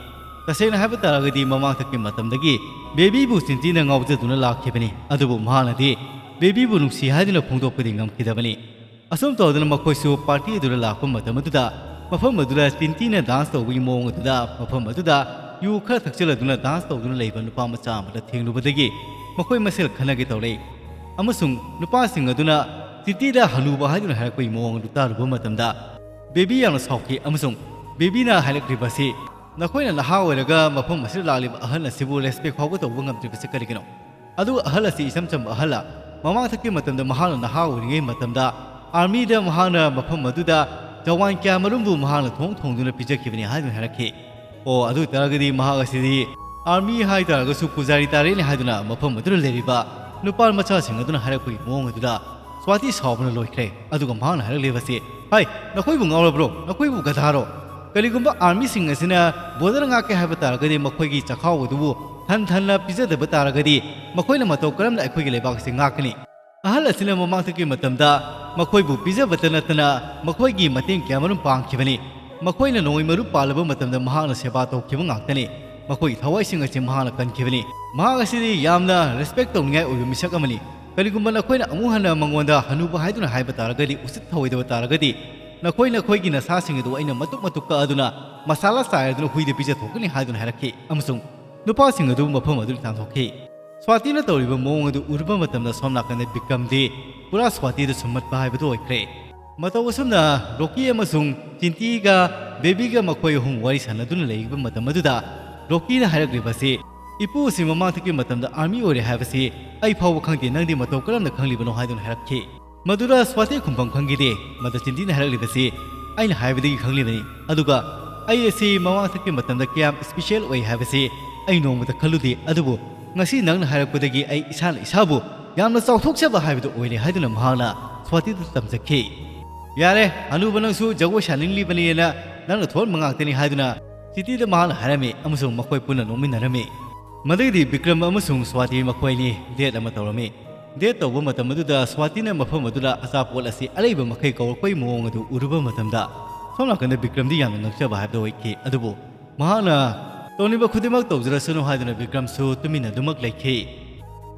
ꯇꯁꯦꯡꯅ ꯍꯥꯏꯕ ꯇꯥꯔꯒꯗꯤ ꯃꯃꯥꯡꯊꯛꯀꯤ ꯃꯇꯝꯗꯒꯤ ꯕꯦꯕꯤꯕꯨ ꯆꯤꯟꯇꯤꯅ ꯉꯥꯎꯖꯗꯨꯅ ꯂꯥꯛꯈꯤꯕꯅꯤ, ꯑꯗꯨꯕꯨ ꯃꯍꯥꯛꯅꯗꯤ ꯕꯦꯕꯤꯕꯨ ꯅꯨꯡꯁꯤ ꯍꯥꯏꯗꯨꯅ ꯐꯣꯡꯗꯣꯛꯄꯗꯤ ꯉꯝꯈꯤꯗꯕꯅꯤ꯫ ꯑꯁꯨꯝ ꯇꯧꯗꯅ ꯃꯈꯣꯏꯁꯨ ꯄꯥꯔꯇꯤ ꯑꯗꯨꯗ ꯂꯥꯛꯄ ꯃꯇꯝ ꯑꯗꯨꯗ ꯃꯐꯝ ꯑꯗꯨꯗ ꯆꯤꯟꯇꯤꯅ ꯗꯥꯟꯁ ꯇꯧꯕꯒꯤ ꯃꯑꯣꯡ ꯑꯗꯨꯗ ꯃꯐꯝ ꯑꯗꯨꯗ ꯌꯨ ꯈꯔ ꯊꯛꯆꯤꯜꯂꯗꯨꯅ ꯗꯥꯟꯁ ꯇꯧꯗꯨꯅ ꯂꯩꯕ ꯅꯨꯄꯥ ꯃꯆꯥ ꯑꯃꯗ ꯊꯦꯡꯂꯨꯕꯗꯒꯤ ꯃꯈꯣꯏ ꯃꯁꯦꯜ ꯈꯟꯅꯒꯦ ꯇꯧꯔꯛꯏ꯫ ꯑꯃꯁꯨꯡ ꯅꯨꯄꯥꯁꯤꯡ ꯑꯗꯨꯅ ꯆꯤꯟꯇꯤꯗ ꯍꯅꯨꯕ ꯍꯥꯏꯗꯨꯅ ꯍꯥꯏꯔꯛꯄꯒꯤ ꯃꯑꯣꯡ ꯑꯗꯨ ꯇꯥꯔꯨꯕ ꯃꯇꯝꯗ ꯕꯦꯕꯤ ꯌꯥꯝꯅ ꯁꯥꯎꯈꯤ ꯑꯃꯁꯨꯡ ꯕꯦꯕꯤꯅ ꯍꯥꯏꯔꯛꯂꯤꯕ ꯑꯁꯤ, "ꯅꯈꯣꯏꯅ ꯅꯍꯥ ꯑꯣꯏꯔꯒ ꯃꯐꯝ ꯑꯁꯤꯗ ꯂꯥꯛꯂꯤꯕ ꯑꯍꯜ ꯑꯁꯤꯕꯨ ꯔꯦꯁꯄꯦꯛ ꯐꯥꯎꯕ ꯇꯧꯕ ꯉꯝꯗ꯭ꯔꯤꯕꯁꯤ ꯀꯔꯤꯒꯤꯅꯣ? ꯑꯗꯨꯒ ꯑꯍꯜ ꯑꯁꯤ ꯏꯆꯝ ꯆꯝꯕ ꯑꯍꯜꯂ? ꯃꯃꯥꯡꯊꯛꯀꯤ ꯃꯇꯝꯗ ꯃꯍꯥꯛꯅ ꯅꯍꯥ ꯑꯣꯏꯔꯤꯉꯩ ꯃꯇꯝꯗ ꯑꯥꯔꯃꯤꯗ ꯃꯍꯥꯛꯅ ꯃꯐꯝ ꯑꯗꯨꯗ ꯖꯋꯥꯟ ꯀꯌꯥꯃꯔꯨꯝꯕꯨ ꯃꯍꯥꯛꯅ ꯊꯣꯡ ꯊꯣꯡꯗꯨꯅ ꯄꯤꯖꯈꯤꯕꯅꯤ" ꯍꯥꯏꯗꯨꯅ ꯍꯥꯏꯔꯛꯈꯤ꯫ ꯑꯣ, ꯑꯗꯨ ꯑꯣꯏꯇꯥꯔꯒꯗꯤ ꯃꯍꯥꯛ ꯑꯁꯤꯗꯤ ꯑꯥꯔꯃꯤ ꯍꯥꯏ ꯇꯥꯔꯒꯁꯨ ꯄꯨꯖꯥꯔꯤ ꯇꯥꯔꯦꯅꯦ ꯍꯥꯏꯗꯨꯅ ꯃꯐꯝ ꯑꯗꯨꯗ ꯂꯩꯔꯤꯕ ꯅꯨꯄꯥ ꯃꯆꯥꯁꯤꯡ ꯑꯗꯨꯅ ꯍꯥꯏꯔꯛꯄꯒꯤ ꯃꯑꯣꯡ ꯑꯗꯨꯗ ꯁ꯭ꯋꯥꯇꯤ ꯁꯥꯎꯕꯅ ꯂꯣꯏꯈ꯭ꯔꯦ꯫ ꯑꯗꯨꯒ ꯃꯍꯥꯛꯅ ꯍꯥꯏꯔꯛꯂꯤꯕꯁꯤ, "ꯍꯥꯏ, ꯅꯈꯣꯏꯕꯨ ꯉꯥꯎꯔꯕ꯭ꯔꯣ? ꯅꯈꯣꯏꯕꯨ ꯒꯙꯥꯔꯣ? ꯀꯔꯤꯒꯨꯝꯕ ꯑꯥꯔꯃꯤꯁꯤꯡ ꯑꯁꯤꯅ ꯕꯣꯔꯗꯔ ꯉꯥꯛꯀꯦ ꯍꯥꯏꯕ ꯇꯥꯔꯒꯗꯤ ꯃꯈꯣꯏꯒꯤ ꯆꯥꯛꯈꯥꯎ ꯑꯗꯨꯕꯨ ꯍꯟꯊꯅ ꯄꯤꯖꯗꯕ ꯇꯥꯔꯒꯗꯤ ꯃꯈꯣꯏꯅ ꯃꯇꯧ ꯀꯔꯝꯅ ꯑꯩꯈꯣꯏꯒꯤ ꯂꯩꯕꯥꯛ ꯑꯁꯤ ꯉꯥꯛꯀꯅꯤ?" ꯑꯍꯜ ꯑꯁꯤꯅ ꯃꯃꯥꯡꯊꯛꯀꯤ ꯃꯇꯝꯗ ꯃꯈꯣꯏꯕꯨ ꯄꯤꯖꯕꯇ ꯅꯠꯇꯅ ꯃꯈꯣꯏꯒꯤ ꯃꯇꯦꯡ ꯀꯌꯥꯃꯔꯨꯝ ꯄꯥꯡꯈꯤꯕꯅꯤ꯫ ꯃꯈꯣꯏꯅ ꯅꯣꯡꯃꯩ ꯃꯔꯨ ꯄꯥꯜꯂꯕ ꯃꯇꯝꯗ ꯃꯍꯥꯛꯅ ꯁꯦꯕꯥ ꯇꯧꯈꯤꯕ ꯉꯥꯛꯇꯅꯤ꯫ ꯃꯈꯣꯏꯒꯤ ꯊꯋꯥꯏꯁꯤꯡ ꯑꯁꯤ ꯃꯍꯥꯛꯅ ꯀꯟꯈꯤꯕꯅꯤ꯫ ꯃꯍꯥꯛ ꯑꯁꯤꯗꯤ ꯌꯥꯝꯅ ꯔꯦꯁꯄꯦꯛ ꯇꯧꯅꯤꯡꯉꯥꯏ ꯑꯣꯏꯕ ꯃꯤꯁꯛ ꯑꯃꯅꯤ꯫ ꯀꯔꯤꯒꯨꯝꯕ ꯅꯈꯣꯏꯅ ꯑꯃꯨꯛ ꯍꯟꯅ ꯃꯉꯣꯟꯗ ꯍꯅꯨꯕ ꯍꯥꯏꯗꯨꯅ ꯍꯥꯏꯕ ꯇꯥꯔꯒꯗꯤ, ꯎꯁꯤꯠ ꯊꯑꯣꯏꯗꯕ ꯇꯥꯔꯒꯗꯤ, ꯅꯈꯣꯏ ꯅꯈꯣꯏꯒꯤ ꯅꯁꯥꯁꯤꯡ ꯑꯗꯨ ꯑꯩꯅ ꯃꯇꯨꯛ ꯃꯇꯨꯛ ꯀꯛꯑꯗꯨꯅ ꯃꯁꯥꯂꯥ ꯆꯥꯏꯔꯗꯨꯅ ꯍꯨꯏꯗ ꯄꯤꯖꯊꯣꯛꯀꯅꯤ ꯍꯥꯏꯗꯨꯅ ꯍꯥꯏꯔꯛꯈꯤ ꯑꯃꯁꯨꯡ ꯅꯨꯄꯥꯁꯤꯡ ꯑꯗꯨ ꯃꯐꯝ ꯑꯗꯨꯗ ꯇꯥꯟꯊꯣꯛꯈꯤ꯫ ꯁ꯭ꯋꯥꯇꯤꯅ ꯇꯧꯔꯤꯕ ꯃꯑꯣꯡ ꯑꯗꯨ ꯎꯔꯨꯕ ꯃꯇꯝꯗ ꯁꯣꯝ ꯅꯥꯀꯟꯗ ꯕꯤꯀ꯭ꯔꯝꯗꯤ ꯄꯨꯔꯥ ꯁ꯭ꯋꯥꯇꯤꯗ ꯁꯨꯝꯃꯠꯄ ꯍꯥꯏꯕꯗꯨ ꯑꯣꯏꯈ꯭ꯔꯦ꯫ ꯃꯇꯧ ꯑꯁꯨꯝꯅ ꯔꯣꯀꯤ ꯑꯃꯁꯨꯡ ꯆꯤꯟꯇꯤꯒ ꯕꯦꯕꯤꯒ ꯃꯈꯣꯏ ꯑꯍꯨꯝ ꯋꯥꯔꯤ ꯁꯥꯟꯅꯗꯨꯅ ꯂꯩꯔꯤꯕ ꯃꯇꯝ ꯑꯗꯨꯗ ꯔꯣꯀꯤꯅ ꯍꯥꯏꯔꯛꯂꯤꯕꯁꯤ, "ꯏꯄꯨ ꯑꯁꯤ ꯃꯃꯥꯡꯊꯛꯀꯤ ꯃꯇꯝꯗ ꯑꯥꯔꯃꯤ ꯑꯣꯏꯔꯦ ꯍꯥꯏꯕꯁꯤ ꯑꯩ ꯐꯥꯎꯕ ꯈꯪꯗꯦ, ꯅꯪꯗꯤ ꯃꯇꯧ ꯀꯔꯝꯅ ꯈꯪꯂꯤꯕꯅꯣ?" ꯍꯥꯏꯗꯨꯅ ꯍꯥꯏꯔꯛꯈꯤ꯫ ꯃꯗꯨꯗ ꯁ꯭ꯋꯥꯇꯤ ꯈꯨꯝꯐꯝ ꯈꯪꯈꯤꯗꯦ꯫ ꯃꯗꯨ ꯆꯤꯟꯇꯤꯅ ꯍꯥꯏꯔꯛꯂꯤꯕꯁꯤ, "ꯑꯩꯅ ꯍꯥꯏꯕꯗꯒꯤ ꯈꯪꯂꯤꯕꯅꯤ꯫ ꯑꯗꯨꯒ ꯑꯩ ꯑꯁꯤ ꯃꯃꯥꯡꯊꯛꯀꯤ ꯃꯇꯝꯗ ꯀꯌꯥꯝ ꯏꯁꯄꯤꯁꯦꯜ ꯑꯣꯏ ꯍꯥꯏꯕꯁꯤ ꯑꯩ ꯅꯣꯡꯃꯇ ꯈꯜꯂꯨꯗꯦ꯫ ꯑꯗꯨꯕꯨ ꯉꯁꯤ ꯅꯪꯅ ꯍꯥꯏꯔꯛꯄꯗꯒꯤ ꯑꯩ ꯏꯁꯥꯅ ꯏꯁꯥꯕꯨ ꯌꯥꯝꯅ ꯆꯥꯎꯊꯣꯛꯆꯕ ꯍꯥꯏꯕꯗꯨ ꯑꯣꯏꯔꯦ" ꯍꯥꯏꯗꯨꯅ ꯃꯍꯥꯛꯅ ꯁ꯭ꯋꯥꯇꯤꯗ ꯇꯝꯖꯈꯤ꯫ "ꯌꯥꯔꯦ, ꯑꯅꯨꯕ ꯅꯪꯁꯨ ꯖꯒꯣꯏ ꯁꯥꯅꯤꯡꯂꯤꯕꯅꯤꯅ ꯅꯪꯅ ꯊꯣꯟꯕ ꯉꯥꯛꯇꯅꯤ" ꯍꯥꯏꯗꯨꯅ ꯆꯤꯟꯇꯤꯗ ꯃꯍꯥꯛꯅ ꯍꯥꯏꯔꯝꯃꯤ ꯑꯃꯁꯨꯡ ꯃꯈꯣꯏ ꯄꯨꯟꯅ ꯅꯣꯛꯃꯤꯟꯅꯔꯝꯃꯤ꯫ ꯃꯗꯨꯒꯤꯗꯤ ꯕꯤꯀ꯭ꯔꯝ ꯑꯃꯁꯨꯡ ꯁ꯭ꯋꯥꯇꯤ ꯃꯈꯣꯏ ꯑꯅꯤ ꯗꯦꯠ ꯑꯃ ꯇꯧꯔꯝꯃꯤ꯫ ꯗꯦꯠ ꯇꯧꯕ ꯃꯇꯝ ꯑꯗꯨꯗ ꯁ꯭ꯋꯥꯇꯤꯅ ꯃꯐꯝ ꯑꯗꯨꯗ ꯑꯆꯥꯄꯣꯠ ꯑꯁꯤ ꯑꯔꯩꯕ ꯃꯈꯩ ꯀꯧꯔꯛꯄꯒꯤ ꯃꯑꯣꯡ ꯑꯗꯨ ꯎꯔꯨꯕ ꯃꯇꯝꯗ ꯁꯣꯝ ꯅꯥꯀꯟꯗ ꯕꯤꯀ꯭ꯔꯝꯗꯤ ꯌꯥꯝꯅ ꯉꯛꯆꯕ ꯍꯥꯏꯕꯗꯨ ꯑꯣꯏꯈꯤ꯫ ꯑꯗꯨꯕꯨ ꯃꯍꯥꯛꯅ ꯇꯧꯅꯤꯡꯕ ꯈꯨꯗꯤꯡꯃꯛ ꯇꯧꯖꯔꯁꯅꯨ ꯍꯥꯏꯗꯨꯅ ꯕꯤꯀ꯭ꯔꯝꯁꯨ ꯇꯨꯃꯤꯟꯅ ꯑꯗꯨꯃꯛ ꯂꯩꯈꯤ꯫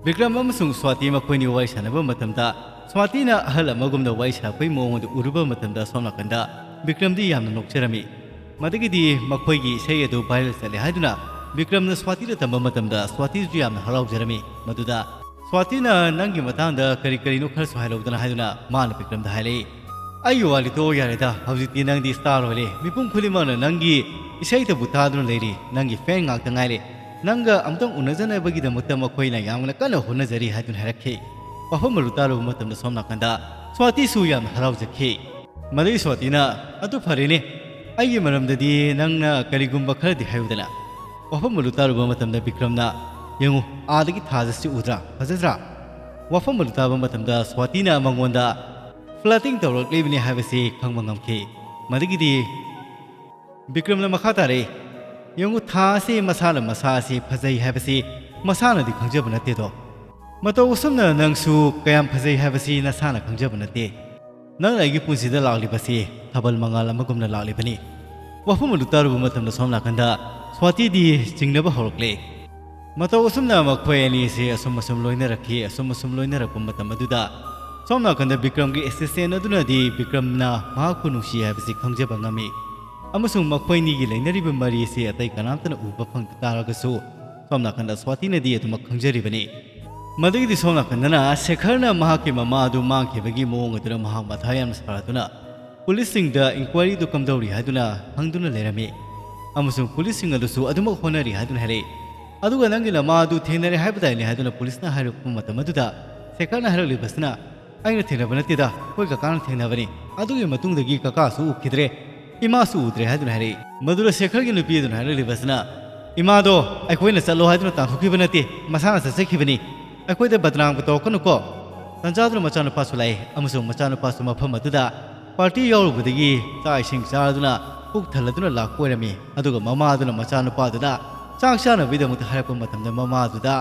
ꯕꯤꯀ꯭ꯔꯝ ꯑꯃꯁꯨꯡ ꯁ꯭ꯋꯥꯇꯤ ꯃꯈꯣꯏꯅꯤ ꯋꯥꯔꯤ ꯁꯥꯟꯅꯕ ꯃꯇꯝꯗ ꯁ꯭ꯋꯥꯇꯤꯅ ꯑꯍꯜ ꯑꯃꯒꯨꯝꯅ ꯋꯥꯔꯤ ꯁꯥꯔꯛꯄꯒꯤ ꯃꯑꯣꯡ ꯑꯗꯨ ꯎꯔꯨꯕ ꯃꯇꯝꯗ ꯁꯣꯝ ꯅꯥꯀꯟꯗ ꯕꯤꯀ꯭ꯔꯝꯗꯤ ꯌꯥꯝꯅ ꯅꯣꯛꯆꯔꯝꯃꯤ꯫ ꯃꯗꯨꯒꯤꯗꯤ ꯃꯈꯣꯏꯒꯤ ꯏꯁꯩ ꯑꯗꯨ ꯚꯥꯏꯔꯦꯜ ꯆꯠꯂꯦ ꯍꯥꯏꯗꯨꯅ ꯕꯤꯀ꯭ꯔꯝꯅ ꯁ꯭ꯋꯥꯇꯤꯗ ꯇꯝꯕ ꯃꯇꯝꯗ ꯁ꯭ꯋꯥꯇꯤꯁꯨ ꯌꯥꯝꯅ ꯍꯔꯥꯎꯖꯔꯝꯃꯤ꯫ ꯃꯗꯨꯗ ꯁ꯭ꯋꯥꯇꯤꯅ ꯅꯪꯒꯤ ꯃꯇꯥꯡꯗ ꯀꯔꯤ ꯀꯔꯤꯅꯣ ꯈꯔꯁꯨ ꯍꯥꯏꯔꯛꯎꯗꯅ ꯍꯥꯏꯗꯨꯅ ꯃꯥꯅ ꯕꯤꯀ꯭ꯔꯝꯗ ꯍꯥꯏꯔꯛꯏ꯫ "ꯑꯩꯒꯤ ꯋꯥꯔꯤꯗꯣ ꯌꯥꯔꯦꯗ, ꯍꯧꯖꯤꯛꯇꯤ ꯅꯪꯗꯤ ꯁ꯭ꯇꯥꯔ ꯑꯣꯏꯔꯦ, ꯃꯤꯄꯨꯝ ꯈꯨꯗꯤꯡꯃꯛꯅ ꯅꯪꯒꯤ ꯏꯁꯩꯗꯕꯨ ꯇꯥꯗꯨꯅ ꯂꯩꯔꯤ, ꯅꯪꯒꯤ ꯐꯦꯟ ꯉꯥꯛꯇ ꯉꯥꯏꯔꯦ, ꯅꯪꯒ ꯑꯃꯨꯛꯇꯪ ꯎꯅꯖꯅꯕꯒꯤꯗꯃꯛꯇ ꯃꯈꯣꯏꯅ ꯌꯥꯝꯅ ꯀꯟꯅ ꯍꯣꯠꯅꯖꯔꯤ" ꯍꯥꯏꯗꯨꯅ ꯍꯥꯏꯔꯛꯈꯤ꯫ ꯋꯥꯐꯝ ꯑꯗꯨ ꯇꯥꯔꯨꯕ ꯃꯇꯝꯗ ꯁꯣꯝ ꯅꯥꯀꯟꯗ ꯁ꯭ꯋꯥꯇꯤꯁꯨ ꯌꯥꯝꯅ ꯍꯔꯥꯎꯖꯈꯤ꯫ ꯃꯗꯨꯒꯤ ꯁ꯭ꯋꯥꯇꯤꯅ, "ꯑꯗꯨ ꯐꯔꯦꯅꯦ, ꯑꯩꯒꯤ ꯃꯔꯝꯗꯗꯤ ꯅꯪꯅ ꯀꯔꯤꯒꯨꯝꯕ ꯈꯔꯗꯤ ꯍꯥꯏꯌꯨꯗꯅ?" ꯋꯥꯐꯝ ꯑꯗꯨ ꯇꯥꯔꯨꯕ ꯃꯇꯝꯗ ꯕꯤꯀ꯭ꯔꯝꯅ, "ꯌꯦꯡꯉꯨ, ꯑꯥꯗꯒꯤ ꯊꯥꯁꯤ ꯎꯗ꯭ꯔꯥ? ꯐꯖꯗ꯭ꯔꯥ?" ꯋꯥꯐꯝ ꯑꯗꯨ ꯇꯥꯕ ꯃꯇꯝꯗ ꯁ꯭ꯋꯥꯇꯤꯅ ꯃꯉꯣꯟꯗ flirting ꯇꯧꯔꯛꯂꯤꯕꯅꯤ ꯍꯥꯏꯕꯁꯤ ꯈꯪꯕ ꯉꯝꯈꯤ꯫ ꯃꯗꯨꯒꯤꯗꯤ ꯕꯤꯀ꯭ꯔꯝꯅ ꯃꯈꯥ ꯇꯥꯔꯛꯏ, "ꯌꯦꯡꯉꯨ, ꯊꯥ ꯑꯁꯤ ꯃꯁꯥꯅ ꯃꯁꯥ ꯑꯁꯤ ꯐꯖꯩ ꯍꯥꯏꯕꯁꯤ ꯃꯁꯥꯅꯗꯤ ꯈꯪꯖꯕ ꯅꯠꯇꯦꯗꯣ꯫ ꯃꯇꯧ ꯑꯁꯨꯝꯅ ꯅꯪꯁꯨ ꯀꯌꯥꯝ ꯐꯖꯩ ꯍꯥꯏꯕꯁꯤ ꯅꯁꯥꯅ ꯈꯪꯖꯕ ꯅꯠꯇꯦ꯫ ꯅꯪꯅ ꯑꯩꯒꯤ ꯄꯨꯟꯁꯤꯗ ꯂꯥꯛꯂꯤꯕꯁꯤ ꯊꯥꯕꯜ ꯃꯉꯥꯜ ꯑꯃꯒꯨꯝꯅ ꯂꯥꯛꯂꯤꯕꯅꯤ꯫" ꯋꯥꯐꯝ ꯑꯗꯨ ꯇꯥꯔꯨꯕ ꯃꯇꯝꯗ ꯁꯣꯝ ꯅꯥꯀꯟꯗ ꯁ꯭ꯋꯥꯇꯤꯗꯤ ꯆꯤꯡꯅꯕ ꯍꯧꯔꯛꯂꯦ꯫ ꯃꯇꯧ ꯑꯁꯨꯝꯅ ꯃꯈꯣꯏ ꯑꯅꯤꯁꯤ ꯑꯁꯨꯝ ꯑꯁꯨꯝ ꯂꯣꯏꯅꯔꯛꯈꯤ꯫ ꯑꯁꯨꯝ ꯑꯁꯨꯝ ꯂꯣꯏꯅꯔꯛꯄ ꯃꯇꯝ ꯑꯗꯨꯗ ꯁꯣꯝ ꯅꯥꯀꯟꯗ ꯕꯤꯀ꯭ꯔꯝꯒꯤ assistant ꯑꯗꯨꯅꯗꯤ ꯕꯤꯀ꯭ꯔꯝꯅ ꯃꯍꯥꯛꯄꯨ ꯅꯨꯡꯁꯤ ꯍꯥꯏꯕꯁꯤ ꯈꯪꯖꯕ ꯉꯝꯃꯤ꯫ ꯑꯃꯁꯨꯡ ꯃꯈꯣꯏꯅꯤꯒꯤ ꯂꯩꯅꯔꯤꯕ ꯃꯔꯤ ꯑꯁꯤ ꯑꯇꯩ ꯀꯅꯥꯝꯇꯅ ꯎꯕ ꯐꯪꯗ ꯇꯥꯔꯒꯁꯨ ꯁꯣꯝ ꯅꯥꯀꯟꯗ ꯁ꯭ꯋꯥꯇꯤꯅꯗꯤ ꯑꯗꯨꯃꯛ ꯈꯪꯖꯔꯤꯕꯅꯤ꯫ ꯃꯗꯨꯒꯤꯗꯤ ꯁꯣꯝ ꯅꯥꯀꯟꯗꯅ ꯁꯦꯈꯔꯅ ꯃꯍꯥꯛꯀꯤ ꯃꯃꯥ ꯑꯗꯨ ꯃꯥꯡꯈꯤꯕꯒꯤ ꯃꯑꯣꯡ ꯑꯗꯨꯗ ꯃꯍꯥꯛ ꯃꯊꯥ ꯌꯥꯝꯅ ꯁꯥꯗꯨꯅ ꯄꯨꯂꯤꯁꯁꯤꯡꯗ inquiry ꯑꯗꯨ ꯀꯝꯗꯧꯔꯤ ꯍꯥꯏꯗꯨꯅ ꯍꯪꯗꯨꯅ ꯂꯩꯔꯝꯃꯤ꯫ ꯑꯃꯁꯨꯡ ꯄꯨꯂꯤꯁꯁꯤꯡ ꯑꯗꯨꯁꯨ ꯑꯗꯨꯃꯛ ꯍꯣꯠꯅꯔꯤ ꯍꯥꯏꯗꯨꯅ ꯍꯥꯏꯔꯛꯏ꯫ ꯑꯗꯨꯒ ꯅꯪꯒꯤ ꯅꯃꯥ ꯑꯗꯨ ꯊꯦꯡꯅꯔꯦ ꯍꯥꯏꯕ ꯇꯥꯏꯅꯦ ꯍꯥꯏꯗꯨꯅ ꯄꯨꯂꯤꯁꯅ ꯍꯥꯏꯔꯛꯄ ꯃꯇꯝ ꯑꯗꯨꯗ ꯁꯦꯈꯔꯅ ꯍꯥꯏꯔꯛꯂꯤꯕꯁꯤꯅ, "ꯑꯩꯅ ꯊꯦꯡꯅꯕ ꯅꯠꯇꯦꯗ, ꯑꯩꯈꯣꯏ ꯀꯀꯥꯅ ꯊꯦꯡꯅꯕꯅꯤ꯫ ꯑꯗꯨꯒꯤ ꯃꯇꯨꯡꯗꯒꯤ ꯀꯀꯥꯁꯨ ꯎꯈꯤꯗ꯭ꯔꯦ, ꯏꯃꯥꯁꯨ ꯎꯗ꯭ꯔꯦ" ꯍꯥꯏꯗꯨꯅ ꯍꯥꯏꯔꯛꯏ꯫ ꯃꯗꯨꯗ ꯁꯦꯈꯔꯒꯤ ꯅꯨꯄꯤ ꯑꯗꯨꯅ ꯍꯥꯏꯔꯛꯂꯤꯕꯁꯤꯅ, "ꯏꯃꯥꯗꯣ ꯑꯩꯈꯣꯏꯅ ꯆꯠꯂꯣ ꯍꯥꯏꯗꯨꯅ ꯇꯥꯟꯊꯣꯛꯈꯤꯕ ꯅꯠꯇꯦ, ꯃꯁꯥꯅ ꯆꯠꯆꯈꯤꯕꯅꯤ꯫ ꯑꯩꯈꯣꯏꯗ ꯕꯗꯅꯥꯝꯒ ꯇꯧꯔꯛꯀꯅꯨꯀꯣ꯫" ꯇꯟꯖꯥꯗꯨꯅ ꯃꯆꯥꯅꯨꯄꯥꯁꯨ ꯂꯥꯛꯏ ꯑꯃꯁꯨꯡ ꯃꯆꯥꯅꯨꯄꯥꯁꯨ ꯃꯐꯝ ꯑꯗꯨꯗ party ꯌꯥꯎꯔꯨꯕꯗꯒꯤ ꯆꯥꯛ ꯏꯁꯤꯡ ꯆꯥꯔꯗꯨꯅ ꯄꯨꯛ ꯊꯜꯂꯗꯨꯅ ꯂꯥꯛꯄ ꯑꯣꯏꯔꯝꯃꯤ꯫ ꯑꯗꯨꯒ ꯃꯃꯥꯗꯨꯅ ꯃꯆꯥꯅꯨꯄꯥꯗꯨꯗ ꯆꯥꯛ ꯆꯥꯅꯕꯒꯤꯗꯃꯛꯇ ꯍꯥꯏꯔꯛꯄ ꯃꯇꯝꯗ ꯃꯃꯥꯗꯨꯗ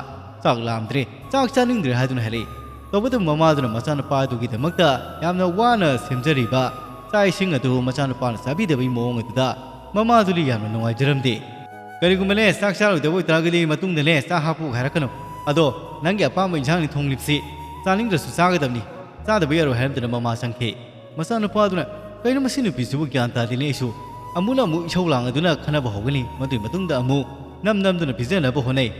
ꯆꯥꯛ ꯂꯥꯝꯗ꯭ꯔꯦ, ꯆꯥꯛ ꯆꯥꯅꯤꯡꯗ꯭ꯔꯦ ꯍꯥꯏꯗꯨꯅ ꯍꯥꯏꯔꯛꯏ꯫ ꯇꯧꯕꯇꯕꯨ ꯃꯃꯥꯗꯨꯅ ꯃꯆꯥꯅꯨꯄꯥꯗꯨꯒꯤꯗꯃꯛꯇ ꯌꯥꯝꯅ ꯋꯥꯅ ꯁꯦꯝꯖꯔꯤꯕ ꯆꯥꯛ ꯏꯁꯤꯡ ꯑꯗꯨ ꯃꯆꯥꯅꯨꯄꯥꯅ ꯆꯥꯕꯤꯗꯕꯒꯤ ꯃꯑꯣꯡ ꯑꯗꯨꯗ ꯃꯃꯥꯗꯨꯗꯤ ꯌꯥꯝꯅ ꯅꯨꯡꯉꯥꯏꯖꯔꯝꯗꯦ꯫ "ꯀꯔꯤꯒꯨꯝꯕꯅꯦ ꯆꯥꯛ ꯆꯥꯔꯣꯏꯗꯕ ꯑꯣꯏꯇꯥꯔꯒꯗꯤ ꯃꯇꯨꯡꯗꯅꯦ ꯆꯥꯛ ꯍꯥꯞꯄꯨ ꯍꯥꯏꯔꯛꯀꯅꯨ꯫ ꯑꯗꯣ ꯅꯪꯒꯤ ꯑꯄꯥꯝꯕ ꯏꯟꯁꯥꯡꯅꯤ ꯊꯣꯡꯂꯤꯕꯁꯤ, ꯆꯥꯅꯤꯡꯗ꯭ꯔꯁꯨ ꯆꯥꯒꯗꯕꯅꯤ, ꯆꯥꯗꯕ ꯌꯥꯔꯣꯏ" ꯍꯥꯏꯔꯝꯗꯅ ꯃꯃꯥ ꯆꯪꯈꯤ꯫ ꯃꯆꯥꯅꯨꯄꯥꯗꯨꯅ, "ꯀꯩꯅꯣ ꯃꯁꯤ ꯅꯨꯄꯤꯁꯤꯕꯨ ꯒ꯭ꯌꯥꯟ ꯇꯥꯗꯦꯅꯦ ꯑꯩꯁꯨ꯫" ꯑꯃꯨꯛꯅ ꯑꯃꯨꯛ ꯏꯁꯧ ꯂꯥꯡꯗꯨꯅ ꯈꯟꯅꯕ ꯍꯧꯒꯅꯤ꯫ ꯃꯗꯨꯒꯤ ꯃꯇꯨꯡꯗ ꯑꯃꯨꯛ ꯅꯝ ꯅꯝꯗꯨꯅ ꯄꯤꯖꯅꯕ ꯍꯣꯠꯅꯩ꯫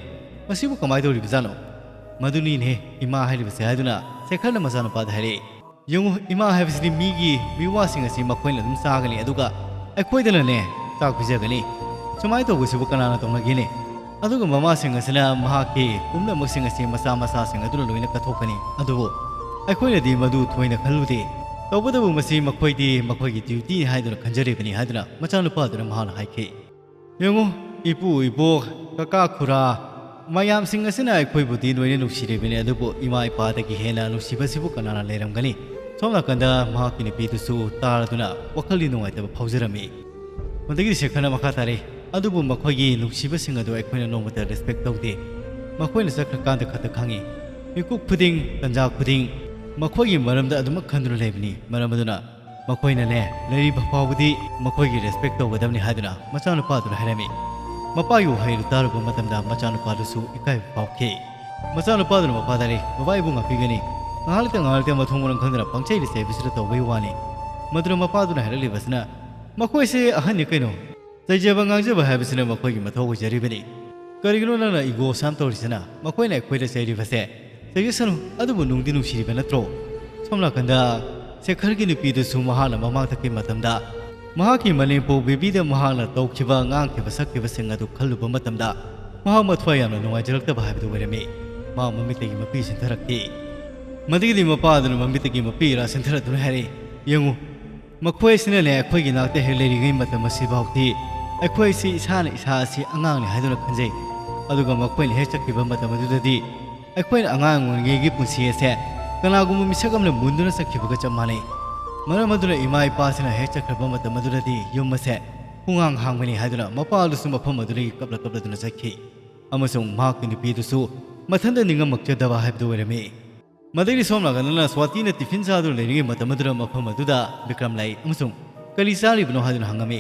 "ꯃꯁꯤꯕꯨ ꯀꯃꯥꯏꯅ ꯇꯧꯔꯤꯕꯖꯥꯠꯅꯣ?" "ꯃꯗꯨꯅꯤꯅꯦ ꯏꯃꯥ ꯍꯥꯏꯔꯤꯕꯁꯦ" ꯍꯥꯏꯗꯨꯅ ꯁꯦꯈꯔꯅ ꯃꯆꯥꯅꯨꯄꯥꯗ ꯍꯥꯏꯔꯛꯏ꯫ "ꯌꯦꯡꯉꯨ, ꯏꯃꯥ ꯍꯥꯏꯕꯁꯤꯗꯤ ꯃꯤꯒꯤ ꯃꯤꯋꯥꯁꯤꯡ ꯑꯁꯤ ꯃꯈꯣꯏꯅ ꯑꯗꯨꯝ ꯆꯥꯒꯅꯤ, ꯑꯗꯨꯒ ꯑꯩꯈꯣꯏꯗꯅꯅꯦ ꯆꯥꯛ ꯄꯤꯖꯒꯅꯤ꯫ ꯁꯨꯃꯥꯏꯅ ꯇꯧꯕꯁꯤꯕꯨ ꯀꯅꯥꯅ ꯇꯧꯅꯒꯦꯅꯦ? ꯑꯗꯨꯒ ꯃꯃꯥꯁꯤꯡ ꯑꯁꯤꯅ ꯃꯍꯥꯛꯀꯤ ꯄꯨꯝꯅꯃꯛꯁꯤꯡ ꯑꯁꯤ ꯃꯆꯥ ꯃꯆꯥꯁꯤꯡ ꯑꯗꯨꯅ ꯂꯣꯏꯅ ꯀꯠꯊꯣꯛꯀꯅꯤ꯫ ꯑꯗꯨꯕꯨ ꯑꯩꯈꯣꯏꯅꯗꯤ ꯃꯗꯨ ꯊꯣꯏꯅ ꯈꯜꯂꯨꯗꯦ꯫ ꯇꯧꯕꯇꯕꯨ ꯃꯁꯤ ꯃꯈꯣꯏꯗꯤ ꯃꯈꯣꯏꯒꯤ duty ꯍꯥꯏꯗꯨꯅ ꯈꯟꯖꯔꯤꯕꯅꯤ" ꯍꯥꯏꯗꯨꯅ ꯃꯆꯥꯅꯨꯄꯥꯗꯨꯅ ꯃꯍꯥꯛꯅ ꯍꯥꯏꯈꯤ꯫ "ꯌꯦꯡꯉꯨ, ꯏꯄꯨ ꯏꯕꯣꯛ, ꯀꯀꯥ ꯈꯨꯔꯥ, ꯃꯌꯥꯝꯁꯤꯡ ꯑꯁꯤꯅ ꯑꯩꯈꯣꯏꯕꯨꯗꯤ ꯂꯣꯏꯅ ꯅꯨꯡꯁꯤꯔꯤꯕꯅꯤ, ꯑꯗꯨꯕꯨ ꯏꯃꯥ ꯏꯄꯥꯗꯒꯤ ꯍꯦꯟꯅ ꯅꯨꯡꯁꯤꯕꯁꯤꯕꯨ ꯀꯅꯥꯅ ꯂꯩꯔꯝꯒꯅꯤ? ꯁꯣꯝ ꯅꯥꯀꯟꯗ ꯃꯍꯥꯛꯀꯤ ꯅꯨꯄꯤꯗꯨꯁꯨ ꯇꯥꯔꯗꯨꯅ ꯋꯥꯈꯜꯗꯤ ꯅꯨꯡꯉꯥꯏꯇꯕ ꯐꯥꯎꯖꯔꯝꯃꯤ꯫ ꯃꯗꯒꯤ ꯁꯦꯈꯔꯅ ꯃꯈꯥ ꯇꯥꯔꯤ, "ꯑꯗꯨꯕꯨ ꯃꯈꯣꯏꯒꯤ ꯅꯨꯡꯁꯤꯕꯁꯤꯡ ꯑꯗꯨ ꯑꯩꯈꯣꯏꯅ ꯅꯣꯡꯃꯇ respect ꯇꯧꯗꯦ꯫ ꯃꯈꯣꯏꯅ ꯆꯠꯈ꯭ꯔꯀꯥꯟꯗ ꯈꯛꯇ ꯈꯪꯉꯤ꯫ ꯃꯤꯀꯨꯞ ꯈꯨꯗꯤꯡ, ꯇꯟꯖꯥ ꯈꯨꯗꯤꯡ ꯃꯈꯣꯏꯒꯤ ꯃꯔꯝꯗ ꯑꯗꯨꯃꯛ ꯈꯟꯗꯨꯅ ꯂꯩꯕꯅꯤ꯫ ꯃꯔꯝ ꯑꯗꯨꯅ ꯃꯈꯣꯏꯅꯅꯦ, ꯂꯩꯔꯤꯕ ꯐꯥꯎꯕꯗꯤ ꯃꯈꯣꯏꯒꯤ respect ꯇꯧꯒꯗꯕꯅꯤ" ꯍꯥꯏꯗꯨꯅ ꯃꯆꯥꯅꯨꯄꯥꯗꯨꯅ ꯍꯥꯏꯔꯝꯃꯤ꯫ ꯃꯄꯥꯒꯤ ꯋꯥꯍꯩꯗꯨ ꯇꯥꯔꯨꯕ ꯃꯇꯝꯗ ꯃꯆꯥꯅꯨꯄꯥꯗꯨꯁꯨ ꯏꯀꯥꯏꯕ ꯐꯥꯎꯈꯤ꯫ ꯃꯆꯥꯅꯨꯄꯥꯗꯨꯅ ꯃꯄꯥꯗ ꯍꯥꯏꯔꯤ, "ꯕꯕꯥ, ꯑꯩꯕꯨ ꯉꯥꯛꯄꯤꯒꯅꯤ꯫ ꯉꯥꯏꯍꯥꯛ ꯂꯩꯇ ꯉꯥꯏꯍꯥꯛ ꯂꯩꯇ ꯃꯊꯣꯡ ꯃꯔꯝ ꯈꯪꯗꯅ ꯄꯪꯆꯩꯗ ꯆꯩꯕꯁꯤꯗ ꯇꯧꯕꯒꯤ ꯋꯥꯅꯤ꯫ ꯃꯗꯨꯗ ꯃꯄꯥꯗꯨꯅ ꯍꯥꯏꯔꯛꯂꯤꯕꯁꯤꯅ, ꯃꯈꯣꯏꯁꯦ ꯑꯍꯟꯅꯤ ꯀꯩꯅꯣ꯫ ꯆꯩꯖꯕ ꯉꯥꯡꯖꯕ ꯍꯥꯏꯕꯁꯤꯅ ꯃꯈꯣꯏꯒꯤ ꯃꯊꯧ ꯑꯣꯏꯖꯔꯤꯕꯅꯤ꯫ ꯀꯔꯤꯒꯤꯅꯣ ꯅꯪꯅ ego ꯁꯥꯝ ꯇꯧꯔꯤꯁꯤꯅ? ꯃꯈꯣꯏꯅ ꯑꯩꯈꯣꯏꯗ ꯆꯩꯔꯤꯕꯁꯦ ꯆꯩꯖꯁꯅꯨ, ꯑꯗꯨꯕꯨ ꯅꯨꯡꯗꯤ ꯅꯨꯡꯁꯤꯔꯤꯕ ꯅꯠꯇ꯭ꯔꯣ?" ꯁꯣꯝ ꯅꯥꯀꯟꯗ ꯁꯦꯈꯔꯒꯤ ꯅꯨꯄꯤꯗꯨꯁꯨ ꯃꯍꯥꯛꯅ ꯃꯃꯥꯡ ꯊꯛꯀꯤ ꯃꯇꯝꯗ ꯃꯍꯥꯛꯀꯤ ꯃꯅꯦꯝꯄꯣꯛ ꯕꯦꯕꯤꯗ ꯃꯍꯥꯛꯅ ꯇꯧꯈꯤꯕ, ꯉꯥꯡꯈꯤꯕ, ꯁꯛꯈꯤꯕꯁꯤꯡ ꯑꯗꯨ ꯈꯜꯂꯨꯕ ꯃꯇꯝꯗ ꯃꯍꯥꯛ ꯃꯊ꯭ꯋꯥꯏ ꯌꯥꯝꯅ ꯅꯨꯡꯉꯥꯏꯖꯔꯛꯇꯕ ꯍꯥꯏꯕꯗꯨ ꯑꯣꯏꯔꯝꯃꯤ꯫ ꯃꯍꯥꯛ ꯃꯃꯤꯠꯇꯒꯤ ꯃꯄꯤ ꯆꯤꯟꯊꯔꯛꯈꯤ꯫ ꯃꯗꯨꯒꯤꯗꯤ ꯃꯄꯥ ꯑꯗꯨꯅ ꯃꯃꯤꯠꯇꯒꯤ ꯃꯄꯤ ꯏꯔꯥ ꯆꯤꯟꯊꯔꯛꯇꯨꯅ ꯍꯥꯏꯔꯛꯏ, "ꯌꯦꯡꯉꯨ, ꯃꯈꯣꯏ ꯑꯁꯤꯅꯅꯦ ꯑꯩꯈꯣꯏꯒꯤ ꯅꯥꯛꯇ ꯍꯦꯛ ꯂꯩꯔꯤꯉꯩ ꯃꯇꯝ ꯑꯁꯤꯐꯥꯎꯗꯤ ꯑꯩꯈꯣꯏ ꯑꯁꯤ ꯏꯁꯥꯅ ꯏꯁꯥ ꯑꯁꯤ ꯑꯉꯥꯡꯅꯤ ꯍꯥꯏꯗꯨꯅ ꯈꯟꯖꯩ꯫ ꯑꯗꯨꯒ ꯃꯈꯣꯏꯅ ꯍꯦꯛ ꯆꯠꯈꯤꯕ ꯃꯇꯝ ꯑꯗꯨꯗꯗꯤ ꯑꯩꯈꯣꯏꯅ ꯑꯉꯥꯡ ꯑꯣꯏꯔꯤꯉꯩꯒꯤ ꯄꯨꯟꯁꯤ ꯑꯁꯦ ꯀꯅꯥꯒꯨꯝꯕ ꯃꯤꯁꯛ ꯑꯃꯅ ꯃꯨꯟꯗꯨꯅ ꯆꯠꯈꯤꯕꯒ ꯆꯞ ꯃꯥꯟꯅꯩ꯫ ꯃꯔꯝ ꯑꯗꯨꯅ ꯏꯃꯥ ꯏꯄꯥꯁꯤꯅ ꯍꯦꯛ ꯆꯠꯈ꯭ꯔꯕ ꯃꯇꯝ ꯑꯗꯨꯗꯗꯤ ꯌꯨꯝ ꯑꯁꯦ ꯄꯨꯡꯍꯥꯡ ꯍꯥꯡꯕꯅꯤ" ꯍꯥꯏꯗꯨꯅ ꯃꯄꯥ ꯑꯗꯨꯁꯨ ꯃꯐꯝ ꯑꯗꯨꯗꯒꯤ ꯀꯞꯂ ꯀꯞꯂꯗꯨꯅ ꯆꯠꯈꯤ꯫ ꯑꯃꯁꯨꯡ ꯃꯍꯥꯛꯀꯤ ꯅꯨꯄꯤꯗꯨꯁꯨ ꯃꯊꯟꯇ ꯅꯤꯡꯉꯝꯃꯛꯆꯗꯕ ꯍꯥꯏꯕꯗꯨ ꯑꯣꯏꯔꯝꯃꯤ꯫ ꯃꯗꯒꯤ ꯁꯣꯝ ꯅꯥꯀꯟꯗꯅ ꯁ꯭ꯋꯥꯇꯤꯅ ꯇꯤꯐꯤꯟ ꯆꯥꯗꯨꯅ ꯂꯩꯔꯤꯉꯩ ꯃꯇꯝ ꯑꯗꯨꯗ ꯃꯐꯝ ꯑꯗꯨꯗ ꯕꯤꯀ꯭ꯔꯝ ꯂꯥꯛꯏ ꯑꯃꯁꯨꯡ "ꯀꯔꯤ ꯆꯥꯔꯤꯕꯅꯣ?" ꯍꯥꯏꯗꯨꯅ ꯍꯪꯉꯝꯃꯤ꯫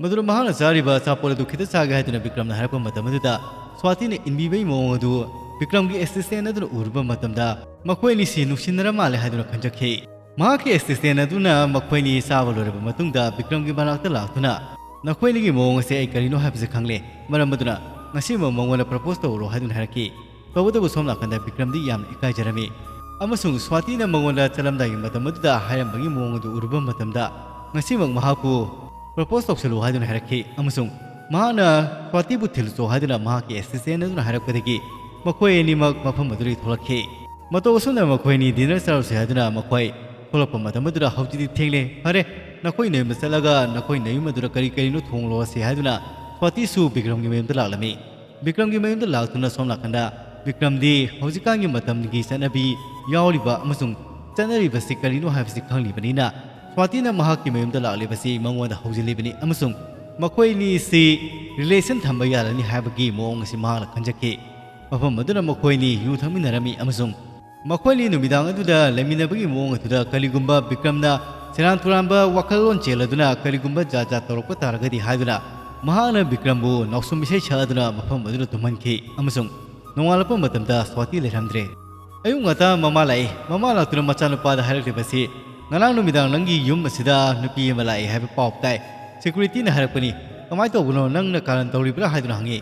ꯃꯗꯨꯗ ꯃꯍꯥꯛꯅ ꯆꯥꯔꯤꯕ ꯑꯆꯥꯄꯣꯠ ꯑꯗꯨ ꯈꯤꯇ ꯆꯥꯒꯦ ꯍꯥꯏꯗꯨꯅ ꯕꯤꯀ꯭ꯔꯝꯅ ꯍꯥꯏꯔꯛꯄ ꯃꯇꯝ ꯑꯗꯨꯗ ꯁ꯭ꯋꯥꯇꯤꯅ ꯏꯟꯕꯤꯕꯒꯤ ꯃꯑꯣꯡ ꯑꯗꯨ ꯕꯤꯀ꯭ꯔꯝꯒꯤ assistant ꯑꯗꯨꯅ ꯎꯔꯨꯕ ꯃꯇꯝꯗ ꯃꯈꯣꯏ ꯑꯅꯤꯁꯤ ꯅꯨꯡꯁꯤꯅꯔ ꯃꯥꯜꯂꯦ ꯍꯥꯏꯗꯨꯅ ꯈꯟꯖꯈꯤ꯫ ꯃꯍꯥꯛꯀꯤ assistant ꯑꯗꯨꯅ ꯃꯈꯣꯏꯅꯤ ꯆꯥꯕ ꯂꯣꯏꯔꯕ ꯃꯇꯨꯡꯗ ꯕꯤꯀ꯭ꯔꯝꯒꯤ ꯃꯅꯥꯛꯇ ꯂꯥꯛꯇꯨꯅ, "ꯅꯈꯣꯏꯅꯤꯒꯤ ꯃꯑꯣꯡ ꯑꯁꯦ ꯑꯩ ꯀꯔꯤꯅꯣ ꯍꯥꯏꯕꯁꯤ ꯈꯪꯂꯦ, ꯃꯔꯝ ꯑꯗꯨꯅ ꯉꯁꯤꯃꯛ ꯃꯉꯣꯟꯗ propose ꯇꯧꯔꯣ" ꯍꯥꯏꯗꯨꯅ ꯍꯥꯏꯔꯛꯈꯤ꯫ ꯇꯧꯕꯇꯕꯨ ꯁꯣꯝ ꯅꯥꯀꯟꯗ ꯕꯤꯀ꯭ꯔꯝꯗꯤ ꯌꯥꯝꯅ ꯏꯀꯥꯏꯖꯔꯝꯃꯤ ꯑꯃꯁꯨꯡ ꯁ꯭ꯋꯥꯇꯤꯅ ꯃꯉꯣꯟꯗ ꯆꯠꯂꯝꯗꯥꯏꯒꯤ ꯃꯇꯝ ꯑꯗꯨꯗ ꯍꯥꯏꯔꯝꯕꯒꯤ ꯃꯑꯣꯡ ꯑꯗꯨ ꯎꯔꯨꯕ ꯃꯇꯝꯗ, "ꯉꯁꯤꯃꯛ ꯃꯍꯥꯛꯄꯨ propose ꯇꯧꯁꯜꯂꯨ" ꯍꯥꯏꯗꯨꯅ ꯍꯥꯏꯔꯛꯈꯤ ꯑꯃꯁꯨꯡ ꯃꯍꯥꯛꯅ ꯁ꯭ꯋꯥꯇꯤꯕꯨ ꯊꯤꯜꯂꯨꯆꯣ ꯍꯥꯏꯗꯨꯅ ꯃꯍꯥꯛꯀꯤ assistant ꯑꯗꯨꯅ ꯍꯥꯏꯔꯛꯄꯗꯒꯤ ꯃꯈꯣꯏ ꯑꯅꯤꯃꯛ ꯃꯐꯝ ꯑꯗꯨꯗꯒꯤ ꯊꯣꯛꯂꯛꯈꯤ꯫ ꯃꯇꯧ ꯑꯁꯨꯝꯅ ꯃꯈꯣꯏ ꯑꯅꯤ dinner ꯆꯥꯔꯨꯁꯤ ꯍꯥꯏꯗꯨꯅ ꯃꯈꯣꯏ ꯊꯣꯛꯂꯛꯄ ꯃꯇꯝ ꯑꯗꯨꯗ, "ꯍꯧꯖꯤꯛꯇꯤ ꯊꯦꯡꯂꯦ, ꯐꯔꯦ, ꯅꯈꯣꯏ ꯅꯌꯨꯝꯗ ꯆꯠꯂꯒ ꯅꯈꯣꯏ ꯅꯌꯨꯝ ꯑꯗꯨꯗ ꯀꯔꯤ ꯀꯔꯤꯅꯣ ꯊꯣꯡꯂꯨꯔꯁꯤ" ꯍꯥꯏꯗꯨꯅ ꯁ꯭ꯋꯥꯇꯤꯁꯨ ꯕꯤꯀ꯭ꯔꯝꯒꯤ ꯃꯌꯨꯝꯗ ꯂꯥꯛꯂꯝꯃꯤ꯫ ꯕꯤꯀ꯭ꯔꯝꯒꯤ ꯃꯌꯨꯝꯗ ꯂꯥꯛꯇꯨꯅ ꯁꯣꯝ ꯅꯥꯀꯟꯗ ꯕꯤꯀ꯭ꯔꯝꯗꯤ ꯍꯧꯖꯤꯛꯀꯥꯟꯒꯤ ꯃꯇꯝꯒꯤ ꯆꯠꯅꯕꯤ ꯌꯥꯎꯔꯤꯕ ꯑꯃꯁꯨꯡ ꯆꯠꯅꯔꯤꯕꯁꯤ ꯀꯔꯤꯅꯣ ꯍꯥꯏꯕꯁꯤ ꯈꯪꯂꯤꯕꯅꯤꯅ ꯁ꯭ꯋꯥꯇꯤꯅ ꯃꯍꯥꯛꯀꯤ ꯃꯌꯨꯝꯗ ꯂꯥꯛꯂꯤꯕꯁꯤ ꯃꯉꯣꯟꯗ ꯍꯧꯖꯤꯜꯂꯤꯕꯅꯤ ꯑꯃꯁꯨꯡ ꯃꯈꯣꯏ ꯑꯅꯤꯁꯤ relation ꯊꯝꯕ ꯌꯥꯔꯅꯤ ꯍꯥꯏꯕꯒꯤ ꯃꯑꯣꯡ ꯑꯁꯤ ꯃꯍꯥꯛꯅ ꯈꯟꯖꯈꯤ꯫ ꯃꯐꯝ ꯑꯗꯨꯗ ꯃꯈꯣꯏ ꯑꯅꯤ ꯌꯨ ꯊꯛꯃꯤꯟꯅꯔꯝꯃꯤ ꯑꯃꯁꯨꯡ ꯃꯈꯣꯏꯅꯤ ꯅꯨꯃꯤꯗꯥꯡ ꯑꯗꯨꯗ ꯂꯩꯃꯤꯟꯅꯕꯒꯤ ꯃꯑꯣꯡ ꯑꯗꯨꯗ ꯀꯔꯤꯒꯨꯝꯕ ꯕꯤꯀ꯭ꯔꯝꯅ ꯁꯦꯔꯥꯟ ꯇꯨꯔꯥꯟꯕ ꯋꯥꯈꯜꯂꯣꯟ ꯆꯦꯜꯂꯗꯨꯅ ꯀꯔꯤꯒꯨꯝꯕ ꯖꯥꯠ ꯖꯥꯠ ꯇꯧꯔꯛꯄ ꯇꯥꯔꯒꯗꯤ ꯍꯥꯏꯗꯨꯅ ꯃꯍꯥꯛꯅ ꯕꯤꯀ꯭ꯔꯝꯕꯨ ꯅꯥꯎꯁꯨꯝ ꯏꯁꯩ ꯁꯛꯑꯗꯨꯅ ꯃꯐꯝ ꯑꯗꯨꯗ ꯇꯨꯝꯍꯟꯈꯤ ꯑꯃꯁꯨꯡ ꯅꯣꯡꯉꯥꯜꯂꯛꯄ ꯃꯇꯝꯗ ꯁ꯭ꯋꯥꯇꯤ ꯂꯩꯔꯝꯗ꯭ꯔꯦ꯫ ꯑꯌꯨꯛ ꯉꯟꯇꯥ ꯃꯃꯥ ꯂꯥꯛꯏ꯫ ꯃꯃꯥ ꯂꯥꯛꯇꯨꯅ ꯃꯆꯥꯅꯨꯄꯥꯗ ꯍꯥꯏꯔꯛꯂꯤꯕꯁꯤ, "ꯉꯔꯥꯡ ꯅꯨꯃꯤꯗꯥꯡ ꯅꯪꯒꯤ ꯌꯨꯝ ꯑꯁꯤꯗ ꯅꯨꯄꯤ ꯑꯃ ꯂꯥꯛꯏ ꯍꯥꯏꯕ ꯄꯥꯎ ꯇꯥꯏ꯫ Securityꯅ ꯍꯥꯏꯔꯛꯄꯅꯤ꯫ ꯀꯃꯥꯏꯅ ꯇꯧꯕꯅꯣ? ꯅꯪꯅ ꯀꯥꯔꯟ ꯇꯧꯔꯤꯕ꯭ꯔꯥ?" ꯍꯥꯏꯗꯨꯅ ꯍꯪꯉꯤ꯫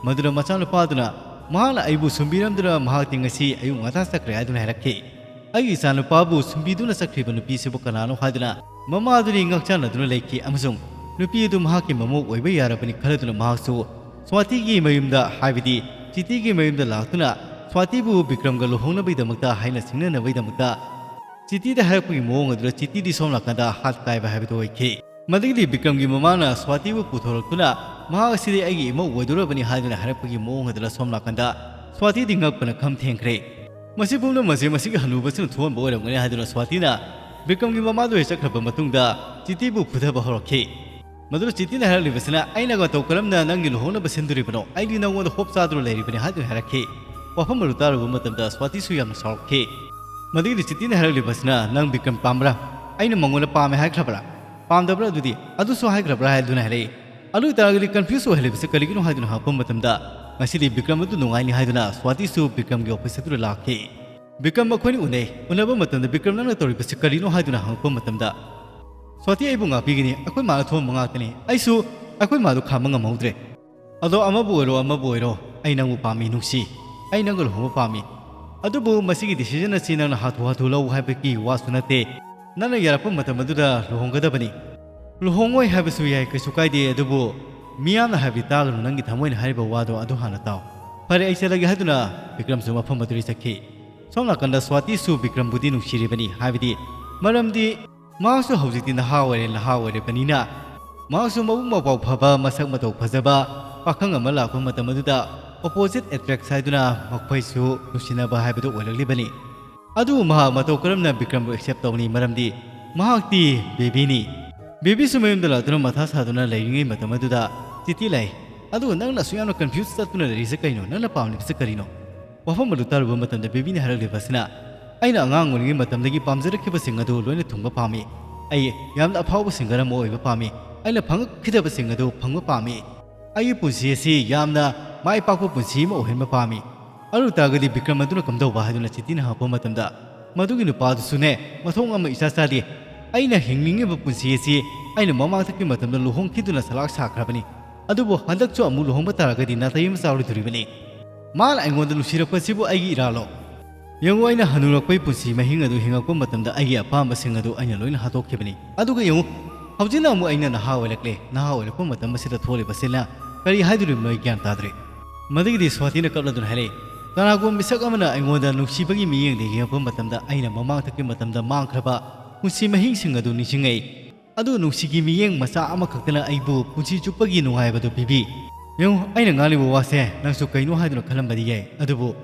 ꯃꯗꯨꯗ ꯃꯆꯥꯅꯨꯄꯥꯗꯨꯅ, "ꯃꯍꯥꯛꯅ ꯑꯩꯕꯨ ꯁꯨꯝꯕꯤꯔꯝꯗꯨꯅ ꯃꯍꯥꯛꯇꯤ ꯉꯁꯤ ꯑꯌꯨꯛ ꯉꯟꯇꯥ ꯆꯠꯈ꯭ꯔꯦ" ꯍꯥꯏꯗꯨꯅ ꯍꯥꯏꯔꯛꯈꯤ꯫ ꯑꯩꯒꯤ ꯏꯆꯥꯅꯨꯄꯥꯕꯨ ꯁꯨꯝꯕꯤꯗꯨꯅ ꯆꯠꯈ꯭ꯔꯤꯕ ꯅꯨꯄꯤꯁꯤꯕꯨ ꯀꯅꯥꯅꯣ ꯍꯥꯏꯗꯨꯅ ꯃꯃꯥꯗꯨꯗꯤ ꯉꯛꯆꯥꯟꯅꯗꯨꯅ ꯂꯩꯈꯤ ꯑꯃꯁꯨꯡ ꯅꯨꯄꯤ ꯑꯗꯨ ꯃꯍꯥꯛꯀꯤ ꯃꯃꯧ ꯑꯣꯏꯕ ꯌꯥꯔꯕꯅꯤ ꯈꯜꯂꯗꯨꯅ ꯃꯍꯥꯛꯁꯨ ꯁ꯭ꯋꯥꯇꯤꯒꯤ ꯃꯌꯨꯝꯗ, ꯍꯥꯏꯕꯗꯤ ꯆꯤꯇꯤꯒꯤ ꯃꯌꯨꯝꯗ ꯂꯥꯛꯇꯨꯅ ꯁ꯭ꯋꯥꯇꯤꯕꯨ ꯕꯤꯀ꯭ꯔꯝꯒ ꯂꯨꯍꯣꯡꯅꯕꯒꯤꯗꯃꯛꯇ ꯍꯥꯏꯅ ꯁꯤꯡꯅꯅꯕꯒꯤꯗꯃꯛꯇ ꯆꯤꯇꯤꯗ ꯍꯥꯏꯔꯛꯄꯒꯤ ꯃꯑꯣꯡ ꯑꯗꯨꯗ ꯆꯤꯇꯤꯗꯤ ꯁꯣꯝ ꯅꯥꯀꯟꯗ ꯍꯥꯠ ꯀꯥꯏꯕ ꯍꯥꯏꯕꯗꯨ ꯑꯣꯏꯈꯤ꯫ ꯃꯗꯨꯒꯤꯗꯤ ꯕꯤꯀ꯭ꯔꯝꯒꯤ ꯃꯃꯥꯅ ꯁ꯭ꯋꯥꯇꯤꯕꯨ ꯄꯨꯊꯣꯔꯛꯇꯨꯅ ꯃꯍꯥꯛ ꯑꯁꯤꯗꯤ ꯑꯩꯒꯤ ꯏꯃꯧ ꯑꯣꯏꯗꯧꯔꯕꯅꯤ ꯍꯥꯏꯗꯨꯅ ꯍꯥꯏꯔꯛꯄꯒꯤ ꯃꯑꯣꯡ ꯑꯗꯨꯗ ꯁꯣꯝ ꯅꯥꯀꯟꯗ ꯁ꯭ꯋꯥꯇꯤꯗꯤ ꯉꯛꯄꯅ ꯈꯝ ꯊꯦꯡꯈ꯭ꯔꯦ꯫ ꯃꯁꯤ ꯄꯨꯝꯅꯃꯛꯁꯦ ꯃꯁꯤꯒꯤ ꯍꯅꯨꯕꯁꯤꯅ ꯊꯣꯛꯍꯟꯕ ꯑꯣꯏꯔꯝꯒꯅꯤ ꯍꯥꯏꯗꯨꯅ ꯁ꯭ꯋꯥꯇꯤꯅ ꯕꯤꯀ꯭ꯔꯝꯒꯤ ꯃꯃꯥꯗꯨ ꯍꯦꯛ ꯆꯠꯈ꯭ꯔꯕ ꯃꯇꯨꯡꯗ ꯆꯤꯇꯤꯕꯨ ꯐꯨꯊꯕ ꯍꯧꯔꯛꯈꯤ꯫ ꯃꯗꯨꯗ ꯆꯤꯇꯤꯅ ꯍꯥꯏꯔꯛꯂꯤꯕꯁꯤꯅ, "ꯑꯩꯅ ꯃꯇꯧ ꯀꯔꯝꯅ ꯅꯪꯒꯤ ꯂꯨꯍꯣꯡꯅꯕ ꯁꯤꯟꯗꯣꯔꯤꯕꯅꯣ? ꯑꯩꯗꯤ ꯅꯪꯉꯣꯟꯗ ꯍꯣꯞ ꯆꯥꯗꯨꯅ ꯂꯩꯔꯤꯕꯅꯤ" ꯍꯥꯏꯗꯨꯅ ꯍꯥꯏꯔꯛꯈꯤ꯫ ꯋꯥꯐꯝ ꯑꯗꯨ ꯇꯥꯔꯨꯕ ꯃꯇꯝꯗ ꯁ꯭ꯋꯥꯇꯤꯁꯨ ꯌꯥꯝꯅ ꯁꯥꯎꯔꯛꯈꯤ꯫ ꯃꯗꯨꯒꯤꯗꯤ ꯆꯤꯇꯤꯅ ꯍꯥꯏꯔꯛꯂꯤꯕꯁꯤꯅ, "ꯅꯪ ꯕꯤꯀ꯭ꯔꯝ ꯄꯥꯝꯕ꯭ꯔꯥ? ꯑꯩꯅ ꯃꯉꯣꯟꯗ ꯄꯥꯝꯃꯦ ꯍꯥꯏꯈ꯭ꯔꯕ꯭ꯔꯥ? ꯄꯥꯝꯗꯕ꯭ꯔꯥ ꯑꯗꯨꯗꯤ? ꯑꯗꯨꯁꯨ ꯍꯥꯏꯈ꯭ꯔꯕ꯭ꯔꯥ?" ꯍꯥꯏꯗꯨꯅ ꯍꯥꯏꯔꯛꯏ꯫ ꯑꯗꯨ ꯑꯣꯏꯇꯥꯔꯒꯗꯤ confuse ꯑꯣꯏꯍꯜꯂꯤꯕꯁꯤ ꯀꯔꯤꯒꯤꯅꯣ ꯍꯥꯏꯗꯨꯅ ꯍꯪꯉꯛꯄ ꯃꯇꯝꯗ, "ꯉꯁꯤꯗꯤ ꯕꯤꯀ꯭ꯔꯝ ꯑꯗꯨ ꯅꯨꯡꯉꯥꯏꯅꯤ" ꯍꯥꯏꯗꯨꯅ ꯁ꯭ꯋꯥꯇꯤꯁꯨ ꯕꯤꯀ꯭ꯔꯝꯒꯤ office ꯑꯗꯨꯗ ꯂꯥꯛꯈꯤ꯫ ꯕꯤꯀ꯭ꯔꯝ ꯃꯈꯣꯏꯅꯤ ꯎꯅꯩ꯫ ꯎꯅꯕ ꯃꯇꯝꯗ ꯕꯤꯀ꯭ꯔꯝ, "ꯅꯪꯅ ꯇꯧꯔꯤꯕꯁꯤ ꯀꯔꯤꯅꯣ?" ꯍꯥꯏꯗꯨꯅ ꯍꯪꯉꯛꯄ ꯃꯇꯝꯗ, "ꯁ꯭ꯋꯥꯇꯤ ꯑꯩꯕꯨ ꯉꯥꯛꯄꯤꯒꯅꯤ꯫ ꯑꯩꯈꯣꯏ ꯃꯥꯅ ꯊꯣꯡꯕ ꯉꯥꯛꯇꯅꯤ꯫ ꯑꯩꯁꯨ ꯑꯩꯈꯣꯏ ꯃꯥꯗꯨ ꯈꯥꯝꯕ ꯉꯝꯍꯧꯗ꯭ꯔꯦ꯫ ꯑꯗꯣ ꯑꯃꯕꯨ ꯑꯣꯏꯔꯣ, ꯑꯃꯕꯨ ꯑꯣꯏꯔꯣ, ꯑꯩ ꯅꯪꯕꯨ ꯄꯥꯝꯃꯤ, ꯅꯨꯡꯁꯤ꯫ ꯑꯩ ꯅꯪꯒ ꯂꯨꯍꯣꯡꯕ ꯄꯥꯝꯃꯤ꯫ ꯑꯗꯨꯕꯨ ꯃꯁꯤꯒꯤ decision ꯑꯁꯤ ꯅꯪꯅ ꯍꯥꯊꯨ ꯍꯥꯊꯨ ꯂꯧ ꯍꯥꯏꯕꯒꯤ ꯋꯥꯁꯨ ꯅꯠꯇꯦ꯫ ꯅꯪꯅ ꯌꯥꯔꯛꯄ ꯃꯇꯝ ꯑꯗꯨꯗ ꯂꯨꯍꯣꯡꯒꯗꯕꯅꯤ꯫ ꯂꯨꯍꯣꯡꯉꯣꯏ ꯍꯥꯏꯕꯁꯨ ꯌꯥꯏ, ꯀꯩꯁꯨ ꯀꯥꯏꯗꯦ, ꯑꯗꯨꯕꯨ ꯃꯤꯌꯥꯝꯅ ꯍꯥꯏꯕꯗꯤ ꯇꯥꯒꯅꯨ, ꯅꯪꯒꯤ ꯊꯃꯣꯏꯅ ꯍꯥꯏꯔꯤꯕ ꯋꯥꯗꯣ ꯑꯗꯨ ꯍꯥꯟꯅ ꯇꯥꯎ꯫ ꯐꯔꯦ, ꯑꯩ ꯆꯠꯂꯒꯦ" ꯍꯥꯏꯗꯨꯅ ꯕꯤꯀ꯭ꯔꯝꯁꯨ ꯃꯐꯝ ꯑꯗꯨꯗꯒꯤ ꯆꯠꯈꯤ꯫ ꯁꯣꯝ ꯅꯥꯀꯟꯗ ꯁ꯭ꯋꯥꯇꯤꯁꯨ ꯕꯤꯀ꯭ꯔꯝꯕꯨꯗꯤ ꯅꯨꯡꯁꯤꯔꯤꯕꯅꯤ, ꯍꯥꯏꯕꯗꯤ ꯃꯔꯝꯗꯤ ꯃꯍꯥꯛꯁꯨ ꯍꯧꯖꯤꯛꯇꯤ ꯅꯍꯥ ꯑꯣꯏꯔꯦ, ꯅꯍꯥ ꯑꯣꯏꯔꯕꯅꯤꯅ ꯃꯍꯥꯛꯁꯨ ꯃꯕꯨꯛ ꯃꯄꯥꯎ ꯐꯕ, ꯃꯁꯛ ꯃꯇꯧ ꯐꯖꯕ ꯄꯥꯈꯪ ꯑꯃ ꯂꯥꯛꯄ ꯃꯇꯝ ꯑꯗꯨꯗ opposite attract ꯍꯥꯏꯗꯨꯅ ꯃꯈꯣꯏꯁꯨ ꯅꯨꯡꯁꯤꯅꯕ ꯍꯥꯏꯕꯗꯨ ꯑꯣꯏꯔꯛꯂꯤꯕꯅꯤ꯫ ꯑꯗꯨꯕꯨ ꯃꯍꯥꯛ ꯃꯇꯧ ꯀꯔꯝꯅ ꯕꯤꯀ꯭ꯔꯝꯕꯨ accept ꯇꯧꯅꯤ? ꯃꯔꯝꯗꯤ ꯃꯍꯥꯛꯇꯤ ꯕꯦꯕꯤꯅꯤ꯫ ꯕꯦꯕꯤꯁꯨ ꯃꯌꯨꯝꯗ ꯂꯥꯛꯇꯨꯅ ꯃꯊꯥ ꯁꯥꯗꯨꯅ ꯂꯩꯔꯤꯉꯩ ꯃꯇꯝ ꯑꯗꯨꯗ ꯆꯤꯇꯤ ꯂꯥꯛꯏ꯫ "ꯑꯗꯨꯒ ꯅꯪꯅ ꯑꯁꯨꯛ ꯌꯥꯝꯅ confuse ꯆꯠꯇꯨꯅ ꯂꯩꯔꯤꯁꯦ ꯀꯩꯅꯣ? ꯅꯪꯅ ꯄꯥꯝꯂꯤꯕꯁꯦ ꯀꯔꯤꯅꯣ?" ꯋꯥꯐꯝ ꯑꯗꯨ ꯇꯥꯔꯨꯕ ꯃꯇꯝꯗ ꯕꯦꯕꯤꯅ ꯍꯥꯏꯔꯛꯂꯤꯕ ꯑꯁꯤꯅ, "ꯑꯩꯅ ꯑꯉꯥꯡ ꯑꯣꯏꯔꯤꯉꯩ ꯃꯇꯝꯗꯒꯤ ꯄꯥꯝꯖꯔꯛꯈꯤꯕꯁꯤꯡ ꯑꯗꯨ ꯂꯣꯏꯅ ꯊꯨꯡꯕ ꯄꯥꯝꯃꯤ꯫ ꯑꯩ ꯌꯥꯝꯅ ꯑꯐꯥꯎꯕ singer ꯑꯃ ꯑꯣꯏꯕ ꯄꯥꯝꯃꯤ꯫ ꯑꯩꯅ ꯐꯪꯉꯛꯈꯤꯗꯕꯁꯤꯡ ꯑꯗꯨ ꯐꯪꯕ ꯄꯥꯝꯃꯤ꯫ ꯑꯩꯒꯤ ꯄꯨꯟꯁꯤ ꯑꯁꯤ ꯌꯥꯝꯅ ꯃꯥꯏ ꯄꯥꯛꯄ ꯄꯨꯟꯁꯤ ꯑꯃ ꯑꯣꯏꯍꯟꯕ ꯄꯥꯝꯃꯤ꯫ ꯑꯗꯨ ꯇꯥꯔꯒꯗꯤ ꯕꯤꯀ꯭ꯔꯝ ꯑꯗꯨꯅ ꯀꯝꯗꯧꯕ?" ꯍꯥꯏꯗꯨꯅ ꯆꯤꯇꯤꯅ ꯍꯪꯉꯛꯄ ꯃꯇꯝꯗ, ꯃꯗꯨꯒꯤ ꯅꯨꯄꯥꯗꯨꯁꯨꯅꯦ, ꯃꯊꯣꯡ ꯑꯃ ꯏꯆꯥ ꯆꯥꯗꯦ꯫ "ꯑꯩꯅ ꯍꯤꯡꯅꯤꯡꯉꯤꯕ ꯄꯨꯟꯁꯤ ꯑꯁꯤ ꯑꯩꯅ ꯃꯃꯥꯡꯊꯛꯀꯤ ꯃꯇꯝꯗ ꯂꯨꯍꯣꯡꯈꯤꯗꯨꯅ ꯁꯂꯥꯛ ꯁꯥꯈ꯭ꯔꯕꯅꯤ꯫ ꯑꯗꯨꯕꯨ ꯍꯟꯗꯛꯁꯨ ꯑꯃꯨꯛ ꯂꯨꯍꯣꯡꯕ ꯇꯥꯔꯒꯗꯤ ꯅꯥꯇꯩ ꯑꯃ ꯆꯥꯔꯣꯏꯗꯣꯔꯤꯕꯅꯤ꯫ ꯃꯥꯅ ꯑꯩꯉꯣꯟꯗ ꯅꯨꯡꯁꯤꯔꯛꯄꯁꯤꯕꯨ ꯑꯩꯒꯤ ꯏꯔꯥꯜꯂꯣ? ꯌꯦꯡꯉꯨ, ꯑꯩꯅ ꯍꯅꯨꯔꯛꯄꯒꯤ ꯄꯨꯟꯁꯤ ꯃꯍꯤꯡ ꯑꯗꯨ ꯍꯤꯡꯉꯛꯄ ꯃꯇꯝꯗ ꯑꯩꯒꯤ ꯑꯄꯥꯝꯕꯁꯤꯡ ꯑꯗꯨ ꯑꯩꯅ ꯂꯣꯏꯅ ꯍꯥꯠꯇꯣꯛꯈꯤꯕꯅꯤ꯫ ꯑꯗꯨꯒ ꯌꯦꯡꯉꯨ, ꯍꯧꯖꯤꯛꯅ ꯑꯃꯨꯛ ꯑꯩꯅ ꯅꯍꯥ ꯑꯣꯏꯔꯛꯂꯦ꯫ ꯅꯍꯥ ꯑꯣꯏꯔꯛꯄ ꯃꯇꯝ ꯑꯁꯤꯗ ꯊꯣꯛꯂꯤꯕꯁꯤꯅ ꯀꯔꯤ ꯍꯥꯏꯗꯣꯔꯤꯕꯅꯣ ꯑꯩ ꯒ꯭ꯌꯥꯟ ꯇꯥꯗ꯭ꯔꯦ꯫" ꯃꯗꯨꯒꯤꯗꯤ ꯁ꯭ꯋꯥꯇꯤꯅ ꯀꯞꯂꯗꯨꯅ ꯍꯥꯏꯔꯛꯏ, "ꯀꯅꯥꯒꯨꯝꯕ ꯃꯤꯁꯛ ꯑꯃꯅ ꯑꯩꯉꯣꯟꯗ ꯅꯨꯡꯁꯤꯕꯒꯤ ꯃꯤꯠꯌꯦꯡꯗ ꯌꯦꯡꯉꯛꯄ ꯃꯇꯝꯗ ꯑꯩꯅ ꯃꯃꯥꯡꯊꯛꯀꯤ ꯃꯇꯝꯗ ꯃꯥꯡꯈ꯭ꯔꯕ ꯄꯨꯟꯁꯤ ꯃꯍꯤꯡꯁꯤꯡ ꯑꯗꯨ ꯅꯤꯡꯁꯤꯡꯉꯛꯏ꯫ ꯑꯗꯨ ꯅꯨꯡꯁꯤꯒꯤ ꯃꯤꯠꯌꯦꯡ ꯃꯆꯥ ꯑꯃꯈꯛꯇꯅ ꯑꯩꯕꯨ ꯄꯨꯟꯁꯤ ꯆꯨꯞꯄꯒꯤ ꯅꯨꯡꯉꯥꯏꯕꯗꯨ ꯄꯤꯕꯤ꯫ ꯌꯦꯡꯉꯨ, ꯑꯩꯅ ꯉꯥꯡꯂꯤꯕ ꯋꯥꯁꯦ ꯅꯪꯁꯨ ꯀꯩꯅꯣ ꯍꯥꯏꯗꯨꯅ ꯈꯜꯂꯝꯕꯗꯤ ꯌꯥꯏ, ꯑꯗꯨꯕꯨ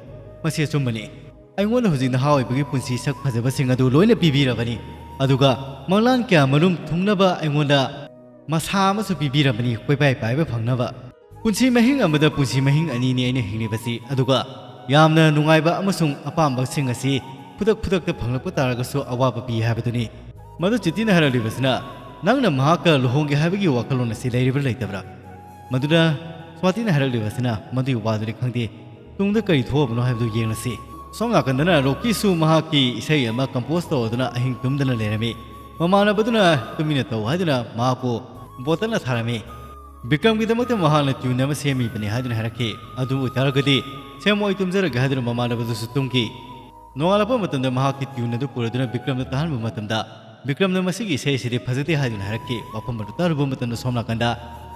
ꯃꯁꯤ ꯑꯆꯨꯝꯕꯅꯤ꯫ ꯑꯩꯉꯣꯟꯗ ꯍꯧꯖꯤꯛ ꯅꯍꯥ ꯑꯣꯏꯕꯒꯤ ꯄꯨꯟꯁꯤ ꯁꯛ ꯐꯖꯕꯁꯤꯡ ꯑꯗꯨ ꯂꯣꯏꯅ ꯄꯤꯕꯤꯔꯕꯅꯤ, ꯑꯗꯨꯒ ꯃꯪꯂꯥꯟ ꯀꯌꯥ ꯃꯔꯨꯝ ꯊꯨꯡꯅꯕ ꯑꯩꯉꯣꯟꯗ ꯃꯁꯥ ꯑꯃꯁꯨ ꯄꯤꯕꯤꯔꯕꯅꯤ, ꯀꯣꯏꯄꯥꯏ ꯄꯥꯏꯕ ꯐꯪꯅꯕ꯫ ꯄꯨꯟꯁꯤ ꯃꯍꯤꯡ ꯑꯃꯗ ꯄꯨꯟꯁꯤ ꯃꯍꯤꯡ ꯑꯅꯤꯅꯤ ꯑꯩꯅ ꯍꯤꯡꯂꯤꯕꯁꯤ, ꯑꯗꯨꯒ ꯌꯥꯝꯅ ꯅꯨꯡꯉꯥꯏꯕ ꯑꯃꯁꯨꯡ ꯑꯄꯥꯝꯕꯁꯤꯡ ꯑꯁꯤ ꯈꯨꯗꯛ ꯈꯨꯗꯛꯇ ꯐꯪꯂꯛꯄ ꯇꯥꯔꯒꯁꯨ ꯑꯋꯥꯕ ꯄꯤ ꯍꯥꯏꯕꯗꯨꯅꯤ꯫" ꯃꯗꯨ ꯆꯤꯇꯤꯅ ꯍꯥꯏꯔꯛꯂꯤꯕꯁꯤꯅ, "ꯅꯪꯅ ꯃꯍꯥꯛꯀ ꯂꯨꯍꯣꯡꯒꯦ ꯍꯥꯏꯕꯒꯤ ꯋꯥꯈꯜꯂꯣꯟ ꯑꯁꯤ ꯂꯩꯔꯤꯕ꯭ꯔꯥ ꯂꯩꯇꯕ꯭ꯔꯥ?" ꯃꯗꯨꯗ ꯁ꯭ꯋꯥꯇꯤꯅ ꯍꯥꯏꯔꯛꯂꯤꯕꯁꯤꯅ, "ꯃꯗꯨꯒꯤ ꯋꯥꯗꯨꯗꯤ ꯈꯪꯗꯦ꯫ ꯇꯨꯡꯗ ꯀꯔꯤ ꯊꯣꯛꯑꯕꯅꯣ ꯍꯥꯏꯕꯗꯨ ꯌꯦꯡꯂꯁꯤ꯫" ꯁꯣꯝ ꯅꯥꯀꯟꯗꯅ ꯔꯣꯀꯤꯁꯨ ꯃꯍꯥꯛꯀꯤ ꯏꯁꯩ ꯑꯃ compose ꯇꯧꯗꯨꯅ ꯑꯍꯤꯡ ꯇꯨꯝꯗꯅ ꯂꯩꯔꯝꯃꯤ꯫ ꯃꯃꯥꯟꯅꯕꯗꯨꯅ ꯇꯨꯃꯤꯟꯅ ꯇꯧ ꯍꯥꯏꯗꯨꯅ ꯃꯍꯥꯛꯄꯨ ꯕꯣꯇꯜꯅ ꯊꯥꯔꯝꯃꯤ꯫ ꯕꯤꯀ꯭ꯔꯝꯒꯤꯗꯃꯛꯇ ꯃꯍꯥꯛꯅ tune ꯑꯃ ꯁꯦꯝꯃꯤꯕꯅꯤ ꯍꯥꯏꯗꯨꯅ ꯍꯥꯏꯔꯛꯈꯤ꯫ "ꯑꯗꯨ ꯑꯣꯏꯇꯥꯔꯒꯗꯤ ꯁꯦꯝꯃꯣ, ꯑꯩ ꯇꯨꯝꯖꯔꯒꯦ" ꯍꯥꯏꯗꯨꯅ ꯃꯃꯥꯟꯅꯕꯗꯨꯁꯨ ꯇꯨꯝꯈꯤ꯫ ꯅꯣꯡꯉꯥꯜꯂꯛꯄ ꯃꯇꯝꯗ ꯃꯍꯥꯛꯀꯤ tune ꯑꯗꯨ ꯄꯨꯔꯗꯨꯅ ꯕꯤꯀ꯭ꯔꯝꯗ ꯇꯥꯍꯟꯕ ꯃꯇꯝꯗ, ꯕꯤꯀ꯭ꯔꯝꯅ "ꯃꯁꯤꯒꯤ ꯏꯁꯩ ꯑꯁꯤꯗꯤ ꯐꯖꯗꯦ" ꯍꯥꯏꯗꯨꯅ ꯍꯥꯏꯔꯛꯈꯤ꯫ ꯋꯥꯐꯝ ꯑꯗꯨ ꯇꯥꯔꯨꯕ ꯃꯇꯝꯗ ꯁꯣꯝ ꯅꯥꯀꯟꯗ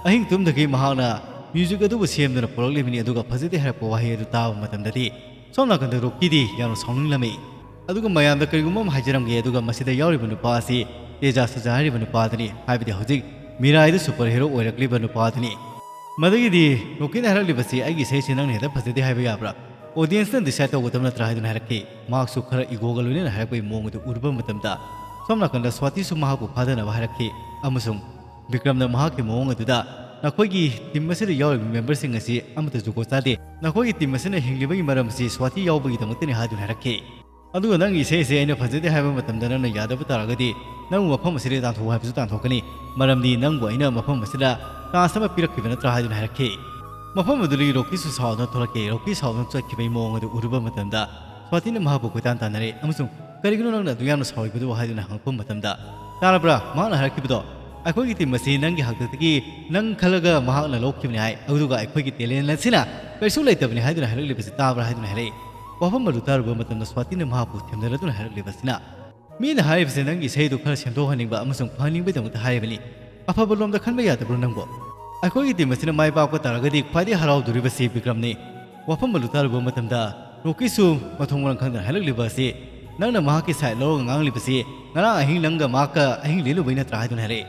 ꯑꯍꯤꯡ ꯇꯨꯝꯗꯈꯩ ꯃꯍꯥꯛꯅ music ꯑꯗꯨꯕꯨ ꯁꯦꯝꯗꯨꯅ ꯄꯨꯔꯛꯂꯤꯕꯅꯤ, ꯑꯗꯨꯒ "ꯐꯖꯗꯦ" ꯍꯥꯏꯔꯛꯄ ꯋꯥꯍꯩ ꯑꯗꯨ ꯇꯥꯕ ꯃꯇꯝꯗꯗꯤ ꯁꯣꯝ ꯅꯥꯀꯟꯗ ꯔꯣꯀꯤꯗꯤ ꯌꯥꯝꯅ ꯁꯥꯎꯅꯤꯡꯂꯝꯃꯤ꯫ ꯑꯗꯨꯒ ꯃꯌꯥꯝꯗ ꯀꯔꯤꯒꯨꯝꯕ ꯑꯃ ꯍꯥꯏꯖꯔꯝꯒꯦ, ꯑꯗꯨꯒ ꯃꯁꯤꯗ ꯌꯥꯎꯔꯤꯕ ꯅꯨꯄꯥ ꯑꯁꯤ ꯇꯦꯖꯥ ꯁꯖꯥ ꯍꯥꯏꯔꯤꯕ ꯅꯨꯄꯥ ꯑꯗꯨꯅꯤ꯫ ꯍꯥꯏꯕꯗꯤ ꯍꯧꯖꯤꯛ ꯃꯤꯔꯥꯏꯗ ꯁꯨꯄꯔ ꯍꯤꯔꯣ ꯑꯣꯏꯔꯛꯂꯤꯕ ꯅꯨꯄꯥꯗꯨꯅꯤ꯫ ꯃꯗꯨꯒꯤꯗꯤ ꯔꯣꯀꯤꯅ ꯍꯥꯏꯔꯛꯂꯤꯕꯁꯤ, "ꯑꯩꯒꯤ ꯏꯁꯩꯁꯤ ꯅꯪꯅ ꯍꯦꯛꯇ ꯐꯖꯗꯦ ꯍꯥꯏꯕ ꯌꯥꯕ꯭ꯔꯥ? ꯑꯣꯗꯤꯌꯦꯟꯁꯅ ꯗꯤꯁꯥꯏꯗ ꯇꯧꯒꯗꯕ ꯅꯠꯇ꯭ꯔꯥ?" ꯍꯥꯏꯗꯨꯅ ꯍꯥꯏꯔꯛꯈꯤ꯫ ꯃꯍꯥꯛꯁꯨ ꯈꯔ ꯏꯒꯣꯒ ꯂꯣꯏꯅꯅ ꯍꯥꯏꯔꯛꯄꯒꯤ ꯃꯑꯣꯡ ꯑꯗꯨ ꯎꯔꯨꯕ ꯃꯇꯝꯗ, ꯁꯣꯝ ꯅꯥꯀꯟꯗ ꯁ꯭ꯋꯥꯇꯤꯁꯨ ꯃꯍꯥꯛꯄꯨ ꯐꯥꯗꯅꯕ ꯍꯥꯏꯔꯛꯈꯤ꯫ ꯑꯃꯁꯨꯡ ꯕꯤꯀ꯭ꯔꯝꯅ ꯃꯍꯥꯛꯀꯤ ꯃꯑꯣꯡ ꯑꯗꯨꯗ, "ꯅꯈꯣꯏꯒꯤ ꯇꯤꯝ ꯑꯁꯤꯗ ꯌꯥꯎꯔꯤꯕ ꯃꯦꯝꯕꯔꯁꯤꯡ ꯑꯁꯤ ꯑꯃꯠꯇ ꯖꯨꯒꯣꯠ ꯆꯥꯗꯦ꯫ ꯅꯈꯣꯏꯒꯤ ꯇꯤꯝ ꯑꯁꯤꯅ ꯍꯤꯡꯂꯤꯕꯒꯤ ꯃꯔꯝ ꯑꯁꯤ ꯁ꯭ꯋꯥꯇꯤ ꯌꯥꯎꯕꯒꯤꯗꯃꯛꯇꯅꯤ" ꯍꯥꯏꯗꯨꯅ ꯍꯥꯏꯔꯛꯈꯤ꯫ ꯑꯗꯨꯒ ꯅꯪꯒꯤ ꯏꯁꯩ ꯑꯁꯤ ꯑꯩꯅ ꯐꯖꯗꯦ ꯍꯥꯏꯕ ꯃꯇꯝꯗ ꯅꯪꯅ ꯌꯥꯗꯕ ꯇꯥꯔꯒꯗꯤ, ꯅꯪꯕꯨ ꯃꯐꯝ ꯑꯁꯤꯗꯒꯤ ꯇꯥꯟꯊꯣꯛꯎ ꯍꯥꯏꯕꯁꯨ ꯇꯥꯟꯊꯣꯛꯀꯅꯤ꯫ ꯃꯔꯝꯗꯤ ꯅꯪꯕꯨ ꯑꯩꯅ ꯃꯐꯝ ꯑꯁꯤꯗ ꯆꯥꯟꯁ ꯑꯃ ꯄꯤꯔꯛꯈꯤꯕ ꯅꯠꯇ꯭ꯔꯥ ꯍꯥꯏꯗꯨꯅ ꯍꯥꯏꯔꯛꯈꯤ꯫ ꯃꯐꯝ ꯑꯗꯨꯗꯒꯤ ꯔꯣꯀꯤꯁꯨ ꯁꯥꯎꯗꯨꯅ ꯊꯣꯛꯂꯛꯈꯤ꯫ ꯔꯣꯀꯤ ꯁꯥꯎꯗꯨꯅ ꯆꯠꯈꯤꯕꯒꯤ ꯃꯑꯣꯡ ꯑꯗꯨ ꯎꯔꯨꯕ ꯃꯇꯝꯗ, ꯁ꯭ꯋꯥꯇꯤꯅ ꯃꯍꯥꯛꯄꯨ ꯀꯣꯏꯇꯥꯟ ꯇꯥꯟꯅꯔꯦ ꯑꯃꯁꯨꯡ, "ꯀꯔꯤꯒꯤꯅꯣ ꯅꯪꯅ ꯑꯗꯨ ꯌꯥꯝꯅ ꯁꯥꯎꯔꯤꯕꯗꯨ?" ꯍꯥꯏꯗꯨꯅ ꯍꯪꯉꯛꯄ ꯃꯇꯝꯗ, "ꯇꯥꯔꯕ꯭ꯔꯥ? ꯃꯍꯥꯛꯅ ꯍꯥꯏꯔꯛꯈꯤꯕꯗꯣ, ꯑꯩꯈꯣꯏꯒꯤ ꯇꯤꯝ ꯑꯁꯤ ꯅꯪꯒꯤ ꯍꯥꯛꯇꯛꯇꯒꯤ ꯅꯪ ꯈꯜꯂꯒ ꯃꯍꯥꯛꯅ ꯂꯧꯈꯤꯕꯅꯤ ꯍꯥꯏ꯫ ꯑꯗꯨꯒ ꯑꯩꯈꯣꯏꯒꯤ ꯇꯦꯂꯦꯟ ꯑꯁꯤꯅ ꯀꯔꯤꯁꯨ ꯂꯩꯇꯕꯅꯤ ꯍꯥꯏꯗꯨꯅ ꯍꯥꯏꯔꯛꯂꯤꯕꯁꯤ ꯇꯥꯕ꯭ꯔꯥ?" ꯍꯥꯏꯗꯨꯅ ꯍꯥꯏꯔꯛꯏ꯫ ꯋꯥꯐꯝ ꯑꯗꯨ ꯇꯥꯔꯨꯕ ꯃꯇꯝꯗ ꯁ꯭ꯋꯥꯇꯤꯅ ꯃꯍꯥꯛꯄꯨ ꯊꯦꯝꯅꯔꯗꯨꯅ ꯍꯥꯏꯔꯛꯂꯤꯕꯁꯤꯅ, "ꯃꯤꯅ ꯍꯥꯏꯔꯤꯕꯁꯤ ꯅꯪꯒꯤ ꯏꯁꯩꯗꯨ ꯈꯔ ꯁꯦꯝꯗꯣꯛꯍꯟꯅꯤꯡꯕ ꯑꯃꯁꯨꯡ ꯐꯍꯟꯅꯤꯡꯕꯒꯤꯗꯃꯛꯇ ꯍꯥꯏꯔꯤꯕꯅꯤ꯫ ꯑꯐꯕ ꯂꯣꯝꯗ ꯈꯟꯕ ꯌꯥꯗꯕ꯭ꯔꯣ ꯅꯪꯕꯨ? ꯑꯩꯈꯣꯏꯒꯤ ꯇꯤꯝ ꯑꯁꯤꯅ ꯃꯥꯏ ꯄꯥꯛꯄ ꯇꯥꯔꯒꯗꯤ ꯈ꯭ꯋꯥꯏꯗꯒꯤ ꯍꯔꯥꯎꯗꯣꯔꯤꯕꯁꯤ ꯕꯤꯀ꯭ꯔꯝꯅꯤ꯫" ꯋꯥꯐꯝ ꯑꯗꯨ ꯇꯥꯔꯨꯕ ꯃꯇꯝꯗ ꯔꯣꯀꯤꯁꯨ ꯃꯊꯣꯡ ꯃꯔꯝ ꯈꯪꯗꯅ ꯍꯥꯏꯔꯛꯂꯤꯕ ꯑꯁꯤ, "ꯅꯪꯅ ꯃꯍꯥꯛꯀꯤ ꯁꯥꯏꯠ ꯂꯧꯔꯒ ꯉꯥꯡꯂꯤꯕꯁꯤ ꯉꯔꯥꯡ ꯑꯍꯤꯡ ꯅꯪꯒ ꯃꯍꯥꯛꯀ ꯑꯍꯤꯡ ꯂꯦꯜꯂꯨꯕꯩ ꯅꯠꯇ꯭ꯔꯥ?" ꯍꯥꯏꯗꯨꯅ ꯍꯥꯏꯔꯛꯏ꯫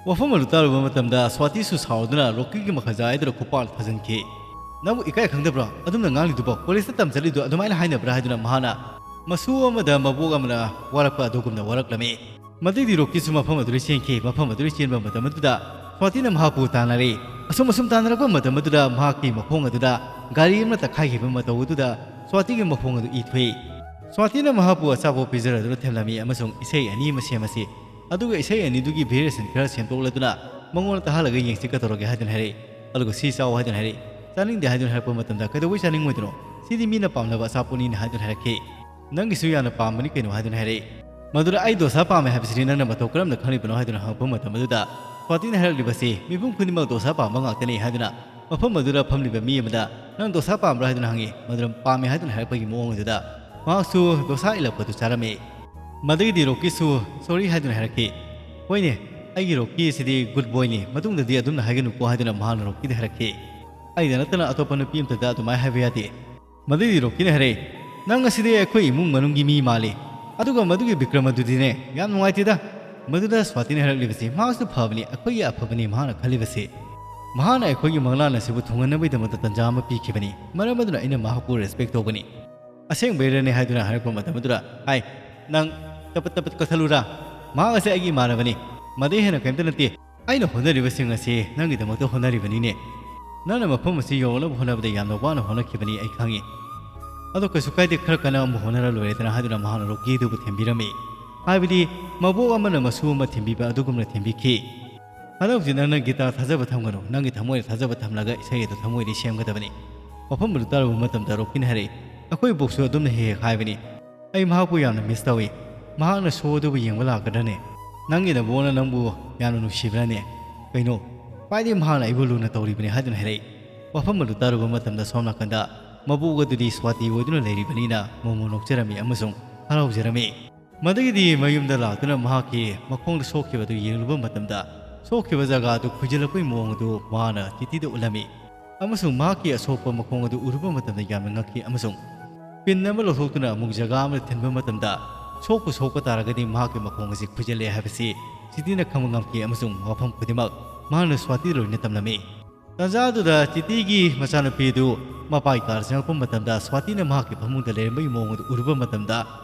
ꯋꯥꯐꯝ ꯑꯗꯨ ꯇꯥꯔꯨꯕ ꯃꯇꯝꯗ ꯁ꯭ꯋꯥꯇꯤꯁꯨ ꯁꯥꯎꯗꯨꯅ ꯔꯣꯀꯤꯒꯤ ꯃꯈꯥꯖꯥꯏ ꯑꯗꯨꯗ ꯈꯨꯄꯥꯛꯅ ꯊꯥꯖꯤꯟꯈꯤ꯫ "ꯅꯪꯕꯨ ꯏꯀꯥꯏ ꯈꯪꯗꯕ꯭ꯔꯣ? ꯑꯗꯨꯝꯅ ꯉꯥꯡꯂꯤꯗꯨꯕꯣ? ꯀꯣꯂꯦꯖꯇ ꯇꯝ ꯆꯠꯂꯤꯗꯣ ꯑꯗꯨꯃꯥꯏꯅ ꯍꯥꯏꯅꯕ꯭ꯔꯥ?" ꯍꯥꯏꯗꯨꯅ ꯃꯍꯥꯛꯅ ꯃꯁꯨ ꯑꯃꯗ ꯃꯕꯣꯛ ꯑꯃꯅ ꯋꯥꯔꯛꯄ ꯑꯗꯨꯒꯨꯝꯅ ꯋꯥꯔꯛꯂꯝꯃꯤ꯫ ꯃꯗꯨꯒꯤ ꯔꯣꯀꯤꯁꯨ ꯃꯐꯝ ꯑꯗꯨꯗ ꯆꯦꯟꯈꯤ꯫ ꯃꯐꯝ ꯑꯗꯨꯗ ꯆꯦꯟꯕ ꯃꯇꯝ ꯑꯗꯨꯗ ꯁ꯭ꯋꯥꯇꯤꯅ ꯃꯍꯥꯛꯄꯨ ꯇꯥꯟꯅꯔꯦ꯫ ꯑꯁꯨꯝ ꯑꯁꯨꯝ ꯇꯥꯟꯅꯔꯛꯄ ꯃꯇꯝ ꯑꯗꯨꯗ ꯃꯍꯥꯛꯀꯤ ꯃꯈꯣꯡ ꯑꯗꯨꯗ ꯒꯥꯔꯤ ꯑꯃꯅ ꯇꯛꯈꯥꯏꯈꯤꯕ ꯃꯇꯧ ꯑꯗꯨꯗ ꯁ꯭ꯋꯥꯇꯤꯒꯤ ꯃꯈꯣꯡ ꯑꯗꯨ ꯏ ꯊꯣꯛꯏ꯫ ꯁ꯭ꯋꯥꯇꯤꯅ ꯃꯍꯥꯛꯄꯨ ꯑꯆꯥꯄꯣꯠ ꯄꯤꯖꯔꯗꯨꯅ ꯊꯦꯝꯂꯝꯃꯤ ꯑꯃꯁꯨꯡ ꯏꯁꯩ ꯑꯅꯤ ꯑꯃ ꯁꯦꯝꯃꯁꯤ꯫ ꯑꯗꯨꯒ ꯏꯁꯩ ꯑꯅꯤꯗꯨꯒꯤ ꯚꯦꯔꯤꯌꯦꯁꯟ ꯈꯔ ꯁꯦꯝꯗꯣꯛꯂꯗꯨꯅ ꯃꯉꯣꯟꯗ ꯇꯥꯍꯜꯂꯒ ꯌꯦꯡꯁꯤ ꯀꯩꯗꯧꯔꯒꯦ ꯍꯥꯏꯗꯨꯅ ꯍꯥꯏꯔꯛꯏ꯫ ꯑꯗꯨꯒ "ꯁꯤ ꯆꯥꯎ" ꯍꯥꯏꯗꯨꯅ ꯍꯥꯏꯔꯛꯏ꯫ "ꯆꯥꯅꯤꯡꯗꯦ" ꯍꯥꯏꯗꯨꯅ ꯍꯥꯏꯔꯛꯄ ꯃꯇꯝꯗ, "ꯀꯩꯗꯧꯕꯩ ꯆꯥꯅꯤꯡꯉꯣꯏꯗꯅꯣ? ꯁꯤꯗꯤ ꯃꯤꯅ ꯄꯥꯝꯅꯕ ꯑꯆꯥꯄꯣꯠꯅꯤꯅ" ꯍꯥꯏꯗꯨꯅ ꯍꯥꯏꯔꯛꯈꯤ꯫ "ꯅꯪꯒꯤꯁꯨ ꯌꯥꯝꯅ ꯄꯥꯝꯕꯅꯤ ꯀꯩꯅꯣ" ꯍꯥꯏꯗꯨꯅ ꯍꯥꯏꯔꯛꯏ꯫ ꯃꯗꯨꯗ "ꯑꯩ ꯗꯣꯁꯥ ꯄꯥꯝꯃꯦ ꯍꯥꯏꯕꯁꯤꯗꯤ ꯅꯪꯅ ꯃꯇꯧ ꯀꯔꯝꯅ ꯈꯪꯂꯤꯕꯅꯣ?" ꯍꯥꯏꯗꯨꯅ ꯍꯪꯉꯛꯄ ꯃꯇꯝ ꯑꯗꯨꯗ ꯁ꯭ꯋꯥꯇꯤꯅ ꯍꯥꯏꯔꯛꯂꯤꯕꯁꯤ, "ꯃꯤꯄꯨꯝ ꯈꯨꯗꯤꯡꯃꯛ ꯗꯣꯁꯥ ꯄꯥꯝꯕ ꯉꯥꯛꯇꯅꯤ" ꯍꯥꯏꯗꯨꯅ ꯃꯐꯝ ꯑꯗꯨꯗ ꯐꯝꯂꯤꯕ ꯃꯤ ꯑꯃꯗ "ꯅꯪ ꯗꯣꯁꯥ ꯄꯥꯝꯕ꯭ꯔꯥ?" ꯍꯥꯏꯗꯨꯅ ꯍꯪꯉꯤ꯫ ꯃꯗꯨꯗ "ꯄꯥꯝꯃꯦ" ꯍꯥꯏꯗꯨꯅ ꯍꯥꯏꯔꯛꯄꯒꯤ ꯃꯑꯣꯡ ꯑꯗꯨꯗ ꯃꯍꯥꯛꯁꯨ ꯗꯣꯁꯥ ꯏꯂꯞꯄꯗꯨ ꯆꯥꯔꯝꯃꯤ꯫ ꯃꯗꯨꯒꯤꯗꯤ ꯔꯣꯀꯤꯁꯨ "ꯁꯣꯔꯤ" ꯍꯥꯏꯗꯨꯅ ꯍꯥꯏꯔꯛꯈꯤ꯫ "ꯍꯣꯏꯅꯦ, ꯑꯩꯒꯤ ꯔꯣꯀꯤ ꯑꯁꯤꯗꯤ ꯒꯨꯗ ꯕꯣꯏꯅꯤ, ꯃꯇꯨꯡꯗꯗꯤ ꯑꯗꯨꯝꯅ ꯍꯥꯏꯒꯅꯨꯀꯣ" ꯍꯥꯏꯗꯨꯅ ꯃꯍꯥꯛꯅ ꯔꯣꯀꯤꯗ ꯍꯥꯏꯔꯛꯈꯤ꯫ "ꯑꯩꯗ ꯅꯠꯇꯅ ꯑꯇꯣꯞꯄ ꯅꯨꯄꯤ ꯑꯃꯠꯇꯗ ꯑꯗꯨꯃꯥꯏꯅ ꯍꯥꯏꯕ ꯌꯥꯗꯦ꯫" ꯃꯗꯨꯒꯤ ꯔꯣꯀꯤꯅ ꯍꯥꯏꯔꯛꯏ, "ꯅꯪ ꯑꯁꯤꯗꯤ ꯑꯩꯈꯣꯏ ꯏꯃꯨꯡ ꯃꯅꯨꯡꯒꯤ ꯃꯤ ꯃꯥꯜꯂꯤ꯫ ꯑꯗꯨꯒ ꯃꯗꯨꯒꯤ ꯕꯤꯀ꯭ꯔꯝ ꯑꯗꯨꯗꯤꯅꯦ, ꯌꯥꯝ ꯅꯨꯡꯉꯥꯏꯇꯦꯗ꯫ ꯃꯗꯨꯗ ꯁ꯭ꯋꯥꯇꯤꯅ ꯍꯥꯏꯔꯛꯂꯤꯕꯁꯤ, "ꯃꯍꯥꯛꯁꯨ ꯐꯕꯅꯤ, ꯑꯩꯈꯣꯏꯒꯤ ꯑꯐꯕꯅꯤ ꯃꯍꯥꯛꯅ ꯈꯜꯂꯤꯕꯁꯤ꯫ ꯃꯍꯥꯛꯅ ꯑꯩꯈꯣꯏꯒꯤ ꯃꯪꯂꯥꯟ ꯑꯁꯤꯕꯨ ꯊꯨꯡꯍꯟꯅꯕꯒꯤꯗꯃꯛꯇ ꯇꯥꯟꯖꯥ ꯑꯃ ꯄꯤꯈꯤꯕꯅꯤ꯫ ꯃꯔꯝ ꯑꯗꯨꯅ ꯑꯩꯅ ꯃꯍꯥꯛꯄꯨ ꯔꯦꯁꯄꯦꯛ ꯇꯧꯒꯅꯤ꯫ ꯑꯁꯦꯡꯕꯩꯔꯅꯦ?" ꯍꯥꯏꯗꯨꯅ ꯍꯥꯏꯔꯛꯄ ꯃꯇꯝ ꯑꯗꯨꯗ, "ꯍꯥꯏ, ꯅꯪ ꯇꯄꯠ ꯇꯄꯠ ꯀꯛꯊꯠꯂꯨꯔꯥ? ꯃꯍꯥꯛ ꯑꯁꯤ ꯑꯩꯒꯤ ꯏꯃꯥꯟꯅꯕꯅꯤ꯫ ꯃꯗꯩ ꯍꯦꯟꯅ ꯀꯔꯤꯝꯇ ꯅꯠꯇꯦ꯫ ꯑꯩꯅ ꯍꯣꯠꯅꯔꯤꯕꯁꯤꯡ ꯑꯁꯤ ꯅꯪꯒꯤꯗꯃꯛꯇ ꯍꯣꯠꯅꯔꯤꯕꯅꯤꯅꯦ꯫ ꯅꯪꯅ ꯃꯐꯝ ꯑꯁꯤ ꯌꯧꯔꯛꯅꯕ ꯍꯣꯠꯅꯕꯗ ꯌꯥꯝꯅ ꯋꯥꯅ ꯍꯣꯠꯅꯈꯤꯕꯅꯤ, ꯑꯩ ꯈꯪꯉꯤ꯫ ꯑꯗꯣ ꯀꯩꯁꯨ ꯀꯥꯏꯗꯦ, ꯈꯔ ꯀꯟꯅ ꯑꯃꯨꯛ ꯍꯣꯠꯅꯔ ꯂꯣꯏꯔꯦꯗꯅ" ꯍꯥꯏꯗꯨꯅ ꯃꯍꯥꯛꯅ ꯔꯣꯀꯤꯗꯨꯕꯨ ꯊꯦꯝꯕꯤꯔꯝꯃꯤ꯫ ꯍꯥꯏꯕꯗꯤ ꯃꯕꯣꯛ ꯑꯃꯅ ꯃꯁꯨ ꯑꯃ ꯊꯦꯝꯕꯤꯕ ꯑꯗꯨꯒꯨꯝꯅ ꯊꯦꯝꯕꯤꯈꯤ꯫ "ꯍꯟꯗꯛ ꯍꯧꯖꯤꯛ ꯅꯪꯅ ꯒꯤꯇꯥꯔ ꯊꯥꯖꯕ ꯊꯝꯒꯅꯨ, ꯅꯪꯒꯤ ꯊꯃꯣꯏꯗ ꯊꯥꯖꯕ ꯊꯝꯂꯒ ꯏꯁꯩ ꯑꯗꯨ ꯊꯃꯣꯏꯗꯒꯤ ꯁꯦꯝꯒꯗꯕꯅꯤ"꯫ ꯋꯥꯐꯝ ꯑꯗꯨ ꯇꯥꯔꯨꯕ ꯃꯇꯝꯗ ꯔꯣꯀꯤꯅ ꯍꯥꯏꯔꯛꯏ, "ꯑꯩꯈꯣꯏ ꯕꯣꯛꯁꯨ ꯑꯗꯨꯝꯅ ꯍꯦꯛ ꯍꯦꯛ ꯍꯥꯏꯕꯅꯤ꯫ ꯑꯩ ꯃꯍꯥꯛꯄꯨ ꯌꯥꯝꯅ ꯃꯤꯁ ꯇꯧꯏ꯫ ꯃꯍꯥꯛꯅ ꯁꯣ ꯑꯗꯨꯕꯨ ꯌꯦꯡꯕ ꯂꯥꯛꯀꯗ꯭ꯔꯅꯦ? ꯅꯪꯒꯤ ꯅꯕꯣꯛꯅ ꯅꯪꯕꯨ ꯌꯥꯝꯅ ꯅꯨꯡꯁꯤꯕ꯭ꯔꯅꯦ? ꯀꯩꯅꯣ, ꯈ꯭ꯋꯥꯏꯗꯒꯤ ꯃꯍꯥꯛꯅ ꯑꯩꯕꯨ ꯂꯨꯅ ꯇꯧꯔꯤꯕꯅꯤ" ꯍꯥꯏꯗꯨꯅ ꯍꯥꯏꯔꯛꯏ꯫ ꯋꯥꯐꯝ ꯑꯗꯨ ꯇꯥꯔꯨꯕ ꯃꯇꯝꯗ ꯁꯣꯝ ꯅꯥꯀꯟꯗ ꯃꯕꯣꯛ ꯑꯗꯨꯗꯤ ꯁ꯭ꯋꯥꯇꯤ ꯑꯣꯏꯗꯨꯅ ꯂꯩꯔꯤꯕꯅꯤꯅ ꯃꯣꯃꯣ ꯅꯣꯛꯆꯔꯝꯃꯤ ꯑꯃꯁꯨꯡ ꯍꯔꯥꯎꯖꯔꯝꯃꯤ꯫ ꯃꯗꯒꯤꯗꯤ ꯃꯌꯨꯝꯗ ꯂꯥꯛꯇꯨꯅ ꯃꯍꯥꯛꯀꯤ ꯃꯈꯣꯡꯗ ꯁꯣꯛꯈꯤꯕ ꯑꯗꯨ ꯌꯦꯡꯂꯨꯕ ꯃꯇꯝꯗ, ꯁꯣꯛꯈꯤꯕ ꯖꯒꯥ ꯑꯗꯨ ꯈꯨꯏꯖꯤꯜꯂꯛꯄꯒꯤ ꯃꯑꯣꯡ ꯑꯗꯨ ꯃꯍꯥꯛꯅ ꯆꯤꯇꯤꯗ ꯎꯠꯂꯝꯃꯤ꯫ ꯑꯃꯁꯨꯡ ꯃꯍꯥꯛꯀꯤ ꯑꯁꯣꯛꯄ ꯃꯈꯣꯡ ꯑꯗꯨ ꯎꯔꯨꯕ ꯃꯇꯝꯗ ꯌꯥꯝꯅ ꯉꯛꯈꯤ ꯑꯃꯁꯨꯡ ꯄꯤꯟ ꯑꯃ ꯂꯧꯊꯣꯛꯇꯨꯅ ꯑꯃꯨꯛ ꯖꯒꯥ ꯑꯃꯗ ꯊꯤꯟꯕ ꯃꯇꯝꯗ, ꯁꯣꯛꯄꯨ ꯁꯣꯛꯄ ꯇꯥꯔꯒꯗꯤ ꯃꯍꯥꯛꯀꯤ ꯃꯈꯣꯡ ꯑꯁꯤ ꯈꯨꯏꯖꯤꯜꯂꯦ ꯍꯥꯏꯕꯁꯤ ꯆꯤꯇꯤꯅ ꯈꯪꯕ ꯉꯝꯈꯤ ꯑꯃꯁꯨꯡ ꯋꯥꯐꯝ ꯈꯨꯗꯤꯡꯃꯛ ꯃꯍꯥꯛꯅ ꯁ꯭ꯋꯥꯇꯤꯗ ꯂꯣꯏꯅ ꯇꯝꯂꯝꯃꯤ꯫ ꯇꯥꯟꯖꯥ ꯑꯗꯨꯗ ꯆꯤꯇꯤꯒꯤ ꯃꯆꯥꯅꯨꯄꯤ ꯑꯗꯨ ꯃꯄꯥꯒꯤ ꯀꯥꯔ ꯆꯪꯂꯛꯄ ꯃꯇꯝꯗ, ꯁ꯭ꯋꯥꯇꯤꯅ ꯃꯍꯥꯛꯀꯤ ꯐꯃꯨꯡꯗ ꯂꯩꯔꯝꯕꯒꯤ ꯃꯑꯣꯡ ꯑꯗꯨ ꯎꯔꯨꯕ ꯃꯇꯝꯗ,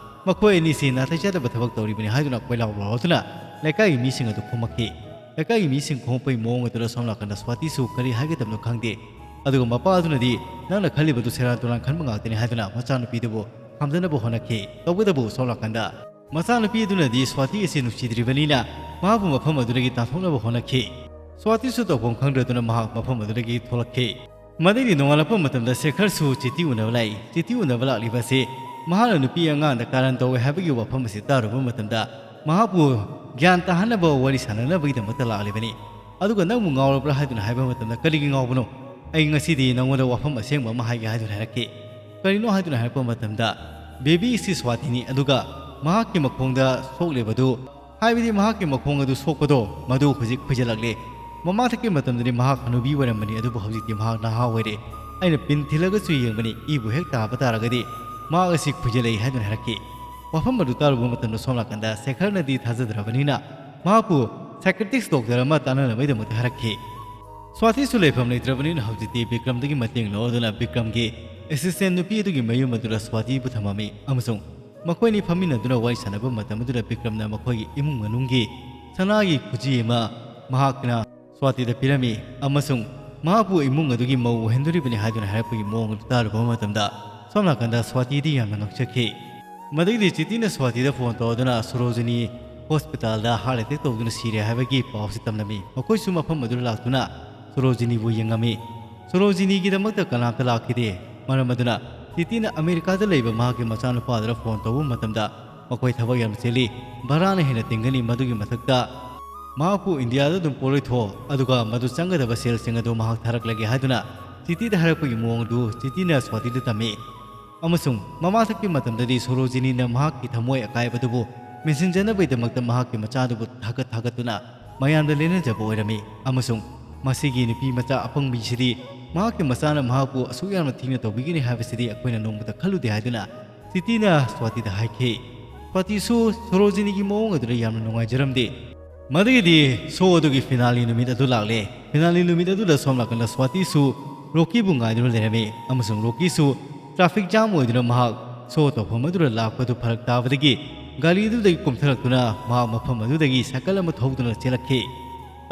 ꯃꯈꯣꯏ ꯑꯅꯤꯁꯤ ꯅꯥꯇꯩ ꯆꯥꯗꯕ ꯊꯕꯛ ꯇꯧꯔꯤꯕꯅꯤ ꯍꯥꯏꯗꯨꯅ ꯀꯣꯏꯂꯥꯎ ꯂꯥꯎꯔꯗꯨꯅ ꯂꯩꯀꯥꯏꯒꯤ ꯃꯤꯁꯤꯡ ꯑꯗꯨ ꯈꯣꯝꯃꯛꯈꯤ꯫ ꯂꯩꯀꯥꯏꯒꯤ ꯃꯤꯁꯤꯡ ꯈꯣꯝꯃꯛꯄꯒꯤ ꯃꯑꯣꯡ ꯑꯗꯨꯗ ꯁꯣꯝ ꯅꯥꯀꯟꯗ ꯁ꯭ꯋꯥꯇꯤꯁꯨ ꯀꯔꯤ ꯍꯥꯏꯒꯗꯕꯅꯣ ꯈꯪꯗꯦ꯫ ꯑꯗꯨꯒ ꯃꯄꯥ ꯑꯗꯨꯅꯗꯤ, "ꯅꯪꯅ ꯈꯜꯂꯤꯕꯗꯨ ꯁꯦꯔꯥꯟ ꯇꯨꯔꯥꯟ ꯈꯟꯕ ꯉꯥꯛꯇꯅꯤ" ꯍꯥꯏꯗꯨꯅ ꯃꯆꯥꯅꯨꯄꯤꯗꯨꯕꯨ ꯈꯥꯝꯖꯅꯕ ꯍꯣꯠꯅꯈꯤ꯫ ꯇꯧꯕꯇꯕꯨ ꯁꯣꯝ ꯅꯥꯀꯟꯗ ꯃꯆꯥꯅꯨꯄꯤ ꯑꯗꯨꯅꯗꯤ ꯁ꯭ꯋꯥꯇꯤ ꯑꯁꯤ ꯅꯨꯡꯁꯤꯗ꯭ꯔꯤꯕꯅꯤꯅ ꯃꯍꯥꯛꯄꯨ ꯃꯐꯝ ꯑꯗꯨꯗꯒꯤ ꯇꯥꯟꯊꯣꯛꯅꯕ ꯍꯣꯠꯅꯈꯤ꯫ ꯁ꯭ꯋꯥꯇꯤꯁꯨ ꯇꯧꯐꯝ ꯈꯪꯗ꯭ꯔꯗꯨꯅ ꯃꯍꯥꯛ ꯃꯐꯝ ꯑꯗꯨꯗꯒꯤ ꯊꯣꯛꯂꯛꯈꯤ꯫ ꯃꯗꯩꯗꯤ ꯅꯣꯡꯉꯥꯜꯂꯛꯄ ꯃꯇꯝꯗ ꯁꯦꯈꯔꯁꯨ ꯆꯤꯇꯤ ꯎꯅꯕ ꯂꯥꯛꯏ꯫ ꯆꯤꯇꯤ ꯎꯅꯕ ꯂꯥꯛꯂꯤꯕ ꯑꯁꯤ ꯃꯍꯥꯛꯅ ꯅꯨꯄꯤ ꯑꯉꯥꯡꯗ ꯀꯥꯔꯟ ꯇꯧꯋꯦ ꯍꯥꯏꯕꯒꯤ ꯋꯥꯐꯝ ꯑꯁꯤ ꯇꯥꯔꯨꯕ ꯃꯇꯝꯗ, ꯃꯍꯥꯛꯄꯨ ꯒ꯭ꯌꯥꯟ ꯇꯥꯍꯟꯅꯕ ꯋꯥꯔꯤ ꯁꯥꯟꯅꯅꯕꯒꯤꯗꯃꯛꯇ ꯂꯥꯛꯂꯤꯕꯅꯤ꯫ ꯑꯗꯨꯒ "ꯅꯪꯕꯨ ꯉꯥꯎꯔꯕ꯭ꯔꯥ?" ꯍꯥꯏꯗꯨꯅ ꯍꯥꯏꯕ ꯃꯇꯝꯗ, "ꯀꯔꯤꯒꯤ ꯉꯥꯎꯕꯅꯣ? ꯑꯩ ꯉꯁꯤꯗꯤ ꯅꯉꯣꯟꯗ ꯋꯥꯐꯝ ꯑꯁꯦꯡꯕ ꯑꯃ ꯍꯥꯏꯒꯦ" ꯍꯥꯏꯗꯨꯅ ꯍꯥꯏꯔꯛꯈꯤ꯫ ꯀꯔꯤꯅꯣ ꯍꯥꯏꯗꯨꯅ ꯍꯥꯏꯔꯛꯄ ꯃꯇꯝꯗ, ꯕꯦꯕꯤ ꯑꯁꯤ ꯁ꯭ꯋꯥꯇꯤꯅꯤ, ꯑꯗꯨꯒ ꯃꯍꯥꯛꯀꯤ ꯃꯈꯣꯡꯗ ꯁꯣꯛꯂꯤꯕꯗꯨ, ꯍꯥꯏꯕꯗꯤ ꯃꯍꯥꯛꯀꯤ ꯃꯈꯣꯡ ꯑꯗꯨ ꯁꯣꯛꯄꯗꯣ, ꯃꯗꯨ ꯍꯧꯖꯤꯛ ꯈꯨꯏꯖꯤꯜꯂꯛꯂꯦ꯫ ꯃꯃꯥꯡꯊꯛꯀꯤ ꯃꯇꯝꯗꯗꯤ ꯃꯍꯥꯛ ꯍꯅꯨꯕꯤ ꯑꯣꯏꯔꯝꯕꯅꯤ, ꯑꯗꯨꯕꯨ ꯍꯧꯖꯤꯛꯇꯤ ꯃꯍꯥꯛ ꯅꯍꯥ ꯑꯣꯏꯔꯦ꯫ ꯑꯩꯅ ꯄꯤꯟ ꯊꯤꯜꯂꯒꯁꯨ ꯌꯦꯡꯕꯅꯤ, ꯏꯕꯨ ꯍꯦꯛ ꯇꯥꯕ ꯇꯥꯔꯒꯗꯤ ꯃꯍꯥꯛ ꯑꯁꯤ ꯈꯨꯏꯖꯤꯜꯂꯛꯏ" ꯍꯥꯏꯗꯨꯅ ꯍꯥꯏꯔꯛꯈꯤ꯫ ꯋꯥꯐꯝ ꯑꯗꯨ ꯇꯥꯔꯨꯕ ꯃꯇꯝꯗ ꯁꯣꯝ ꯅꯥꯀꯟꯗ ꯁꯦꯈꯔꯅꯗꯤ ꯊꯥꯖꯗ꯭ꯔꯕꯅꯤꯅ ꯃꯍꯥꯛꯄꯨ psychiatrist doctor ꯑꯃ ꯇꯥꯟꯅꯅꯕꯒꯤꯗꯃꯛꯇ ꯍꯥꯏꯔꯛꯈꯤ꯫ ꯁ꯭ꯋꯥꯇꯤꯁꯨ ꯂꯩꯐꯝ ꯂꯩꯇ꯭ꯔꯕꯅꯤꯅ ꯍꯧꯖꯤꯛꯇꯤ ꯕꯤꯀ꯭ꯔꯝꯗꯒꯤ ꯃꯇꯦꯡ ꯂꯧꯔꯗꯨꯅ ꯕꯤꯀ꯭ꯔꯝꯒꯤ assistant ꯅꯨꯄꯤ ꯑꯗꯨꯒꯤ ꯃꯌꯨꯝ ꯑꯗꯨꯗ ꯁ꯭ꯋꯥꯇꯤꯕꯨ ꯊꯝꯃꯝꯃꯤ ꯑꯃꯁꯨꯡ ꯃꯈꯣꯏꯅꯤ ꯐꯝꯃꯤꯟꯅꯗꯨꯅ ꯋꯥꯔꯤ ꯁꯥꯟꯅꯕ ꯃꯇꯝ ꯑꯗꯨꯗ ꯕꯤꯀ꯭ꯔꯝꯅ ꯃꯈꯣꯏꯒꯤ ꯏꯃꯨꯡ ꯃꯅꯨꯡꯒꯤ ꯁꯅꯥꯒꯤ ꯈꯨꯖꯤ ꯑꯃ ꯃꯍꯥꯛꯅ ꯁ꯭ꯋꯥꯇꯤꯗ ꯄꯤꯔꯝꯃꯤ ꯑꯃꯁꯨꯡ ꯃꯍꯥꯛꯄꯨ ꯏꯃꯨꯡ ꯑꯗꯨꯒꯤ ꯃꯧ ꯑꯣꯏꯍꯟꯗꯣꯔꯤꯕꯅꯤ ꯍꯥꯏꯗꯨꯅ ꯍꯥꯏꯔꯛꯄꯒꯤ ꯃꯑꯣꯡ ꯑꯗꯨ ꯇꯥꯔꯨꯕ ꯃꯇꯝꯗ ꯁꯣꯝ ꯅꯥꯀꯟꯗ ꯁ꯭ꯋꯥꯇꯤꯗꯤ ꯌꯥꯝꯅ ꯉꯛꯆꯈꯤ꯫ ꯃꯗꯒꯤꯗꯤ ꯆꯤꯇꯤꯅ ꯁ꯭ꯋꯥꯇꯤꯗ ꯐꯣꯟ ꯇꯧꯗꯨꯅ ꯁꯣꯔꯣꯖꯤꯅꯤ ꯍꯣꯁꯄꯤꯇꯥꯜꯗ heart attack ꯇꯧꯗꯨꯅ ꯁꯤꯔꯦ ꯍꯥꯏꯕꯒꯤ ꯄꯥꯎꯁꯤ ꯇꯝꯂꯝꯃꯤ꯫ ꯃꯈꯣꯏꯁꯨ ꯃꯐꯝ ꯑꯗꯨꯗ ꯂꯥꯛꯇꯨꯅ ꯁꯣꯔꯣꯖꯤꯅꯤꯕꯨ ꯌꯦꯡꯉꯝꯃꯤ꯫ ꯁꯣꯔꯣꯖꯤꯅꯤꯒꯤꯗꯃꯛꯇ ꯀꯅꯥꯝꯇ ꯂꯥꯛꯈꯤꯗꯦ꯫ ꯃꯔꯝ ꯑꯗꯨꯅ ꯆꯤꯇꯤꯅ ꯑꯃꯦꯔꯤꯀꯥꯗ ꯂꯩꯕ ꯃꯍꯥꯛꯀꯤ ꯃꯆꯥꯅꯨꯄꯥꯗꯨꯗ ꯐꯣꯟ ꯇꯧꯕ ꯃꯇꯝꯗ ꯃꯈꯣꯏ ꯊꯕꯛ ꯌꯥꯝ ꯆꯤꯜꯂꯤ, ꯚꯔꯥꯅ ꯍꯦꯟꯅ ꯇꯤꯡꯒꯅꯤ, ꯃꯗꯨꯒꯤ ꯃꯊꯛꯇ ꯃꯍꯥꯛꯄꯨ ꯏꯟꯗꯤꯌꯥꯗ ꯑꯗꯨꯝ ꯄꯣꯠꯂꯣꯏꯊꯣꯛ, ꯑꯗꯨꯒ ꯃꯗꯨ ꯆꯪꯒꯗꯕ ꯁꯦꯜꯁꯤꯡ ꯑꯗꯨ ꯃꯍꯥꯛ ꯊꯥꯔꯛꯂꯒꯦ ꯍꯥꯏꯗꯨꯅ ꯆꯤꯇꯤꯗ ꯍꯥꯏꯔꯛꯄꯒꯤ ꯃꯑꯣꯡ ꯑꯗꯨ ꯆꯤꯇꯤꯅ ꯁ꯭ꯋꯥꯇꯤꯗ ꯇꯝꯃꯤ꯫ ꯑꯃꯁꯨꯡ ꯃꯃꯥꯊꯛꯀꯤ ꯃꯇꯝꯗꯗꯤ ꯁꯣꯔꯣꯖꯤꯅꯤꯅ ꯃꯍꯥꯛꯀꯤ ꯊꯃꯣꯏ ꯑꯀꯥꯏꯕꯗꯨꯕꯨ ꯃꯦꯟꯁꯤꯟꯖꯅꯕꯒꯤꯗꯃꯛꯇ ꯃꯍꯥꯛꯀꯤ ꯃꯆꯥꯗꯨꯕꯨ ꯊꯥꯒꯠ ꯊꯥꯒꯠꯇꯨꯅ ꯃꯌꯥꯝꯗ ꯂꯦꯟꯅꯖꯕ ꯑꯣꯏꯔꯝꯃꯤ꯫ ꯑꯃꯁꯨꯡ ꯃꯁꯤꯒꯤ ꯅꯨꯄꯤ ꯃꯆꯥ ꯑꯄꯪꯕꯤꯁꯤꯗꯤ ꯃꯍꯥꯛꯀꯤ ꯃꯆꯥꯅ ꯃꯍꯥꯛꯄꯨ ꯑꯁꯨꯛ ꯌꯥꯝꯅ ꯊꯤꯅ ꯇꯧꯕꯤꯒꯅꯤ ꯍꯥꯏꯕꯁꯤꯗꯤ ꯑꯩꯈꯣꯏꯅ ꯅꯣꯡꯃꯇ ꯈꯜꯂꯨꯗꯦ ꯍꯥꯏꯗꯨꯅ ꯆꯤꯇꯤꯅ ꯁ꯭ꯋꯥꯇꯤꯗ ꯍꯥꯏꯈꯤ꯫ ꯁ꯭ꯋꯥꯇꯤꯁꯨ ꯁꯣꯔꯣꯖꯤꯅꯤꯒꯤ ꯃꯑꯣꯡ ꯑꯗꯨꯗ ꯌꯥꯝꯅ ꯅꯨꯡꯉꯥꯏꯖꯔꯝꯗꯦ꯫ ꯃꯗꯨꯒꯤꯗꯤ show ꯑꯗꯨꯒꯤ finale ꯅꯨꯃꯤꯠ ꯑꯗꯨ ꯂꯥꯛꯂꯦ꯫ Finale ꯅꯨꯃꯤꯠ ꯑꯗꯨꯗ ꯁꯣꯝ ꯅꯥꯀꯟꯗ ꯁ꯭ꯋꯥꯇꯤꯁꯨ ꯔꯣꯀꯤꯕꯨ ꯉꯥꯏꯗꯨꯅ ꯂꯩꯔꯝꯃꯤ ꯑꯃꯁꯨꯡ ꯔꯣꯀꯤꯁꯨ traffic jam ꯑꯣꯏꯗꯨꯅ ꯃꯍꯥꯛ show ꯇꯧꯐꯝ ꯑꯗꯨꯗ ꯂꯥꯛꯄꯗꯨ ꯐꯔꯛ ꯇꯥꯕꯗꯒꯤ ꯒꯥꯔꯤ ꯑꯗꯨꯗꯒꯤ ꯀꯨꯝꯊꯔꯛꯇꯨꯅ ꯃꯍꯥꯛ ꯃꯐꯝ ꯑꯗꯨꯗꯒꯤ ꯁꯥꯏꯀꯜ ꯑꯃ ꯊꯧꯗꯨꯅ ꯆꯦꯜꯂꯛꯈꯤ꯫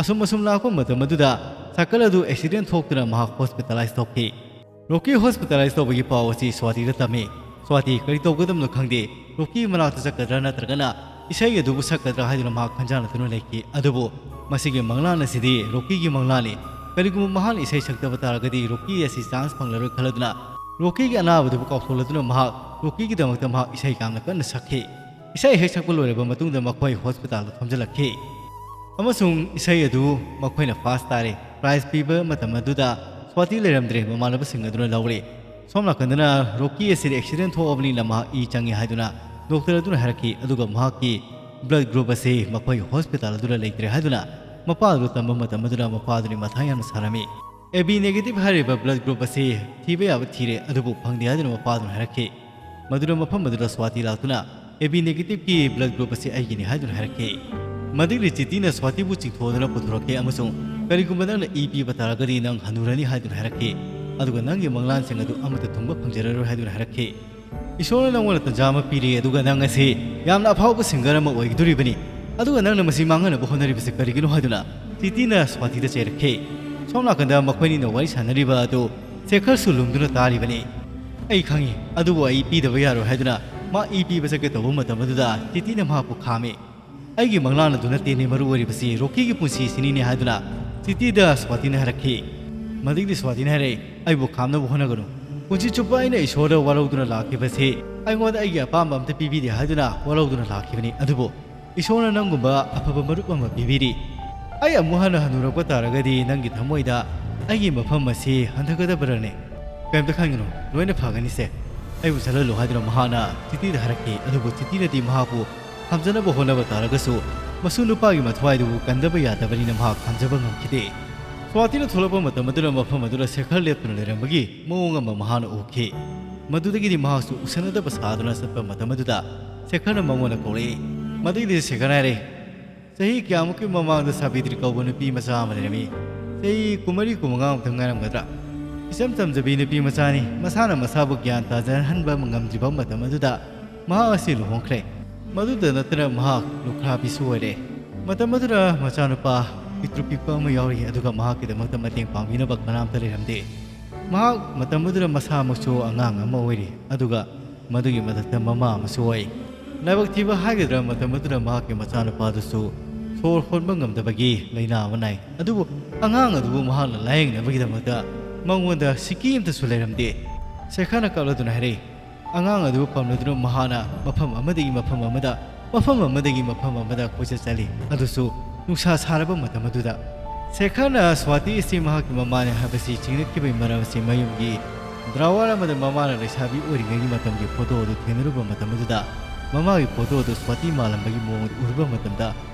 ꯑꯁꯨꯝ ꯑꯁꯨꯝ ꯂꯥꯛꯄ ꯃꯇꯝ ꯑꯗꯨꯗ ꯁꯥꯏꯀꯜ ꯑꯗꯨ accident ꯊꯣꯛꯇꯨꯅ ꯃꯍꯥꯛ hospitalize ꯇꯧꯈꯤ꯫ ꯔꯣꯀꯤ hospitalize ꯇꯧꯕꯒꯤ ꯄꯥꯎ ꯑꯁꯤ ꯁ꯭ꯋꯥꯇꯤꯗ ꯇꯝꯃꯤ꯫ ꯁ꯭ꯋꯥꯇꯤ ꯀꯔꯤ ꯇꯧꯒꯗꯕꯅꯣ ꯈꯪꯗꯦ꯫ ꯔꯣꯀꯤ ꯃꯅꯥꯛꯇ ꯆꯠꯀꯗ꯭ꯔꯥ ꯅꯠꯇ꯭ꯔꯒꯅ ꯏꯁꯩ ꯑꯗꯨꯕꯨ ꯁꯛꯀꯗ꯭ꯔꯥ ꯍꯥꯏꯗꯨꯅ ꯃꯍꯥꯛ ꯈꯟꯖꯥꯟꯅꯗꯨꯅ ꯂꯩꯈꯤ꯫ ꯑꯗꯨꯕꯨ ꯃꯁꯤꯒꯤ ꯃꯪꯂꯥꯟ ꯑꯁꯤꯗꯤ ꯔꯣꯀꯤꯒꯤ ꯃꯪꯂꯥꯟꯅꯤ꯫ ꯀꯔꯤꯒꯨꯝꯕ ꯃꯍꯥꯛꯅ ꯏꯁꯩ ꯁꯛꯇꯕ ꯇꯥꯔꯒꯗꯤ ꯔꯣꯀꯤ ꯑꯁꯤ chance ꯐꯪꯂꯔꯣꯏ ꯈꯜꯂꯗꯨꯅ ꯔꯣꯀꯤꯒꯤ ꯑꯅꯥꯕꯗꯨꯕꯨ ꯀꯥꯎꯊꯣꯛꯂꯗꯨꯅ ꯃꯍꯥꯛ ꯔꯣꯀꯤꯒꯤꯗꯃꯛꯇ ꯃꯍꯥꯛ ꯏꯁꯩ ꯌꯥꯝꯅ ꯀꯟꯅ ꯁꯛꯈꯤ꯫ ꯏꯁꯩ ꯍꯦꯛ ꯁꯛꯄ ꯂꯣꯏꯔꯕ ꯃꯇꯨꯡꯗ ꯃꯈꯣꯏ hospitalꯗ ꯐꯝꯖꯤꯜꯂꯛꯈꯤ꯫ ꯑꯃꯁꯨꯡ ꯏꯁꯩ ꯑꯗꯨ ꯃꯈꯣꯏꯅ first ꯇꯥꯔꯦ꯫ Prize ꯄꯤꯕ ꯃꯇꯝ ꯑꯗꯨꯗ ꯁ꯭ꯋꯥꯇꯤ ꯂꯩꯔꯝꯗ꯭ꯔꯦ꯫ ꯃꯃꯥꯟꯅꯕꯁꯤꯡ ꯑꯗꯨꯅ ꯂꯧꯔꯦ꯫ ꯁꯣꯝ ꯅꯥꯀꯟꯗꯅ ꯔꯣꯀꯤ ꯑꯁꯤꯗ accident ꯊꯣꯛꯑꯕꯅꯤꯅ ꯃꯍꯥꯛ ꯏ ꯆꯪꯉꯤ ꯍꯥꯏꯗꯨꯅ doctor ꯑꯗꯨꯅ ꯍꯥꯏꯔꯛꯈꯤ꯫ ꯑꯗꯨꯒ ꯃꯍꯥꯛꯀꯤ blood group ꯑꯁꯤ ꯃꯈꯣꯏ hospital ꯑꯗꯨꯗ ꯂꯩꯇ꯭ꯔꯦ ꯍꯥꯏꯗꯨꯅ ꯃꯄꯥꯗꯨꯗ ꯇꯝꯕ ꯃꯇꯝ ꯑꯗꯨꯗ ꯃꯄꯥꯗꯨꯅꯤ ꯃꯊꯥ ꯌꯥꯝꯅ ꯁꯥꯔꯝꯃꯤ꯫ A B negative ꯍꯥꯏꯔꯤꯕ blood group ꯑꯁꯤ ꯊꯤꯕ ꯌꯥꯕ ꯊꯤꯔꯦ, ꯑꯗꯨꯕꯨ ꯐꯪꯗꯦ ꯍꯥꯏꯗꯨꯅ ꯃꯄꯥꯗꯨꯅ ꯍꯥꯏꯔꯛꯈꯤ꯫ ꯃꯗꯨꯅ ꯃꯐꯝ ꯑꯗꯨꯗ ꯁ꯭ꯋꯥꯇꯤ ꯂꯥꯛꯇꯨꯅ ꯑꯦ ꯕꯤ ꯅꯦꯒꯦꯇꯤꯚꯀꯤ ꯕ꯭ꯂꯗ ꯒ꯭ꯔꯨꯞ ꯑꯁꯤ ꯑꯩꯒꯤꯅꯤ ꯍꯥꯏꯗꯨꯅ ꯍꯥꯏꯔꯛꯈꯤ꯫ ꯃꯗꯨꯒꯤ ꯆꯤꯇꯤꯅ ꯁ꯭ꯋꯥꯇꯤꯕꯨ ꯆꯤꯡꯊꯣꯛꯗꯨꯅ ꯄꯨꯊꯣꯔꯛꯈꯤ ꯑꯃꯁꯨꯡ "ꯀꯔꯤꯒꯨꯝꯕ ꯅꯪꯅ ꯏ ꯄꯤꯕ ꯇꯥꯔꯒꯗꯤ ꯅꯪ ꯍꯅꯨꯔꯅꯤ" ꯍꯥꯏꯗꯨꯅ ꯍꯥꯏꯔꯛꯈꯤ꯫ ꯑꯗꯨꯒ "ꯅꯪꯒꯤ ꯃꯪꯂꯥꯟꯁꯤꯡ ꯑꯗꯨ ꯑꯃꯠꯇ ꯊꯨꯡꯕ ꯐꯪꯖꯔꯔꯣꯏ" ꯍꯥꯏꯗꯨꯅ ꯍꯥꯏꯔꯛꯈꯤ꯫ "ꯏꯁꯣꯔꯅ ꯅꯪꯉꯣꯟꯗ ꯇꯟꯖꯥ ꯑꯃ ꯄꯤꯔꯤ, ꯑꯗꯨꯒ ꯅꯪ ꯑꯁꯤ ꯌꯥꯝꯅ ꯑꯐꯥꯎꯕ ꯁꯤꯡꯒꯔ ꯑꯃ ꯑꯣꯏꯒꯗꯧꯔꯤꯕꯅꯤ, ꯑꯗꯨꯒ ꯅꯪꯅ ꯃꯁꯤ ꯃꯥꯡꯍꯟꯅꯕ ꯍꯣꯠꯅꯔꯤꯕꯁꯤ ꯀꯔꯤꯒꯤꯅꯣ?" ꯍꯥꯏꯗꯨꯅ ꯆꯤꯇꯤꯅ ꯁ꯭ꯋꯥꯇꯤꯗ ꯆꯩꯔꯛꯈꯤ꯫ ꯁꯣꯝ ꯅꯥꯀꯟꯗ ꯃꯈꯣꯏꯅꯤꯅ ꯋꯥꯔꯤ ꯁꯥꯟꯅꯔꯤꯕ ꯑꯗꯨ ꯁꯦꯈꯔꯁꯨ ꯂꯨꯝꯗꯨꯅ ꯇꯥꯔꯤꯕꯅꯤ꯫ "ꯑꯩ ꯈꯪꯏ, ꯑꯗꯨꯕꯨ ꯑꯩ ꯄꯤꯗꯕ ꯌꯥꯔꯣꯏ" ꯍꯥꯏꯗꯨꯅ ꯃꯥ ꯏ ꯄꯤꯕ ꯆꯠꯀꯦ ꯇꯧꯕ ꯃꯇꯝ ꯑꯗꯨꯗ ꯆꯤꯇꯤꯅ ꯃꯍꯥꯛꯄꯨ ꯈꯥꯝꯃꯤ꯫ "ꯑꯩꯒꯤ ꯃꯪꯂꯥꯟ ꯑꯗꯨ ꯅꯠꯇꯦꯅꯦ ꯃꯔꯨ ꯑꯣꯏꯔꯤꯕꯁꯤ, ꯔꯣꯀꯤꯒꯤ ꯄꯨꯟꯁꯤꯁꯤꯅꯤꯅꯦ" ꯍꯥꯏꯗꯨꯅ ꯆꯤꯇꯤꯗ ꯁ꯭ꯋꯥꯇꯤꯅ ꯍꯥꯏꯔꯛꯈꯤ꯫ ꯃꯗꯨꯒꯤ ꯁ꯭ꯋꯥꯇꯤꯅ ꯍꯥꯏꯔꯛꯏ, "ꯑꯩꯕꯨ ꯈꯥꯝꯅꯕ ꯍꯣꯠꯅꯒꯅꯨ꯫ ꯄꯨꯟꯁꯤ ꯆꯨꯞꯄ ꯑꯩꯅ ꯏꯁꯣꯔꯗ ꯋꯥꯔꯧꯗꯨꯅ ꯂꯥꯛꯈꯤꯕꯁꯤ, ꯑꯩꯉꯣꯟꯗ ꯑꯩꯒꯤ ꯑꯄꯥꯝꯕ ꯑꯝꯇ ꯄꯤꯕꯤꯗꯦ ꯍꯥꯏꯗꯨꯅ ꯋꯥꯔꯧꯗꯨꯅ ꯂꯥꯛꯈꯤꯕꯅꯤ꯫ ꯑꯗꯨꯕꯨ ꯏꯁꯣꯔꯅ ꯅꯪꯒꯨꯝꯕ ꯑꯐꯕ ꯃꯔꯨꯞ ꯑꯃ ꯄꯤꯕꯤꯔꯤ꯫ ꯑꯩ ꯑꯃꯨꯛ ꯍꯟꯅ ꯍꯟꯅꯨꯔꯛꯄ ꯇꯥꯔꯒꯗꯤ ꯅꯪꯒꯤ ꯊꯃꯣꯏꯗ ꯑꯩꯒꯤ ꯃꯐꯝ ꯑꯁꯤ ꯍꯟꯊꯒꯗꯕꯔꯅꯦ?" "ꯀꯔꯤꯝꯇ ꯈꯟꯒꯅꯨ, ꯂꯣꯏꯅ ꯐꯒꯅꯤꯁꯦ꯫ ꯑꯩꯕꯨ ꯆꯠꯍꯜꯂꯨ" ꯍꯥꯏꯗꯨꯅ ꯃꯍꯥꯛꯅ ꯆꯤꯇꯤꯗ ꯍꯥꯏꯔꯛꯈꯤ꯫ ꯑꯗꯨꯕꯨ ꯆꯤꯇꯤꯅꯗꯤ ꯃꯍꯥꯛꯄꯨ ꯈꯥꯝꯖꯅꯕ ꯍꯣꯠꯅꯕ ꯇꯥꯔꯒꯁꯨ, ꯃꯁꯨ ꯅꯨꯄꯥꯒꯤ ꯃꯊ꯭ꯋꯥꯏꯗꯨꯕꯨ ꯀꯟꯗꯕ ꯌꯥꯗꯕꯅꯤꯅ ꯃꯍꯥꯛ ꯈꯥꯝꯖꯕ ꯉꯝꯈꯤꯗꯦ꯫ ꯁ꯭ꯋꯥꯇꯤꯅ ꯊꯣꯛꯂꯛꯄ ꯃꯇꯝ ꯑꯗꯨꯗ ꯃꯐꯝ ꯑꯗꯨꯗ ꯁꯦꯈꯔ ꯂꯦꯞꯇꯨꯅ ꯂꯩꯔꯝꯕꯒꯤ ꯃꯑꯣꯡ ꯑꯃ ꯃꯍꯥꯛꯅ ꯎꯈꯤ꯫ ꯃꯗꯨꯗꯒꯤꯗꯤ ꯃꯍꯥꯛꯁꯨ ꯎꯁꯟꯅꯗꯕ ꯁꯥꯗꯨꯅ ꯆꯠꯄ ꯃꯇꯝ ꯑꯗꯨꯗ ꯁꯦꯈꯔꯅ ꯃꯉꯣꯟꯗ ꯀꯧꯔꯛꯏ꯫ ꯃꯗꯨꯒꯤꯗꯤ ꯁꯦꯈꯔꯅ ꯍꯥꯏꯔꯦ, "ꯆꯍꯤ ꯀꯌꯥꯃꯨꯛꯀꯤ ꯃꯃꯥꯡꯗ ꯁꯥꯕꯤꯇ꯭ꯔꯤ ꯀꯧꯕ ꯅꯨꯄꯤ ꯃꯆꯥ ꯑꯃ ꯂꯩꯔꯝꯃꯤ꯫ ꯆꯍꯤ ꯀꯨꯟꯃꯔꯤ ꯀꯨꯟꯃꯉꯥꯃꯨꯛꯇ ꯉꯥꯏꯔꯝꯒꯗ꯭ꯔꯥ꯫ ꯏꯆꯝ ꯆꯝꯖꯕꯤ ꯅꯨꯄꯤ ꯃꯆꯥꯅꯤ꯫ ꯃꯁꯥꯅ ꯃꯁꯥꯕꯨ ꯒ꯭ꯌꯥꯟ ꯇꯥꯖꯍꯟꯕ ꯉꯝꯗ꯭ꯔꯤꯕ ꯃꯇꯝ ꯑꯗꯨꯗ ꯃꯍꯥꯛ ꯑꯁꯤ ꯂꯨꯍꯣꯡꯈ꯭ꯔꯦ꯫ ꯃꯗꯨꯗ ꯅꯠꯇꯅ ꯃꯍꯥꯛ ꯂꯨꯈ꯭ꯔꯥꯕꯤꯁꯨ ꯑꯣꯏꯔꯦ꯫ ꯃꯇꯝ ꯑꯗꯨꯗ ꯃꯆꯥꯅꯨꯄꯥ ꯄꯤꯛꯇ꯭ꯔꯨ ꯄꯤꯛꯄ ꯑꯃ ꯌꯥꯎꯔꯤ, ꯑꯗꯨꯒ ꯃꯍꯥꯛꯀꯤꯗꯃꯛꯇ ꯃꯇꯦꯡ ꯄꯥꯡꯕꯤꯅꯕ ꯀꯅꯥꯝꯇ ꯂꯩꯔꯝꯗꯦ꯫ ꯃꯍꯥꯛ ꯃꯇꯝ ꯑꯗꯨꯗ ꯃꯁꯥꯃꯛꯁꯨ ꯑꯉꯥꯡ ꯑꯃ ꯑꯣꯏꯔꯤ, ꯑꯗꯨꯒ ꯃꯗꯨꯒꯤ ꯃꯊꯛꯇ ꯃꯃꯥ ꯑꯃꯁꯨ ꯑꯣꯏ꯫ ꯂꯥꯏꯕꯛ ꯊꯤꯕ ꯍꯥꯏꯒꯗ꯭ꯔꯥ, ꯃꯇꯝ ꯑꯗꯨꯗ ꯃꯍꯥꯛꯀꯤ ꯃꯆꯥꯅꯨꯄꯥꯗꯨꯁꯨ ꯁꯣꯔ ꯍꯣꯟꯕ ꯉꯝꯗꯕꯒꯤ ꯂꯥꯏꯅꯥ ꯑꯃ ꯅꯥꯏ꯫ ꯑꯗꯨꯕꯨ ꯑꯉꯥꯡ ꯑꯗꯨꯕꯨ ꯃꯍꯥꯛꯅ ꯂꯥꯌꯦꯡꯅꯕꯒꯤꯗꯃꯛꯇ ꯃꯉꯣꯟꯗ ꯁꯤꯀꯤ ꯑꯃꯠꯇꯁꯨ ꯂꯩꯔꯝꯗꯦ"꯫ ꯁꯦꯈꯔꯅ ꯀꯞꯂꯗꯨꯅ ꯍꯥꯏꯔꯛꯏ꯫ ꯑꯉꯥꯡ ꯑꯗꯨꯕꯨ ꯄꯝꯂꯗꯨꯅ ꯃꯍꯥꯛꯅ ꯃꯐꯝ ꯑꯃꯗꯒꯤ ꯃꯐꯝ ꯑꯃꯗ, ꯃꯐꯝ ꯑꯃꯗꯒꯤ ꯃꯐꯝ ꯑꯃꯗ ꯀꯣꯏꯆꯠ ꯆꯠꯂꯤ, ꯑꯗꯨꯁꯨ ꯅꯨꯡꯁꯥ ꯁꯥꯔꯕ ꯃꯇꯝ ꯑꯗꯨꯗ꯫ ꯁꯦꯈꯔꯅ ꯁ꯭ꯋꯥꯇꯤ ꯑꯁꯤ ꯃꯍꯥꯛꯀꯤ ꯃꯃꯥꯅꯤ ꯍꯥꯏꯕꯁꯤ ꯆꯤꯡꯅꯈꯤꯕꯒꯤ ꯃꯔꯝ ꯑꯁꯤ ꯃꯌꯨꯝꯒꯤ ꯗ꯭ꯔꯥꯋꯔ ꯑꯃꯗ ꯃꯃꯥꯅ ꯂꯩꯁꯥꯕꯤ ꯑꯣꯏꯔꯤꯉꯩꯒꯤ ꯃꯇꯝꯒꯤ ꯐꯣꯇꯣ ꯑꯗꯨ ꯊꯦꯡꯅꯔꯨꯕ ꯃꯇꯝ ꯑꯗꯨꯗ, ꯃꯃꯥꯒꯤ ꯐꯣꯇꯣ ꯑꯗꯨ ꯁ꯭ꯋꯥꯇꯤ ꯃꯥꯜꯂꯝꯕꯒꯤ ꯃꯑꯣꯡ ꯑꯗꯨ ꯎꯔꯨꯕ ꯃꯇꯝꯗ,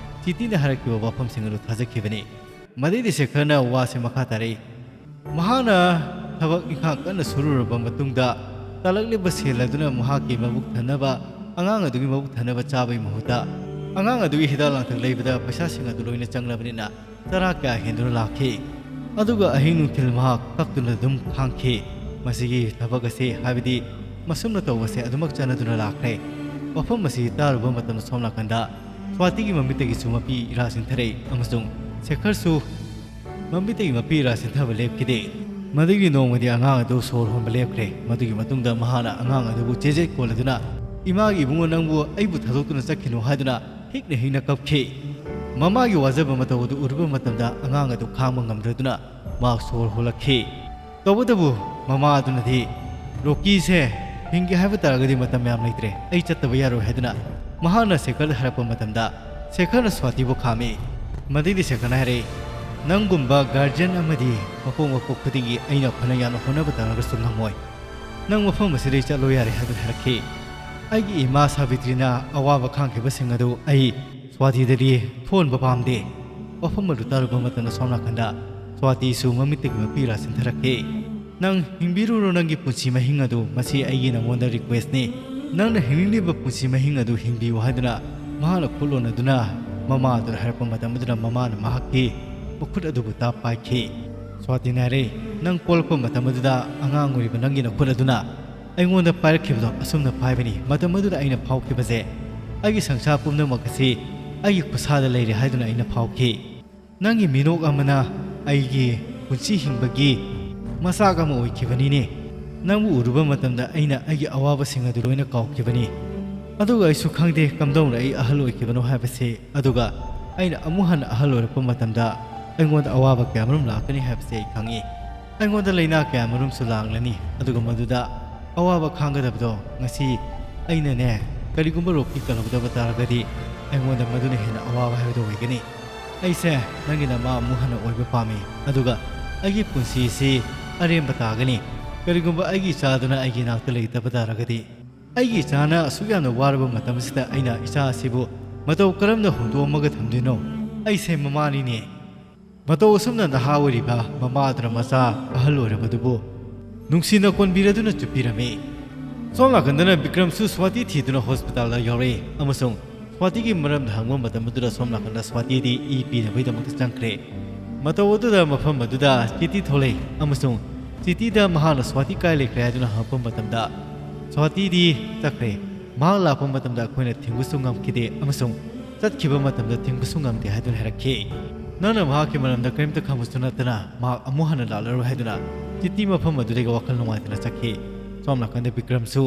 ꯆꯤꯇꯤꯅ ꯍꯥꯏꯔꯛꯈꯤꯕ ꯋꯥꯐꯝꯁꯤꯡ ꯑꯗꯨ ꯊꯥꯖꯈꯤꯕꯅꯤ꯫ ꯃꯗꯩꯗꯤ ꯁꯦꯈꯔꯅ ꯋꯥꯁꯦ ꯃꯈꯥ ꯇꯥꯔꯛꯏ꯫ ꯃꯍꯥꯛꯅ ꯊꯕꯛ ꯏꯪꯈꯥꯡ ꯀꯟꯅ ꯁꯨꯔꯨꯔꯕ ꯃꯇꯨꯡꯗ, ꯇꯥꯂꯛꯂꯤꯕ ꯁꯦꯜ ꯑꯗꯨꯅ ꯃꯍꯥꯛꯀꯤ ꯃꯕꯨꯛ ꯊꯟꯅꯕ ꯑꯉꯥꯡ ꯑꯗꯨꯒꯤ ꯃꯕꯨꯛ ꯊꯟꯅꯕ ꯆꯥꯕꯒꯤ ꯃꯍꯨꯠꯇ ꯑꯉꯥꯡ ꯑꯗꯨꯒꯤ ꯍꯤꯗꯥꯛ ꯂꯥꯡꯊꯛ ꯂꯩꯕꯗ ꯄꯩꯁꯥꯁꯤꯡ ꯑꯗꯨ ꯂꯣꯏꯅ ꯆꯪꯂꯕꯅꯤꯅ ꯆꯔꯥ ꯀꯌꯥ ꯍꯦꯟꯗꯨꯅ ꯂꯥꯛꯈꯤ꯫ ꯑꯗꯨꯒ ꯑꯍꯤꯡ ꯅꯨꯡꯊꯤꯜ ꯃꯍꯥꯛ ꯀꯞꯇꯨꯅ ꯑꯗꯨꯝ ꯈꯥꯡꯈꯤ꯫ ꯃꯁꯤꯒꯤ ꯊꯕꯛ ꯑꯁꯤ, ꯍꯥꯏꯕꯗꯤ ꯃꯁꯨꯝꯅ ꯇꯧꯕꯁꯦ ꯑꯗꯨꯃꯛ ꯆꯠꯅꯗꯨꯅ ꯂꯥꯛꯈ꯭ꯔꯦ꯫ ꯋꯥꯐꯝ ꯑꯁꯤ ꯇꯥꯔꯨꯕ ꯃꯇꯝꯗ ꯁꯣꯝ ꯅꯥꯀꯟꯗ ꯁ꯭ꯋꯥꯇꯤꯒꯤ ꯃꯃꯤꯠꯇꯒꯤꯁꯨ ꯃꯄꯤ ꯏꯔꯥ ꯆꯤꯟꯊꯔꯛꯏ ꯑꯃꯁꯨꯡ ꯁꯦꯈꯔꯁꯨ ꯃꯃꯤꯠꯇꯒꯤ ꯃꯄꯤ ꯏꯔꯥ ꯆꯤꯟꯊꯕ ꯂꯦꯞꯈꯤꯗꯦ꯫ ꯃꯗꯨꯒꯤ ꯅꯣꯡꯃꯗꯤ ꯑꯉꯥꯡ ꯑꯗꯨ ꯁꯣꯔ ꯍꯣꯟꯕ ꯂꯦꯞꯈ꯭ꯔꯦ꯫ ꯃꯗꯨꯒꯤ ꯃꯇꯨꯡꯗ ꯃꯍꯥꯛꯅ ꯑꯉꯥꯡ ꯑꯗꯨꯕꯨ ꯆꯦꯖꯦꯠ ꯀꯣꯜꯂꯗꯨꯅ "ꯏꯃꯥꯒꯤ ꯏꯕꯨꯡꯉꯣ, ꯅꯪꯕꯨ ꯑꯩꯕꯨ ꯊꯥꯗꯣꯛꯇꯨꯅ ꯆꯠꯈꯤꯅꯨ" ꯍꯥꯏꯗꯨꯅ ꯍꯤꯛꯅ ꯍꯤꯛꯅ ꯀꯞꯈꯤ꯫ ꯃꯃꯥꯒꯤ ꯋꯥꯖꯕ ꯃꯇꯧ ꯑꯗꯨ ꯎꯔꯨꯕ ꯃꯇꯝꯗ ꯑꯉꯥꯡ ꯑꯗꯨ ꯈꯥꯡꯕ ꯉꯝꯗ꯭ꯔꯗꯨꯅ ꯃꯍꯥꯛ ꯁꯣꯔ ꯍꯣꯜꯂꯛꯈꯤ꯫ ꯇꯧꯕꯇꯕꯨ ꯃꯃꯥ ꯑꯗꯨꯅꯗꯤ, "ꯔꯣꯀꯤꯁꯦ ꯍꯤꯡꯒꯦ ꯍꯥꯏꯕ ꯇꯥꯔꯒꯗꯤ ꯃꯇꯝ ꯌꯥꯝ ꯂꯩꯇ꯭ꯔꯦ, ꯑꯩ ꯆꯠꯇꯕ ꯌꯥꯔꯣꯏ" ꯍꯥꯏꯗꯨꯅ ꯃꯍꯥꯛꯅ ꯁꯦꯈꯔꯗ ꯍꯥꯏꯔꯛꯄ ꯃꯇꯝꯗ ꯁꯦꯈꯔꯅ ꯁ꯭ꯋꯥꯇꯤꯕꯨ ꯈꯥꯝꯃꯤ꯫ ꯃꯗꯩꯗꯤ ꯁꯦꯈꯔꯅ ꯍꯥꯏꯔꯛꯏ, "ꯅꯪꯒꯨꯝꯕ ꯒꯥꯔꯖꯤꯌꯟ ꯑꯃꯗꯤ ꯃꯄꯣꯛ ꯃꯄꯣꯛ ꯈꯨꯗꯤꯡꯒꯤ ꯑꯩꯅ ꯐꯅ ꯌꯥꯝꯅ ꯍꯣꯠꯅꯕ ꯇꯥꯔꯒꯁꯨ ꯉꯝꯃꯣꯏ꯫ ꯅꯪ ꯃꯐꯝ ꯑꯁꯤꯗꯩ ꯆꯠꯂꯣ ꯌꯥꯔꯦ" ꯍꯥꯏꯗꯨꯅ ꯍꯥꯏꯔꯛꯈꯤ꯫ ꯑꯩꯒꯤ ꯏꯃꯥ ꯁꯥꯕꯤꯇ꯭ꯔꯤꯅ ꯑꯋꯥꯕ ꯈꯥꯡꯈꯤꯕꯁꯤꯡ ꯑꯗꯨ ꯑꯩ ꯁ꯭ꯋꯥꯇꯤꯗꯗꯤ ꯊꯣꯛꯍꯟꯕ ꯄꯥꯝꯗꯦ꯫ ꯋꯥꯐꯝ ꯑꯗꯨ ꯇꯥꯔꯨꯕ ꯃꯇꯝꯗ ꯁꯣꯝ ꯅꯥꯀꯟꯗ ꯁ꯭ꯋꯥꯇꯤꯁꯨ ꯃꯃꯤꯠꯇꯒꯤ ꯃꯄꯤ ꯏꯔꯥ ꯆꯤꯟꯊꯔꯛꯈꯤ꯫ "ꯅꯪ ꯍꯤꯡꯕꯤꯔꯨꯔꯣ ꯅꯪꯒꯤ ꯄꯨꯟꯁꯤ ꯃꯍꯤꯡ ꯑꯗꯨ, ꯃꯁꯤ ꯑꯩꯒꯤ ꯅꯉꯣꯟꯗ ꯔꯤꯀ꯭ꯋꯦꯁꯅꯤ꯫ ꯅꯪꯅ ꯍꯤꯡꯅꯤꯡꯂꯤꯕ ꯄꯨꯟꯁꯤ ꯃꯍꯤꯡ ꯑꯗꯨ ꯍꯤꯡꯕꯤꯌꯨ" ꯍꯥꯏꯗꯨꯅ ꯃꯍꯥꯛꯅ ꯈꯨꯠ ꯂꯣꯟꯅꯗꯨꯅ ꯃꯃꯥ ꯑꯗꯨꯗ ꯍꯥꯏꯔꯛꯄ ꯃꯇꯝ ꯑꯗꯨꯗ ꯃꯃꯥꯅ ꯃꯍꯥꯛꯀꯤ ꯃꯈꯨꯠ ꯑꯗꯨꯕꯨ ꯇꯥꯞ ꯄꯥꯏꯈꯤ꯫ ꯁ꯭ꯋꯥꯇꯤꯅ ꯍꯥꯏꯔꯦ, "ꯅꯪ ꯄꯣꯛꯂꯛꯄ ꯃꯇꯝ ꯑꯗꯨꯗ ꯑꯉꯥꯡ ꯑꯣꯏꯔꯤꯕ ꯅꯪꯒꯤ ꯅꯈꯨꯠ ꯑꯗꯨꯅ ꯑꯩꯉꯣꯟꯗ ꯄꯥꯏꯔꯛꯈꯤꯕꯗꯣ ꯑꯁꯨꯝꯅ ꯄꯥꯏꯕꯅꯤ꯫ ꯃꯇꯝ ꯑꯗꯨꯗ ꯑꯩꯅ ꯐꯥꯎꯈꯤꯕꯁꯦ, ꯑꯩꯒꯤ ꯁꯪꯁꯥꯔ ꯄꯨꯝꯅꯃꯛ ꯑꯁꯤ ꯑꯩꯒꯤ ꯈꯨꯠꯁꯥꯗ ꯂꯩꯔꯦ ꯍꯥꯏꯗꯨꯅ ꯑꯩꯅ ꯐꯥꯎꯈꯤ꯫ ꯅꯪꯒꯤ ꯃꯤꯅꯣꯛ ꯑꯃꯅ ꯑꯩꯒꯤ ꯄꯨꯟꯁꯤ ꯍꯤꯡꯕꯒꯤ ꯃꯆꯥꯛ ꯑꯃ ꯑꯣꯏꯈꯤꯕꯅꯤꯅꯦ꯫ ꯅꯪꯕꯨ ꯎꯔꯨꯕ ꯃꯇꯝꯗ ꯑꯩꯅ ꯑꯩꯒꯤ ꯑꯋꯥꯕꯁꯤꯡ ꯑꯗꯨ ꯂꯣꯏꯅ ꯀꯥꯎꯈꯤꯕꯅꯤ꯫ ꯑꯗꯨꯒ ꯑꯩꯁꯨ ꯈꯪꯗꯦ ꯀꯝꯗꯧꯅ ꯑꯩ ꯑꯍꯜ ꯑꯣꯏꯈꯤꯕꯅꯣ ꯍꯥꯏꯕꯁꯤ, ꯑꯗꯨꯒ ꯑꯩꯅ ꯑꯃꯨꯛ ꯍꯟꯅ ꯑꯍꯜ ꯑꯣꯏꯔꯛꯄ ꯃꯇꯝꯗ ꯑꯩꯉꯣꯟꯗ ꯑꯋꯥꯕ ꯀꯌꯥꯃꯔꯨꯝ ꯂꯥꯛꯀꯅꯤ ꯍꯥꯏꯕꯁꯤ ꯑꯩ ꯈꯪꯏ꯫ ꯑꯩꯉꯣꯟꯗ ꯂꯥꯏꯅꯥ ꯀꯌꯥꯃꯔꯨꯝꯁꯨ ꯂꯥꯛꯂꯅꯤ, ꯑꯗꯨꯒ ꯃꯗꯨꯗ ꯑꯋꯥꯕ ꯈꯥꯡꯒꯗꯕꯗꯣ ꯉꯁꯤ ꯑꯩꯅꯅꯦ, ꯀꯔꯤꯒꯨꯝꯕ ꯔꯣꯛꯀꯤ ꯀꯜꯍꯧꯗꯕ ꯇꯥꯔꯒꯗꯤ ꯑꯩꯉꯣꯟꯗ ꯃꯗꯨꯅ ꯍꯦꯟꯅ ꯑꯋꯥꯕ ꯍꯥꯏꯕꯗꯨ ꯑꯣꯏꯒꯅꯤ꯫ ꯑꯩꯁꯦ ꯅꯪꯒꯤ ꯅꯃꯥ ꯑꯃꯨꯛ ꯍꯟꯅ ꯑꯣꯏꯕ ꯄꯥꯝꯃꯤ, ꯑꯗꯨꯒ ꯑꯩꯒꯤ ꯄꯨꯟꯁꯤꯁꯤ ꯑꯔꯦꯝꯕ ꯇꯥꯒꯅꯤ꯫ ꯀꯔꯤꯒꯨꯝꯕ ꯑꯩꯒꯤ ꯏꯆꯥꯗꯨꯅ ꯑꯩꯒꯤ ꯏꯅꯥꯛꯇ ꯂꯩꯇꯕ ꯇꯥꯔꯒꯗꯤ, ꯑꯩꯒꯤ ꯏꯆꯥꯅ ꯑꯁꯨꯛ ꯌꯥꯝꯅ ꯋꯥꯔꯕ ꯃꯇꯝ ꯑꯁꯤꯗ ꯑꯩꯅ ꯏꯆꯥ ꯑꯁꯤꯕꯨ ꯃꯇꯧ ꯀꯔꯝꯅ ꯍꯨꯟꯗꯣꯛꯑꯝꯃꯒ ꯊꯝꯗꯣꯏꯅꯣ? ꯑꯩꯁꯦ ꯃꯃꯥꯅꯤꯅꯦ"꯫ ꯃꯇꯧ ꯑꯁꯨꯝꯅ ꯅꯍꯥ ꯑꯣꯏꯔꯤꯕ ꯃꯃꯥ ꯑꯗꯨꯅ ꯃꯆꯥ ꯑꯍꯜ ꯑꯣꯏꯔꯕꯗꯨꯕꯨ ꯅꯨꯡꯁꯤꯅ ꯀꯣꯟꯕꯤꯔꯗꯨꯅ ꯆꯨꯞꯄꯤꯔꯝꯃꯤ꯫ ꯁꯣꯝ ꯅꯥꯀꯟꯗꯅ ꯕꯤꯀ꯭ꯔꯝꯁꯨ ꯁ꯭ꯋꯥꯇꯤ ꯊꯤꯗꯨꯅ ꯍꯣꯁꯄꯤꯇꯥꯜꯗ ꯌꯧꯔꯛꯏ ꯑꯃꯁꯨꯡ ꯁ꯭ꯋꯥꯇꯤꯒꯤ ꯃꯔꯝꯗ ꯍꯪꯕ ꯃꯇꯝ ꯑꯗꯨꯗ ꯁꯣꯝ ꯅꯥꯀꯟꯗ ꯁ꯭ꯋꯥꯇꯤꯗꯤ ꯏ ꯄꯤꯅꯕꯒꯤꯗꯃꯛꯇ ꯆꯪꯈ꯭ꯔꯦ꯫ ꯃꯇꯧ ꯑꯗꯨꯗ ꯃꯐꯝ ꯑꯗꯨꯗ ꯆꯤꯇꯤ ꯊꯣꯛꯂꯛꯏ ꯑꯃꯁꯨꯡ ꯆꯤꯇꯤꯗ ꯃꯍꯥꯛꯅ ꯁ꯭ꯋꯥꯇꯤ ꯀꯥꯏ ꯂꯩꯈ꯭ꯔꯦ ꯍꯥꯏꯗꯨꯅ ꯍꯪꯉꯛꯄ ꯃꯇꯝꯗ ꯁ꯭ꯋꯥꯇꯤꯗꯤ ꯆꯠꯈ꯭ꯔꯦ꯫ ꯃꯍꯥꯛ ꯂꯥꯛꯄ ꯃꯇꯝꯗ ꯑꯩꯈꯣꯏꯅ ꯊꯤꯡꯕꯁꯨ ꯉꯝꯈꯤꯗꯦ ꯑꯃꯁꯨꯡ ꯆꯠꯈꯤꯕ ꯃꯇꯝꯗ ꯊꯤꯡꯕꯁꯨ ꯉꯝꯗꯦ ꯍꯥꯏꯗꯨꯅ ꯍꯥꯏꯔꯛꯈꯤ꯫ ꯅꯪꯅ ꯃꯍꯥꯛꯀꯤ ꯃꯔꯝꯗ ꯀꯔꯤꯝꯇ ꯈꯪꯕꯁꯨ ꯅꯠꯇꯅ ꯃꯍꯥꯛ ꯑꯃꯨꯛ ꯍꯟꯅ ꯂꯥꯛꯂꯔꯣꯏ ꯍꯥꯏꯗꯨꯅ ꯆꯤꯇꯤ ꯃꯐꯝ ꯑꯗꯨꯗꯒꯤ ꯋꯥꯈꯜ ꯅꯨꯡꯉꯥꯏꯇꯅ ꯆꯠꯈꯤ꯫ ꯁꯣꯝ ꯅꯥꯀꯟꯗ ꯕꯤꯀ꯭ꯔꯝꯁꯨ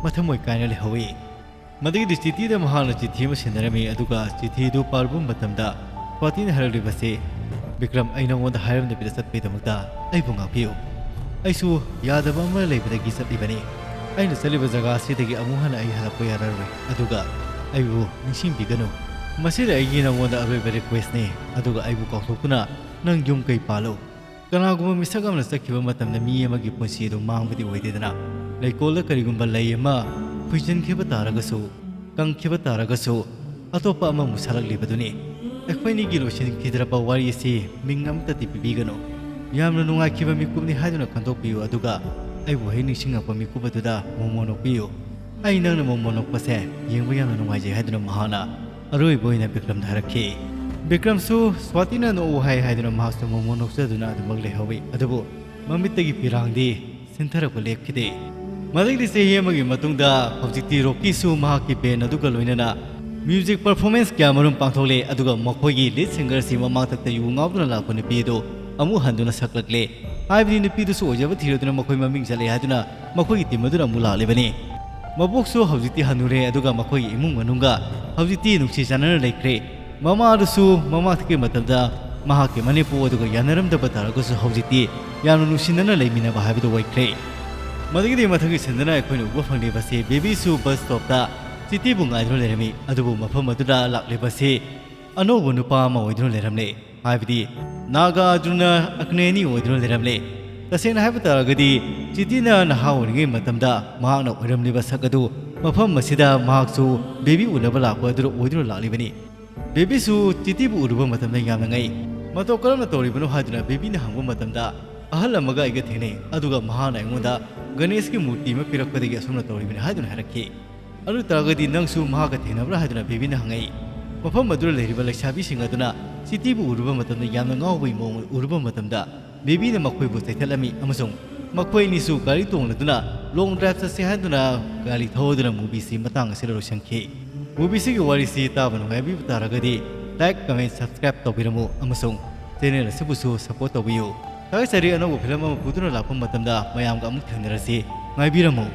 ꯃꯊꯃꯣꯏ ꯀꯥꯏꯅ ꯂꯩꯍꯧꯏ꯫ ꯃꯗꯨꯒꯤꯗꯤ ꯆꯤꯇꯤꯗ ꯃꯍꯥꯛꯅ ꯆꯤꯊꯤ ꯑꯃ ꯁꯤꯟꯅꯔꯝꯃꯤ, ꯑꯗꯨꯒ ꯆꯤꯊꯤꯗꯨ ꯄꯥꯔꯨꯕ ꯃꯇꯝꯗ ꯁ꯭ꯋꯥꯇꯤꯅ ꯍꯥꯏꯔꯛꯂꯤꯕꯁꯤ, "ꯕꯤꯀ꯭ꯔꯝ, ꯑꯩ ꯅꯉꯣꯟꯗ ꯍꯥꯏꯔꯝꯗꯕꯤꯗ ꯆꯠꯄꯒꯤꯗꯃꯛꯇ ꯑꯩꯕꯨ ꯉꯥꯛꯄꯤꯌꯨ꯫ ꯑꯩꯁꯨ ꯌꯥꯗꯕ ꯑꯃ ꯂꯩꯕꯗꯒꯤ ꯆꯠꯂꯤꯕꯅꯤ꯫ ꯑꯩꯅ ꯆꯠꯂꯤꯕ ꯖꯒꯥ ꯑꯁꯤꯗꯒꯤ ꯑꯃꯨꯛ ꯍꯟꯅ ꯑꯩ ꯍꯜꯂꯛꯄ ꯌꯥꯔꯔꯣꯏ, ꯑꯗꯨꯒ ꯑꯩꯕꯨ ꯅꯤꯡꯁꯤꯡꯕꯤꯒꯅꯨ꯫ ꯃꯁꯤꯗ ꯑꯩꯒꯤ ꯅꯉꯣꯟꯗ ꯑꯔꯣꯏꯕ ꯔꯤꯀ꯭ꯋꯦꯁꯅꯤ, ꯑꯗꯨꯒ ꯑꯩꯕꯨ ꯀꯥꯎꯊꯣꯛꯇꯨꯅ ꯅꯪ ꯌꯨꯝ ꯀꯩ ꯄꯥꯜꯂꯨ"꯫ ꯀꯅꯥꯒꯨꯝꯕ ꯃꯤꯁꯛ ꯑꯃꯅ ꯆꯠꯈꯤꯕ ꯃꯇꯝꯗ ꯃꯤ ꯑꯃꯒꯤ ꯄꯨꯟꯁꯤ ꯑꯗꯨ ꯃꯥꯡꯕꯗꯤ ꯑꯣꯏꯗꯦꯗꯅ꯫ ꯂꯩꯀꯣꯜꯗ ꯀꯔꯤꯒꯨꯝꯕ ꯂꯩ ꯑꯃ ꯈꯨꯏꯖꯤꯟꯈꯤꯕ ꯇꯥꯔꯒꯁꯨ, ꯀꯪꯈꯤꯕ ꯇꯥꯔꯒꯁꯨ, ꯑꯇꯣꯞꯄ ꯑꯃꯃꯨꯛ ꯁꯥꯠꯂꯛꯂꯤꯕꯗꯨꯅꯤ꯫ ꯑꯩꯈꯣꯏꯅꯤꯒꯤ ꯂꯣꯏꯁꯤꯟꯈꯤꯗ꯭ꯔꯕ ꯋꯥꯔꯤ ꯑꯁꯤ ꯃꯤꯡ ꯑꯃꯠꯇꯗꯤ ꯄꯤꯕꯤꯒꯅꯨ꯫ ꯌꯥꯝꯅ ꯅꯨꯡꯉꯥꯏꯈꯤꯕ ꯃꯤꯀꯨꯞꯅꯤ ꯍꯥꯏꯗꯨꯅ ꯈꯟꯗꯣꯛꯄꯤꯌꯨ, ꯑꯗꯨꯒ ꯑꯩꯕꯨ ꯍꯦꯛ ꯅꯤꯡꯁꯤꯡꯂꯛꯄ ꯃꯤꯀꯨꯞ ꯑꯗꯨꯗ ꯃꯣꯃꯣꯟ ꯅꯣꯛꯄꯤꯌꯨ꯫ ꯑꯩ ꯅꯪꯅ ꯃꯣꯃꯣꯟ ꯅꯣꯛꯄꯁꯦ ꯌꯦꯡꯕ ꯌꯥꯝꯅ ꯅꯨꯡꯉꯥꯏꯖꯩ ꯍꯥꯏꯗꯨꯅ ꯃꯍꯥꯛꯅ ꯑꯔꯣꯏꯕ ꯑꯣꯏꯅ ꯕꯤꯀ꯭ꯔꯝꯗ ꯍꯥꯏꯔꯛꯈꯤ꯫ ꯕꯤꯀ꯭ꯔꯝꯁꯨ ꯁ꯭ꯋꯥꯇꯤꯅ ꯅꯣꯛꯎ ꯍꯥꯏ ꯍꯥꯏꯗꯨꯅ ꯃꯍꯥꯛꯁꯨ ꯃꯣꯃꯣꯟ ꯅꯣꯛꯆꯗꯨꯅ ꯑꯗꯨꯃꯛ ꯂꯩꯍꯧꯏ꯫ ꯑꯗꯨꯕꯨ ꯃꯃꯤꯠꯇꯒꯤ ꯄꯤꯔꯥꯡꯗꯤ ꯁꯤꯟꯊꯔꯛꯄ ꯂꯦꯞꯈꯤꯗꯦ꯫ ꯃꯗꯨꯒꯤꯗꯤ ꯆꯍꯤ ꯑꯃꯒꯤ ꯃꯇꯨꯡꯗ ꯍꯧꯖꯤꯛꯇꯤ ꯔꯣꯀꯤꯁꯨ ꯃꯍꯥꯛꯀꯤ ꯕꯦꯟ ꯑꯗꯨꯒ ꯂꯣꯏꯅꯅ ꯃ꯭ꯌꯨꯖꯤꯛ ꯄꯔꯐꯣꯔꯃꯦꯟꯁ ꯀꯌꯥ ꯃꯔꯨꯝ ꯄꯥꯡꯊꯣꯛꯂꯦ, ꯑꯗꯨꯒ ꯃꯈꯣꯏꯒꯤ ꯂꯤꯗ ꯁꯤꯡꯒꯔꯁꯤ ꯃꯃꯥꯡꯊꯛꯇ ꯌꯨ ꯉꯥꯎꯗꯨꯅ ꯂꯥꯛꯄ ꯅꯨꯄꯤ ꯑꯗꯨ ꯑꯃꯨꯛ ꯍꯟꯗꯨꯅ ꯁꯛꯂꯛꯂꯦ꯫ ꯍꯥꯏꯕꯗꯤ ꯅꯨꯄꯤꯗꯨꯁꯨ ꯑꯣꯏꯖꯕ ꯊꯤꯔꯗꯨꯅ ꯃꯈꯣꯏ ꯃꯃꯤꯡ ꯆꯠꯂꯦ ꯍꯥꯏꯗꯨꯅ ꯃꯈꯣꯏꯒꯤ ꯇꯤꯝ ꯑꯗꯨꯅ ꯑꯃꯨꯛ ꯂꯥꯛꯂꯤꯕꯅꯤ꯫ ꯃꯕꯣꯛꯁꯨ ꯍꯧꯖꯤꯛꯇꯤ ꯍꯟꯅꯨꯔꯦ, ꯑꯗꯨꯒ ꯃꯈꯣꯏꯒꯤ ꯏꯃꯨꯡ ꯃꯅꯨꯡꯒ ꯍꯧꯖꯤꯛꯇꯤ ꯅꯨꯡꯁꯤ ꯆꯥꯟꯅꯅ ꯂꯩꯈ꯭ꯔꯦ꯫ ꯃꯃꯥꯗꯨꯁꯨ ꯃꯃꯥꯡꯊꯛꯀꯤ ꯃꯇꯝꯗ ꯃꯍꯥꯛꯀꯤ ꯃꯅꯦꯝꯄꯣꯛ ꯑꯗꯨꯒ ꯌꯥꯅꯔꯝꯗꯕ ꯇꯥꯔꯒꯁꯨ ꯍꯧꯖꯤꯛꯇꯤ ꯌꯥꯝꯅ ꯅꯨꯡꯁꯤꯅꯅ ꯂꯩꯃꯤꯟꯅꯕ ꯍꯥꯏꯕꯗꯨ ꯑꯣꯏꯈ꯭ꯔꯦ꯫ ꯃꯗꯨꯒꯤꯗꯤ ꯃꯊꯪꯒꯤ ꯁꯤꯟꯗꯅ ꯑꯩꯈꯣꯏꯅ ꯎꯕ ꯐꯪꯂꯤꯕꯁꯤ ꯕꯦꯕꯤꯁꯨ ꯕꯁ ꯁ꯭ꯇꯣꯞꯇ ꯆꯤꯇꯤꯕꯨ ꯉꯥꯏꯗꯨꯅ ꯂꯩꯔꯝꯃꯤ, ꯑꯗꯨꯕꯨ ꯃꯐꯝ ꯑꯗꯨꯗ ꯂꯥꯛꯂꯤꯕꯁꯤ ꯑꯅꯧꯕ ꯅꯨꯄꯥ ꯑꯃ ꯑꯣꯏꯗꯨꯅ ꯂꯩꯔꯝꯂꯦ꯫ ꯍꯥꯏꯕꯗꯤ ꯅꯥꯒꯥ ꯑꯗꯨꯅ ꯑꯒꯅꯦꯅꯤ ꯑꯣꯏꯗꯨꯅ ꯂꯩꯔꯝꯂꯦ꯫ ꯇꯁꯦꯡꯅ ꯍꯥꯏꯕ ꯇꯥꯔꯒꯗꯤ ꯆꯤꯇꯤꯅ ꯅꯍꯥ ꯑꯣꯏꯔꯤꯉꯩ ꯃꯇꯝꯗ ꯃꯍꯥꯛꯅ ꯑꯣꯏꯔꯝꯂꯤꯕ ꯁꯛ ꯑꯗꯨ ꯃꯐꯝ ꯑꯁꯤꯗ ꯃꯍꯥꯛꯁꯨ ꯕꯦꯕꯤ ꯎꯅꯕ ꯂꯥꯛꯄ ꯑꯗꯨꯗ ꯑꯣꯏꯗꯨꯅ ꯂꯥꯛꯂꯤꯕꯅꯤ꯫ ꯕꯦꯕꯤꯁꯨ ꯆꯤꯇꯤꯕꯨ ꯎꯔꯨꯕ ꯃꯇꯝꯗ ꯌꯥꯝꯅ ꯉꯛꯏ꯫ "ꯃꯇꯧ ꯀꯔꯝꯅ ꯇꯧꯔꯤꯕꯅꯣ?" ꯍꯥꯏꯗꯨꯅ ꯕꯦꯕꯤꯅ ꯍꯪꯕ ꯃꯇꯝꯗ, ꯑꯍꯜ ꯑꯃꯒ ꯑꯩꯒ ꯊꯦꯡꯅꯩ, ꯑꯗꯨꯒ ꯃꯍꯥꯛꯅ ꯑꯩꯉꯣꯟꯗ ꯒꯅꯦꯁꯀꯤ ꯃꯨꯔꯇꯤ ꯑꯃ ꯄꯤꯔꯛꯄꯗꯒꯤ ꯑꯁꯨꯝꯅ ꯇꯧꯔꯤꯕꯅꯤ ꯍꯥꯏꯗꯨꯅ ꯍꯥꯏꯔꯛꯈꯤ꯫ "ꯑꯗꯨ ꯇꯥꯔꯒꯗꯤ ꯅꯪꯁꯨ ꯃꯍꯥꯛꯀ ꯊꯦꯡꯅꯕ꯭ꯔꯥ?" ꯍꯥꯏꯗꯨꯅ ꯕꯦꯕꯤꯅ ꯍꯪꯉꯛꯏ꯫ ꯃꯐꯝ ꯑꯗꯨꯗ ꯂꯩꯔꯤꯕ ꯂꯩꯁꯥꯕꯤꯁꯤꯡ ꯑꯗꯨꯅ ꯁꯤꯇꯤꯕꯨ ꯎꯔꯨꯕ ꯃꯇꯝꯗ ꯌꯥꯝꯅ ꯉꯥꯎꯕꯒꯤ ꯃꯑꯣꯡ ꯎꯔꯨꯕ ꯃꯇꯝꯗ, ꯕꯦꯕꯤꯅ ꯃꯈꯣꯏꯕꯨ ꯆꯩꯊꯠꯂꯝꯃꯤ ꯑꯃꯁꯨꯡ ꯃꯈꯣꯏ ꯑꯅꯤꯁꯨ ꯒꯥꯔꯤ ꯇꯣꯡꯂꯗꯨꯅ ꯂꯣꯡ ꯗ꯭ꯔꯥꯏꯚ ꯆꯠꯁꯤ ꯍꯥꯏꯗꯨꯅ ꯒꯥꯔꯤ ꯊꯧꯗꯨꯅ ꯃꯨꯚꯤꯁꯤ ꯃꯇꯥꯡ ꯑꯁꯤꯗ ꯂꯣꯏꯁꯤꯟꯈꯤ꯫ ꯃꯨꯚꯤꯁꯤꯒꯤ ꯋꯥꯔꯤꯁꯤ ꯇꯥꯕ ꯅꯨꯡꯉꯥꯏꯕꯤꯕ ꯇꯥꯔꯒꯗꯤ ꯂꯥꯏꯛ, ꯀꯃꯦꯟ, ꯁꯕꯁꯀ꯭ꯔꯥꯏꯕ ꯇꯧꯕꯤꯔꯝꯃꯨ ꯑꯃꯁꯨꯡ ꯆꯦꯅꯦꯜ ꯑꯁꯤꯕꯨꯁꯨ ꯁꯄꯣꯔꯠ ꯇꯧꯕꯤꯌꯨ꯫ ꯊꯥꯒꯠꯆꯔꯤ꯫ ꯑꯅꯧꯕ ꯐꯤꯂꯝ ꯑꯃ ꯄꯨꯗꯨꯅ ꯂꯥꯛꯄ ꯃꯇꯝꯗ ꯃꯌꯥꯝꯒ ꯑꯃꯨꯛ ꯊꯦꯡꯅꯔꯁꯤ꯫ ꯉꯥꯏꯕꯤꯔꯝꯃꯨ꯫